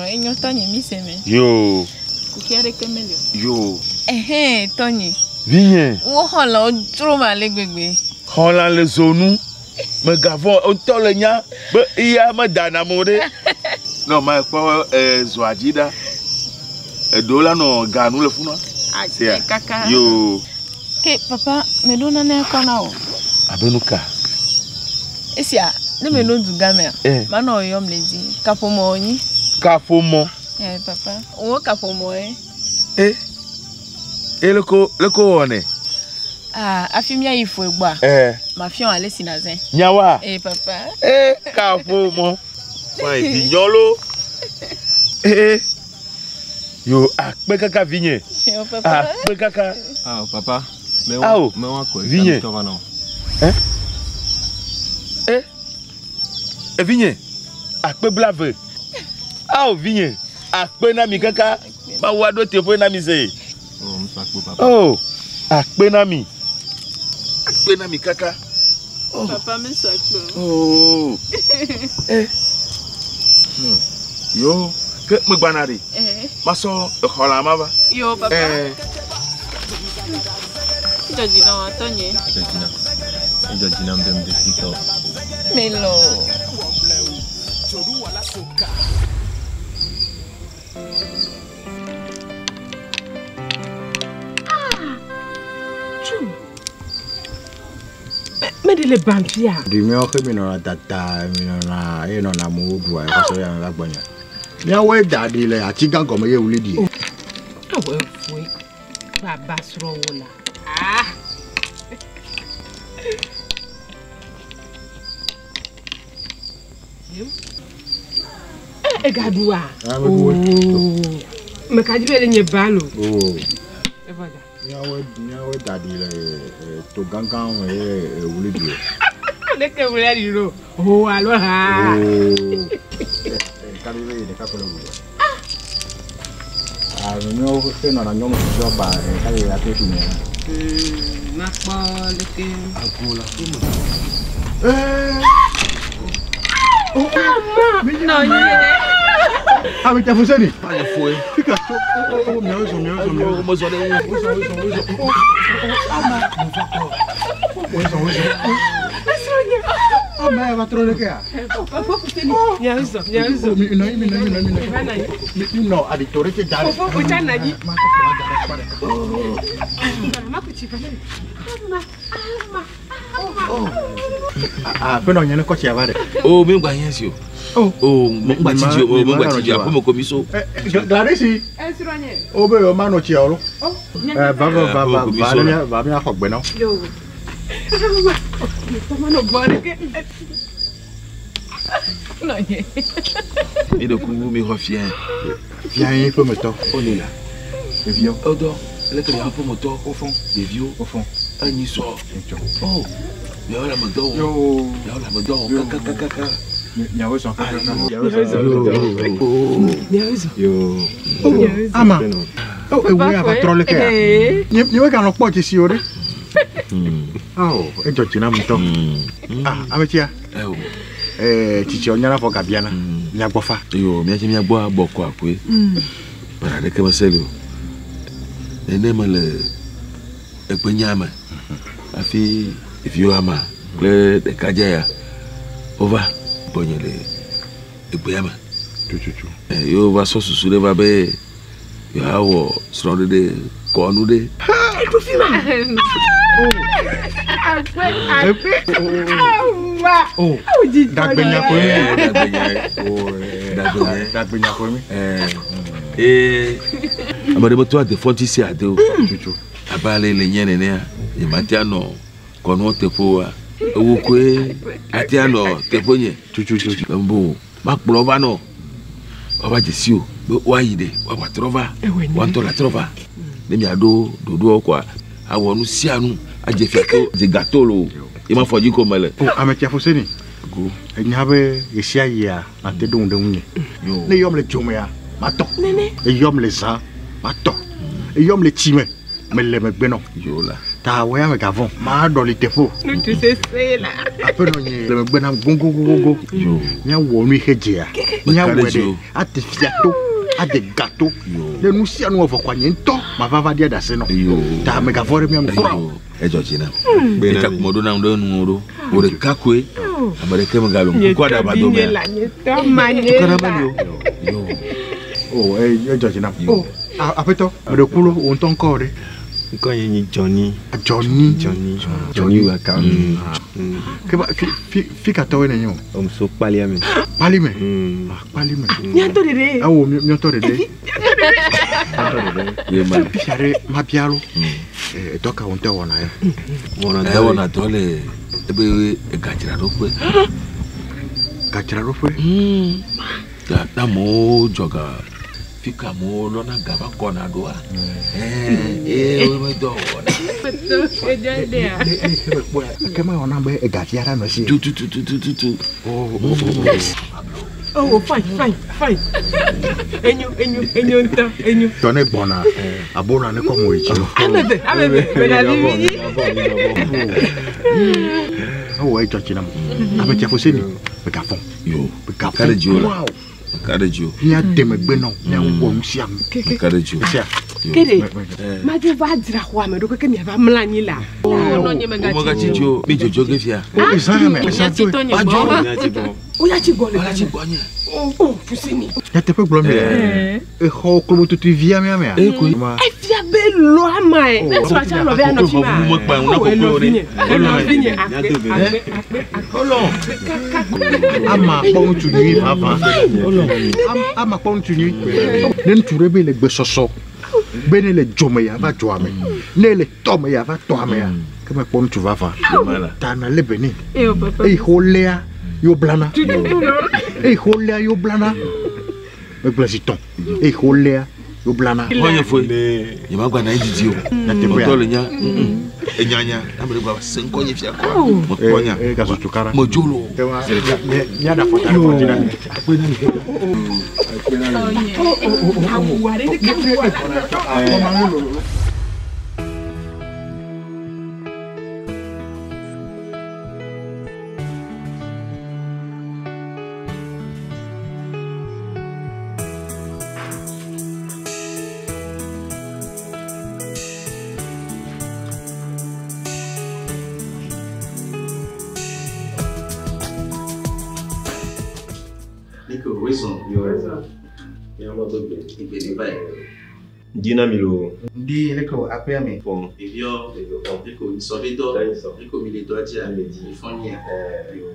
Enyo tɔnye mi se me. Yo. Kuxi aɖeke meli o. Yo. Ɛhɛn, tɔnye. Vinye. Wo xɔlɔ̃wo dzro me ale gbegbe. Xɔlã le zonu. Megavɔ̃ ŋutɔ le nya be eya meda nam o ɖe. Nɔ ma kpɔ zɔa dzi ɖa. Eɖewo la nɔ ganu le funua. Sia. Kaka. Yo. Ke papa, meɖo nane akɔ na wò. Abe nu ka? Esia, ne meɖo dugã mea, manɔ yɔm le dzi. Kaƒomɔ wònyi. Kaƒomɔ? Papa, wò kaƒomɔ ye. Leko leko wɔnɛ? Ah, hafi míayi foe gbɔa? Mafia wò ale si nàzãe. Nyawoa? Papa. Kaƒomɔ. Fine, vinyɔ lo. Yo, akpe kaka vinye. Yo, papa. Akpe kaka. Ah, papa. Ao, Mewa ko. Vinye. Evinye, akpe blave. Ao vinye, akpe na mi kaka. Mawu aɖo teƒe na mi se. Oh, akpe na mi. Akpe na mi kaka. Papa mi sɔ akpe. Oh. Eh. Yo, ke megbana ɖe. Masɔ exɔ la ma va. Yo, papa. Eh. Edzɔ dzi na wò atɔ nye. Edzɔ dzi nam. Edzɔ dzi nam be ŋdi fitɔ. Melɔ. Me ɖe le banfia. Ɖi míawo xe mi nɔna tata, mi nɔna eye nɔna amewo ɖua exɔ sɔ ya mi va gbɔnye. Míawoe da ɖi le ati gã gɔme ye wuli ɖi. Awɔ efoe. Baba srɔ̃wo la. Ah. Egaɖua? Ah, meɖu woe. Oo. Meka dzi be le nye ba lo. Oo. Evɔ da. Míawoe míawoe da ɖi le to gãgã me ye wuli ɖi. Leke wuli ɖi ɖo? Ho alo ha. Oo. Ɖeka ɖe be ɖeka ko le wuli. Ah, míawo xe nɔna nyɔnu tsitsi ba ɖeka ɖe ya to fi mɛ. Makpɔ leke. Ago le aƒe me. Ama. Nɔ nye. Ame tɛ fuseni. Anye foe. Fika tso. O miawo zɔ miawo zɔ miawo. O mezɔ ɖe ŋu. Wozɔ wozɔ wozɔ. Ama. Wozɔ wozɔ. Ama ya va trɔ ɖe kea? Papa fuseni. Miawo zɔ miawo zɔ. Mi nɔ mi nɔ mi nɔ mi nɔ. Mi nɔ aɖitɔ ɖe tse da ɖe. Fofo o tsa na dzi. Ma kɔ kplɔ da ɖe kpɔ ɖeka. Makuti va. Ama ama ama. Aƒenɔ nye ne kɔ tsia va ɖe. O mi ŋgba hiã si o. O ŋgba tsi dzi o, ŋgba tsi dzi o, aƒeme ko mi so. Gladys. Esrɔ̃nye. O be yewo ma nɔ tsia o lo. Va va va va va ne mía va mía xɔ gbe na wo. Yo. Ama. Tɔmɔ nɔ gbɔ ɖe ke. Nɔ nye. Mi ɖe kuku mi xɔ fia. Fia ye ƒemetɔ. O le la. Ɖeviwo. Edɔ leke ɖe aƒemetɔ. Wofɔn. Ɖeviwo. Wofɔn. Enyi sɔ. O miawo le ame dɔ wɔm. Miawo le ame dɔ wɔm kakakaka. Miawo zɔ kakaka. Miawo zɔ. Yo. Ama. O ewu ya va trɔ leke ya. Nye nye meganɔ kpɔ dzesi o ɖe. Awo edzɔ dzi nam ŋutɔ. Ah ame tsia. Tsitsiawo nyana vɔ gabiana. Miagbɔ fa. Yo miatse miagbɔ abɔkɔ akoe. Bara ɖeke mese li o. Nene me le egbenya me. Hafi ɖeviwo ama kple ɖekadze ya wova gbɔnye le egbea me. Tututu. Ye wova sɔ susu ɖe va be yewoawɔ srɔ̃ɖeɖe kɔnu ɖe. Eɖo fi ma. Akpe akpe. Awa. O. Dagbenya koe mi. Dagbenya. Dagbenya koe mi. Ee ame ɖe meto ade fɔti si ade o. Tututu. Abe ale le nye nenea, nyemate anɔ kɔnuwo teƒe oa. Ewo koe ate anɔ teƒe nye. Tututu. Bo makplɔ va nɔ. Woava dze si o be woayi ɖe woava trɔ va. Woa ŋutɔ la trɔ va. Ne miaɖo ɖoɖoawo koa, awɔ nu sia nu adze fia to dze gato lo. Ye ma fɔ dzi ko mele. O ame tsia fuseni. Go. Enya be ɣesia ɣia mate ɖo ŋu ɖe ŋunye. Ne eyɔm le dzomea, matɔ. Eyɔm le zã, matɔ. Eyɔm le tsi me, mele megbe nɔ. Yo la. Ta wɔ ya megavɔ̃. Maɖɔ li teƒe o. Ŋutsu sese la. Aƒenɔ nye le megbe nam gogogogogo. Míawɔ nu yi xe dzea. Míawɔe ɖe ate fia to, ade gato. Ne nu sia nu wɔ vɔ koa nye ŋutɔ mava va ɖia ɖase nɔ. Ta megavɔ̃ ɖe mía ŋu kura o. Edzɔ dzi nam. Eta kuma ɖo nam ɖe nu ɖo. Wo ɖeka koe. Ame ɖeke megalo ŋku aɖaba dome. La nye tɔ ma nye Tukana la. meli o. O edzɔ dzi nam. O aƒetɔ, meɖe ku lo, wò ŋutɔ ŋkɔ ɖe. Ŋkɔ nye nye Johnny. Johnny. Johnny. Johnny Waka. Ke ba fi fi fi ka tɔwoe nenye o? Omuso kpalia me. Kpali me. Ah, kpali me. Miatɔ ɖeɖe. Awo miatɔ ɖeɖe. Ye ma. Fifia ɖe mabia lo. Edɔ ka wo ŋutɔ wɔna ya? Ewɔna dɔ le ebe gadzraɖoƒe. Gadzraɖoƒe? Ta ne amewo dzɔ ga Fi ka amewo lɔna ga va kɔna ɖoa? Ɛɛ, eye wo medɔ wɔna. Ke mewɔ na be egavi aɖe nɔ esi. Tututututu. Oh, fine, fine, fine. Enyo, enyo, enyo ŋutɔ, enyo. Tɔ ne gbɔna, abolo ne kɔ mo yi dzi. Ameve, ameve, mena vivi dzi. Ewɔ edzɔ dzi nam. Ame tsia fo se ni, megafɔ. Yo, megafɔ. Ka ɖe dziwò la. Wow. Ka ɖe dziwò. Mía de megbe nɔ, mía wɔ nu sia nu. Ka ɖe dziwò. Esia. Ke ɖe, madzo va dzra xɔa me ɖo keke miava mlɔ anyi la. Womegatsi dzi o. Mi dzodzo ge fia. Woya tsi gbɔ le game. O, Fuseni. Nyateƒe gblɔm mi le. Exɔ klobotutui via mía mea. Efia be lɔ ama ye. Ne srɔ̃ tsa lɔ be anɔ fi ma. O, elɔ vinye, elɔ vinye, akpe, akpe, akpe, akpe. Kaka. Ama kpɔ ŋutsu nyui vavã. Ama kpɔ ŋutsu nyui. Ne ŋutsu ɖe be le gbesɔsɔ be ne le dzome yava dzoa me, ne le tɔ me yava tɔa mea, ke mekpɔ ŋutsu vavã. Ta na lé be nɛ. Eyi xe wolea, ye woblana. Eyi xe wolea, ye woblana. Megblɔ zi tɔ̃. Eyi xe wolea, ye woblana. Xɔnye foe. Nyemagba na ye didi o. Nyateƒea. Ŋutɔ le nya. Enyanya. Ame ɖe gba se ŋkɔ nye fia kɔa. Mekpɔ nya. Ee, gazutu kara. Medzo lo. Míaɖe afɔ da ɖe kɔdzi na mi. Awu aɖe ɖeka wu ala. Nico, wezɔn. Ŋdi na mi loo. Ŋdi leke wò aƒea me. Fɔn. Ɖeviwo. Leke wò nyisɔ be dɔ. Leke wò mi le dɔa dzia. Mi fɔn nyuia. Yo.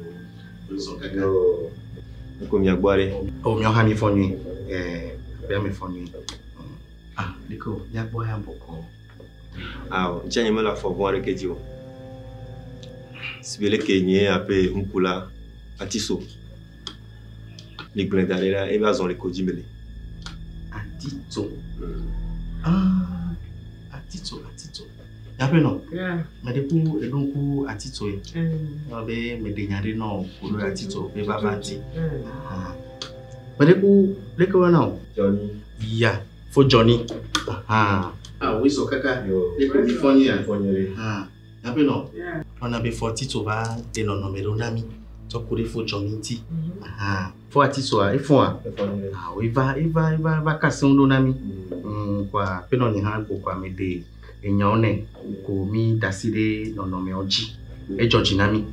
Wezɔn kaka. Ŋko mia gbɔ ɖe. O miawo hã mi fɔn nyuie. Ɛɛ aƒea me fɔn nyuie. Ah, leke wò mia gbɔ ya bɔkɔ. Awɔ, ŋtsia nye mele afɔ vɔ̃ aɖeke dzi o. Si be leke nye aƒe ŋkula atiso. Mi gblɔe da ɖe la, ebe azɔ le ko dzi mele. Atitso. Ah, atitso, atitso. Miaƒe nɔ. Meɖe ku eɖo ŋku atitso ye. Ewɔ be meɖe nya ɖe nɔ ku ɖe atitso be vava ŋuti. Ah. Meɖe ku leke woyɔna wò? Johnny. Ya, fo Johnny. Ah. Ah, wezɔ kaka. Leke mi fɔ nyuia? Ah. Miaƒe nɔ. Wɔna be fo atitso va ɖe nɔnɔme ɖewo na mi. Tsɔ ku ɖe fo Johnny ŋuti. Ah. Fo atitsoa, efɔa? Ah, eva, eva, eva, eva ka seŋu ɖo na mi. Kɔa, aƒenɔ nye hã gbɔ kɔa meɖe enyawo nɛ. Ko mi da asi ɖe nɔnɔmeawo dzi. Edzɔ dzi na mi.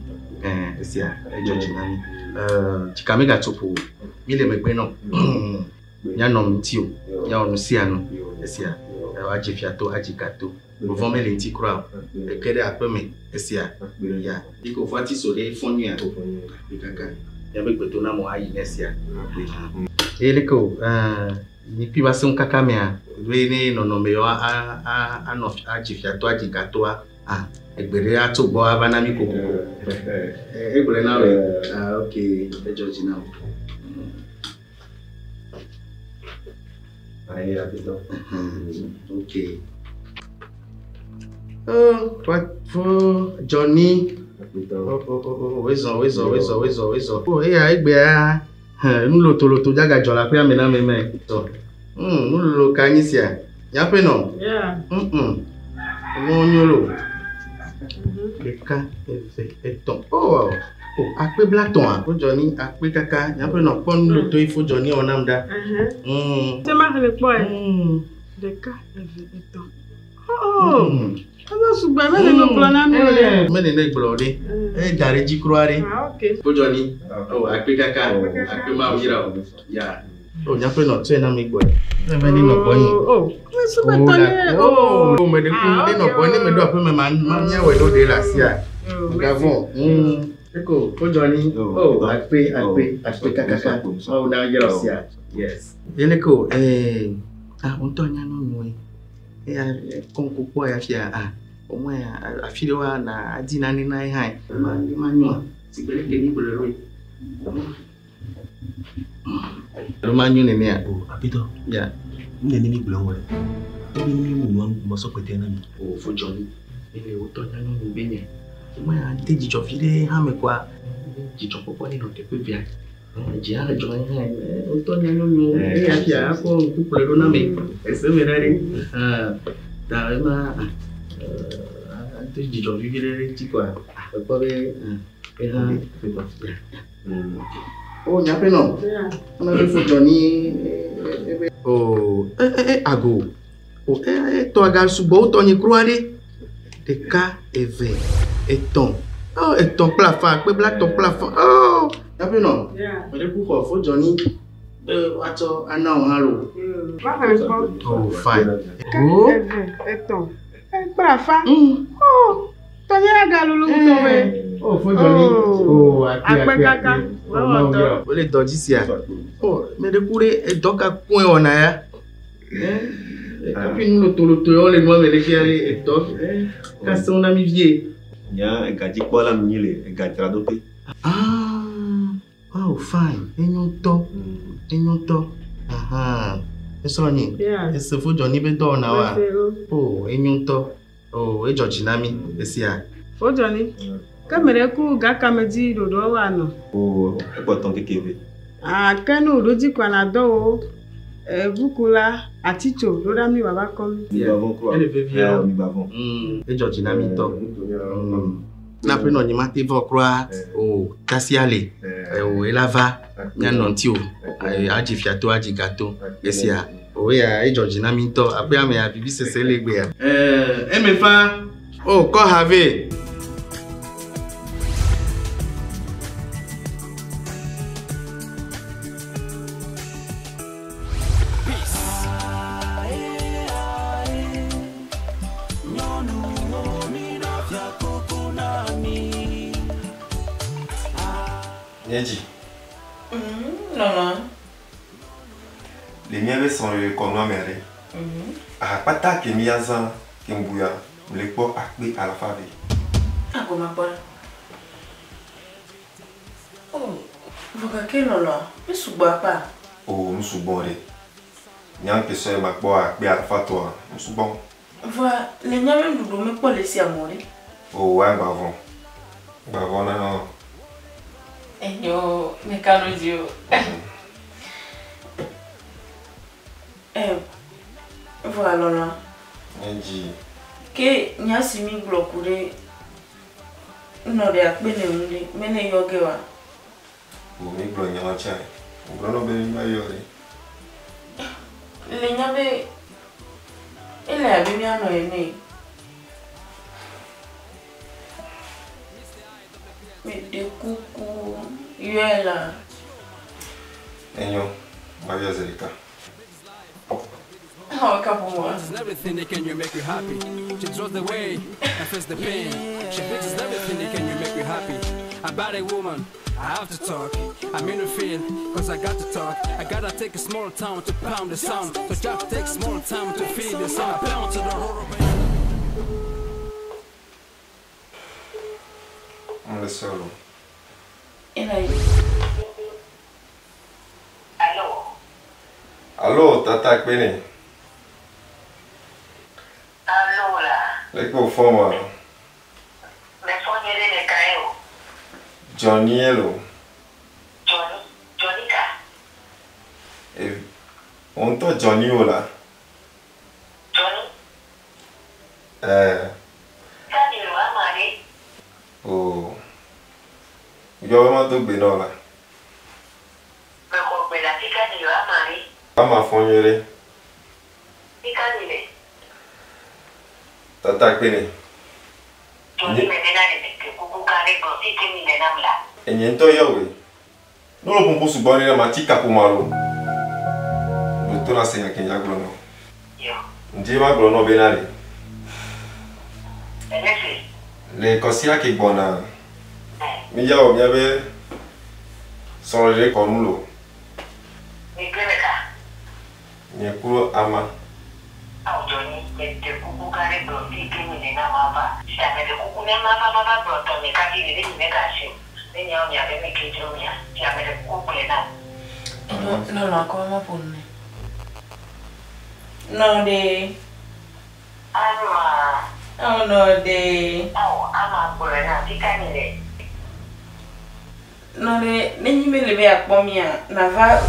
Ɛɛ, esia, edzɔ dzi na mi. Ɛɛ, dzika megatso ƒo o. Mi le megbe nɔ. Míanɔ ŋuti o. Míawɔ nu sia nu. Esia, woadze fiato, adze gato. Vɔvɔ̃ mele ŋuti kura o. Eke ɖe aƒeme. Esia, ya. Yi ko fo atiso ɖe fɔ nyuia. Kaka. Míabe gbedoname ayi ne esia. Eye leke o, ɛɛ, nyikui va seŋu kaka mea, be ne nɔnɔme yawo anɔ adze fiato, adze gatoa, ah, egbe ɖe atso gbɔ ava na mi kokoko. Egblɔe na wòe. Ah, ok, edzɔ dzi na wò. Ayi aƒetɔ. Ok. Oh, toi, fo Johnny. Oh, oh, oh, oh, wezɔ, wezɔ, wezɔ, wezɔ, wezɔ. Oh, eya egbea, hɛn, nu lotoloto dzaga dzɔ le aƒea me na ame me. Tɔ. Nu lolo ka nyi sia? Miaƒe nɔ? Yeah. Nuwo nyo lo. Ɖeka, eve, etɔ̃. Oh, oh, akpe blatɔ̃a? Fo Johnny, akpe kaka. Miaƒe nɔ kpɔ nu loto yi fo Johnny wɔ nam ɖa. Te ma xlẽ kpɔe. Ɖeka, eve, etɔ̃. Oh, ezo sugbɔ mele no gblɔ na mi o ɖe. Mele ne gblɔ ɖe. E da ɖe dzi kura ɖe. Ah, ok. Fo Johnny. Oh, akpe kaka. Akpe Mawu yra o. Ya. Oh, miaƒe nɔ tsɔe na mi gbɔe. Ne be ne nɔ gbɔnye. Oh, me sugbɔ tɔ ne. Oh, oh, me ɖe ku ne nɔ gbɔnye ne me ɖo aƒe me ma ma míawɔe ɖo ɖe le asia. Gavɔ. Eko, fo Johnny. Oh, akpe, akpe, akpe kakaka. Mawu na yra o sia. Yes. Ele ko, eh, ah, ŋutɔ nya nyɔnue. Eya kɔŋko kpɔ ya fia, ah, omɔ ya afi ɖe wa na adi nane na ye hã. Ma ma nyoa. Si gbe ɖe ke mi gblɔe ɖo. Alo ma nyo nenea? Aƒetɔ. Ya. Nu ne mi gblɔ wɔ ɖe. Ebe ne mi wu nua nu mesɔ kpete na mi. O fo Johnny. Ele wotɔ nya nyɔnu be nye. Ema ya de dzidzɔ vi ɖe hã me koa. Dzidzɔkpɔkpɔ ne nɔ teƒe via. Dzi hã dzɔ hã. Wotɔ nya nyɔnu eya fia akɔ ŋku kplɔe ɖo na me. Ese me ɖa ɖe. Ta ema de dzidzɔ vivi ɖe eŋuti koa. Ekpɔ be eha. O nyaƒe nɔ. Ame be fo Johnny. O e e ago. O e e tɔ aga sugbɔ wotɔ nye kura ɖe. Ɖeka, eve, etɔ̃. Oh, etɔ̃ kple afã, kpe bla tɔ̃ kple afã. Oh, nyaƒe nɔ. Meɖe ku xɔ fo Johnny be woatsɔ ana wò hã lo. Oh, fine. Oh. Eve, etɔ̃, kple afã. Oh, tɔnye aga lolo ŋutɔ be. Oh, fo Johnny. Oh, akpe akpe kaka. Oh, Mawu wole dɔ dzi sia. Oh, meɖe ku ɖe edɔ ka koe wɔna ya. Kafi nu lotoloto yawo le nua me ɖe fia ɖe edɔ ka sẽŋu na mi vie. Nya egadzikpɔla mi nyi le egadzraɖoƒe. Ah, oh, fine. Enyo ŋutɔ. Enyo ŋutɔ. Aha. Esrɔ̃ nye. Yeah. Ese fo Johnny be dɔwɔna wa. Mese o. Oh, enyo ŋutɔ. Oh, edzɔ dzi na mi esia. Fo Johnny. Ke meɖe ku gaka me dzi ɖoɖoa wa nɔ. O ekpɔtɔ ŋkeke eve. Ah, ke ne wòɖo dzi kɔa na dɔ wo. Eʋukula atitso ɖo ɖa mi wòava kɔ mi. Ele vevie o. Edzɔ dzi na mi ŋutɔ. Na ƒe nɔ nye ma te vɔ kura o tasia le. O ela va mianɔ ŋuti o. Adzi fiato adzi gato esia. O ya edzɔ dzi na mi ŋutɔ. Aƒea mea vivi sese le egbea. Eme fa. O kɔ ha vɛ. Nye dzi. Lɔlɔ. Le míaƒe srɔ̃ɖeɖe kɔnua mea ɖe. Aha kpata ke míazã ke ŋbuya mle kpɔ akpe alafa eve. Agoma kpɔ ɖa. Oh, vɔ gake lɔlɔ, mi sugbɔ akpa. O nu sugbɔ ɖe. Nya ke sɔe ma kpɔ akpe alafa tɔa, nu sugbɔ. Vɔa le míaƒe nuɖuɖu mekpɔ le sia me o ɖe. O wa gba vɔ. Gba vɔ na hã. Enyo, meka ɖo dzi o. Vɔa lɔlɔ. Nye dzi. Ke nya si mi gblɔ ku ɖe nɔ ɖe akpe ne ŋu ɖe, mele yɔ ge wa. O mi gblɔ nya tsa. Gblɔ nɔ be mi ma yɔ ɖe. Le nya be ele abe míanɔ ene. Meɖe kuku yɔe la. Enyo, ma yɔ zi ɖeka. Oh, couple more. Everything they can you make you happy. She draws the way and face the pain. She fixes everything they can you make you happy. About a woman, I have to talk. I'm in the field, cause I got to talk. I gotta take a small town to pound the sound. So Jack takes small time to feel the sound. I pound to the horror. Mle solo. Allo, tata akpene. Allo la. Leke wò fɔ ma? Mefɔ nyuie ɖe le kae o. Johnny ye lo. Johnny, Johnny ka? E, wò ŋutɔ Johnny o la. Johnny? Eh. Sani lo ama ɖe. O. Yɔ be ma do gbe na wò la. Mexɔ gbe le afi ka ni lo ama ɖe. Ama fɔ nyuie ɖe. Fi ka ni le? Tata akpene. Johnny me bena ɖe ɖe kuku gã ɖe gblɔ fi ke mi le nam la. Enye ŋutɔ yɔ woe. Ne wole ƒoƒo sugbɔ ɖe ma tsi kaƒomɔ lo. Ɖo to na se nya ke nya gblɔ nɔ. Yo. Ŋdi ma gblɔ nɔ bena ɖe. Ene se. Le kɔsia ke gbɔna. Mi ya wɔ míaƒe srɔ̃ɖeɖe kɔnu lo. Mi kple me ka? Nye ku ama. Awo Johnny, me ɖe kuku gã ɖe gblɔ fi ke mi le nam ava. Si ame ɖe kuku ne ma va va va gblɔ tɔ mi ka dzi ɖe mi mega si o. Ne nyawo mia be mi ke dzro mia. Si ame ɖe kuku gblɔe nam. Lɔlɔ akɔ ma ƒo nu nɛ. Nɔ ɖe. Ama. Ao nɔ ɖe. Ao ama gblɔe na fi ka mi le? Nɔ ɖe ne nyi be le be yeakpɔ mía nava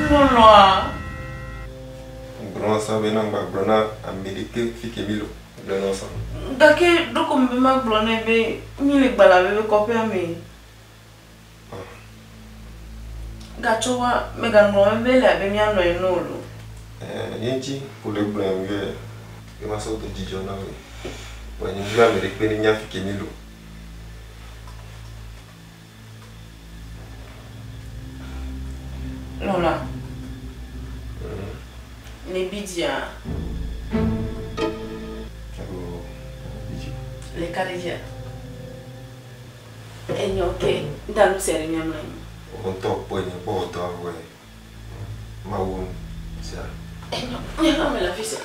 lɔlɔa. Gblɔ na sã be na ŋgba gblɔ na ame ɖeke fi ke mi le o. Gblɔe na sã. Gake ɖeko mebe magblɔ nɛ be mi le Gbalabe be kɔƒea me. Gatsɔ wa megaŋlɔ be ele abe mía nɔ ene o lo. Ɛɛ, ye ŋuti ko le gblɔe be be masɔ do dzidzɔ na wòe. Vɔa nye ŋdi be ame ɖekpe nenya fi ke mi le o. Lɔla. Le bi dzia. Le ka ɖe dzia. Enyo ke ŋda nu sia ɖe míamlɔ anyi. Wò ŋutɔ kpɔe nye kpɔ wò dɔ awɔe. Mawu nu sia. Enyo nye hã mele afi sia.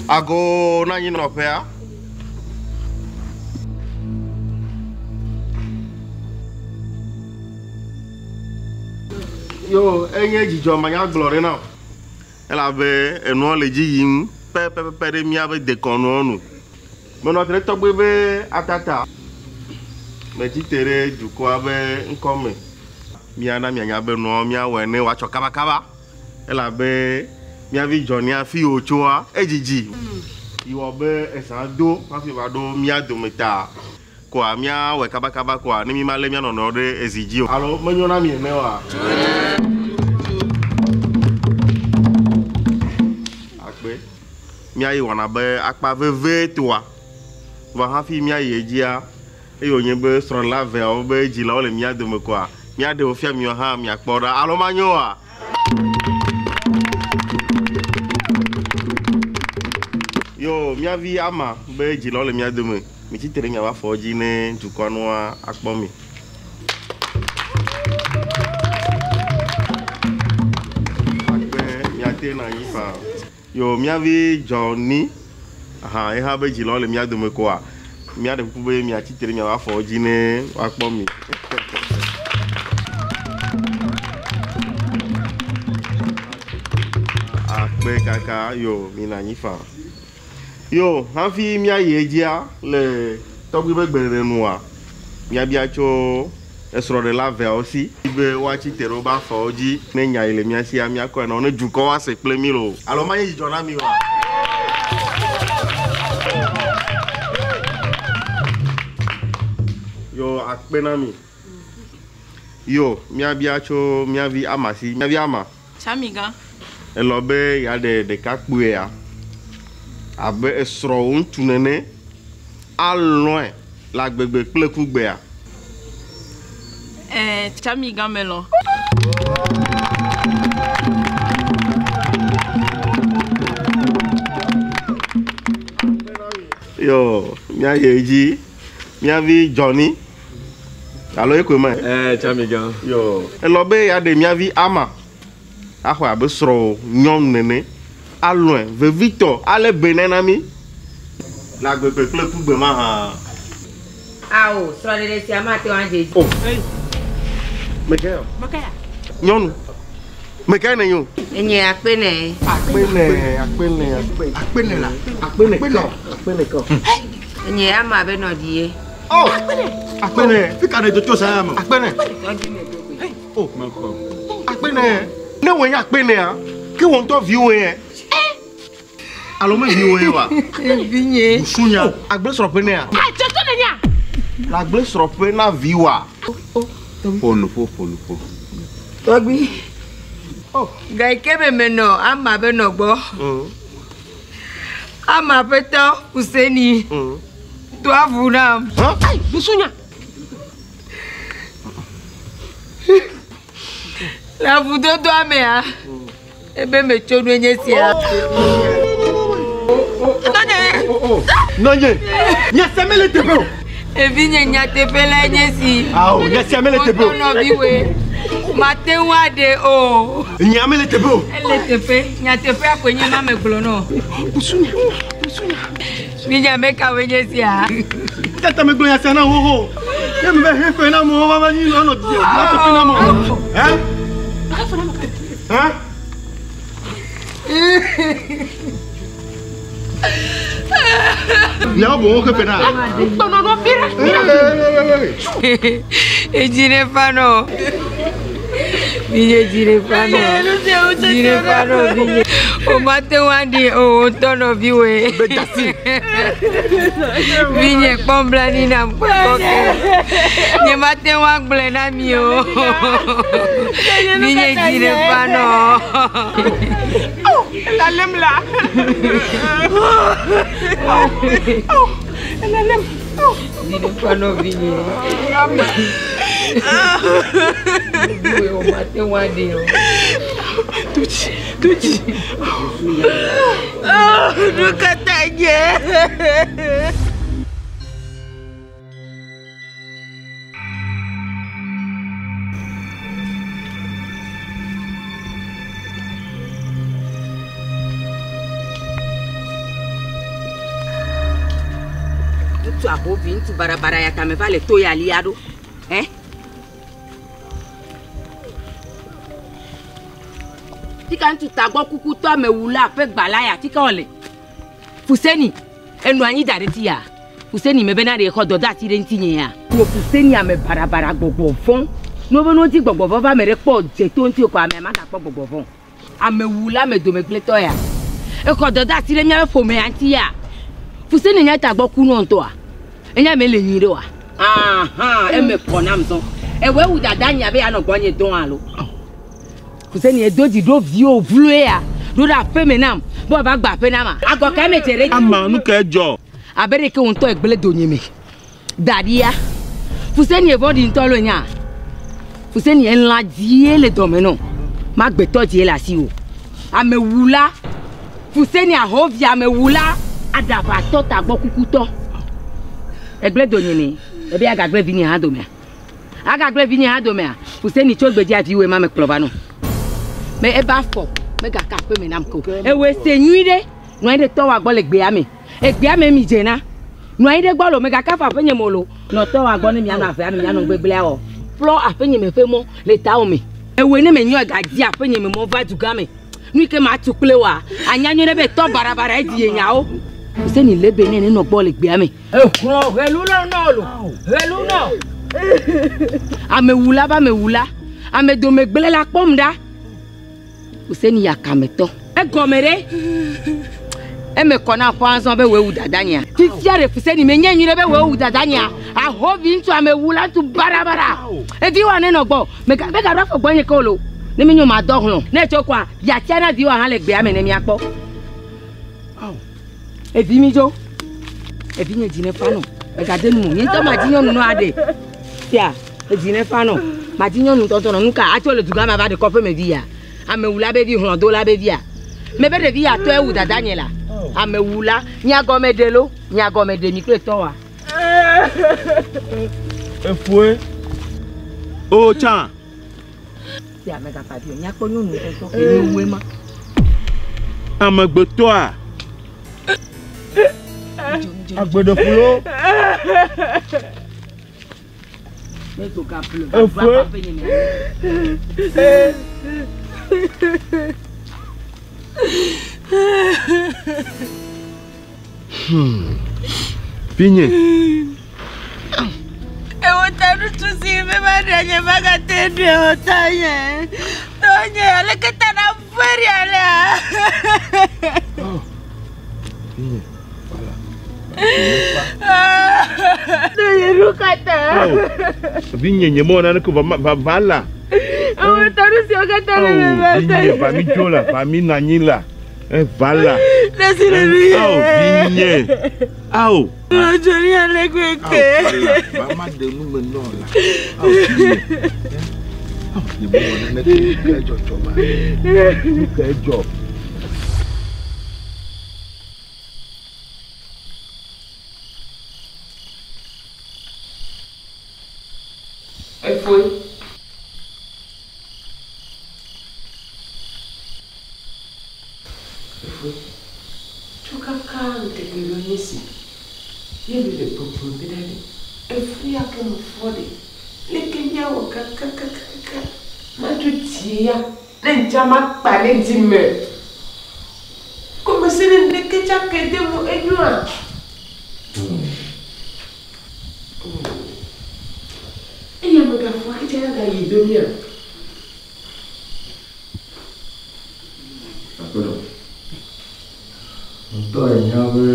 Ago na anyinɔƒea. Yo, enye dzidzɔ manyagblɔ ɖe na wo elabe enua le dzi yim pɛpɛpɛ ɖe míaƒe dekɔnuwo nu. Menɔ te ɖe tɔgbe be atata. Metsi te ɖe dukɔa be ŋkɔme. Míana mianya be nua míawɔe ne woatsɔ kabakaba. Elabe mía vi Johnny afi yi wòtsoa, edzidzi. Yi wɔ be ezã do hafi va ɖo mía dome ta. Koa míawɔe kabakaba koa ne mímalé mía nɔnɔewo ɖe ezi dzi o. Alo menyo na mi ene oa? Akpe. Míayi wɔna be akpa vevitɔa. Vɔ hafi míayi edzia, eye wònye be srɔ̃ɖela eveawo be dzilawo le mía dome koa, míaɖe wo fia miwo hã miakpɔ ɖa. Alo manyo oa? Yo, mía vi ama be dzilawo le mía dome. Mitsi tre ɖe miaƒe afɔwo dzi ne dukɔa nua akpɔ mi. Akpe miate nɔ anyi faa. Yo, mía vi Johnny, aha, ye hã be dzilawo le mía dome koa, míaɖe kuku be miatsi tre ɖe miaƒe afɔwo dzi ne woakpɔ mi. Akpe kaka, yo, minɔ anyi faa. Yo, hafi míayi edzia le tɔgbui ƒe gbeɖeɖe nua, míabia tso esrɔ̃ɖela eveawo si be woatsi te ɖe woƒe afɔwo dzi ne nya yi le mía sia míakɔe na wo ne dukɔ woase kple mí loo. Alo manye dzidzɔ na mi oa? Yo, akpe na mi. Yo, míabia tso mía vi Ama si. Mía vi Ama. Tsamigã. Elɔ̃ be yeaɖe ɖekakpuia abe esrɔ̃wò ŋutsu nene, alɔ̃e le agbegbe kple kugbea? Ɛ̃, Tsamigã melɔ̃. Yo, míayi edzi. Mía vi Johnny. Alo ye koe ma? Ɛɛ, Tsamigã. Yo, elɔ̃ be yeaɖe mía vi Ama axɔe abe srɔ̃wò nyɔnu nene, alɔ̃e vevitɔ, alé be nɛ na mí le agbegbe kple kugbe mahã. Ao, srɔ̃ɖeɖe sia mate ŋu adze edzi. O, mekae o? Nyɔnu, mekae nènye o? Enye akpe nɛ. Akpe nɛ, akpe nɛ, akpe nɛ la, akpe nɛ kɔ, akpe nɛ kɔ. Enye ama be nɔɖi ye. O, akpe nɛ. Fi ka nèdo tso zã ya me? Akpe nɛ. Tɔdzi me do goe. O, akpe nɛ. Ne wòe nye akpe nɛa, ke wò ŋutɔ viwòe ye. Alo me viwòe oa? Vinye. Busunya. Agble srɔ̃ƒe nɛa? Adzɔtɔ nènyea? Le agble srɔ̃ƒe na viwòa? Ƒo nu ƒo, ƒo nu ƒo. Tɔgbi. Ga yi ke me menɔ ama be nɔ gbɔ. Ama ƒetɔ Huseni do avu nam. Ayi, busunya. Le avudodoa mea, ebe metso nue nye sia. Nɔnye, nya sia mele teƒe o. Evinye nyateƒe lae nye si. Ao, nya sia mele teƒe o. Wotɔ nɔviwoe. Mate ŋu aɖe o. Nya mele teƒe o. Ele teƒe. Nyateƒea koe nye ma megblɔ nɔ. Busunya, busunya. Vinye ame kawoe nye sia? Tata megblɔ nya sia na wo xoxo. Ne meve he fe na amewo va nyi nɔ di nyateƒe na amewo. Hã? Hã? Miawo boŋ woxe fe na. Gbɔnɔnɔ mira mira. Edzi ne fa nɔ. Vinye dzi ne fa nɔ. Dzi ne fa nɔ vinye. O mate ŋu aɖi o ŋutɔ nɔviwoe. Vinye kpɔ blanui nam kpɔ ke. Nye mate ŋu agblɔe na mi o. Vinye dzi ne fa nɔ. Elalem la. Elalem. Dzi ne fa nɔ vinye. Nɔviwoe o mate ŋu aɖi o. Tuchi, tuchi. Nu ka ta nye? Ŋutsu ahovi, ŋutsu barabara ya ta me va le to ya lia ɖo. Ɛ? Fika ŋutsu tagbɔ kukutɔ amewula ƒe gbala ya fika wòle? Fuseni. Enɔ anyi da ɖe ti ya. Fuseni me bena ɖe xɔ dɔdeasi ɖe ŋutinye ya. Wò Fuseni ame barabara gbɔgbɔ vɔ̃. Ne wobe ne wodi gbɔgbɔ vɔ̃ va ame ɖe kpɔ dze to ŋuti o kɔa, amea magakpɔ gbɔgbɔ vɔ̃ o. Amewula ame domegblẽtɔ ya. Exɔ dɔdeasi ɖe míaƒe ƒomea ŋuti ya. Fuseni nye tagbɔ ku nɔ ŋutɔa? Enye ame le nyui ɖe oa? Ahan, eme kɔ nam zɔ. Ewɔe wu dada nya be yeanɔ gbɔnye dɔn alo? Fuseni edo dzi ɖo viwo vloe ya ɖo ɖe aƒeme nam be wòava gba aƒe nam a? Agɔ kae medze ɖe edzi? Ama, nu kae dzɔ? Abe ɖeke wò ŋutɔ ègblẽ donyeme da ɖia. Fuseni evɔ̃ɖi ŋutɔ lo nya. Fuseni elã dzie le dɔme nɔ. Magbetɔ dzie le asiwò. Amewula. Fuseni ahovi amewula. Aɖaʋatɔ tagbɔ kukutɔ. Egblẽ donyeme. Ebe agagblẽ vinye hã domea? Agagblẽ vinye hã domea? Fuseni tso gbedzia viwòe ma mekplɔ va nɔ. Me ebe afɔ megaka aƒeme nam ke o. Ewɔe se nyui ɖe. Nɔ anyi ɖe tɔwòa gbɔ le gbea me. Egbea me mi dzena. Nɔ anyi ɖe gbɔ lo, mègaka afɔ aƒenye me o lo. Nɔ tɔwòa gbɔ ne mianɔ avea me, mianɔ nugbegblẽa wɔ. Ƒlɔ aƒenye me ƒe mɔ le tawò me. Ewɔe ne menyɔ ègadzi aƒenye me mɔ va dugã me. Nu yi ke matu kple wòa, ànya nyuie ɖe be tɔ baɖabaɖae di ye nyawo. Fuseni lé be nɛ nenɔ gbɔ le gbea me. Exlɔ̃ ʋelunɔ nɔ lo, ʋelunɔ. Amewula be amewula, amedomegblẽla kpɔm ɖa. Fuseni yakametɔ. Egɔme ɖe? Eme kɔ na ƒã azɔ be wòe wu dadanyea. Fifia ɖe Fuseni menye nyuie ɖe be wòe wu dadanyea. Ahovi ŋutsu amewula ŋutsu baɖabaɖa. Eviwoa nenɔ gbɔ. Mega megaɖo afɔ gbɔnye ke o lo. Ne menyo madɔ hlɔ̃. Ne etso kɔa, biatia na viwoa hã le gbea me ne míakpɔ. Evi mi dzo. Evi nye dzi ne fa nɔ. Megade nu o. Nye ŋutɔ madzi nyɔnu nɔ aɖe. Sia, edzi ne fa nɔ. Madzi nyɔnu ŋutɔŋutɔ nɔ. Nu ka atso le dugã me ava ɖe kɔƒe me vi ya? Amewula be vi, hlɔ̃dola be via? Mebe ɖevi ya tɔe wu dadanye la. Amewula, mia gɔme ɖe lo. Mia gɔme ɖe mi kple tɔwa. Efoe. O tsã. Sia megafa vi o. Míakpɔ nyɔnu ŋutɔŋutɔ ke nye wue ma. Amegbetɔa. Agbeɖeƒulo. Efoe. Hmm. Vinye. Ewo ta ŋutsu si be maɖe nye magate ɖe o tanye. Tanye, aleke ta na veri alea? Vinye, voilà. Tanye, nu ka ta? Vinye, nye mewɔ naneke o, va va va la. Ewo ta nu siwo katã le me va Vinye, va mi dzo la, va mi nɔ anyi la. Eva la. Nesi le nu ye. Ao vinye. Ao. Lɔjɔni ale gbegbe. Ao va ma ɖe nu me nɔ la. Ao vinye. Ao nye me wɔ naneke nu ka dzɔdzɔ ma. Nu ka dzɔ. Efoe. Efoe. Tso kaka ŋkeke ɖewo nye esi ye mi le gbɔgblɔm bena ɖe efu ya ke me fɔ ɖe, leke míawɔ kakakakaka matso dzie ya ne ŋdza makpa ɖe dzi me. Gɔmese ne ŋɖeke tsa ke de ŋu enyoa? Eya megafɔ ke tsa ya gayi do mía? Aƒenɔ, ŋutɔ ènya be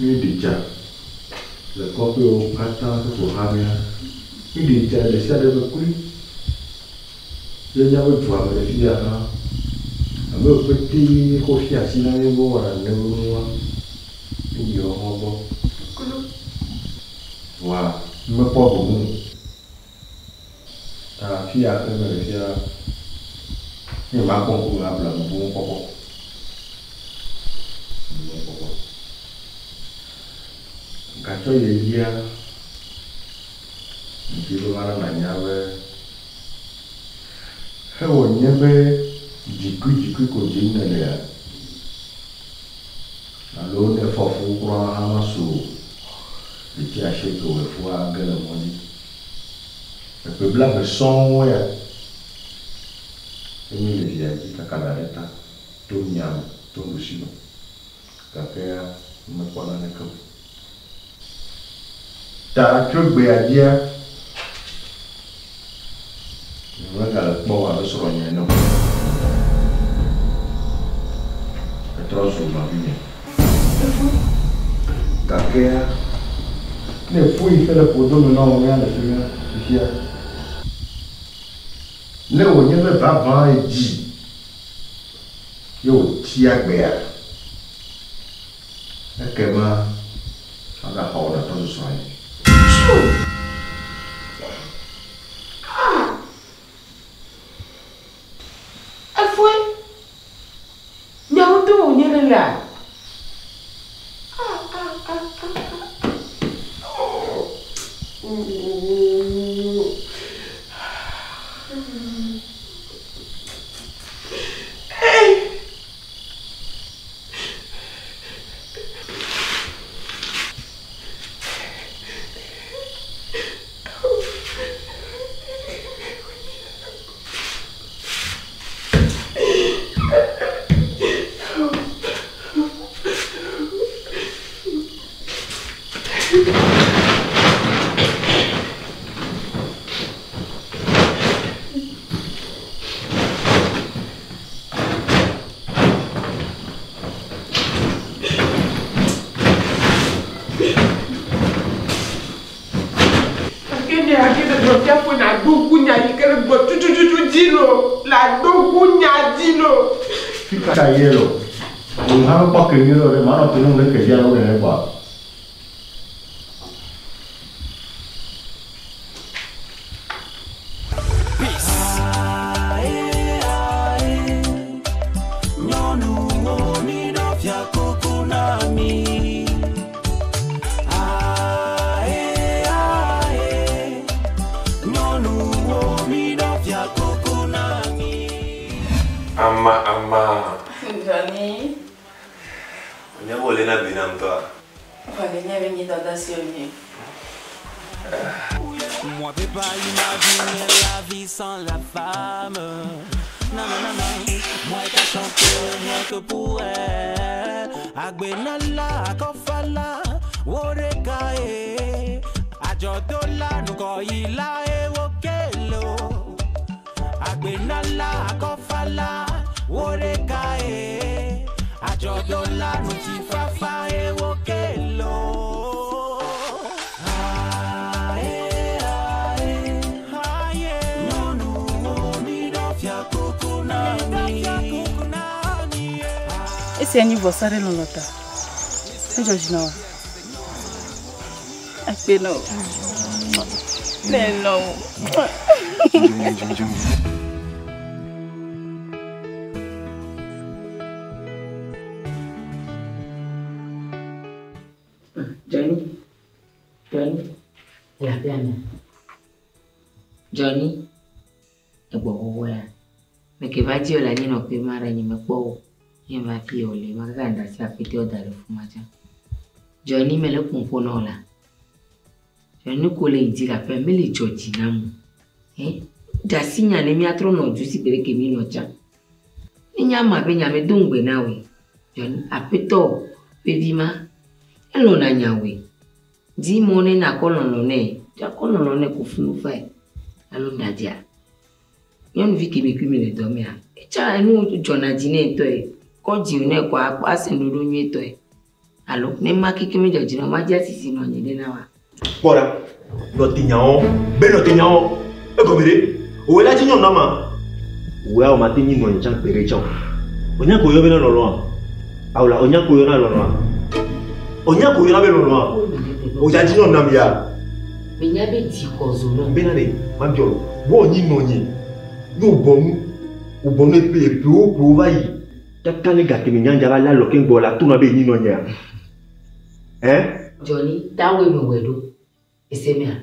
míeɖi tsa le kɔƒewo katã ƒe ƒo xa mea, míeɖi tsa le ɖe sia ɖe me kloe. Ye míaƒe dua me le fi ya hã, ame yiwo pete xɔ fia asi na mí be wowɔna nene ƒe nua, míeyi woawo hã gbɔ. Vɔa mímekpɔ vovo o. Ta fi ya ke mele fia, ne makpɔ ŋkume abla bubu mɔkpɔkpɔ. Bubu mɔkpɔkpɔ. Gatsɔ yi edzia, ŋdi be mana nanya be hewɔ nye be dzikui dzikui ko dzim nèlea, alo ne fɔ fu kura hã masu o, ɣleti asieke wòe fua ge le mɔ dzi. Eƒe blaeve sɔŋ ya ye míele via dzi kaka da ɖe ta to mia me, to nuɖusi me. Gakea mekpɔ naneke o. Ta tso gbea dzia, nyemegale kpɔwò abe srɔ̃nye ene o. Ètrɔ zu nɔvinye. Gakea, ne fu yi ke le ƒodo me na wò ya le fi mia fifia, ne wònye be vavã edzi ye wòtsi agbea, ekema magaxɔ wò nàtrɔ zu srɔ̃nye. Tsu! Ah! Efoe! Nyawo to wònye ɖe lea? Ah, ah, ah, ah, ah. Oh. Mm. Hey! Gake ne age ɖe gblɔ fia ƒo nàɖo ŋku nya yi ke le gbɔ tutututu dzi loo, nàɖo ŋku nya dzi loo. Fika ye lo? Wò hã mekpɔ ke nyuie ɖe o ɖe, manɔ te nu ɖe ke via ɖewo nene kpɔa? Nyɔnuwo mi ɖo fiakuku na mi. Ae, ae. Nyɔnuwo mi ɖo fiakuku na mi. Ama ama. Johnny. Nye wo le na be na ŋutɔa. Vɔ le nye be nye dada si wònye. Moi peux pas imaginer la vie sans la femme. Non, non, non, non. Moi qu'à chanter rien que pour elle. Agbenala, akofala, woreka e. Ajodola, nukoyila e wokelo. Agbenala, akofala, woreka e. Ajodola, nutifafa e wokelo. Ae, ae, ae. Nyɔnuwo mi ɖo fiakuku na mi. Esia nye vɔsa ɖe lɔlɔ̃ ta. Edzɔ dzi na wò. Akpe na wò. Ne elɔ̃ wò. Johnny, Johnny, le aƒea mea? Johnny, egbɔ xoxo ya. Meke va dzi le anyinɔƒe ma ɖe nye mekpɔ wò. Ye va fi wòle ma kaka ŋda si aƒetɔ da ɖe fuma tsã. Johnny mele ƒom ƒo na wò la. Johnny ko le yi dzi le aƒea mele dzɔ dzi nam o. He? Ɖe asi nya ne míatrɔ nɔ du si gbe ɖe ke mi nɔ tsã. Ne nye ama be nya medo ŋugbe na wòe. Johnny, aƒetɔ ƒe vi ma, elɔ̃na nyawoe. Di mɔ ne nakɔ lɔlɔ̃ nɛ. Akɔ lɔlɔ̃ nɛ ko funu fae. Alo ŋɖadzea. Nyɔnuvi ke mi kui mi le dɔ mea, etsa enu dzɔna dzi nɛ ŋutɔe. Kɔ dzi nɛ kɔ akpɔ ase nuɖuɖu nyuietɔe. Alo ne ma keke medzɔ dzi na wo, madzi asisi nɔ anyi ɖe na wa. Kpɔ ɖa, nɔ te nyawo, be nɔ te nyawo. Egɔme ɖe, wòe la dzi nyɔnu na ma. Wòe awɔ mate nyi nɔ anyi tsã gbe ɖe tsã o. Onya ko yɔ be na lɔlɔa. Awo la, onya ko yɔ na lɔlɔa. Onya ko yɔ na be lɔlɔa. Wòdza dzi nyɔnu na mi ya. Menya be dzi xɔ zo nɔ. Bena ɖe, mabiɔ lo. Wò nyi nɔ nyi. Ne wòbɔ nu, wòbɔ nu eƒe eƒewo ƒewo va yi. Kaka ne gake me nyanja va la lɔ keŋ gbɔ la to na be nyi nɔ nyea. Hein? Johnny, tawoe me wɔ ɖo. Ese mea?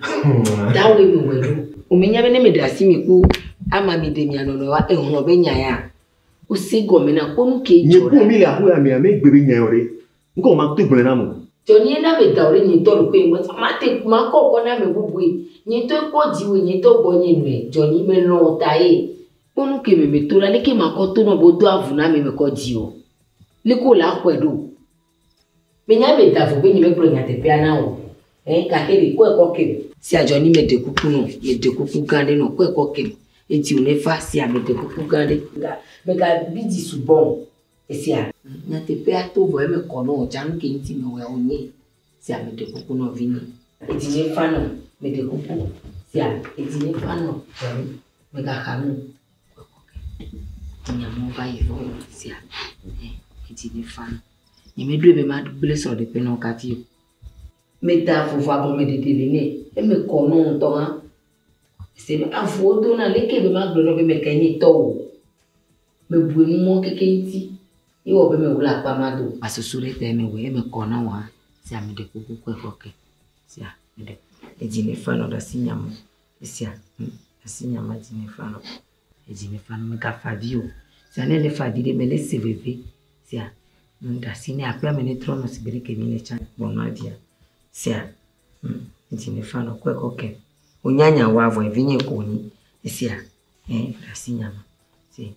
Tawoe me wɔ ɖo. Wòmenya be ne meɖe asi mi ku ama mi ɖe mia nɔnɔe wa ehlɔ̃ be nya ya. Wose gɔme na kpɔ nu ke Nye dzɔ ku ɖa. mi le aƒe ya mea, me gbe be nya yɔ ɖe. Ŋkɔ ma to gblɔe na mo. Johnny ena me da wo ɖe nye ŋutɔ ɖokuinye gbɔ. Mate makɔ kɔ na ame bubue. Nye ŋutɔ kpɔ dziwò, nye ŋutɔ gbɔ nye nɔe. Johnny melɔ̃ wò ta ye. Kpɔ nu ke me meto la, leke makɔ to nɔ be wodo avu na ame mekɔ dzi o. Leke wòle axɔe ɖo? Menya be da vo be nye megblɔ nyateƒea na wò. Eh, gake ɖe kɔe kɔ kem. Sia Johnny meɖe kuku nɔ, meɖe kuku gã ɖe nɔ, kɔe kɔ kem. Edzi wò nefa sia meɖe kuku gã ɖe. Mega bi dzi sugbɔ o. Esia nyateƒea to vɔ eme kɔ nɔ wò tsã nu ke ŋuti mewɔe wònye. Sia meɖe kuku nɔ vinye. Edzi nefa nɔ, meɖe kuku. Sia edzi nefa nɔ Johnny. Megaxa nu o. Kɔe kɔ kem. Nya mɔ va yi vɔ sia. Eh, edzi nefa nɔ. Nyemeɖoe be magblẽ srɔ̃ɖeƒe na wo kafi o. Meda vovo agɔmeɖeɖe le nɛ. Eme kɔ nɔ ŋutɔ hã. Ese be avuwo dona leke be magblɔ nɔ be meke nye tɔ o. Mebu enu mɔ keke ŋuti. Ye wɔ be mewla akpa ma do. Asusu ɖe ta mewɔe eme kɔ na wò hã. Sia meɖe kuku kɔe kɔ ke. Sia meɖe. Edzi nefa nɔ ɖe asi nyame. Esia asi nyame edzi nefa nɔ. Edzi nefa nɔ megafa vi o. Sia ne le fa vi ɖe me le se veve. Sia ɖe asi ne aƒea me netrɔ nɔ sigbe ɖe ke mi le tsã gbɔnɔ via. Sia edzi nefa nɔ kɔe kɔ ke. Wonya nya wɔ avɔ vi nye ko nyi. Esia ɖe asi nyame. Si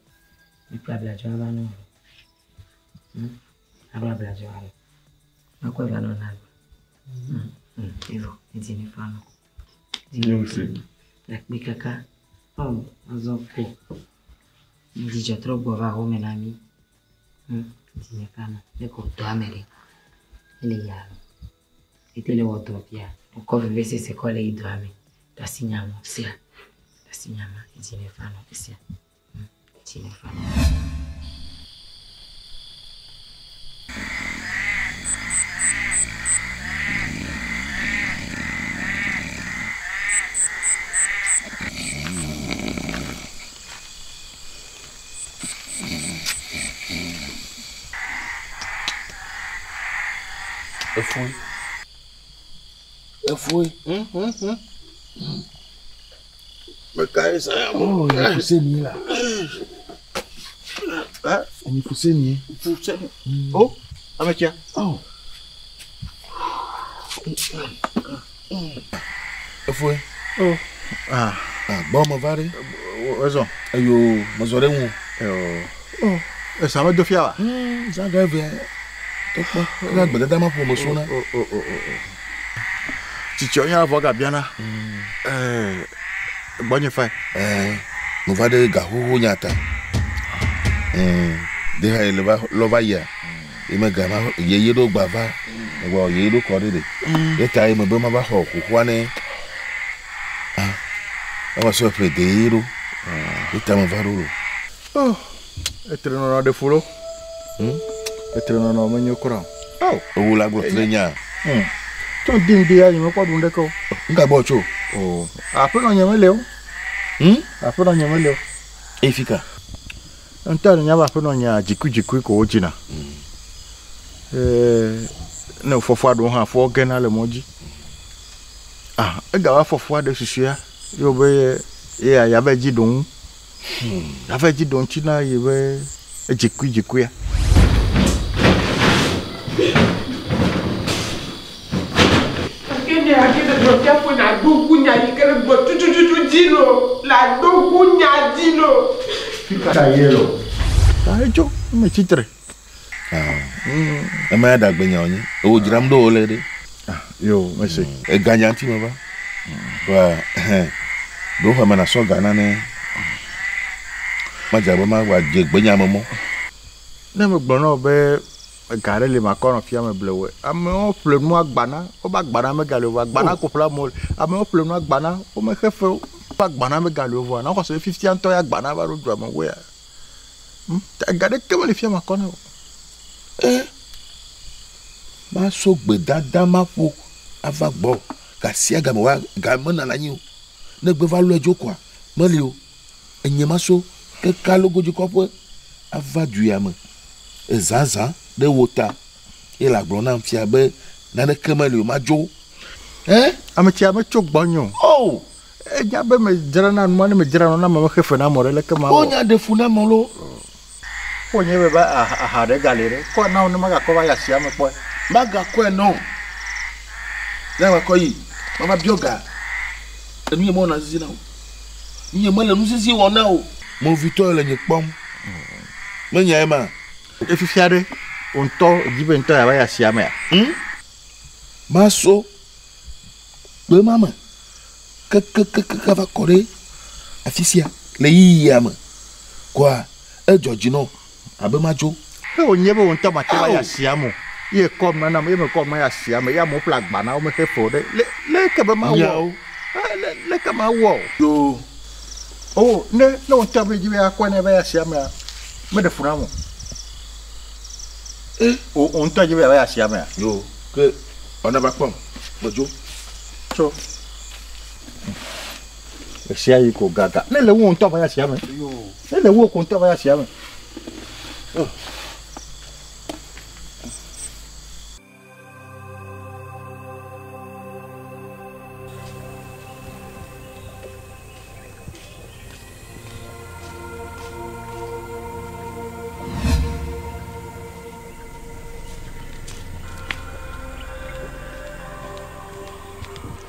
mikple abladzo ava nɔ. Aɖo abladzo alo. Makɔe va nɔ na. Evɔ edzi nefa nɔ. Akpe kaka. Ɔ azɔ ko. Dzidzɔ trɔ gbɔ va xɔme na mi. Edzi nefa nɔ. Ne kɔ dɔa me ɖe. Ele ya lo. Ete le wɔ dɔ fia. Wokɔ vevesese kɔ le yi dɔa me. Ɖe asi nyame sia. Ɖe asi nyame. Edzi nefa nɔ esia. Edzi nefa nɔ. Efue. Efue. Meka ye sa ya mo. Oh, enyi fuseni la. Enyi fuseni. Fuseni. Oh, ametia. Oh. Efue. Oh. Ah. Ah, gbɔ me va ɖe. Ezɔ. Eyo, mezɔ ɖe ŋu. Oh. Esa me do fia wa. Zã ga eve. Tɔkpɔ. Ega gbedada ma ƒo me so na. Oh, oh, oh, oh. Tsitsi nya vɔ gabiana. Eh, gbɔnye fa. Eh, me va ɖe gaxoxo nya ta. De ha le va lɔ va yia. Ye me ga ma ye ye ɖo gba va. Egbɔ ye ɖo kɔ ɖe ɖe. Ye ta ye me be ma va xɔ xoxoa ne. Ah. Ema so ƒle de ye ɖo. Ye ta me va ɖo lo. Oh, etre nɔnɔ ɖe fu lo. Etre nɔnɔ menyo kura o. Oh. Ewu la gblɔ tre nya. Tso ŋdi ŋdi ya nye mekpɔ ɖu ŋɖeke o. Ŋka gbɔ tso? Oh, aƒenɔ nye mele o. Aƒenɔ nye mele o. Eyi fika? Ŋutɔ ne nya be aƒenɔ nyea dzikui dzikui ko wodzina. Ne fɔfɔa ɖewo hã fɔ gena le mɔ dzi. Ah, egava fɔfɔa ɖe susua ye wo be ye ya be dzi ɖo ŋu. Ava dzi ɖo ŋuti na ye be edzikui dzikuia. Akene akene gblɔ fia ƒo na ɖo ŋku nya yi ke le gbɔ tutututu dzi lo la ɖo ŋku nya dzi lo. Fika ye lo. Ta etso eme tsitre. Ema ya ɖagbe nya wònye. Ewo dzram ɖo wòle ɖe. Yo, mese. Ega nya ŋuti me va. Wa ɖo xɔ me na sɔ ga na ne. Madze abe ma wa dze gbe nya me mɔ. Ne me gblɔ na wò be ga ɖe li makɔ nɔ fia me ble wòe. Amewo ƒle nu agbana, wobe agbana megali o vɔ agbana ko ƒle amewo le. Amewo ƒle nu agbana, womexe fe o. Wobe agbana megali o vɔa na xɔ se fifia ŋutɔ ya agbana va ɖo dua me woea. Ga ɖeke meli fia makɔ na o. Eh, maso gbedada maƒo ava gbɔ gasia game wa ga menana anyi o. Ne gbe va lɔe dzo koa meli o. Enye maso keka logodzikɔƒe ava du ya me. Ezazã ɖe wo ta. Ye le agblɔ nam fia be naneke meli o madzo. Eh? Ame tsia metso gbɔnye o. Oh! Enya be medzrana nua ne medzra nua na ame mexe fe na ame ɖe leke ma wɔ. Wonya ɖe fu na ame lo. Ko nye be ba aha ɖe gali ɖe. Kɔ na wo ne magakɔ va yi asia me kpɔe. Magakɔe nɔ. Ne makɔ yi, mava biɔ ga. Enu nye mewɔna zizi na o. Nye mele nu zizi wɔm na o. Movitɔ le nye kpɔm. Menya ema. Efifia ɖe. Wò ŋutɔ dzi be ŋutɔ yeava yi asia mea? Maso gbe ma me kekekeke va kɔ ɖe afi sia le yiyia me kɔa edzɔ dzi nɔ abe madzo. Ke wònye be wò ŋutɔ mate va yi asia me o. Ye kɔ mɔ nam, ye mekɔ mɔ yi asia me, ye amewo ƒle agba na wo mexe fe o ɖe. Le leke be mawɔ? Nyawo. Leke mawɔ? Yoo. O, ne ne wò ŋutɔ be dzi be yeakɔe ne va yi asia mea, meɖe fu nam o. E. Wò wò ŋutɔ dzi be yeava yi asia mea? Yoo, ke ɔna va kpɔm, medzo. Tso. Esia yi ko gaga. Ne le wu ŋutɔ va yi asia me. Ne le wu ko ŋutɔ va yi asia me. Oh.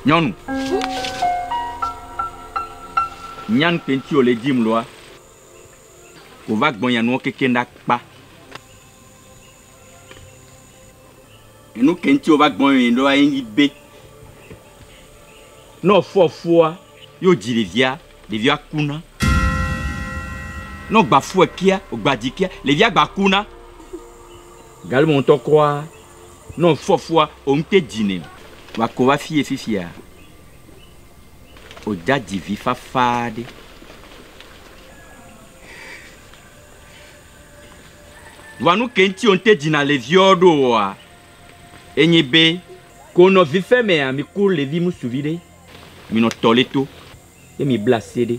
Nyɔnu, nyanu ke ŋuti wòle dim loa, wòva gbɔnya nuwo kekeŋ ɖa kpa. Enu ke ŋuti wòva gbɔnya ɖoa ye nyi be, ne wòfɔ fua, ye wòdzi ɖevia, ɖevia kuna. Ne wògba fua kia, wògba dzi kia, ɖevia gba kuna. Gale me ŋutɔ kɔa, ne wòfɔ fua, wò ŋute dzinɛ. Wòako va fie fifia, wòdza dzi vi fafa ɖe. Vɔa nu ke ŋuti wò ŋute dzina le viawo ɖo oa, enye be ko nɔ vi fe mea, miku ɖevi ŋutsuvi ɖe, minɔ tɔ le to ye mibla asi ɖe.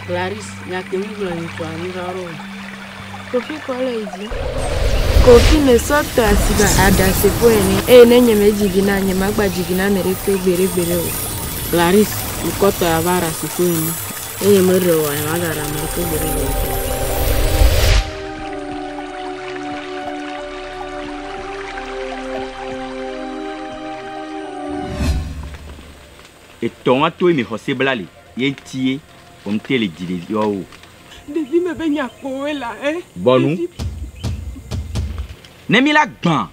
Clarisse, nya ke mi gblɔ yi tso anyi va ɖo. Kofi kɔ le yi dzi. Kofi mesɔ tɔ asi ba aɖasefo ene eye ne nye medzi vi na nye magba dzi vi na ame ɖekpe gbeɖegbeɖe o. Clarisse, ŋkɔtɔ ya va aɖasefo ene eye meɖe oa nye magaɖe ame ɖekpe gbeɖegbeɖe o. Etɔ wa to mi xɔse bla le ye ŋuti ye wò ŋute le dzi ɖeviawo o. Ɖevi me be nya kpoe la ɛ. Bɔnu. Ne mi la gbã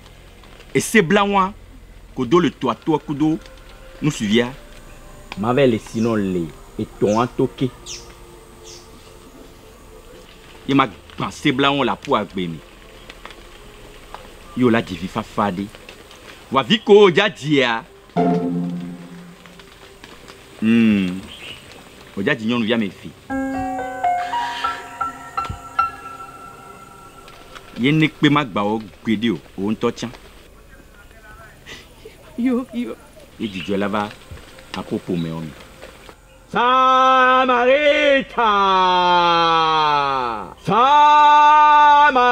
ese bla wa kodo le toa toa kudo nusuvia ma va le si nɔ le etɔ wa to ke. Ye ma gbã se bla wa le aƒu agbe me. Ye wòla dzi vi fafa ɖe. Wa vi ko dza dzia. Wòdza dzi nyɔnuvi ame eve. Ye ne kpe ma gba wo gbeɖe o, wo ŋutɔ tsã. Yo, yo. Ye dzidzɔ la va aƒo ƒomewo me. Samarita! Samarita!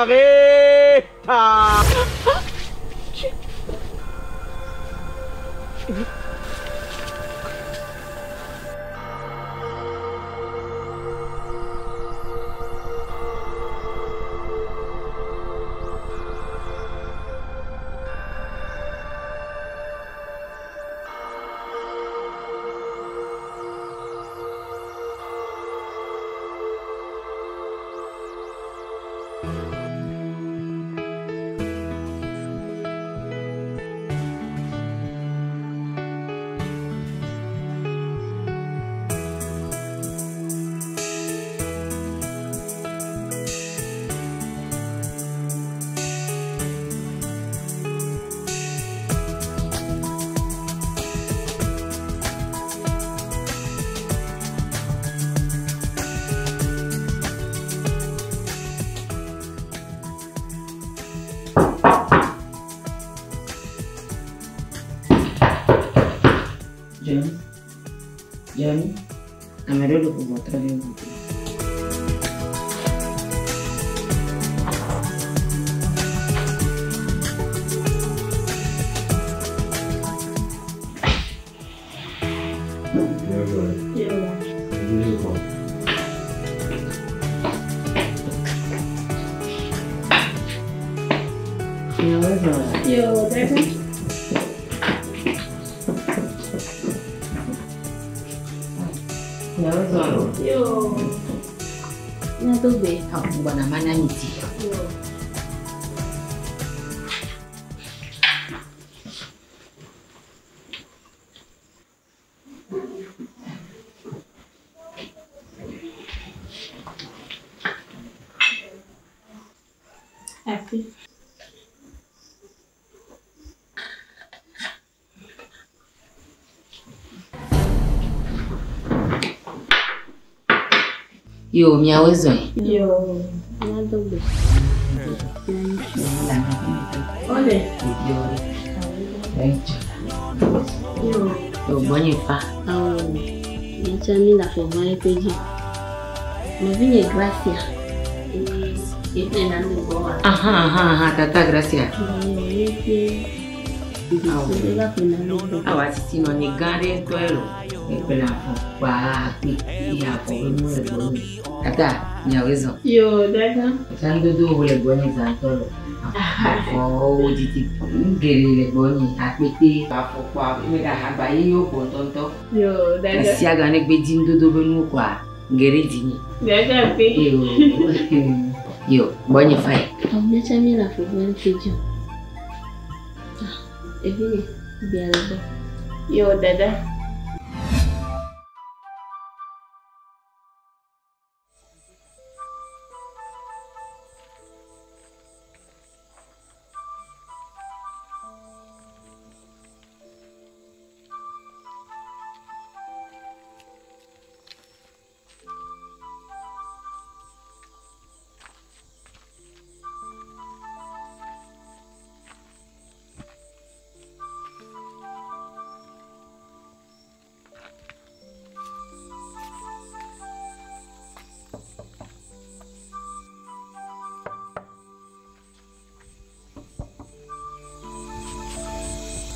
Johnny, Johnny, ame ɖewo le ʋuʋu trɔ ɖe ʋuʋu. Yo, baby. Yo. Míado gbe. Awɔ gbɔna mana mi ti. Happy. Yo, miawoe zɔe. Yo, míado gbe. Ole. Yo. Yo, gbɔnye fa. Awɔ, míatsɛ mí le afɔ gã ɖe dzi. Nɔvinye Gracia. Ye ƒle na nu gbɔ wa. Aha, aha, aha, tata Gracia. Ye fie. Ye va ƒle na nu gbɔ. Awa sisi nɔ nye gã ɖe ŋutɔ lo. Ekple afɔ kpaa kpe eye afɔ be nu le gbɔnye. Tata, miawoe zɔ. Yo, dada. Nudodo wo le gbɔnye zã ŋutɔ lo. Afɔwo didi nu geɖe le gbɔnye. Akpete, afɔkpa, eme ɖe ahagba ye yewo gbɔ ŋutɔŋutɔ. Yo, dada. Esia ga ne gbe di nudodo be nuwo koa, geɖe di nye. Dada pe. Yo, yo, gbɔnye fa ye. Awɔ, míatsɛ mí le afɔ gã ɖe dzi. Ah, evinye, gbea le gbɔ. Yo, dada.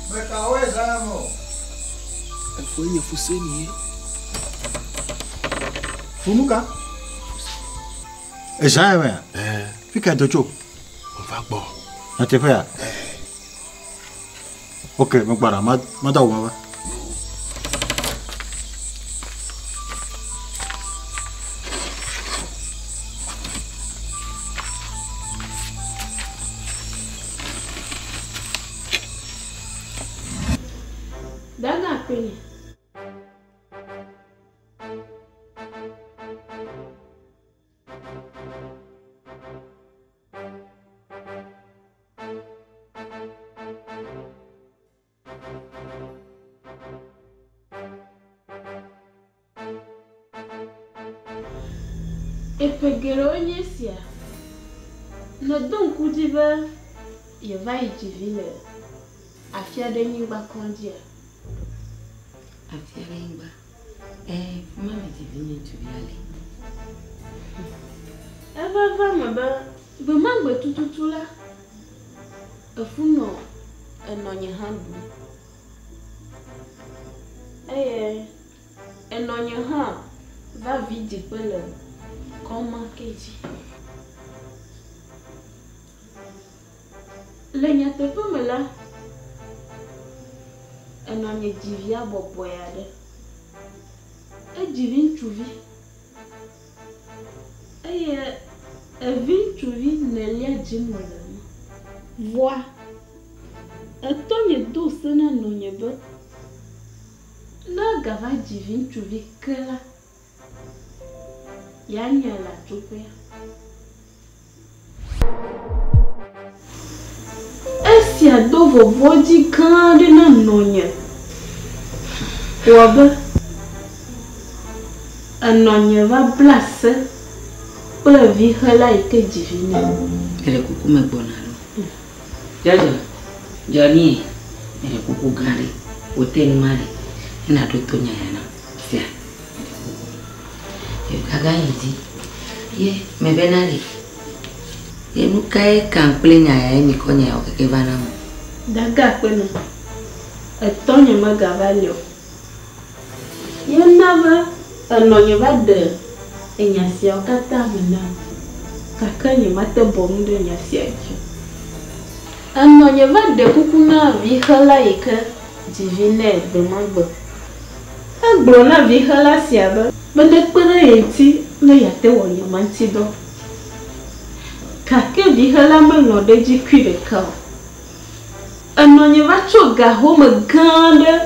Mekawoe zã mo. Efo nye Fuseni ye. Funuka. Ezã ya mea? Fi ka do tso? Meva gbɔ. Nyateƒea? Ok, megbɔna, ma mada wò mava. Dada akpenye. Eƒe geɖewo nye esia. Nèdo ŋku dzi be yeva yi dzi vi le afi aɖe nyigba kɔdzia? Afi aɖe nyigba. Ɛɛ, fi ma medzi vi nye ŋutsuvia le. Eva va eme be gbe ma gbe tututu la, efu nɔ enɔnye hã ɖum. Eye enɔnye hã va vi dziƒe le kɔma ke dzi. Le nyateƒe me la, enɔnye dzi via bɔbɔe aɖe. Edzi vi ŋutsuvi eye evi ŋutsuvi nelia dzim wòle ema. Vɔa, etɔnye do se na nɔnye be ne egava dzi vi ŋutsuvi ke la, yeanyae le atsoƒea. Esia do vɔvɔ̃dzi gã aɖe na nɔnye wɔ be enɔnye va bla se kple vixela yi ke dzi vi nɛ. Ele kuku me gbɔna ɖo. Jɔjɔ, Johnny, ele kuku gã ɖe. Wote nu ma ɖe. Ena ɖo to nya ya na. Sia. Ele kuku. Gaga yi dzi. Ye mebena ɖe. Ye nu kae kam kple nya ya ye mi kɔ nya yawo keke va na mo? Daga kpe nɔ. Etɔnye megava li o. Ye na be enɔnye va ɖe enya siawo katã me nam. Gake nyemate bɔ nu ɖe nya sia dzi o. Enɔnye va ɖe kuku na vixela yi ke dzi vi nɛ gbe ma gbe. Egblɔ na vixela sia be be nekpe ɖe ye ŋuti Ne yeate wɔ nya ma ŋuti dɔ. Gake vixela melɔ̃ ɖe edzi kui ɖeka o. Enɔnye va tso ga home gã aɖe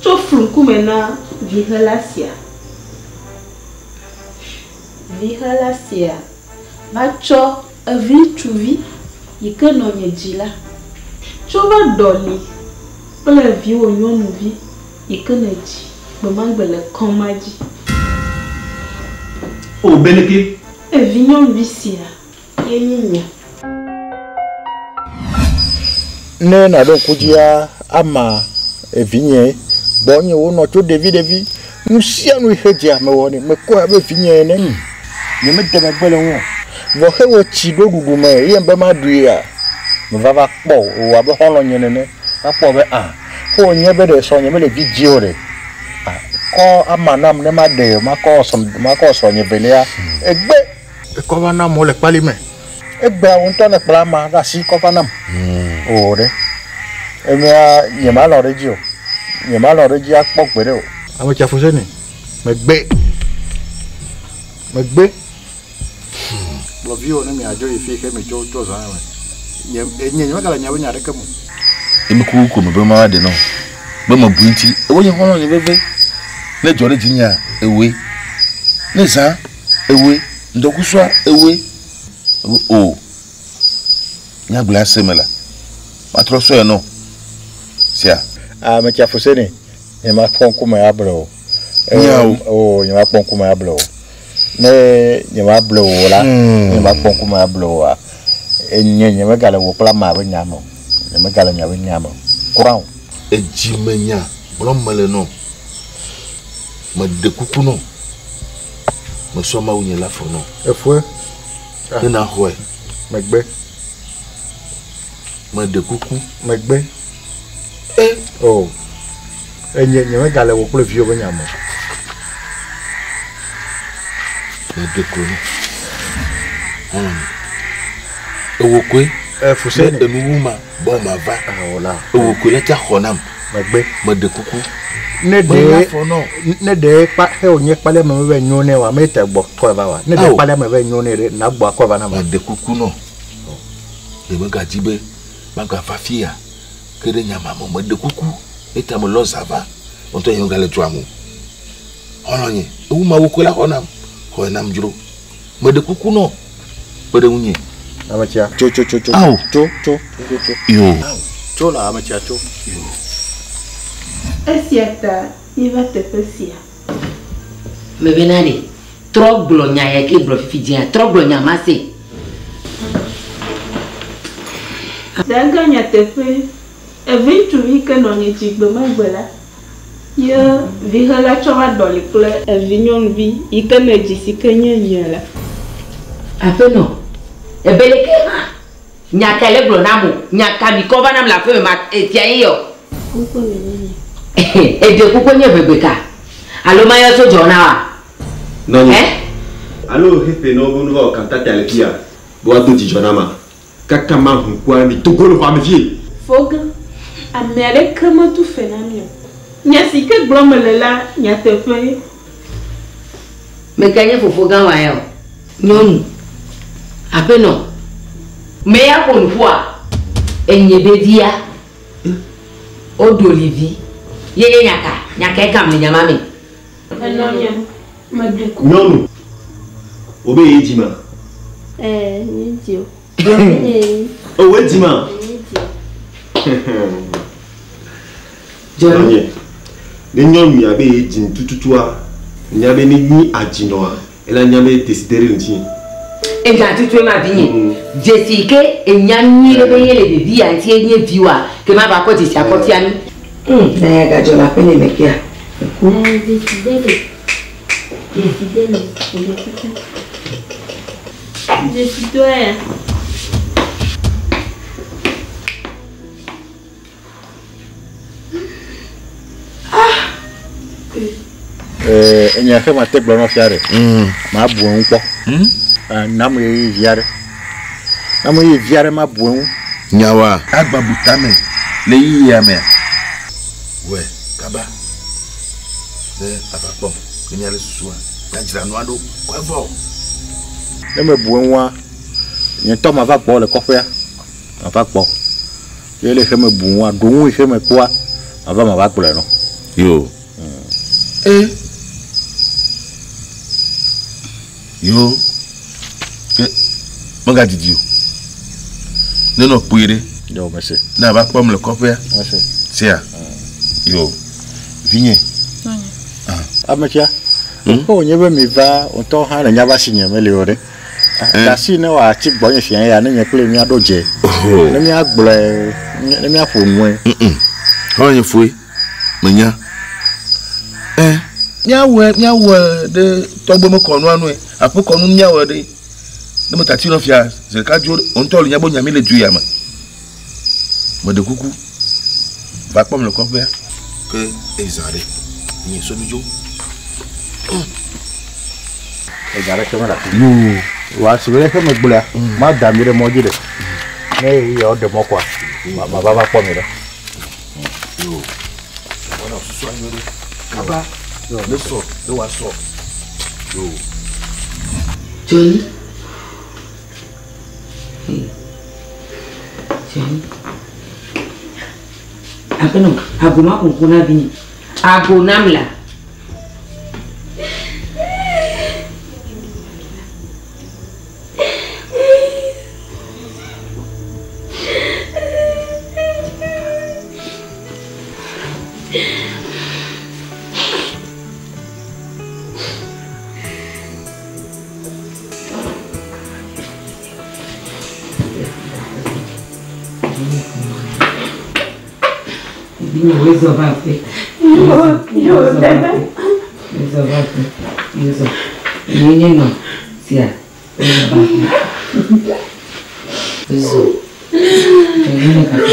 tso flu ŋkume na vixela sia. Vixela sia va tsɔ eviŋutsuvi yi ke nɔnye dzi la tso va ɖɔli kple viwò nyɔnuvi yi ke nèdzi gbemagbe le kɔma dzi. O Beleke. Evi nyɔnuvi sia ye nye nye. Ne nàɖo ŋku dzia, ama evinye gbɔnye wonɔ tso ɖevi ɖevi. Nu sia nu yi xe dzea mewɔ nɛ. Mekɔe abe vinye ene. Nyemede megbe le eŋu o. Vɔ xewɔ tsi ɖo ɖuɖu me eye be maɖuia, meva va kpɔ o. Ewɔ abe xɔlɔ̃nye nene. Va kpɔ be a, xewɔ nye be ɖe srɔ̃nye mele vi dzi o ɖe. A, kɔ ama nam ne maɖe, makɔ srɔ̃, makɔ srɔ̃nye evelia. Egbe. Ekɔ va nam wole kpali me. Egbea wò ŋutɔ nèkpla ama ɖe asi kɔ va nam. O ɖe. Emea nyemalɔ̃ ɖe edzi o. Nyemalɔ̃ ɖe edzi akpɔ gbeɖe o. Ame tsia fuseni. Megbe. Megbe. Kplɔ viwò ne miadzo yi fi xe mitso tso zã me. Nye, enye nyemegale nya be nya aɖeke me o. Eme kuku ko mebe mawa ɖe nɔ. Be mebu ŋuti. Ewo nye xɔlɔ̃nye veve. Ne dzɔ ɖe dzinyea, ewoe. Ne zã, ewoe. Ŋdɔkusua, ewoe. Ebe o. Nyagblɔe ase me la, matrɔ sɔe nɔ. Sia. Ame tsia fuseni. Nyemakpɔ ŋkume able o. Nyawo. O, nyemakpɔ ŋkume able o. Ne nyemable wò la, ne nyemakpɔ ŋkume able oa, enye nyemegale wò kple amea ƒe nya me o. Nyemegale miaƒe nya me o. Kura o. Edzimenya gblɔm mele nɔ. Meɖe kuku nɔ. Mesɔ Mawu nye la fɔ nɔ. Efɔe. Ne naxɔe. Megbe. Meɖe kuku. Megbe. E. O. Enye nyemegale wò kple viwò ƒe nya me o. Meɖe klo nɔ. Xɔlɔ̃nye. Ewò koe. E, Fuseni. Ne enu wu ma, bɔ mava. Awɔ la. Ewò koe la tsa xɔ nam. Megbe. Meɖe kuku. Ne ɖe Menya fɔ nɔ. ne ɖe kpa he wònye kpalia me meve nyo nɛ wa mete gbɔ kɔe va wa. Ne ɖe Ao. kpalia me ve nyo nɛ ɖe nagbɔ akɔe va na ma. Meɖe kuku nɔ. Nyemegadzi be magava fia ke ɖe nya ma me o. Meɖe kuku eta melɔ zã va. Ŋutɔ nye megale dua me o. Xɔlɔ̃nye, ewu Mawu koe la xɔ nam. Xɔe nam dzro. Meɖe kuku nɔ. Kpe ɖe ŋunye. Ame tsia. Tso tso tso tso. Ao. Tso tso tso tso. Yo. Tso la ame tsia tso. Yo. Esia ta míeva teƒe sia. Mebena ɖe, trɔ gblɔ nya ya ke gblɔ fifi dzia, trɔ gblɔ nya ma se. Dagã nyateƒe, evi ŋutsuvi ke nɔnye dzi gbemagbe la, ye vixela tsɔ va ɖɔli kple evi nyɔnuvi yi ke nèdzi si ke nye nye la. Aƒenɔ, ebe leke hã nya kae le gblɔ nam o? Nya ka mi kɔ va nam le aƒeme ma etia ye yɔ? Kuku me nye nye. Eɖe kuku nye ʋegbe ka? Alo mayɔ sodzɔ na wa? Nɔnye. Alo hefe nɔ be nu va wɔ kantata le fia be woado dzidzɔ na ma. Kaka ma ʋu kua mi dogo le xɔa me fie. Fogã, ame aɖeke metu fe na mi o. Nya si ke gblɔm mele la nyateƒee. Meka nye fofo gã wa ya o. Nyɔnu, aƒenɔ, me ya ƒo nu ƒua, enye be via, woɖo li vi. Ye nye nya ka? Nya kae kam le nya ma me? Enɔnye, meɖe kuku. Nyɔnu, wò be ye dzi ma? Ɛɛ, nye dzi o. Nɔvinye ye. O, wòe dzi ma? Nye dzi o. Nɔnye, ne nyɔnu ya be ye dzi tututua, nya be ne nyi adzinɔa, ela nya be desideri le ŋuti. Enya tutue ma vinye. Dzesi ke enya nyui ɖe be ye le ɖevi ya ŋuti ye nye viwoa, ke ma va kɔ dzesi akɔ fia mi. Na ya gadzɔ le aƒenye me kea, eku. Desideri. Desideri. Ɖe kuku. Dzesidɔe ya. Enya xe mate gblɔ na fia ɖe. Mabu eŋu kpɔ. Nam ɣeyiɣi vi aɖe. Nam ɣeyiɣi vi aɖe mabu eŋu. Nyawoa? Agba bu tame le yiyia mea? Wɔe kaba ne ava kpɔm ne míale susua. Míadzra nua ɖo kɔ evɔ. Ne mebu eŋua, nye ŋutɔ mava gbɔwò le kɔƒea. Mava gbɔwò. Ye le xe mebu ŋua, ɖo ŋui xe mekpɔa, mava mava gblɔe nɔ. Yo. E. Yo. Ke megadidi o. Nenɔ kpuie ɖe. Yo, mese. Ne ava kpɔm le kɔƒea. Mese. Sea. Yo. Vinye. Ame tsia, ke wònye be miva ŋutɔ hã le nya va si nye meli o ɖe. Ɖe asi ne wòatsi gbɔnye fia ya ne nye kple míaɖo dze. Ne míagblɔe, ne míaƒo nue. Xɔ nye foe, menya. Ɛ, míawɔe, míawɔe ɖe tɔgbe me kɔnua nue. Aƒe kɔnu míawɔe ɖe. Ne me tati nɔ fia zi ɖeka dzo ŋutɔ le nya be nya mi le du ya me. Meɖe kuku. Va kpɔm le kɔƒea. Ke ezã ɖe. Nye sɔ mi dzo. Ega ɖeke mele afi. Yoo, wò asi be ɖeke megblɔa, mada mi ɖe mɔ dzi ɖe. Ne ɣeyiɣiawo ɖe mɔ koa, mava va kpɔ mi ɖa. Yoo, wɔna susua nyuie ɖe. Kaba, ne sɔ, ne wòasɔ. Yoo. Johnny. Hey. Johnny. Aƒenɔ, ago ma ƒoƒo na vinye. Ago nam la. Vinye, wezɔ va aƒe. Yo, Wezɔ va dada. aƒe. Wezɔ va aƒe. Wezɔ. Nye nye nɔ sia. Wezɔ va aƒe. Wezɔ. Johnny ne kaka.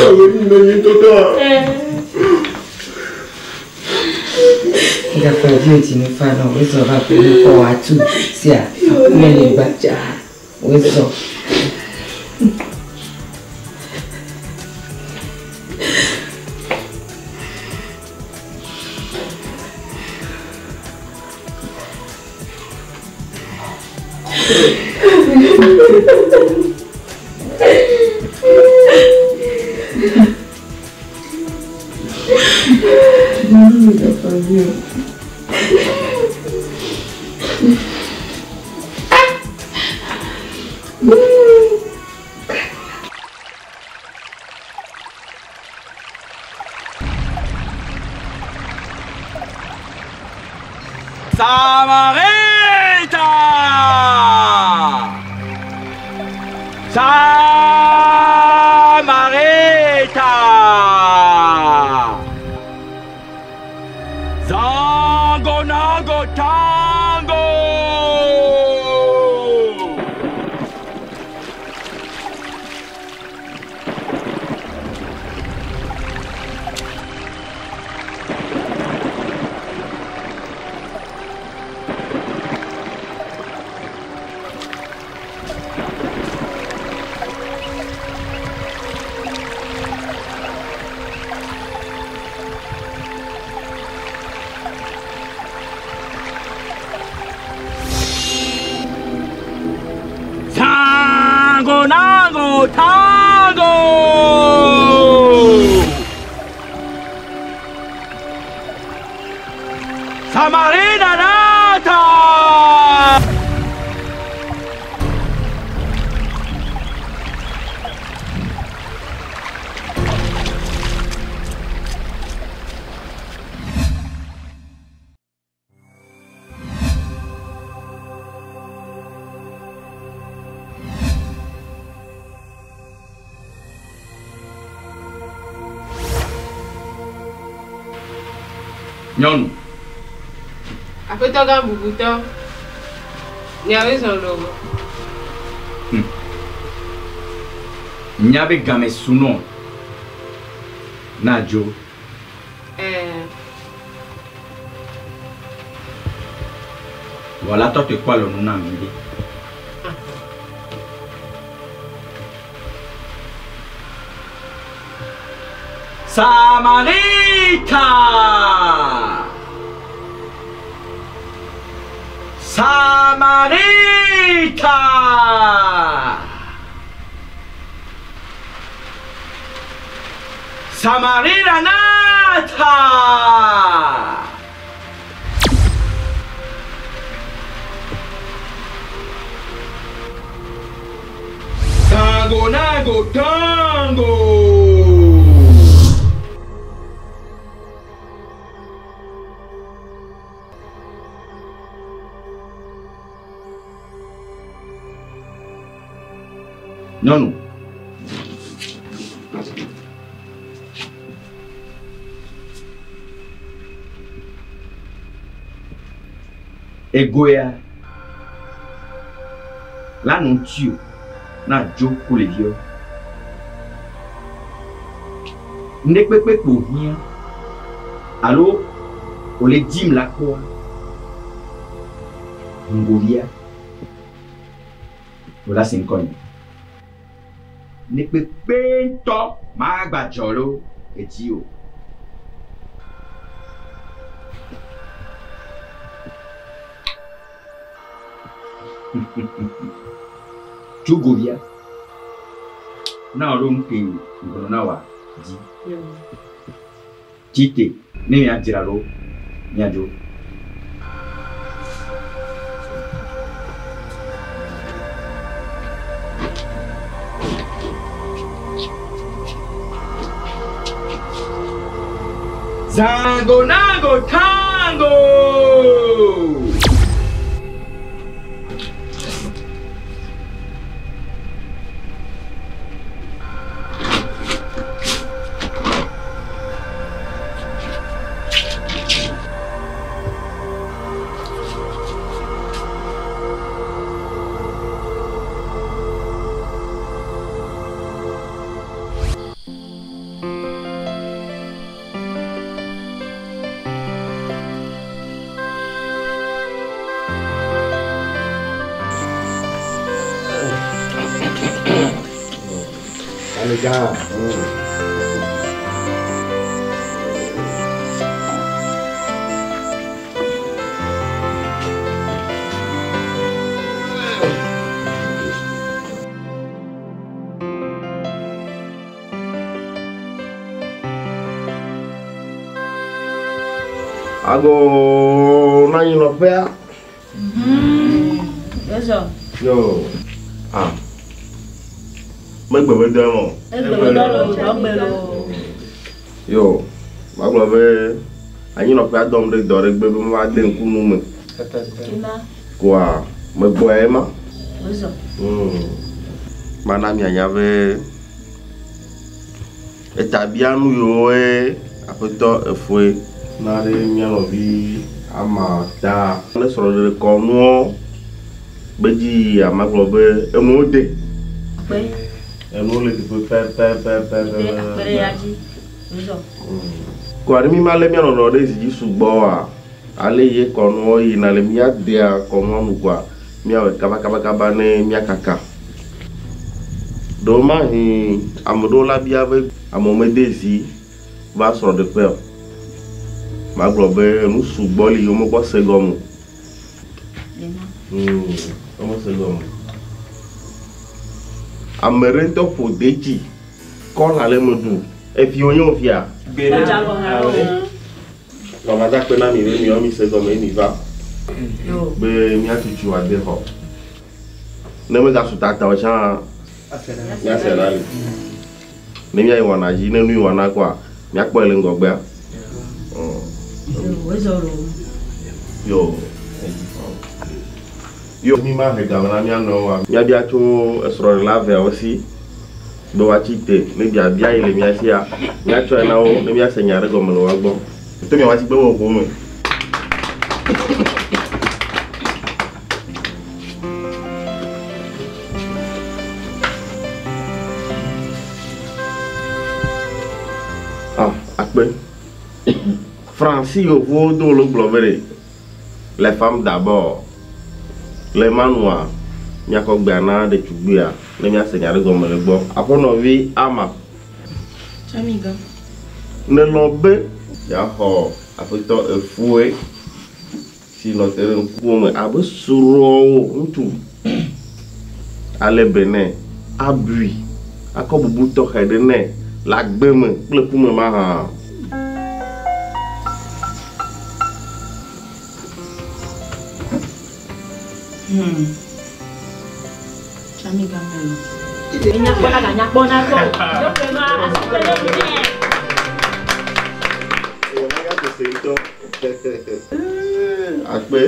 Gakpa vi dzi nu fa nɔ wezɔ va aƒe ne kɔ wòatu sia. Aƒeme le gbadza. Wezɔ. Samarita! Samarita! Zango nango tango! Tango nango tango! Samarina nata! Nyɔnu. Aƒetɔ gã bubutɔ, miawoe zɔ loo. Nya be game su nɔ na dzo. Ɛɛ, Wɔla tɔ te kɔ alɔnu na mi ɖe. Samarita! Samarita! Samarita Nata! Tango, nango, tango! Nyɔnu. Egoya la nɔ ŋutiwò na dzo ku ɖeviawo. Ŋɖekpekpe kpo hiã alo wòle dim la kpɔa, ŋgovia wò la se ŋkɔnye. Ŋɖekpekpe ŋutɔ magbadzɔ ɖo edzi o. Tso govia na wòɖo nu ke ŋgblɔ na wòa dzi. Tsi te ne miadzra ɖo miadzo. Zango nango tango! Amegã. Ago na anyinɔƒea. Ezɔ. Yo. Ah. Megbe be dɔ mɔ. Egbe be dɔ lo, dɔ gbe lo. Yo. Magblɔ be anyinɔƒea dɔm ɖe dɔ ɖe gbe be mava de ŋku nu me. Kema. Koa megbɔe ma. Ezɔ. Mana mianya be etabianu yiwoe aƒetɔ efoe na ɖe mía nɔvi ama ta ne srɔ̃ɖeɖe kɔnuwo be dzi yia magblɔ be enuwo de. Akpe. Enuwo le teƒe pɛpɛpɛpɛ. De akpe ɖe ya dzi. Ezɔ. Koa ne mi ma lé mía nɔnɔ ɖe zi dzi sugbɔ ale ye kɔnuwo yina le mía dea kɔnua nu koa míawɔe kabakabakaba ne míakaka. Ɖewomahi ame ɖewo la bia be amewo mede zi va srɔ̃ɖeƒe o. Magblɔ be nu sugbɔ li womekpɔ se gɔme o. Womese gɔme o. Ame ɖe ŋutɔ ƒo detsi kɔla le eme ɖu. Eviwo nye wo fia. Mama da kpe na mi be miawo mi se gɔme ye mi va. Be míatutu ade xɔ. Ne megasu tata o tsã míase ɖa li. Ne míayi wɔna dzi ne nu yi wɔna koa míakpɔe le ŋgɔgbea. Ezɔ lo. Yo. Yo mi ma he game na mía nɔewoa. Míabia tso esrɔ̃ɖela eveawo si be woatsi te ne biabia yi le mía sia míatsɔe na wo ne míase nya ɖe gɔme le woa gbɔ. To miawoa tsi kpe wɔ ƒo me. Ah, akpe. Fransi yevuwo do lo gblɔ be ɖe les femmes d'abord. Le manua míakɔ gbea na ɖetugbuia ne míase nya ɖe gɔme le gbɔ. Aƒenɔvi ama. Tsamiga. Nelɔ̃ be yeaxɔ aƒetɔ efoe si nɔ te ɖe ŋkuwò me abe srɔ̃wò ŋutsu ale be nɛ, abui, akɔ bubu tɔxɛ ɖe nɛ le agbe me kple ku me mahã? Hmm. Tsami game lo. Enyakpɔna ganyakpɔna kɔ. Yɔƒe ma asikpe ɖe ŋutinye. Akpe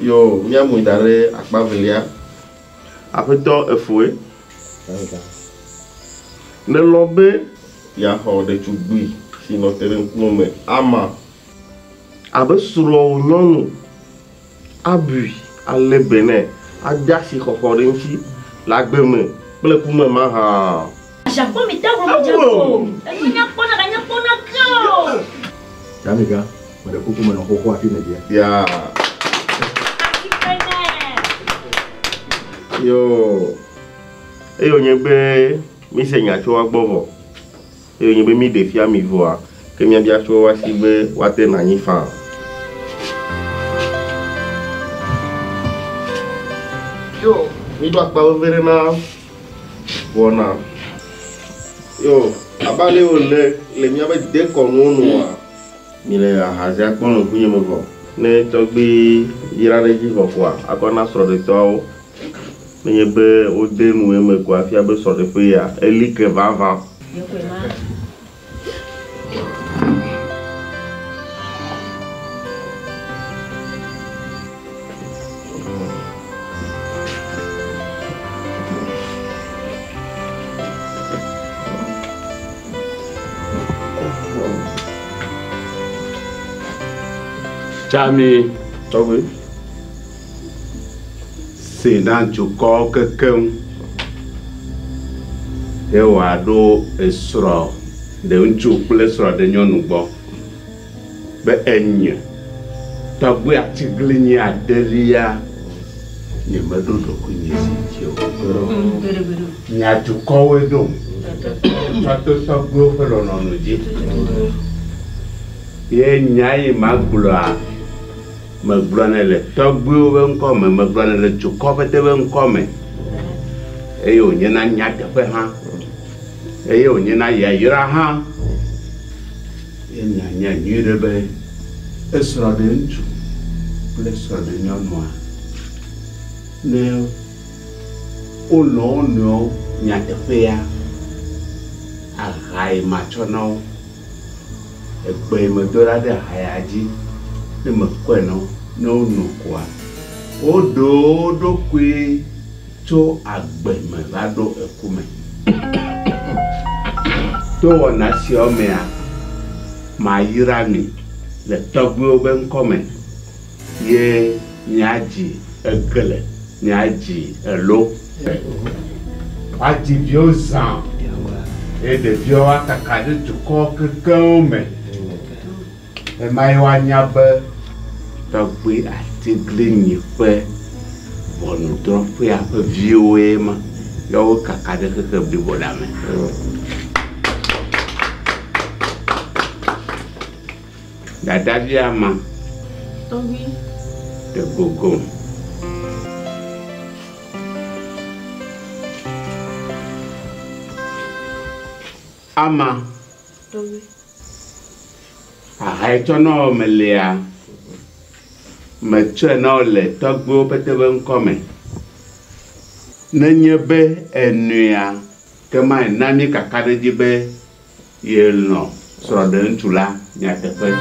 yo míamui da ɖe akpa velia. Aƒetɔ efoe. Nelɔ̃ be yeaxɔ ɖetugbui si nɔ te ɖe ŋkuwò me ama abe srɔ̃wò nyɔnu abui alé be nɛ, ade asixɔxɔ ɖe eŋuti le agbe me kple ku me mahã. Ajakpɔ mi ta hlɔ̃ dze ko. Enya kpɔna ganya kpɔna ke o. Tamika, meɖe kuku menɔ xoxo hafi nèdzia. Ya. Yo. Eye wònye be míse nya tso woa gbɔ vɔ. Eye wònye be míɖe fia mi vɔa, ke míabia tso woa si be woate nɔ anyi faa. Yo, míɖo akpa veve ɖe na wɔna. Yo, abe ale wòle le míaƒe dekɔnuwo nua, mile ahazia kpɔm le ŋkunye me vɔ. Ne tɔgbui yra ɖe edzi vɔ koa, akɔ na srɔ̃ɖetɔawo. Nenye be wode nu eme koa, efia be srɔ̃ɖeƒe ya eli ke vavã. Tsami. Tɔgbi. Se na dukɔwo kekeŋ ye wòaɖo esrɔ̃ ɖe ŋutsu kple srɔ̃ ɖe nyɔnu gbɔ be enye tɔgbi atiglinyi adelia nyemeɖo ɖokuinye zi dzi o. Mia dukɔwoe ɖom tsɔ to tɔgbuiwo ƒe lɔlɔ̃nu dzi. Ye nya yi magblɔa, megblɔnɛ le tɔgbuiwo ƒe ŋkɔ me, megblɔnɛ le dukɔ ƒete ƒe ŋkɔ me. Eye wònye na nyateƒe hã. Eye wònye na yayra hã. Ye mianya nyuie ɖe be esrɔ̃ ɖe ŋutsu kple srɔ̃ ɖe nyɔnua ne wolɔ̃ wo nɔewo nyateƒea, aha yi matsɔ na wo. Egbe yi medo ɖa ɖe aha ya dzi ne mekɔe na wo ne wono koa, woɖe wo ɖokui tso agbe me va ɖo eku me. To wɔna siawo mea, mayra mi le tɔgbuiwo ƒe ŋkɔ me ye miadzi egle, miadzi elo. Woadzi viwo zã eye ɖeviawo akaka ɖe dukɔ kekeŋ me. Ema ye woanya be tɔgbui atiglinyi ƒe ʋɔnudrɔ̃ƒea ƒe viwoe ma. Ya wokaka ɖe xexe blibo la me. Dadavia ma Tɔgbui. ɖe gogom. Ama. Tɔgbui. Aha yi tsɔ na wò melia, metsɔe na wò le tɔgbuiwo pete ƒe ŋkɔ me. Nenye be enoea, ke ma na mí kaka ɖe edzi be yelɔ̃ srɔ̃ɖeŋutsu la nyateƒe.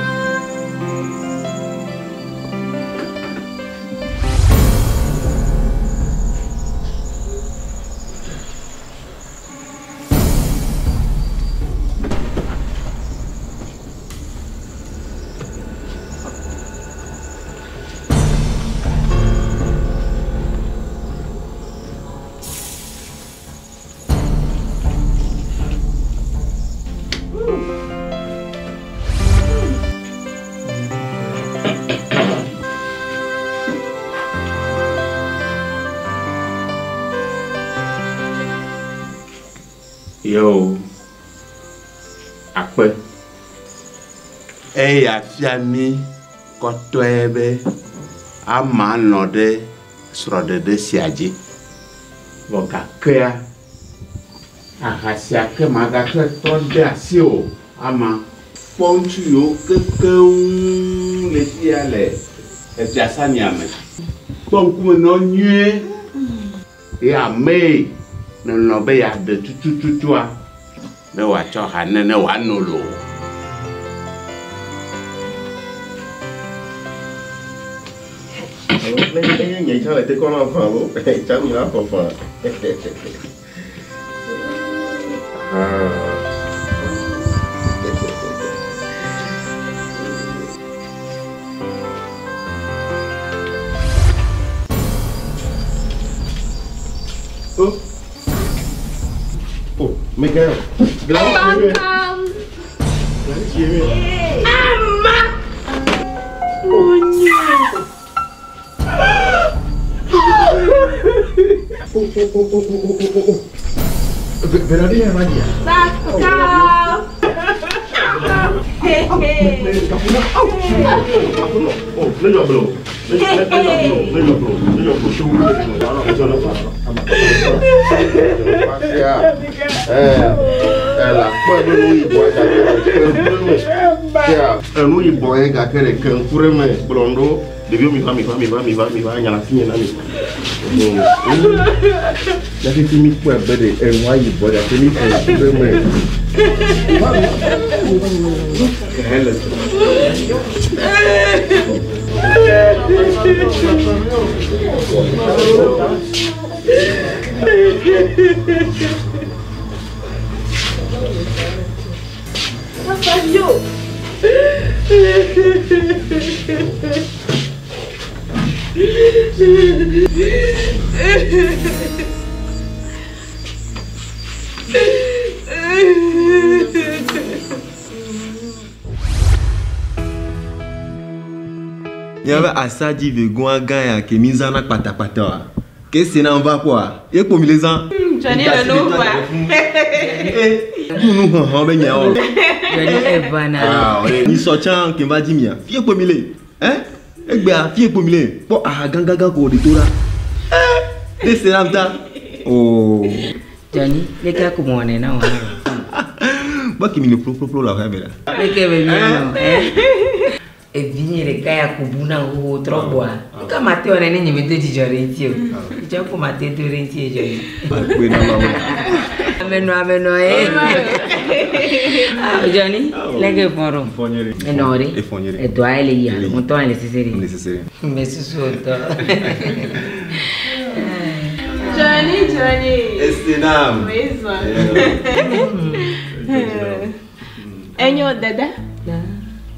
Yo, akpe. Eya fia mí kɔtɔe be Ama lɔ̃ ɖe srɔ̃ɖeɖe sia dzi. Vɔ gakea, aha sia ke magatsɔe trɔ de asi o. Ama kpɔ ŋutsu yiwo kekeŋ le fia le efiasania me. Kpɔ ŋkume na wo nyuie eye amee nèlɔ̃ be yeaɖe tutututua, ne wòatsɔ aha nɛ ne wòano loo. Alo ne nye tsã le te kɔ na fã alo tsã mi la xɔ fã. Oh. Oh, Miguel. Bam, Ama! Oh, oh, oh, oh, oh, oh, oh, oh. Bernardine va dire. Pascal! Oh, ne jɔ bolo. Ne jɔ bolo. Ne jɔ bolo. Ne jɔ bolo. Enu yibɔ ye gake ɖeke ŋku ɖe me kplɔm ɖo ɖeviwo mi va mi va mi va mi va mi va nya le afi nye na mi. Ya fifi mi kpɔe be ɖe enua yibɔ gake mi ƒo ŋku ɖe me. Hele. Papa, yo! Míaƒe asadzi vegoa gã ya ke mi zãna kpatakpata oa, ke esi na va kpɔa, ye kpo mi le zã. Johnny le nu va. Nu hɔhɔ be nyawo. Johnny evana. Ah, mi sɔ tsã ke va dzi mia. Fie kpo mi le. Eh? Egbea fie kpo mi le. Kpɔ aha gãgãgã ko wòɖe to ɖa. Eh! Ne se na ta. Oh. Johnny, leke ko mo ne na wa. Bɔ ke mi le ƒloƒloƒlo le aƒea me la. Leke be mi no. Eh? Evinye ɖeka ya ko bu na xoxo trɔ gbɔa. Nuka mate wɔ ne ne nye medo dzidzɔ ɖe ŋuti o. Dzidzɔ ko mate do ɖe ŋuti Johnny. Akpe na mawu. Amenɔ amenɔ ye. Ah, Johnny, leke fɔ ɖo. Enɔ ɖe. Edɔa ye le yia. Ŋutɔ le sese ɖe. Le sese ɖe. Me susu ŋutɔ. Johnny, Johnny. Esenam. Wezɔ. Enyo dada.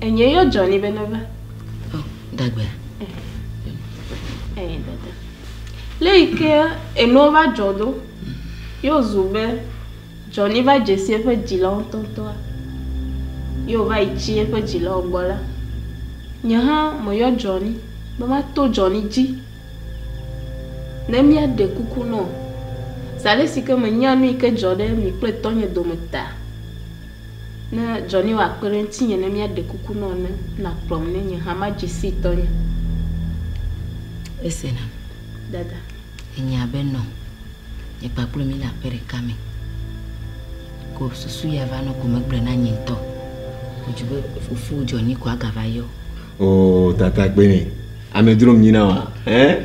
Enye yɔ Johnny be neva. Dagbe. Eh, dada. Le yi ke enuwo va dzɔ ɖo, ye wòzu be Johnny va dze si eƒe dzilawo ŋutɔŋutɔa, ye wòva yi tsi eƒe dzilawo gbɔ la, nye hã meyɔ Johnny be mato Johnny dzi ne míaɖe kuku nɔ. Zi ale si ke menya nu yi ke dzɔ ɖe mi kple tɔnye dome ta, ne Johnny wòakpe ɖe ŋutinye ne míaɖe kuku nɔ ne nakplɔm ne nye hã madze si tɔnye. Esena. Dada. Enya be nɔ. Nye kpakple mi le aƒe ɖeka me. Ko susu ya va nɔ ko megblɔe na nye ŋutɔ. Wòdzu be fofo Johnny ko agava yɔ. Oh, tata kpene. Ame dzrom nyi na wa. Eh?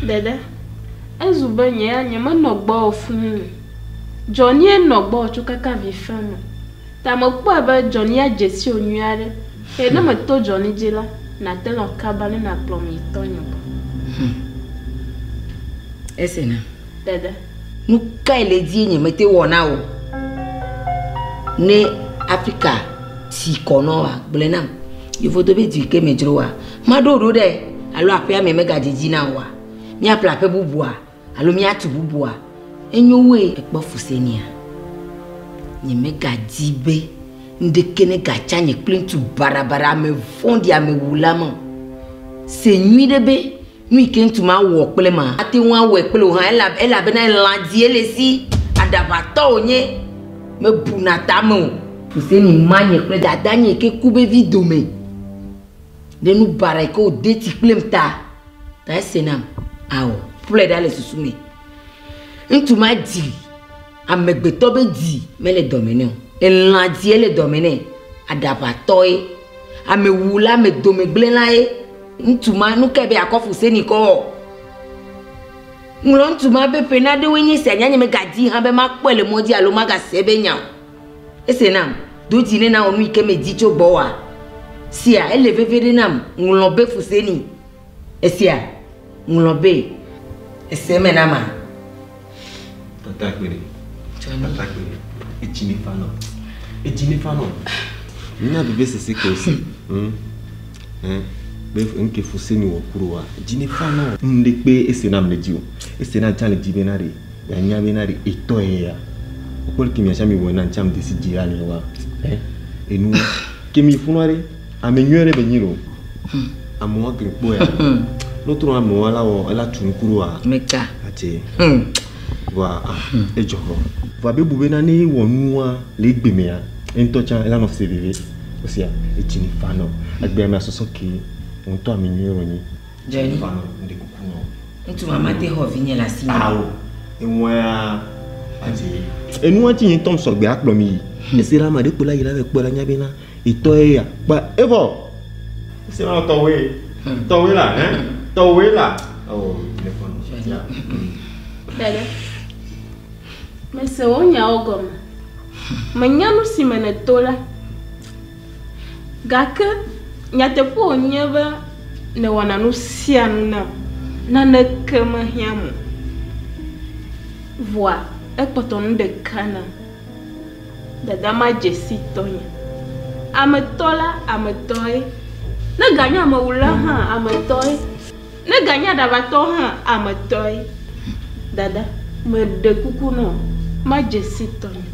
Dada, ezu be nye ya nye menɔ gbɔwò fũu. Johnny nɔ gbɔwò tso kaka vi fẽ me. Ta mekpɔe be Johnny adze si wò nyuie aɖe. Eye ne meto Johnny dzi la, nàte lɔ̃ kaba ne nàkplɔm yi tɔnye gbɔ. Esena. Dada. Nu kae le die nye mete wɔ na wò? Ne Afrika si kɔ nɔ wa gblɔe nam. Yevuwo be du yi ke me dzro wa. Maɖo ɖo ɖe alo aƒea me megadzidzi na wòa? Míaƒle aƒe bubua alo míatu bubua? Enyo woe. Ekpɔ Fusenia. Nye megadzi be ŋɖeke ne gatsa nye kple ŋutsu barabara ame vɔ̃ɖi amewula ma o. Se nyui ɖe be nu yi ke ŋutsu ma wɔ kple ma ate ŋu awɔe kple wò hã elabena elã die le si aɖaʋatɔ wònye mebuna tame o. Fuseni ma nye kple dada nye ke ku be vi dome. Ɖe nu baɖa yi ke wòde tsi kplem ta. Ta ese nam. Ao, ƒlɔe ɖa le susu me. Ŋutsu ma dzi amegbetɔ be dzi mele dɔme nɛ o. Elã dzie le dɔme nɛ. Aɖaʋatɔe. Amewula, amedomegblẽlae. Ŋutsu ma, nu kae be yeakɔ Fuseni kɔ wɔ? Ŋlɔ ŋutsu ma be ƒe naɖewoe nye esia. Nye megadi hã be makpɔe le mɔ dzi alo magase ebe nya o. Ese nam. Do dzi ne nawɔ nu yi ke medi tso gbɔwòa. Sia, ele veve ɖe nam. Ŋlɔ be Fuseni. Esia, ŋlɔ be. Ese eme nama? Tata kpe ɖe. Tata kpe ɖe. Edzi mi fa nɔ. Edzi mi fa nɔ. Nya veve sese ke wose. Be nke Fuseni wɔ ku ɖo wa. Edzi mi fa nɔ. Nu ɖe kpe ese nam le dzi o. Ese na tsã le dzi bena ɖe. Ya nya bena ɖe etɔ ye ya. Wokpɔ leke mia tsã mi wɔe na tsã mi desi dzi la le wa. Enu ke mi funu ɖe. Ame nyuie ɖe be nyi lo. Amewo ke kpɔ ya. No trɔ amewo la wɔ ela tu nuku ɖo wa. Meka. Atse. Voa ah edzɔ vɔ. Voa be bu bena ne wɔ nua le egbe mea, ŋutɔ tsã ela nɔ se veve. Osia edzi ni fa nɔ. Agbea mea sɔsɔ ke ŋutɔ ame nyuie wɔ nyi. Johnny. Fa nɔ ŋɖe kuku nɔ. Ŋutsu ma mate xɔ vinye le asi me. Awo. Eŋua atse. Enua tsi nye ŋutɔ sɔgbe akplɔ mi yi. Ese la ame ɖe kpo la yi la va kpɔ la nya bena etɔ ye ya. Kpa evɔ. Ese la tɔwoe. Tɔwoe la, hein? Tɔwoe la. Oh, telefone. Dada, mese wò nyawo gɔme. Menya nu si me nèto la. Gake nyateƒe wònye be nèwɔna nu sia nu nam. Naneke mehiãm o. Vɔa ekpɔtɔ nu ɖeka nam. Dada madze si tɔnye. Ametɔ la, ametɔe. Ne ganye amewula hã, ametɔe. Ne ganye aɖaʋatɔ hã, ametɔe. Dada, meɖe kuku nɔ, madze si tɔnye.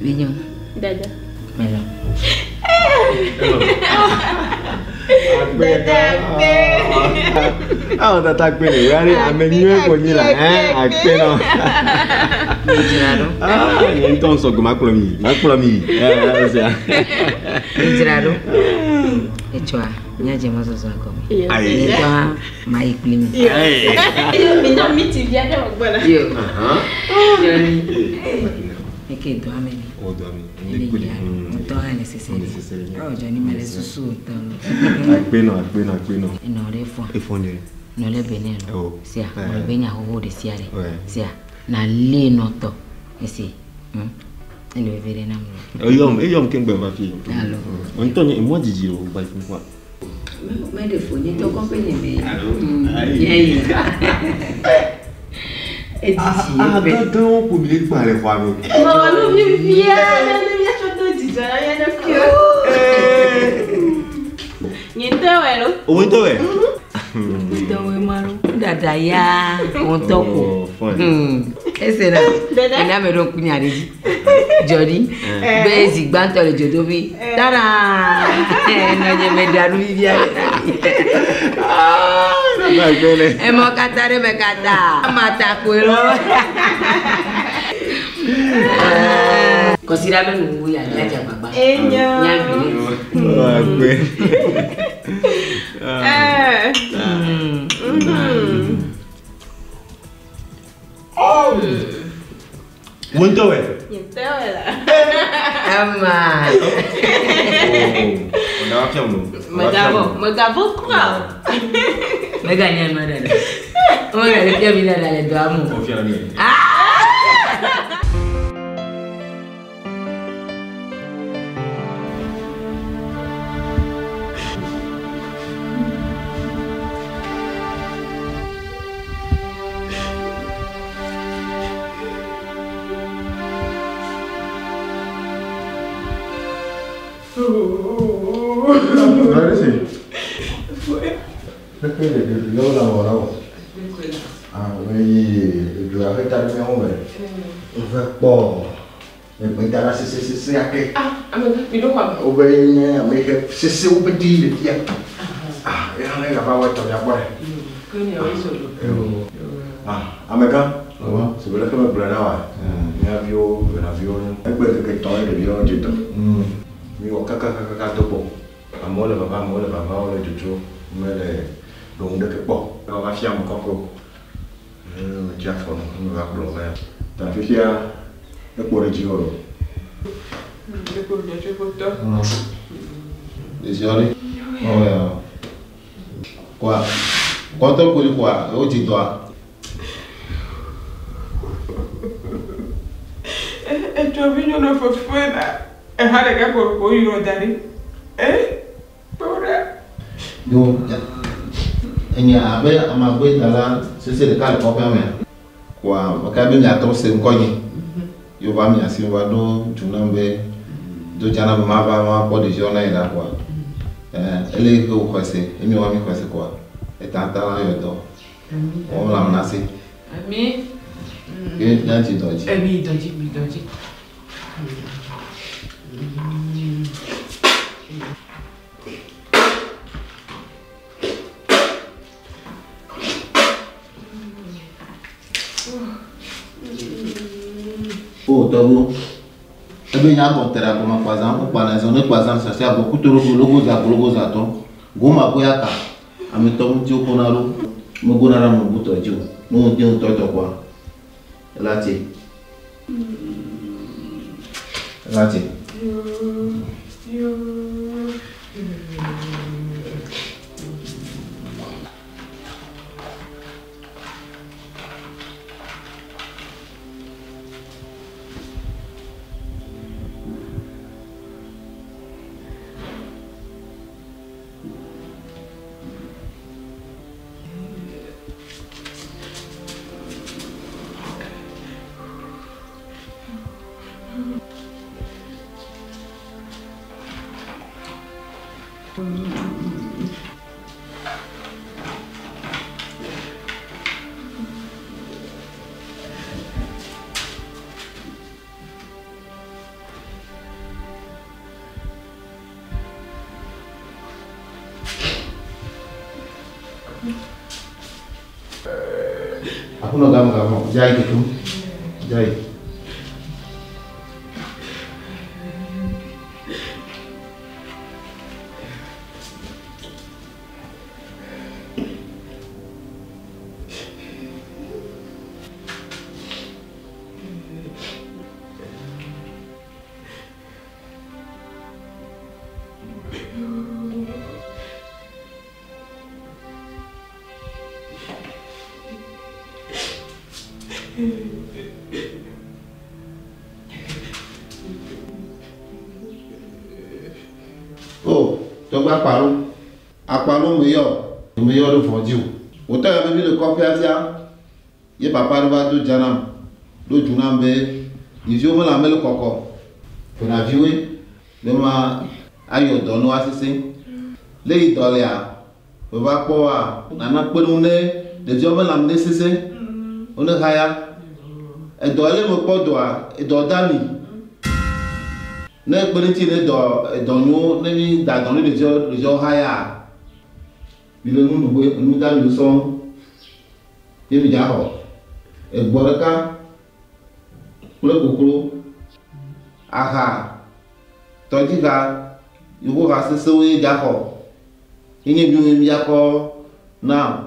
Vinyo. Dada. Melɔ. Dada kpe. Awo tata kpe le wia ɖe ame nyuie ko nyi la hein akpe nɔ. Midzra ɖo. Ah nye ŋutɔ ŋsɔgbe makplɔ mi makplɔ mi. Midzra ɖo. Etsɔa míadze mɔzɔzɔa gɔme. Ayi. Nye ŋutɔ hã mayi kpli mi. Mina miti via ɖe megbe la. Yo. Johnny. Eke dɔa me ni. O dɔa me. Ele yia ŋutɔ hã le sese ɖe. Ɔ Johnny mele susu ŋutɔ. Akpe nɔ akpe nɔ akpe nɔ. Enɔ ɖe fɔ. Efɔ nyuie. Nɔ ɖe be nɛ lɔ. Oh. Sia ŋlɔ be nya xoxo ɖe sia ɖe. Ouais. Sia na lé nɔtɔ. Esi. Ele veve ɖe nam lɔ. Eyɔm eyɔm ke ŋgbe va fi. Alo. Ŋutɔ nye emɔ dzidzi o ba fi kwa. Meɖe fo nye tɔ kɔƒe nye me. Alo. Nye yi. Edzidzi Ah gãgãwo ƒo mi ɖe gbã le xɔa me. Mewɔ nu vivi aɖe ne míatsɔ do dzidzɔ na mía ɖokuiwo. Nye ŋutɔe wɔe lo. Wò ŋutɔ wɔe? Ŋutɔwoe ma lo. Dada ya ŋutɔ ko. Oh, fine. Ese na. Ena me ɖo ŋku nya ɖe dzi. Johnny be zi gbãtɔ le dzodoƒe. Tada! Nɔ nye me ɖa nu vivi aɖe na mi. Emɔ katã ɖe me katã. Amata koe lɔ. Kɔsiɖa be nuwuwu ya míadze agbagba. Enyo. Míaɖui ɖe dzi. Akpe. Wò ŋutɔ wɔe? Nye ŋutɔe wɔe la. Ama. Ɔda wa fiam lo. Megavɔ, megavɔ kura o. Meganye nua ɖaɖa. Womegale fia mi ɖaɖa le dɔa me o. Wofia mi. Clarisse. Pépé le ɖeviwo le wɔ na wò. Ah, meyi edua ƒe taɖomiawo me. Wova kpɔ egbedala sesesese ake. Wobe nye ame yi ke sese wobe di le fia. Ah, ya hã ne gava wɔ etɔ mia gbɔ ɖe. Ewo. Ah, Amegã, si be leke megblɔe na woa, mía viwo, venaviwo nyo. Egbe ŋkeke etɔ̃ ye ɖeviawo dze dɔ. Míwɔ kakakakaka do kpo. Amewo le vava, amewo le vava, wole dzodzo, mele ɖo ŋu ɖeke kpɔ o. Wova fia ame kɔkɔe o. Ye medze afɔ nu ye meva kplɔ wo va ya. Ta fifia, ekpo ɖe dzi o. Ɖeviawo ɖe, ɔ ya. Kɔa, kɔtɔ kpoli kɔa, wodzi dɔa. Etsɔ vi nyɔnu fefe na eha ɖeka ko ko yrɔ da ɖi. Eh, kpɔ ɖa. Yo, enya abe amagbe dala sese ɖeka le kɔƒea mea. Kɔa, meka be miatɔ se ŋkɔ nye. Yo va mia si va ɖo du nam be do dza na be mava ma kpɔ ɖeviawo na yi ɖa kɔa. Eh, ele ke wò xɔe se, emi wa mi xɔe se kɔa. Etata la yɔ dɔ. Wɔm le amena si. Ami. Ke míadzi dɔ dzi. Eh, mi dɔ dzi, mi dɔ dzi. O tɔgbo, ebe nya gbɔ tere agɔme kpazã, wokpana zɔ ne kpazã sase agbɔ kutoro logoza glogoza tɔ. Goma ko ya ka, ame tɔ ŋuti wokɔna ɖo, megona ɖe ame butɔ dzi o. Ne wode ŋutɔ tɔ kɔa, ela tse. Ela tse. Aƒenɔ gã megavɔ̃, dza yi tutum, dza yi. O, tɔgbe akpalo, akpalo meyɔ, meyɔ ɖe vɔ dzi o. Wòtɔ ya be mi le kɔƒea fia, ye papa ɖe va do dza nam, ɖo du nam be ɖeviwo mele ame le kɔkɔ, ƒenaviwoe be ma ayɔ dɔ ne woasese. Le yi dɔ lea, meva kpɔ wa nana kpe ɖe ŋu ne ɖeviawo be lãme ne sese, wone haya. Edɔ le mekpɔ dɔa, edɔ da mi. Ne kpe ɖe ŋuti ne dɔ edɔ nyo ne mi da dɔ ne ɖeviawo ɖeviawo haya, mi le nu ɖu enu da mi sɔŋ. Ye mi dza xɔ egbɔ ɖeka kple koklo, aha, tɔdziha, yevuha sesewo ye dza xɔ. Ye nye nu ye miakɔ na.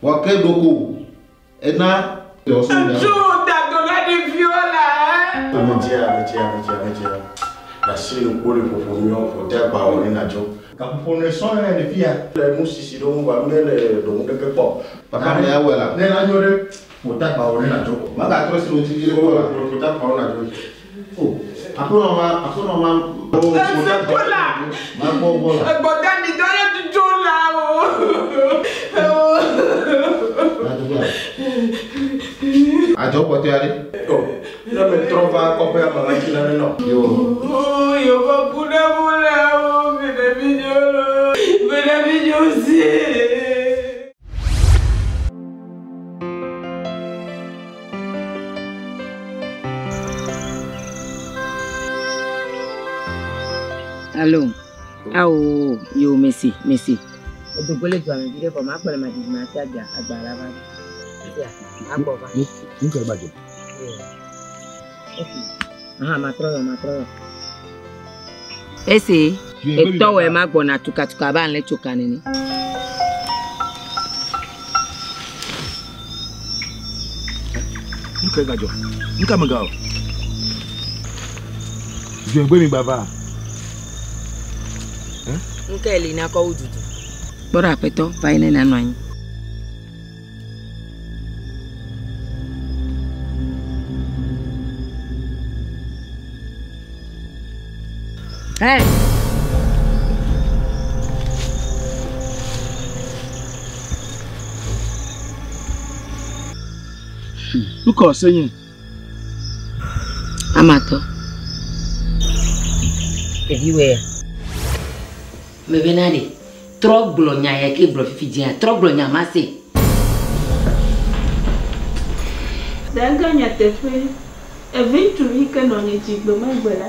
Vɔ ke ɖoko ena. Etso da dɔ na ɖeviwo la. Amedzia, amedzia, amedzia, amedzia. Asi ŋku le ƒoƒo miɔ, ƒo de agba wɔ ne nadzo. Gaƒoƒo ne sɔ̃ ye ɖevi ya le nu sisi ɖe ŋu vɔ mele ɖo ŋu ɖeke kpɔ. Papa me ya wɔe la. Ne la nyo ɖe, ƒo de agba wɔ ne nadzo. Magatrɔ si le ŋuti vi ɖe kpɔ la. Ƒo de agba wɔ nadzo. O, aƒenɔ ma, aƒenɔ ma. Efe la. Makpɔ gbɔ la. Egbɔda mi dɔ ye tutu la o. Adzɔ kpɔtɔe aɖe. O, ne metrɔ va kɔƒea me la dzi la ne nɔ. Yo. O, yewo ku ɖe mu le o, mi ɖevi nyo lo, mi ɖevi nyo si. Allo. Awo, yo, merci, merci. Edogo le dua me vi ɖe vɔ makpɔ le madidi ma hafi agba agba la va ɖo. Ya, agbɔ va. Nu ka ba dzɔ? Aha, matrɔ yɔ, matrɔ yɔ. Ese, etɔwɔe ma gbɔna tukatuka abe alẽ tsoka nene. Nu ka gadzɔ? Nu ka megawɔ? Viɛ gbe mi gba va. Nu ka li na kɔ wu dudu? Kpɔ ɖe aƒetɔ, va yi ne nanɔ anyi. Hey! Nu ka wòse nye? Amatɔ. Ɖeviwoe ya. Mebena ɖe, trɔ gblɔ nya ya ke gblɔ fifi dzia, trɔ gblɔ nya ma se. Dagã nyateƒe, evi ŋutsuvi ke nɔ nye dzi gbe ma gbe la,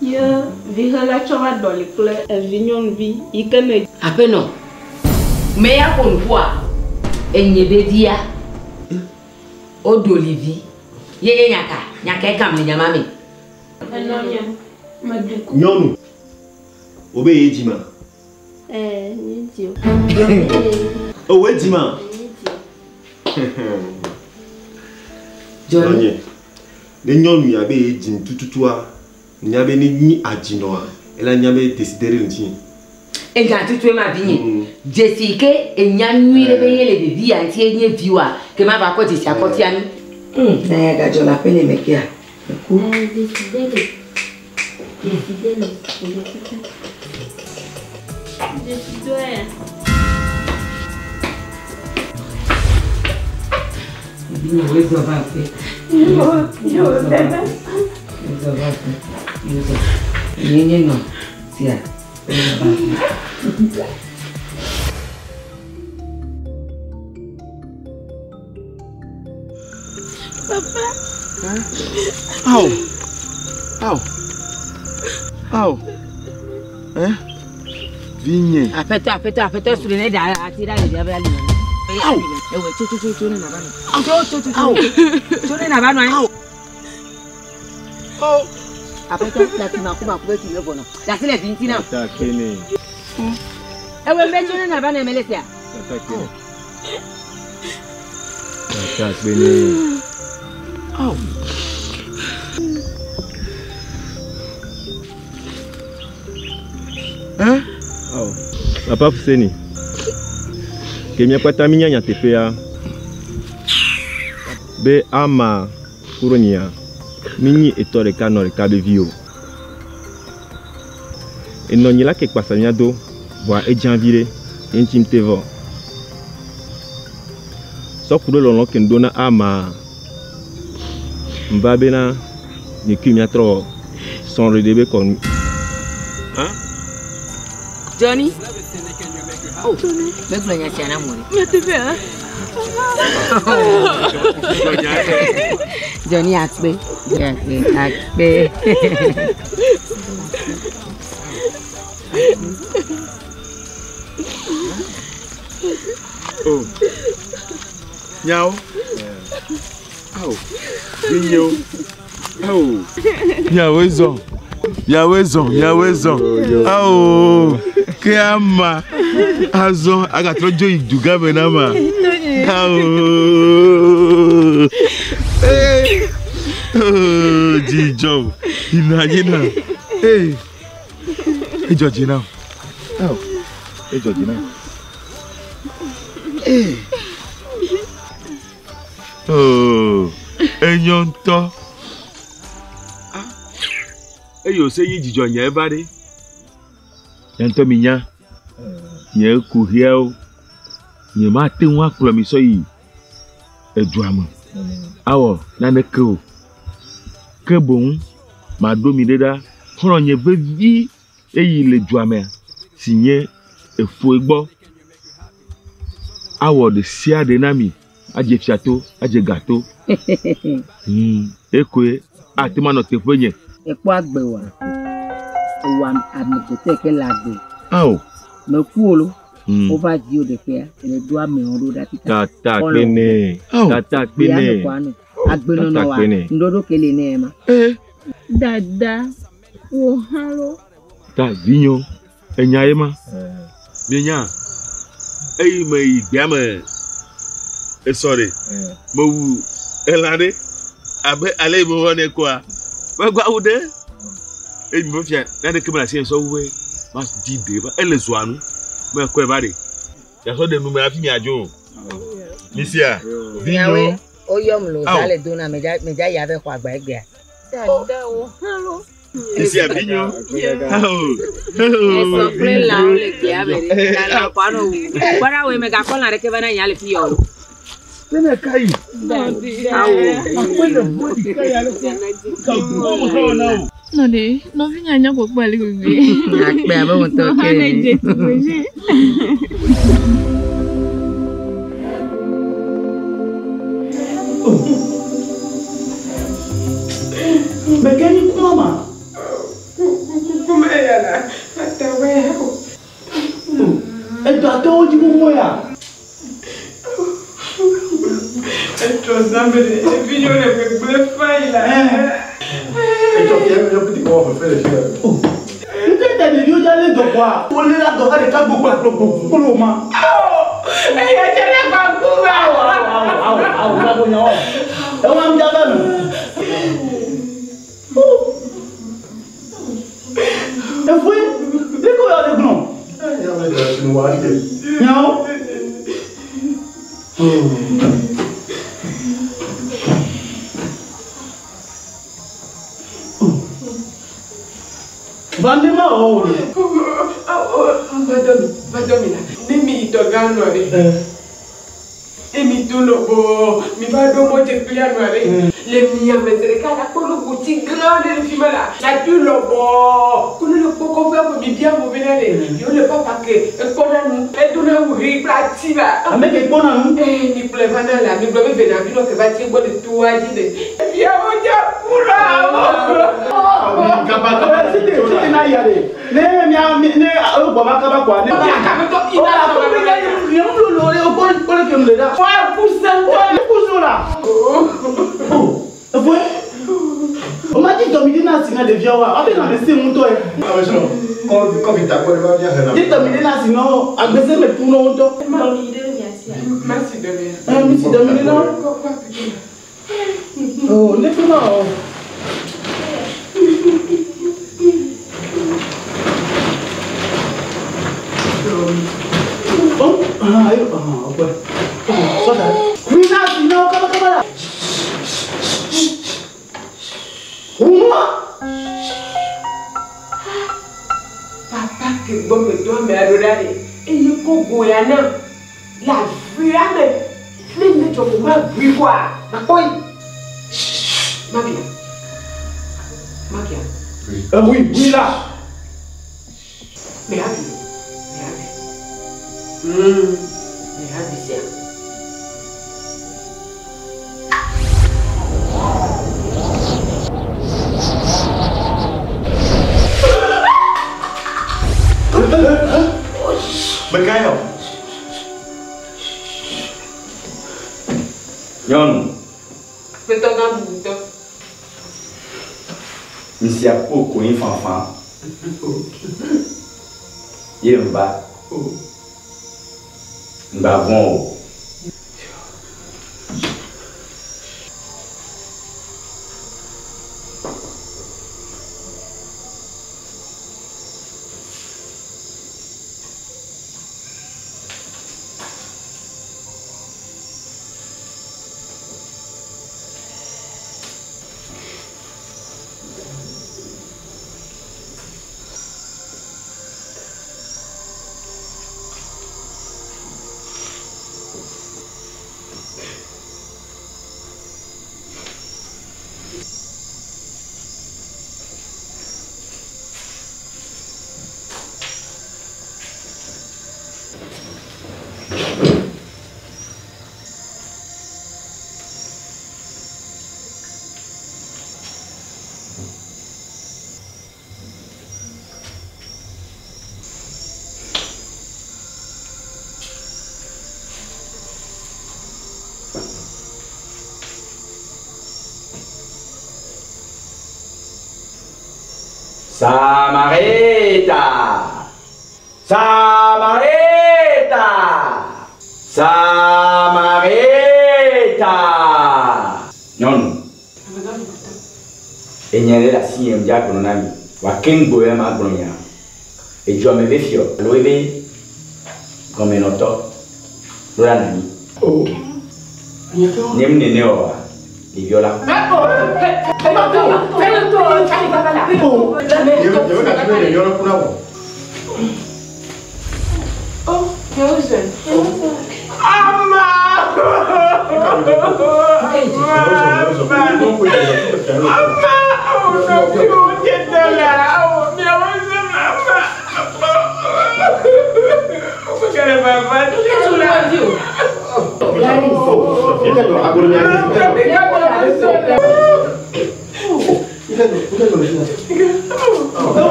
ye vixela tsɔ va ɖɔli kple evi nyɔnuvi yi ke ne. Aƒenɔ, me ya ƒo nuƒoa, enye be via, woɖoli vi. Ye nye nya ka? Nya kae kam le nya ma me? Enɔ nye, meɖi ku. Nyɔnu, wobe ye dzi ma? Ɛɛ, nye dzi o. Owe dzi ma? Johnny. Ne nyɔnu ya be ye dzi tututua, nya be ne nyi adzinɔa, ela nya be décider ɖe ŋuti. Enya tutue ma vi nye. Dzesi ke enya nyui ɖe be ye le ɖevi ya ŋuti ye nye viwoa, ke ma va kɔ dzesi akɔ fia mi. Na ya gadzɔ le aƒe nye me kea, eku. Décidez-le. Décidez-le. Décidez-le. Wezɔ va aƒe. Yo, bebe. Wezɔ va aƒe. Wezɔ. Nye nye nɔ sia. Wezɔ va aƒe. Papa. Ao. Ao. Ao. Eh? Vinye. Aƒetɔ, aƒetɔ, aƒetɔ srɔ̃ ne ɖe ati ɖa ɖevia be ali. Ao. Ewe tso tso tso tso ne nava nɔ. Tso tso tso tso. Tso ne nava nɔ anyi. Ao. Aƒetɔ dasi maku maku be tu ne vɔ nɔ. Dasi le vi ŋuti na. Tata kene. Ewe mbe tso ne nava nɔ emele sia. Tata kene. Tata kene. Ao. Eh? Ao. Papa Fuseni. Ke míakpata mínya nyateƒea be ama kuro nyia míenyi etɔ ɖeka nɔ ɖeka be vi o. Enɔ nyi la ke kpasa mía do vɔa edzã vi ɖe ye ŋuti ŋute vɔ. Sɔku ɖe lɔlɔ ke ŋɖo na ama ŋva bena nye kui míatrɔ wɔ srɔ̃ɖeɖe be kɔnu. Johnny. Oh, megblɔ nya sia na mo ɖe. Nyateƒea? Johnny akpe. Johnny akpe. Akpe. Oh. Nyawo. Ao. Vinyewo. Ao. Miawoe zɔ. Miawoe zɔ. Miawoe zɔ. Ao. Ke ama. Azɔ agatrɔ dzo yi dugã me na ma. Ao. Ee. Oh, dzidzɔ. Yina yina. Ee. Edzɔ dzi nam. Ao. Edzɔ dzi nam. Ee. Oh, enyo ŋutɔ. Eye wòse yi dzidzɔ nye eva ɖe. Nye ŋutɔ mi nya. Nye kuxiawo. Nye mate ŋu akplɔ mi sɔ yi edua me. Awɔ naneke o. Ke boŋ maɖo mi ɖe ɖa. Xlɔ̃ nye vevi eyi le dua mea si nye efoe gbɔ. Awɔ ɖe sia ɖe na mi. Adze fiato, adze gato. Ekoe ate ŋu anɔ teƒe nye. Ekpɔ agbe oa? Ewɔ amegbetɔ yi ke le agbe. Ao. Meku o lo. Wova di wo ɖeƒea, ele do amewo ɖo ɖa tita. Tata kpene. Tata kpene. Agbenɔnɔ Tata wa, kpene. ŋɖoɖo ke le ne ma. Dada, wò hã lo. Ta vinyo, enya ye ma. Mienya, eyi me yi gbea me esɔ ɖe, mewu elã ɖe abe ale yi mewɔ nɛ koa, megba wu ɖe. Eyi me fia naneke mele asi nye sɔ wu be ma di ɖe va ele zɔa nu, mekɔe va ɖe. Miasɔ ɖe nu me hafi miadzo o. Misia, vinyo. Miawoe, woyɔm le Ao. zã le do na medza medza ya ve xɔ agba egbea. Dada, wò hã lo. Misia, vinyo. Ao. Esɔ kple lãwo le gbea me ɖe. Ta lã kɔ anɔ wu. Kpɔɖa woe megakɔ lã ɖeke va na nya le fi yɔ o. Sene kai. Awo. Nɔ ɖe, nɔvinye anya kpɔkpɔ ale gbegbe. Akpe abe ŋutɔ Wò hã ke ne ene. dze tugbe dzi. Mɛ kɛ ni kuma ma. Kuma ya la, atawa ya o. Edɔ atɔwo dzi gbogbo ya. Etsɔ zãme ɖe, evi yiwo le gbegblẽ fain la. Etsɔ fia mi ɖe kɔ fefe le fi. Nke ta ɖeviwo dza lé dɔ kɔa, wolé la dɔ ka ɖeka gbogbo gbogbo kpolo ma. Eya tse le gbaku va. Awo awo awo awo awo nyawo. Ewa ŋu dza va nu. Efue, eko yɔ de gblɔ. Nyawo. Vande ma wɔ o. Va dɔ mi, va dɔ mi la. Ne mi yi tɔ gã nɔ ɖe. Emi to lɔbɔ, mi va ɖo mɔdze kplia nɔ ɖe. Le miame zi ɖeka la kpɔ nuguti gã ɖe le fi ma la. La tu lɔbɔ. Ko ne le kpɔ kɔƒea ko mi bia mo bena ɖe. Yewo le papa ke ekpɔna nu. Edona awu ɣi kple ati la. Ame ke kpɔna nu. Ee, mi kplɔe va na la. Mi gblɔ be venavi nɔ ke va tsi gbɔ le toa dzi le. Eviawo dza ku la wo. Kaba kaba site site na ya de. Ne mia mi ne o gbɔ ma kaba kɔa. Ne Ina o la ko ne ye mu lolo le o ko ko le ke mu le da. Wa kusa O kusu la. Efue. O ma di dɔmi di na si na ɖeviawo wa. Abe na me se ŋutɔ ye. Kɔfi ta kpɔ ɖe va mia hena. Di dɔmi di na si na wo agbese me ku na wo ŋutɔ. Dɔmi ɖe mia sia. Ma si dɔ mi. Ɛ mi si dɔmi di na wo. O ne fi ma o. Oh, ah, ayo, ah, ok. Sɔta. Mi na si na wo kaba kaba la. Wuma. Papa ke gbɔ me do ame aɖo ɖa ɖe eye ko goya na le avea me ne nye dzɔ ko ma bui koa makpɔ yi mabia mabia. Oui, oui la. Me habi me habi me habi sia. Mekayo. Nyɔnu, Aƒetɔ gã bubutɔ. misia ko konyi fanfan. Ye ŋba. Ŋgba vɔ̃ o. Samareta! Samareta! Nyɔnu, enya ɖe le asi nye ŋdza gblɔ na mi. Wòake ŋgbo ya ma gblɔ nya. Edzua me be fiɔ alo ebe gɔmenɔtɔ ɖo la na mi. Ne mu nene oa, ɖeviwo la ku.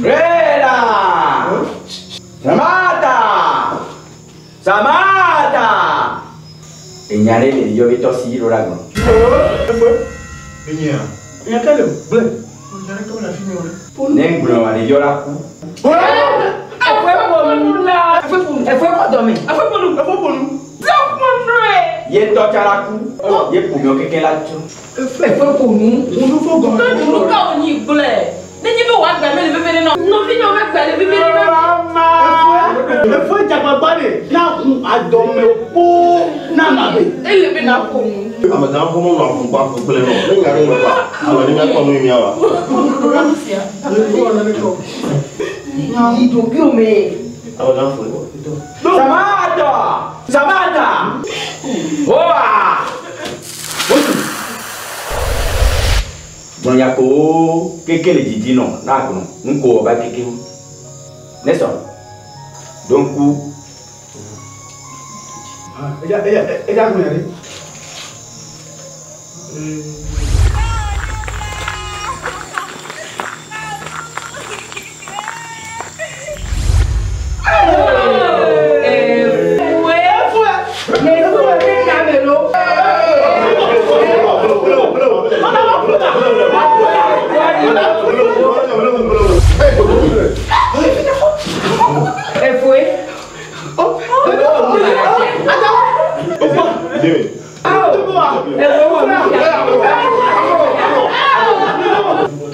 Reda! Samata! Samata! Enya ɖe le ɖeviwo be tɔ si ɖo la gblɔ. Ne ŋgblɔ wa ɖeviwo la ku. Ye tɔ tsa la ku. Ye ƒomewo kekeŋ la tso. Nu ka wònyi gblɔe? Nenye be wòagba mele veve ɖe na nɔvinyewo ƒe gba le veve ɖe na Efo dzagbagba ɖe na hu adɔme kpoo na ma be. Ele be na ƒo nu. Ame gã ƒo nɔ afu kpɔ afu kple nɔ. Ne nya ɖe ŋgɔ kpa, ame ɖe miakpɔ nu yi miawa. Yi ɖokuiwò me. Ame gã ƒo. Samata! Samata! Hoa! Gblɔ nya kowo keke le didi nɔ na gblɔ ŋko wɔ ba kekewo. Ne sɔ, ɖo ŋku. Eya eya eya gblɔ nya ɖe.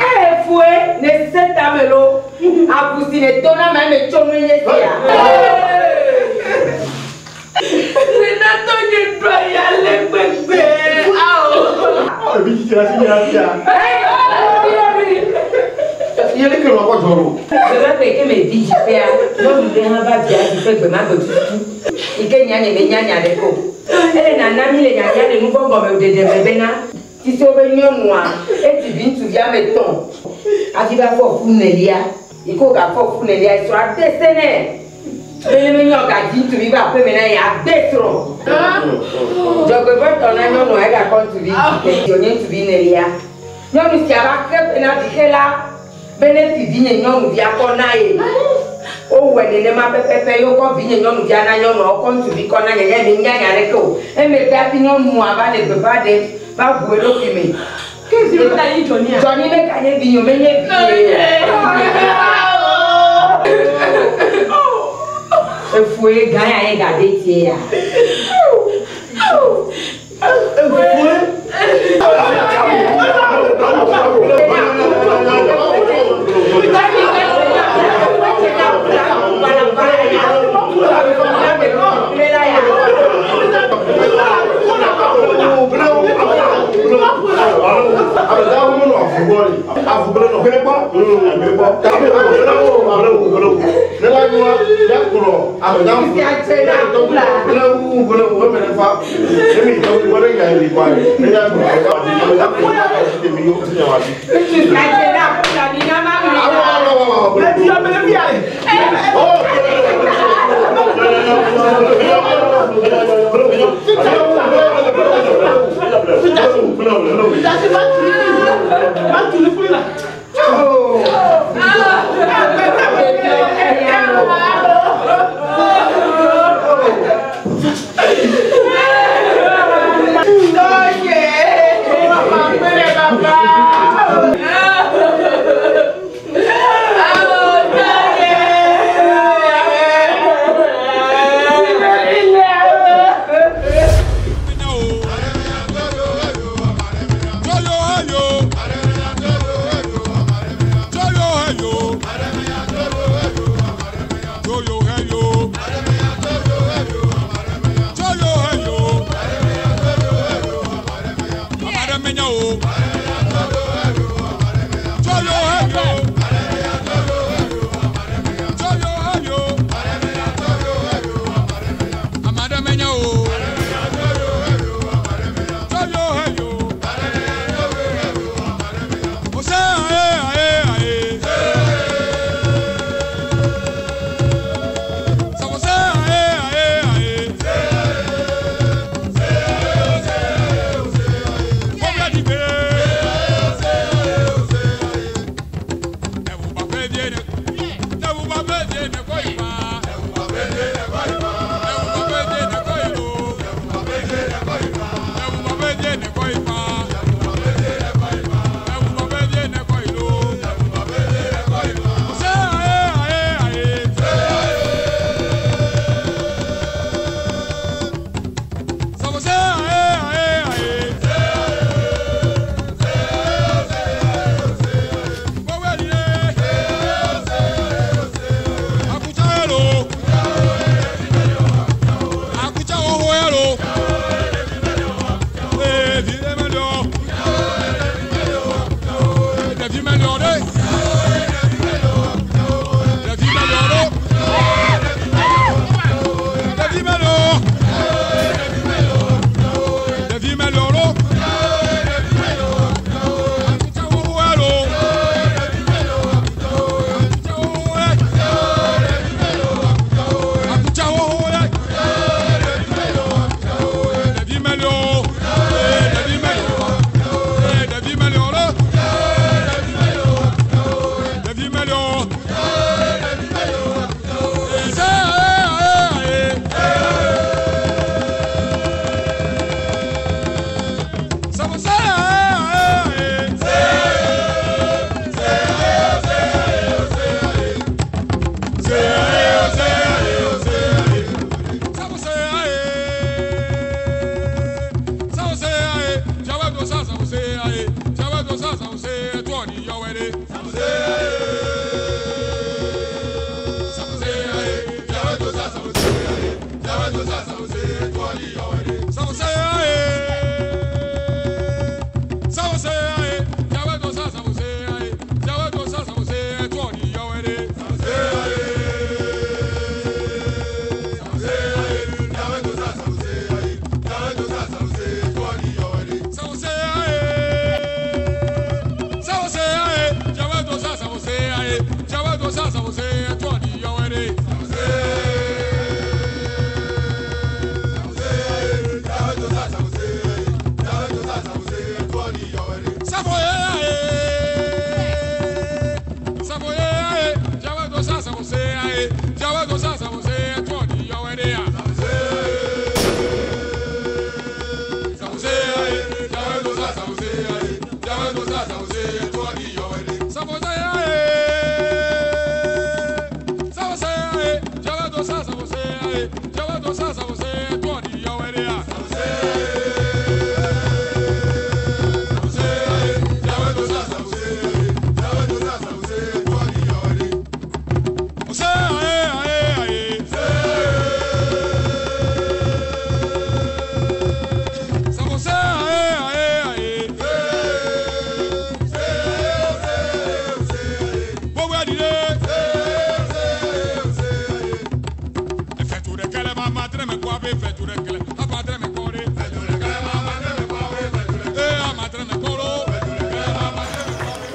Efue ne se tame lo abusi ne tona ma me tso nu nye sia. Renato nye ɖo ya le gbegbe. Awo. Ebi titi la si mi la fia. Iye le ke lɔ kɔ dzɔ ɖo. Gbemagbe ke me vi dziƒea, nyɔnu ɖe hã va via dziƒe gbemagbe tututu. Yi ke nya nye me nya nya ɖe ko. Ele nana mi le nyanya le nuvɔ gɔme ɖeɖe me bena titi wobe nyɔnua eti vi ŋutsuvi ame etɔ̃ hafi va fɔ fu nelia. Yi ke wògafɔ fu nelia esrɔ̃a de se nɛ. Bene menye wògadzi ŋutsuvi va aƒeme na ye ade srɔ̃. Dzɔgbevɔtɔ na nyɔnua egakɔ ŋutsuvi dzi wònye ŋutsuvi nelia. Nyɔnu sia va xe ƒe na vixela bene fi vinye nyɔnuvia kɔ na ye. Wowɔe nenema pɛpɛpɛ ye wokɔ vinye nyɔnuvia na nyɔnua wokɔ ŋutsuvi kɔ na nye nye me nya nya ɖeke o. Emegbe hafi nyɔnua va le gbeƒã ɖem va ʋu eɖokui me. Ke vi wo ta nyi Johnny a? Johnny meganye vinye o, menye vinye o. Efue gã ya ye gade tie ya. Ame gã ƒo nɔ afu gbɔ li. Afu kple nɔ. Gbe kpɔ. Gbe kpɔ. Ne la nyua, ya kplɔ ame gã ƒo. Bla wu bla wu eme ne fa. Emi tɔ gbɔ ɖe nya yi kɔ ayi. Ne ya kplɔ ame gã ƒo. Emi yo ti nya wa bi.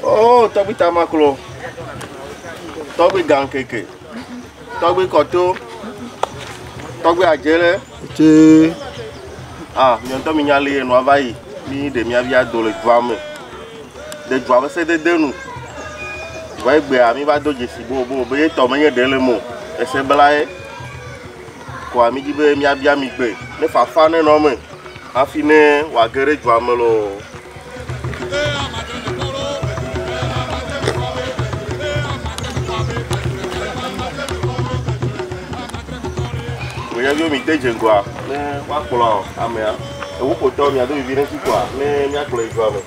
Oh, tɔgbi tamaklo. Tɔgbi gankeke. Tɔgbi kɔto. Tɔgbi adzele. Tse. Ah, miɔ ŋutɔ mi nya le nua va yi. Mi ɖe mia via do le dua me. Ɖe dua ƒe sedede nu. Vɔ egbea mi va do dzesi bobo be ye tɔ menye ɖe le mo. Ese bla ye. Koa mi dzi be miabia mi gbe. Ne fafa ne nɔ me. Hafi ne wòage ɖe dua me loo. Ɖeviwo mi de dze ŋgɔa ne woakplɔ amea. Eŋuƒotɔ miado vivi ɖe ŋuti koa ne míakplɔ yi dua me.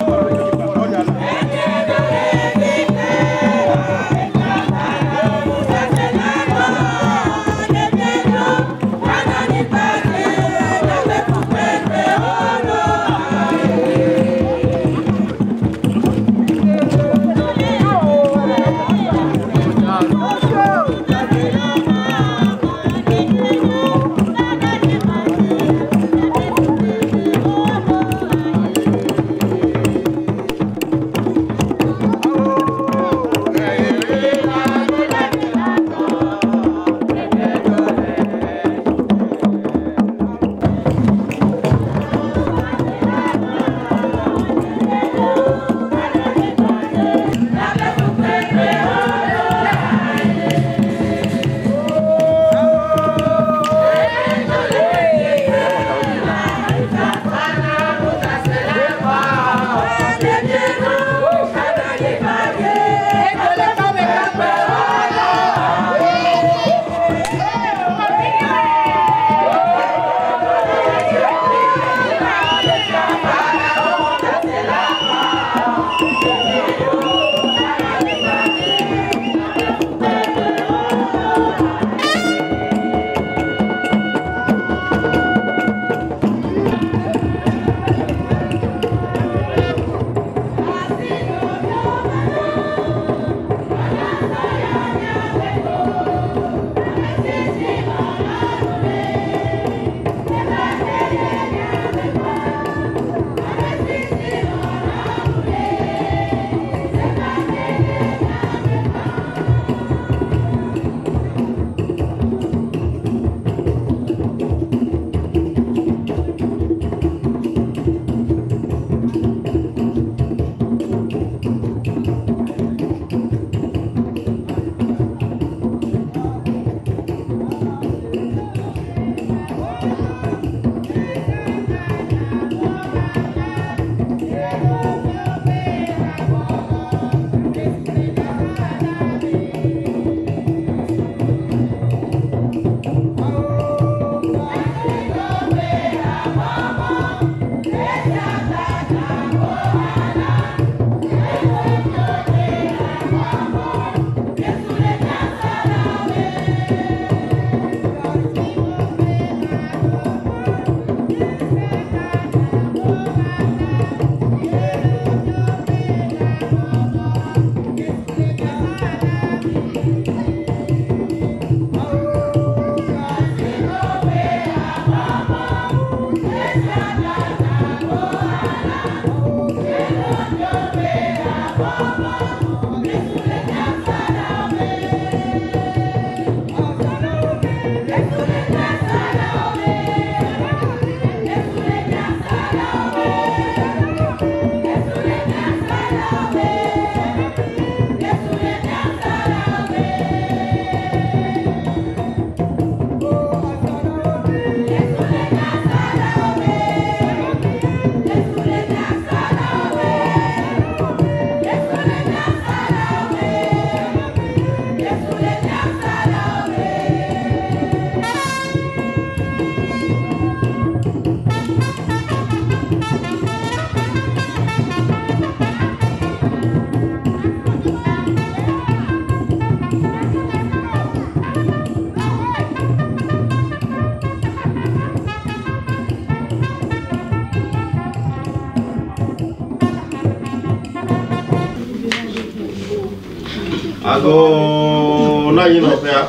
Ago na yi nɔƒea.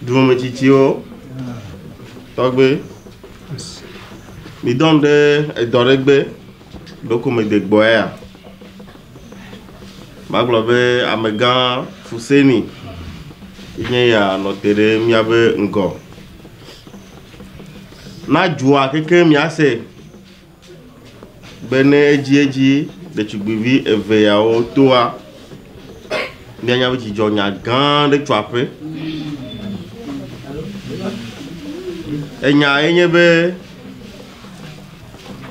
Dumemetsitsiwo, tɔgbe, midɔm ɖe edɔ ɖe gbe ɖoko mede gbɔ ya. Magblɔ be amegã Fuseni nye ya nɔ te ɖe míaƒe ŋgɔ. Na dzoa keke miase be ne edzi edzi ɖetugbivi eve yawo toa, míanya be dzidzɔnya gã ɖe tso aƒe. Enya ye nye be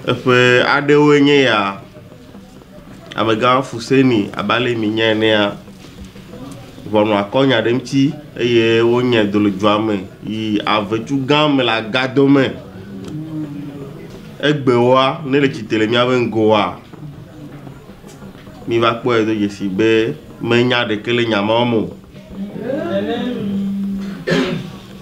eƒe aɖewoe nye ya amegã Fuseni abe ale mi nya enea, ʋɔnu akɔnya ɖe ŋuti eye wonye do le dua me yi avetsu gã me le agado me. Egbewoa, ne le tsitre le míaƒe ŋgɔa, mi va kpɔe do dzesi be menya ɖeke le nya mawo me o.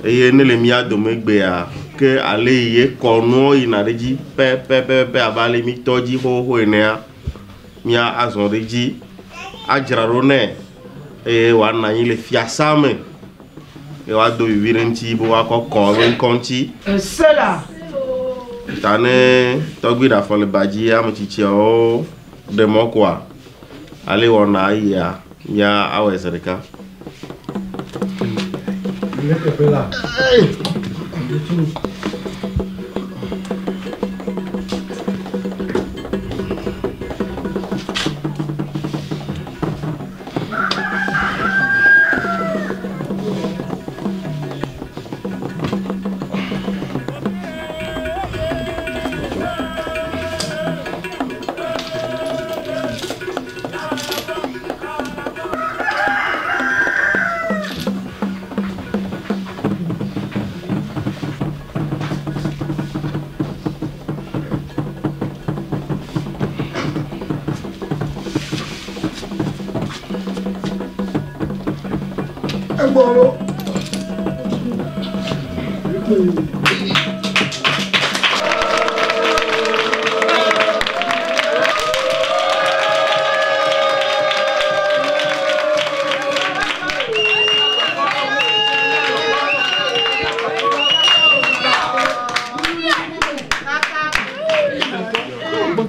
Eye ne le mía dome gbea, ke ale yi ye kɔnuwo yina ɖe dzi pɛpɛpɛpɛ abe ale mi tɔ dzi xoxoxo enea, mía azɔ ɖe dzi adzra ɖo nɛ eye wòanɔ anyi le fiasa me eye woado vivi ɖe ŋuti be woakɔ kɔ eƒe ŋkɔ ŋuti. Ese la. Ta ne tɔgbui ɖe afɔ le ba dzi ame tsitsiawo ɖe mɔ koa, ale wɔna yia mía awɔe zi ɖeka.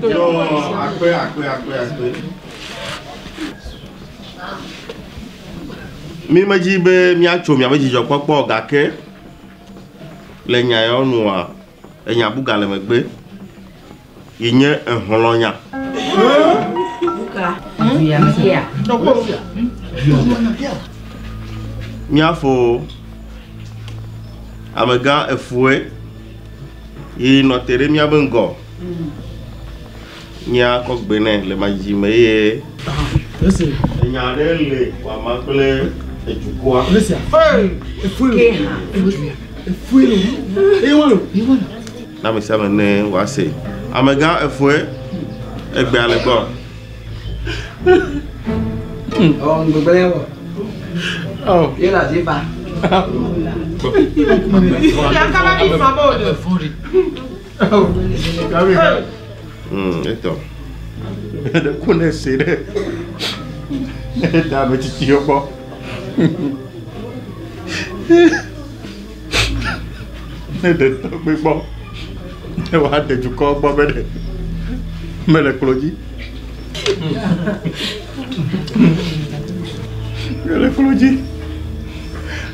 Yo, akpe, akpe, akpe, akpe. Mi medzi be míatso miaƒe dzidzɔkpɔkpɔ gake le nya yawo nua, enya bu gale megbe yi nye ehlɔ̃nya. Míafo amegã efue yi nɔ te ɖe míaƒe ŋgɔ. Míakɔ gbe nɛ le madzime eye enya ɖe le wòama kple edukɔa. Na ame sia ame ne wòase. Amegã efue egbea le gbɔ. Etɔ. Ɖe ku ne se ɖe. Ne da ame tsitsiwo gbɔ. Ne ɖe tɔgbe gbɔ. Ne wòaɖe dukɔ gbɔ be ɖe mele klo dzi. Mele klo dzi.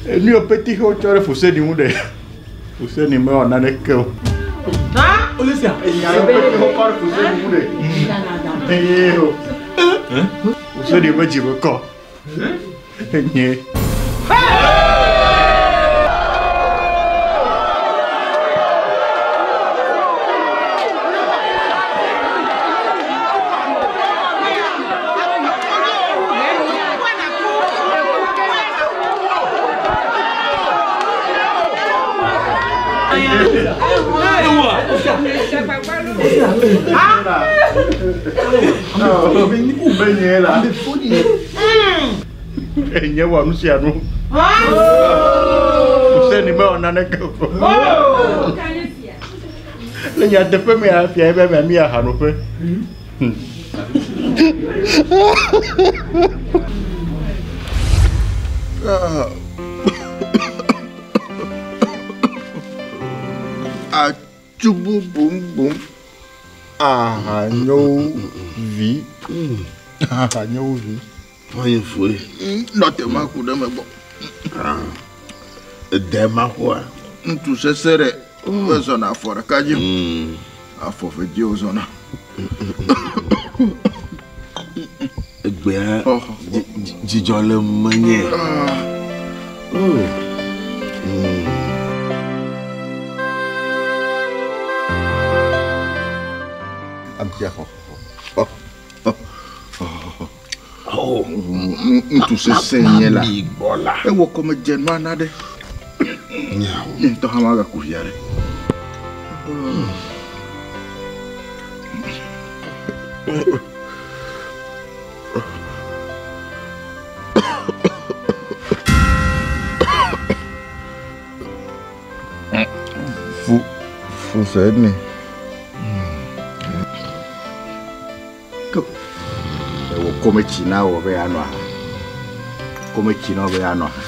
Enu yiwo peti xe wotsɔ ɖe Fuseni ŋu ɖe. Fuseni mewɔ naneke o. Enya yiwo peti wokɔ ɖe Fuseni ŋu ɖe. Eye o. Fuseni ƒe dzime kɔ. Enye. Menye la. Enye wɔ nu sia nu. Fuseni mewɔ naneke o. Le nyateƒe mea fia be mia ahanoƒe. Atsubu bumbum. Ahanyo vi. Ahanyo vi. Fɔnye foe. Nɔte ma ku ɖe megbɔ. Ede ma xoa. Ŋutsu sese ɖe ezɔna afɔ ɖeka dzi. Afɔ ve dzi wòzɔna. Egbea dzidzɔ le menye. Ametia xɔ. Ŋutsu sese nye la. Ewɔ kɔme dze nua na ɖe. Nye ŋutɔ hã magaku via ɖe. Fu fuseni. Ewɔ kɔmetsi na wɔ be yeanɔ aha. Kɔmetsi na wɔ be yeanɔ aha.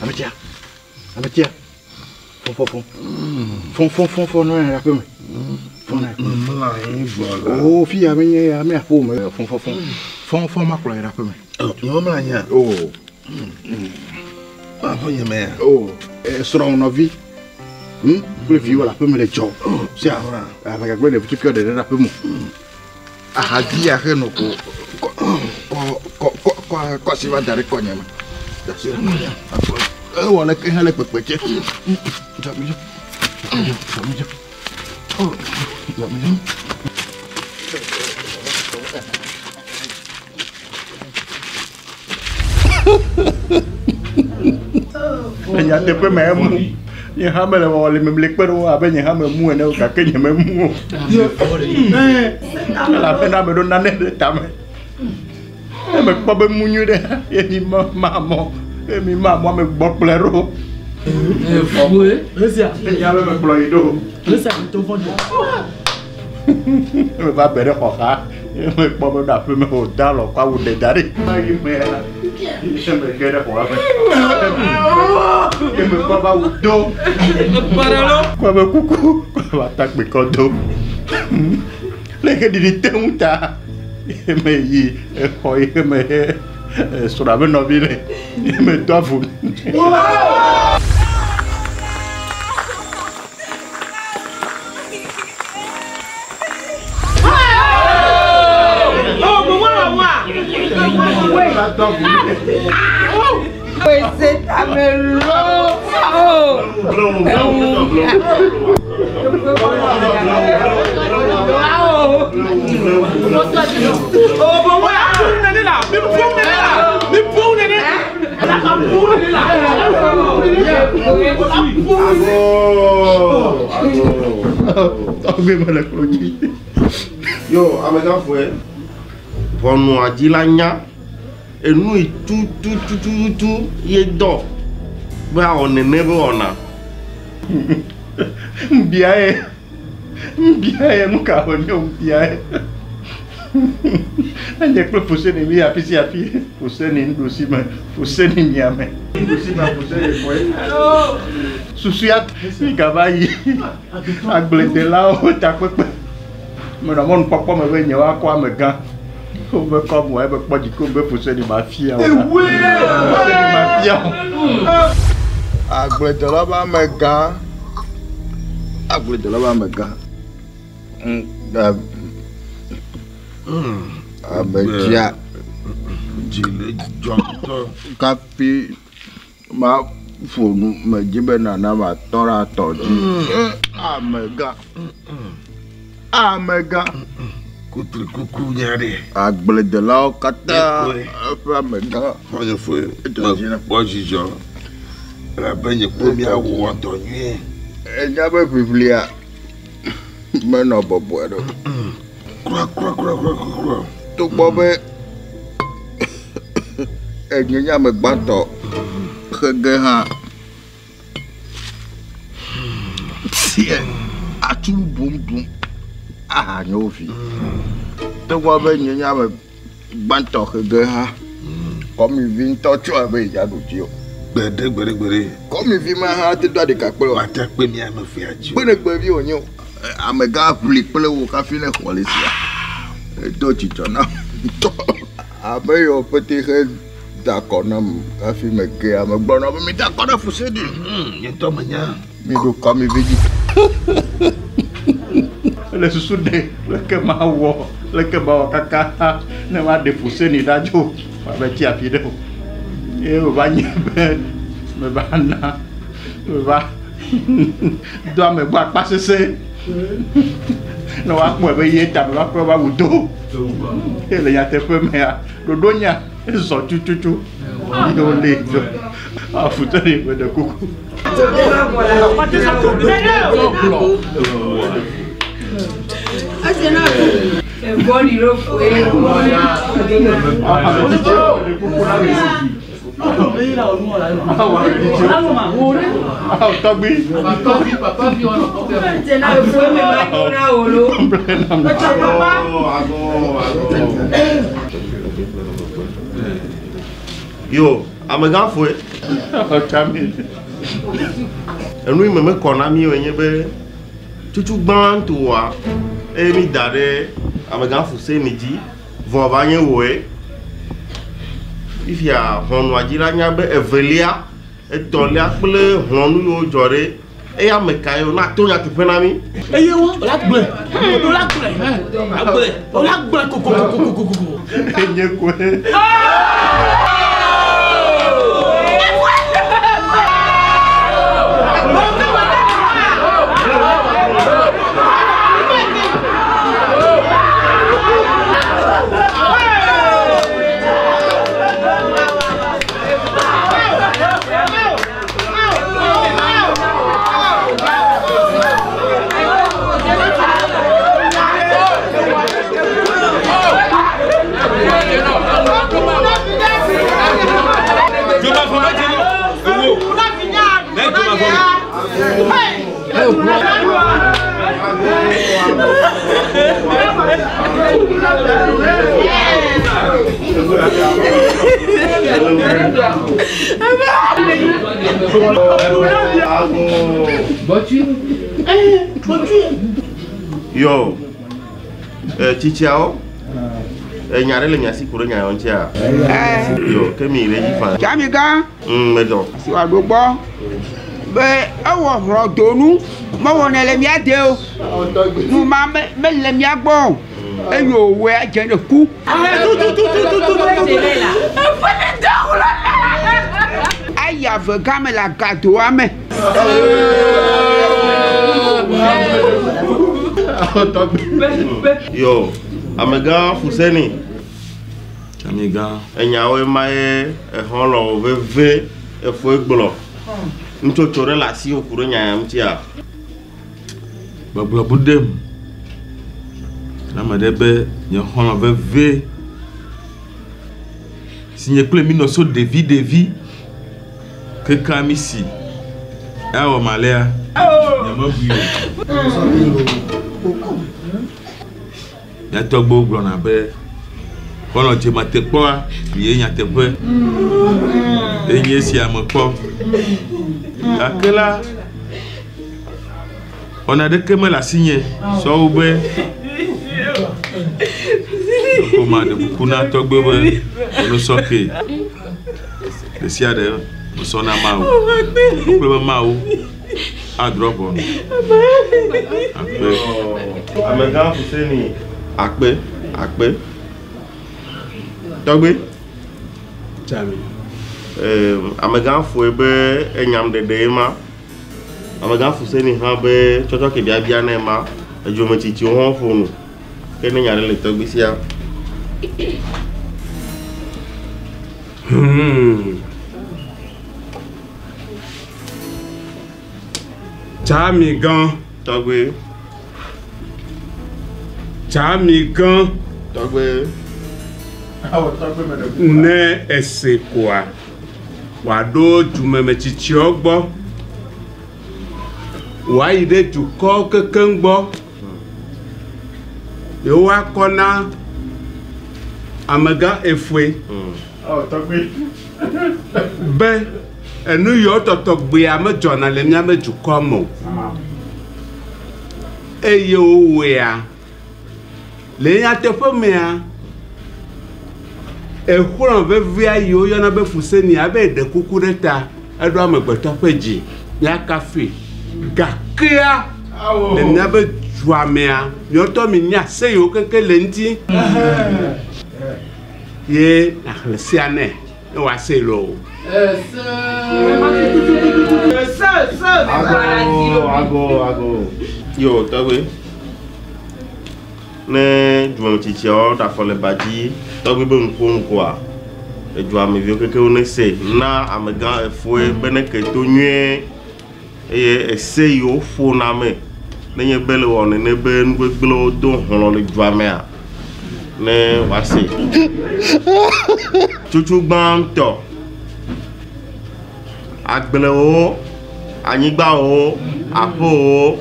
Ametia, ametia, fɔ fɔ fɔ, fɔ fɔ fɔ fɔ nɔ yɛrɛ aƒe me. Fɔ nɔ Memlɔ anyi gbɔ la. O fi ya menye ya me aƒe me. Fɔ fɔ fɔ, fɔ fɔ ma kplɔ yɛrɛ aƒe me. Nye memlɔ anyia? O. Aƒe nye mea? O, srɔ̃ nɔvi. Kple viwò le aƒe me le dzɔ. Sia, ame gagbe ɖevi tukui ɖe ɖe aƒe me. Ahavi ya xe nɔ ko kɔ kɔ kɔ kɔ kɔ asi va da ɖe kɔnye me. Da asi ɖe kɔnye. Ewɔ leke hã le kpekpe tse. Dzɔ mi dzɔ. Dzɔ mi dzɔ. Dzɔ mi dzɔ. Le nyateƒe me emu. Nye hã mele wɔwɔ le memle kpe ɖe wo abe nye hã memu ene o gake nye memu o. Elabena ame ɖo nane ɖe tame. Ne mekpɔ be mu nyui ɖe ye mi ma ma mɔ ye mi ma mɔ ame gbɔ kplɔe ɖo. Enya be mekplɔ yi ɖo. Meva be ɖe xɔ xa ye mekpɔ be ɖo aƒe me o da lɔ kɔ awu ɖe da ɖi. Yi me la ye mege ɖe xɔa me. Ye mekpɔ be awu do. Kɔ be kuku kɔ be atakpui kɔ do. Le ke ɖiɖi te ŋu ta ye meyi exɔ yi ke me srɔ̃a be nɔvi le ye medo avu. Tɔgbe mele klo dzi. Yo, amegã fɔe. Ʋɔnua dzi la nya. Enu yi tututututu ye dɔ be awɔ nene be wɔna. Ŋbia ye. Ŋbia ye nu ka wònye ŋbia ye. Enye kple Fuseni mi afi sia afi. Fuseni nuɖusi me, Fuseni miame. Nuɖusi me Fuseni kɔe. Susu ya mi gava yi agbledelawo takpekpe. Menɔ mɔnukpɔkpɔ me be nye woakɔ amegã. Wobe kɔ mɔ ebe kpɔ dziku be Fuseni ma fia o. Fuseni ma fia o. Agbledela be amegã. Agbledela be amegã. Ametia. Dzi le dzɔ ŋutɔ. Kafi ma ƒo nu medzi be nana matɔ ɖe atɔ dzi. Amegã. Amegã. Kutrikuku nya ɖe. Agbledelawo katã eƒe amegã. Fɔnye foe. Mekpɔ dzidzɔ. Elabe nye kple míawɔ dɔ nyuie. Enya be ʋiʋlia menɔ bɔbɔe ɖo. Kura kura kura kura kura. Togbɔ be Enye nye ame gbãtɔ xe ge hã. Tie atu bum ɖum aha nye wo vi. Togbɔ be nye nye ame gbãtɔ xe ge hã. Kɔmivi ŋutɔ tso abe yidza ɖu dzi o. Gbeɖe gbeɖe gbeɖe. Kɔmivi ma hã te do aɖeka kple o. Ate kpe mía ame evea dzi o. Gbeɖegbe vi wònye o. Amegã ʋli kple wò hafi ne xɔ le sia. Edo dzidzɔ nam ŋutɔ. Ame yiwo ƒete he da akɔ nam hafi mege ame gblɔ na wo be mida akɔ ɖe Fuseni. Nye ŋutɔ menya. Miɖo kɔmivi dzi. Ele susu ɖe leke mawɔ leke mawɔ kaka ne maɖe Fuseni ɖa dzo wòava tsi afi ɖe o. Ye wòva nye be meva na meva do ame gbɔ akpa sesẽ ne woakpɔe be ye ta meva kplɔ va wu do. Ye le nyateƒe mea ɖoɖo nya ezɔ tututu ye wolée dzo. Fuseni meɖe kuku. Yo, amegã foe. Enu yi me mekɔ na mi o nye be tutu gbãtɔa eye mi da ɖe amegã Fuseni dzi vɔ va nye woe. Fifia ʋɔnua dzi la nya be evelia, etɔ̃lia kple hlɔ̃nu yiwo dzɔ ɖe eya ame ka ye wona to nyateƒe na mi. Eye wo la gblɔe, wo la gblɔe, agblɔe, wo la gblɔe kokokokokoko. Enye koe. Yo, tsitsiawo, enya ɖe le mia si ku ɖe nya yawo ŋutia? Yo, ke mi ɖe dzi fa. Tsamigã. Medɔ. Si wòaɖo gbɔ be ewɔ hlɔ̃donu mewɔnɛ le mía de o. Nu ma mele mía gbɔ o. Eye wòwɔe adze ne ku. Ayi ave gã me le agadoa me. Yo, amegã Fuseni. Amegã. Enyawoe ma ye exɔlɔ̃wo veve efoe gblɔ. Nutsotso ɖe le asiwò ku ɖe nya ya ŋutia? Gbɔgblɔ bu ɖem. Ne ame ɖe be nye xɔlɔ̃ veve si nye kple mi nɔ so ɖevi ɖevi keka mi si ewɔ malea nye mebui o. Mía tɔgbuiwo gblɔna be xɔlɔ̃ dze mate kpɔa ye nyateƒe. Enye esia mekpɔ. Gake la wɔna ɖeke mele asinye sɔwu be ko maɖe kuku na tɔgbuiwo be wonusɔ ke ɖe sia ɖe wosɔ na Mawu. Wokple be Mawu adrɔ̃ ʋɔnu. Akpe. Amegã Fuseni akpe akpe. Tɔgbui. Tsami. Amegã foe be enyam ɖeɖe ye ma. Amegã Fuseni hã be tsɔtsɔ ke biabia ne ma. Edzometsitsiwo hã ƒo nu. Ke ne nya ɖe le tɔgbui sia. Tsamigã. Tɔgbui. Tsamigã. Tɔgbui. Ne ese koa, wòaɖo dumemetsitsiwo gbɔ. Wòayi ɖe dukɔwo kekeŋ gbɔ. Ye woakɔ na amegã efoe. Be enu yiwo tɔtɔgbea medzɔna le míabe dukɔ me o. Eye wowɔea, le nyateƒe mea, exlɔ̃ vevia yi woyɔna be Fuseni abe eɖe kuku ɖe ta, eɖo amegbetɔ ƒe dzi, míakafui. Gakea, le míabe dua mea, miawo minya se yiwo keŋkeŋ le ŋuti. Ye nàxlẽ sea nɛ ne wòasee loo. Ago, ago, ago. Yo, tɔgbe. Ne dumemetsitsiawo ɖe afɔ le ba dzi, tɔgbe be nuƒo ŋkɔa, eduameviwo kekeŋ ne se na amegã efoe be ne ke to nyuie eye ese yiwo ƒona me nenye be le wɔ nene be nu gbegblẽwo do hlɔ̃ le dua mea, ne wòase. Tsutsu gbãtɔ, agblewo, anyigbawo, aƒewo,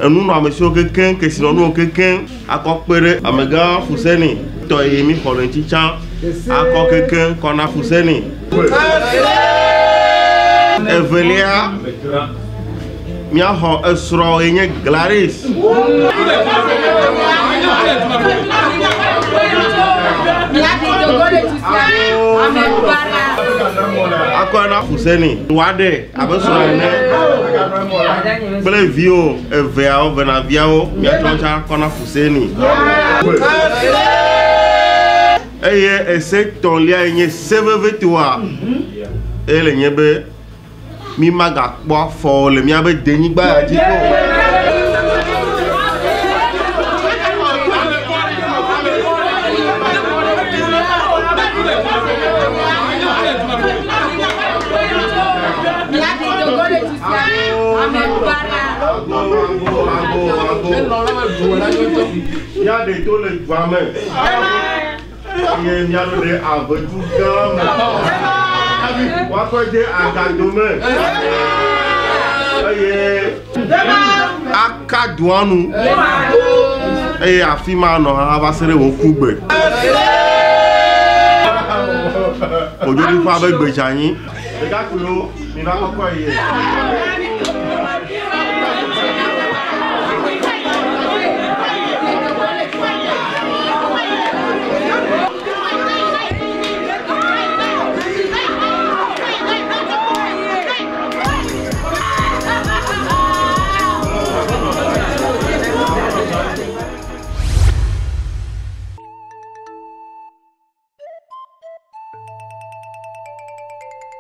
enunɔamesiwo kekeŋ, kesinɔnuwo kekeŋ akɔ kpe ɖe amegã Fuseni tɔ yi mi xɔ le ŋuti tsã akɔ kekeŋ kɔ na Fuseni. Evelia, míaxɔ esrɔ̃ ye nye Gladys. Akɔ na Fuseni wòaɖe abe srɔ̃ ene kple viwo eveawo venaviawo miatsɔ tsã kɔ na Fuseni. Eye ese tɔ̃lia ye nye se vevitoa eye le nye be mi magakpɔ afɔ le míabe denyigba ya dzi o. Míaɖe to le dua me eye míaɖo ɖe avedu gã me. Woakɔe de agado me eye aka dua nu eye afi ma nɔ hã va se ɖe wò ku gbe. Kodzoɖiƒea be gbedzanyi. Ɖekakpuiwo, miva kɔkɔe ye.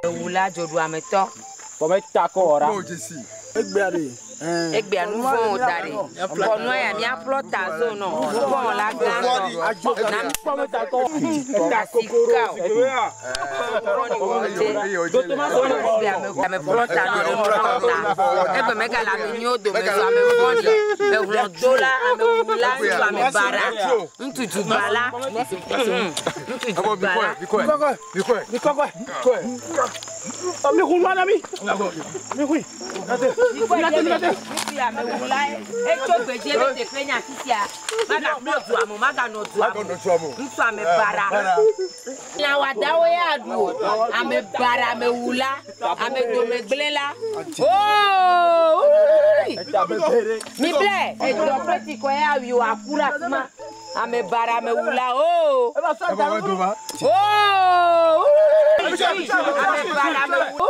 Ewula dzoɖuametɔ. Kɔmɛta kɔ wɔ ɖa. Egbea ɖe. Egbea nu vɔ̃ wo da ɖe. Kɔnua ya míaƒlɔ ta zo nɔ. Nu vɔ̃ la gã nɔ. Na sika o. Ame ƒlɔ ta nɔ ɖe ƒlɔ ta. Egbe megale ame nyuiwo dome zu ame vɔ̃ɖi. Ehlɔ̃dola, amewula, ŋutsu ame baɖa, ŋutsu dubala. Ŋutsu dubala. Mi hu nua na mi. Mi hui. Ŋutsu amewula etso gbedzi ebe teƒe nye afi sia. Magakpɔ dua me o, maganɔ dua me o. Ŋutsu ame baɖa. Lãwɔadawo ya aɖu o. Ame baɖa, amewula, ame domegblẽla. Oo! Mi ble edɔ kple tsikɔ ya awi o aku ɖe afi ma. Ame baɖa, amewula oo. Oo! Ame baɖa, amewula.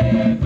Thank you.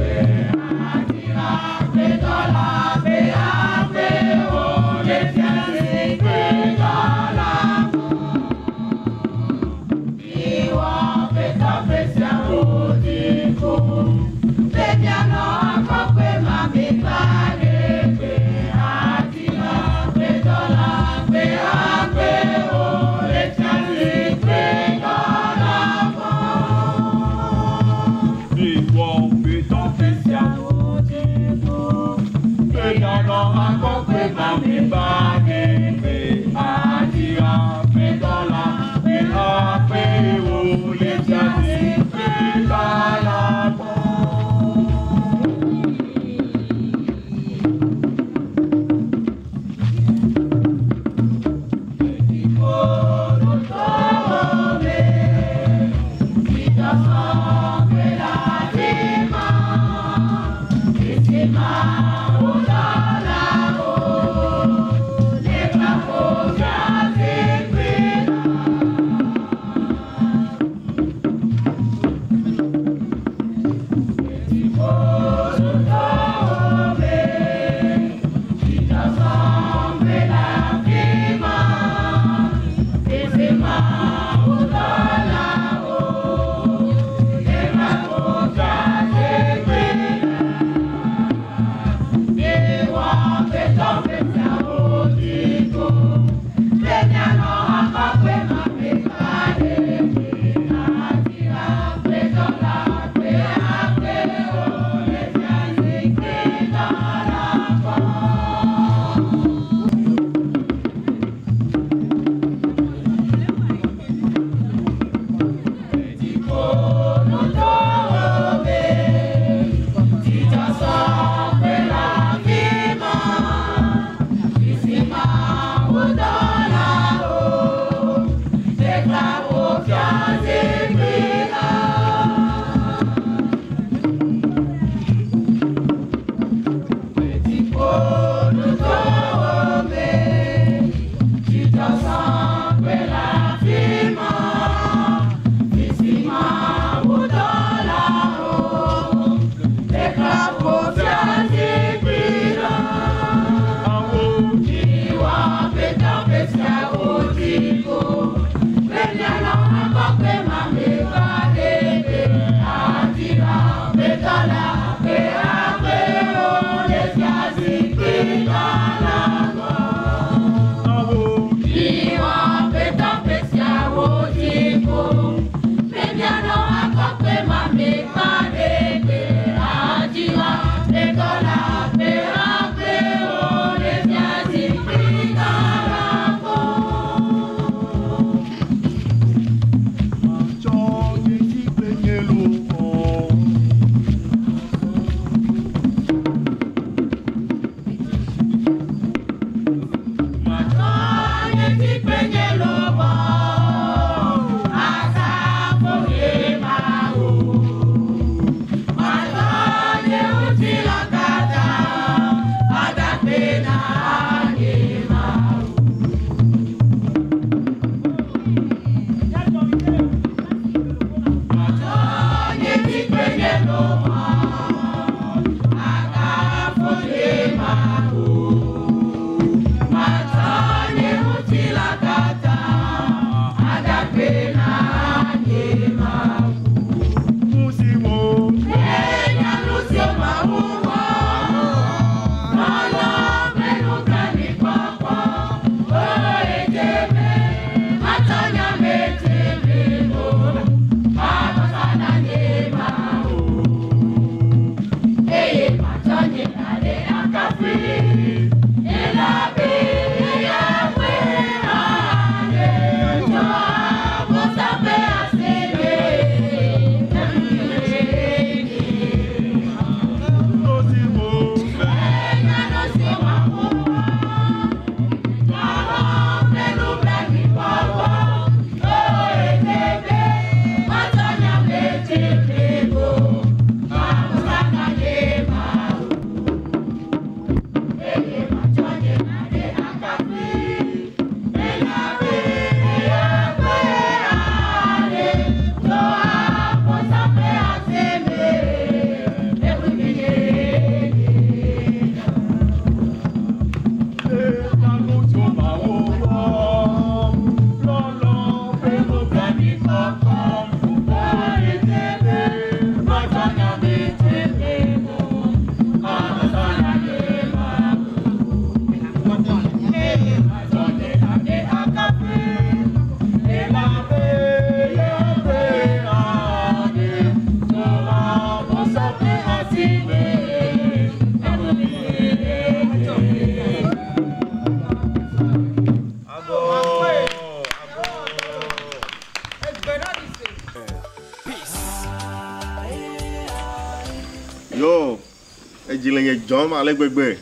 dzɔm ale gbegbe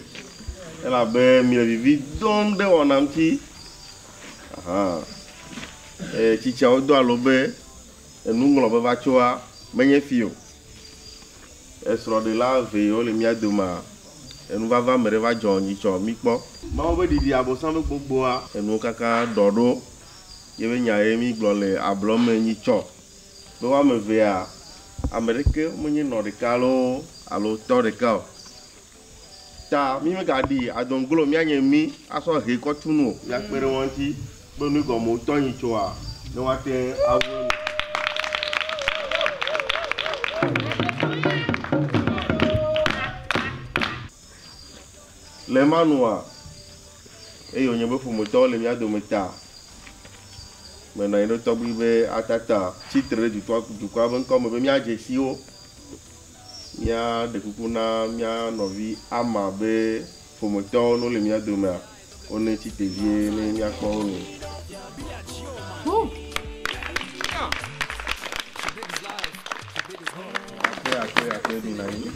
elabe mi le vivi dom ɖe wɔna ŋuti. Aha. E, tsitsiawo do alo be enuŋlɔ be va tsoa menye fi o. Esrɔ̃ɖela eve yiwo le mía domea, enuvava me ɖe va dzɔ nyitsɔ míkpɔ. Mawu be ɖiɖi abosam be gbogboa enuwo katã ɖɔ ɖo. Ye be nya ye mi gblɔ le ablɔ me nyitsɔ. Be woame evea, ame ɖeke menye nɔ ɖeka loo alo tɔ ɖeka o. Ta mi megaɖi adoŋglo míanye mi asɔ he kɔ tu nu o. Míakpe ɖe wo ŋuti be nu gɔme wotɔ nyitsoa ne woate ŋu awu enu. Le ema nua, eye wònye be ƒometɔwo le mía dome ta, menɔ anyi ɖe tɔgbui be atata tsitre ɖe dukɔa dukɔa ƒe ŋkɔme be míadze si wo. Míaɖe kuku na mía nɔvi ama be ƒometɔwo ne wole mía domea, wone tsi te vie ne míakpɔ wo nu. Akpe akpe akpe mi nɔ anyi.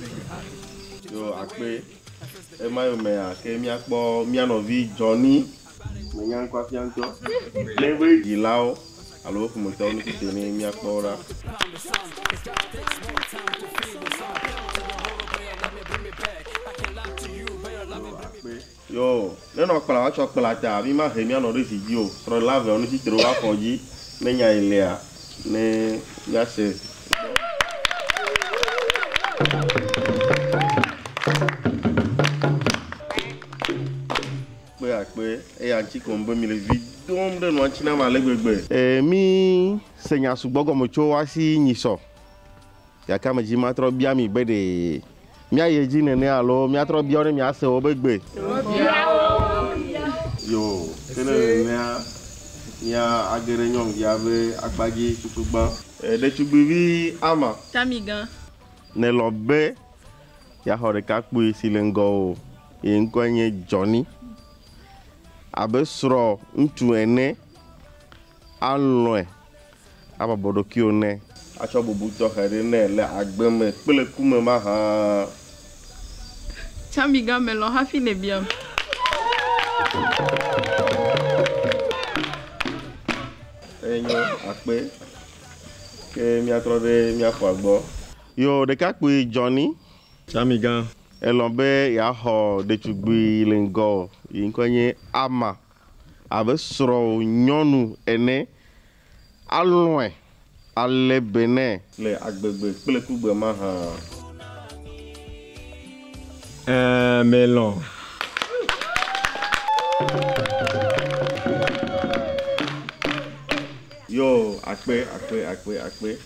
Yo akpe. Ema yomea ke míakpɔ mía nɔvi Johnny. Menya ŋkɔ fia ŋutɔ. Ne be dzilawo alo ƒometɔwo ne tsi te ne míakpɔ wo ɖa. Yo, ne nɔ kpla woatsɔ kpla ta, mi ma he míanɔ ɖe zi dzi o. Srɔ̃ɖela eveawo ne tsitre wo afɔ dzi ne nya yi lea ne míase. Kpe akpe eya ŋuti ko be mi le vi dom ɖe nua ŋuti na ame ale gbegbe. E, mi se nya sugbɔ gɔme tso woasi nyisɔ. Gake ame dzi matrɔ bia mi be ɖe míayi edzi nene alo míatrɔ bia wo ne miase wo be gbe. Yo, ke ne nenea mía age ɖe nyɔnuvia be akpa dzi tutugbã. E, ɖetugbivi ama. Tamigã. Nelɔ be yeaxɔ ɖekakpui si le ŋgɔ o. Ye ŋkɔe nye Johnny. Abe srɔ̃ ŋutsu ene alɔ̃e abɔbɔ ɖokuiwò nɛ atsɔ bubu tɔxɛ ɖe nɛ le agbe me kple ku me mahã. Tamigã melɔ̃ hafi ne biam. Enyo akpe ke míatrɔ ɖe míaƒoa gbɔ. Yo ɖekakpui Johnny. Tamigã. Elɔ̃ be yeaxɔ ɖetugbui le ŋgɔ yi ŋkɔe nye Ama abe srɔ̃ nyɔnu ene alɔ̃e alé be nɛ le agbegbe kple kugbe mahã. Ɛɛ, melɔ̃. Yo akpe akpe akpe akpe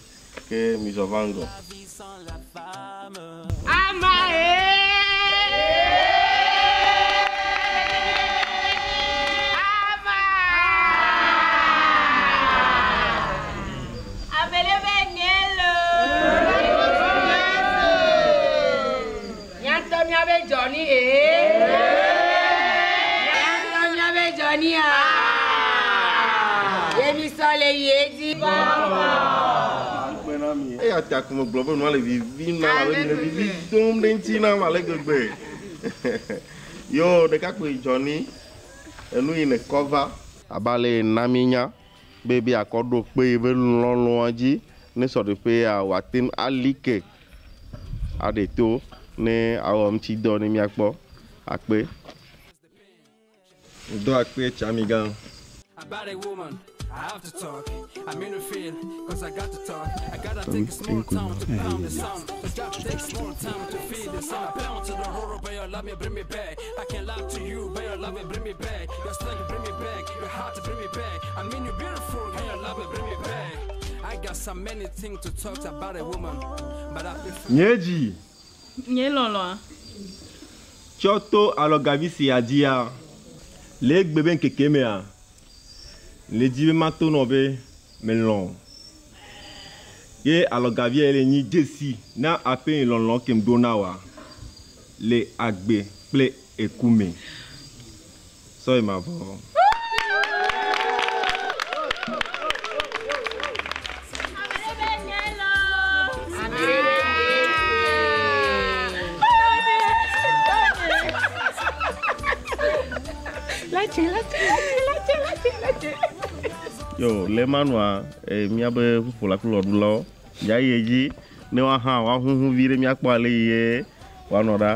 ke mizɔ va ŋgɔ. Ama Amele be nye lo. Míatɔ míabe Johnny ee. Míatɔ míabe Johnny a. Ye mi sɔ le yi edzi. Akpe na mi. Eya ta ko megblɔ be nua le vivi nam abe mi le vivi dom ɖe ŋuti nam ale gbegbe. Yo ɖekakpui Johnny enu yi ne kɔ va abe ale yi na mi nya be be akɔ ɖo kpe yi be lɔlɔa dzi ne srɔ̃ɖeƒea wòate ŋu ali ke aɖe to ne awɔ ŋuti dɔ ne míakpɔ akpe. Do akpe Tsamigã. About a woman, I have to talk. I'm in the field, cause I got to talk. I gotta take a small time to pound the sound. It's gotta take small time to feel the sound. I bound to the horror, but your love me bring me back. I can't lie to you, but your love me bring me back. Your strength bring me back. Your heart bring me back. I mean you beautiful, and your love me bring me back. I got so many things to talk about a woman, but I prefer. Nye dzi. Nye lɔlɔa. Tsɔ to alɔgavi sia dzia, le egbe be ŋkeke mea, le dzi be mato nɔ be melɔ̃. Ye alɔgavia le nyi dzesi na aƒe lɔlɔ̃ ke ŋɖo na woa le agbe kple eku me. Sɔyi mavɔ. La tse, la tse, la tse, la tse, la tse. Yo, le manua, e míabe ƒuƒola kple wɔɖulawo, ya yi edzi ne woahã woahuhu vi ɖe míakpɔ ale yi ye woanɔ ɖa.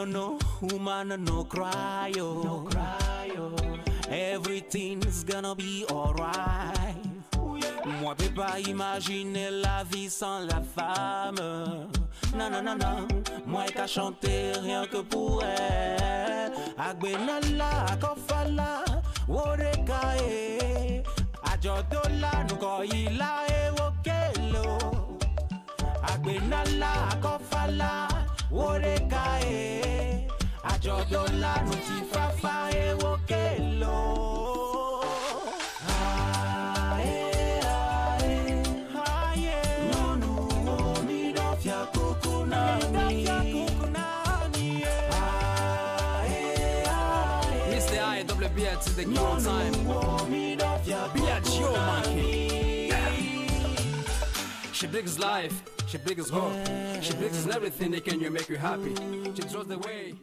no, no, woman, no cry, oh. No cry, oh. Everything's gonna be alright. Moi, peux pas imaginer la vie sans la femme. Non, non, non, non. Moi, qu'à chanter rien que pour elle. Agbenala, akofala, woreka, eh. Ajodola, nukoila, eh, wokelo. Agbenala, akofala, woreka, eh. Ajodola, nutifafa, eh, wokelo. Ah, eh, ah, eh. Ah, yeah. Nyɔnuwo mi ɖɔ fiakuku na mi. Ah, eh, ah, eh. Mr. I W B to the king on time. Be a monkey. She brings life, she brings hope, she brings everything that can you make you happy. She draws the way.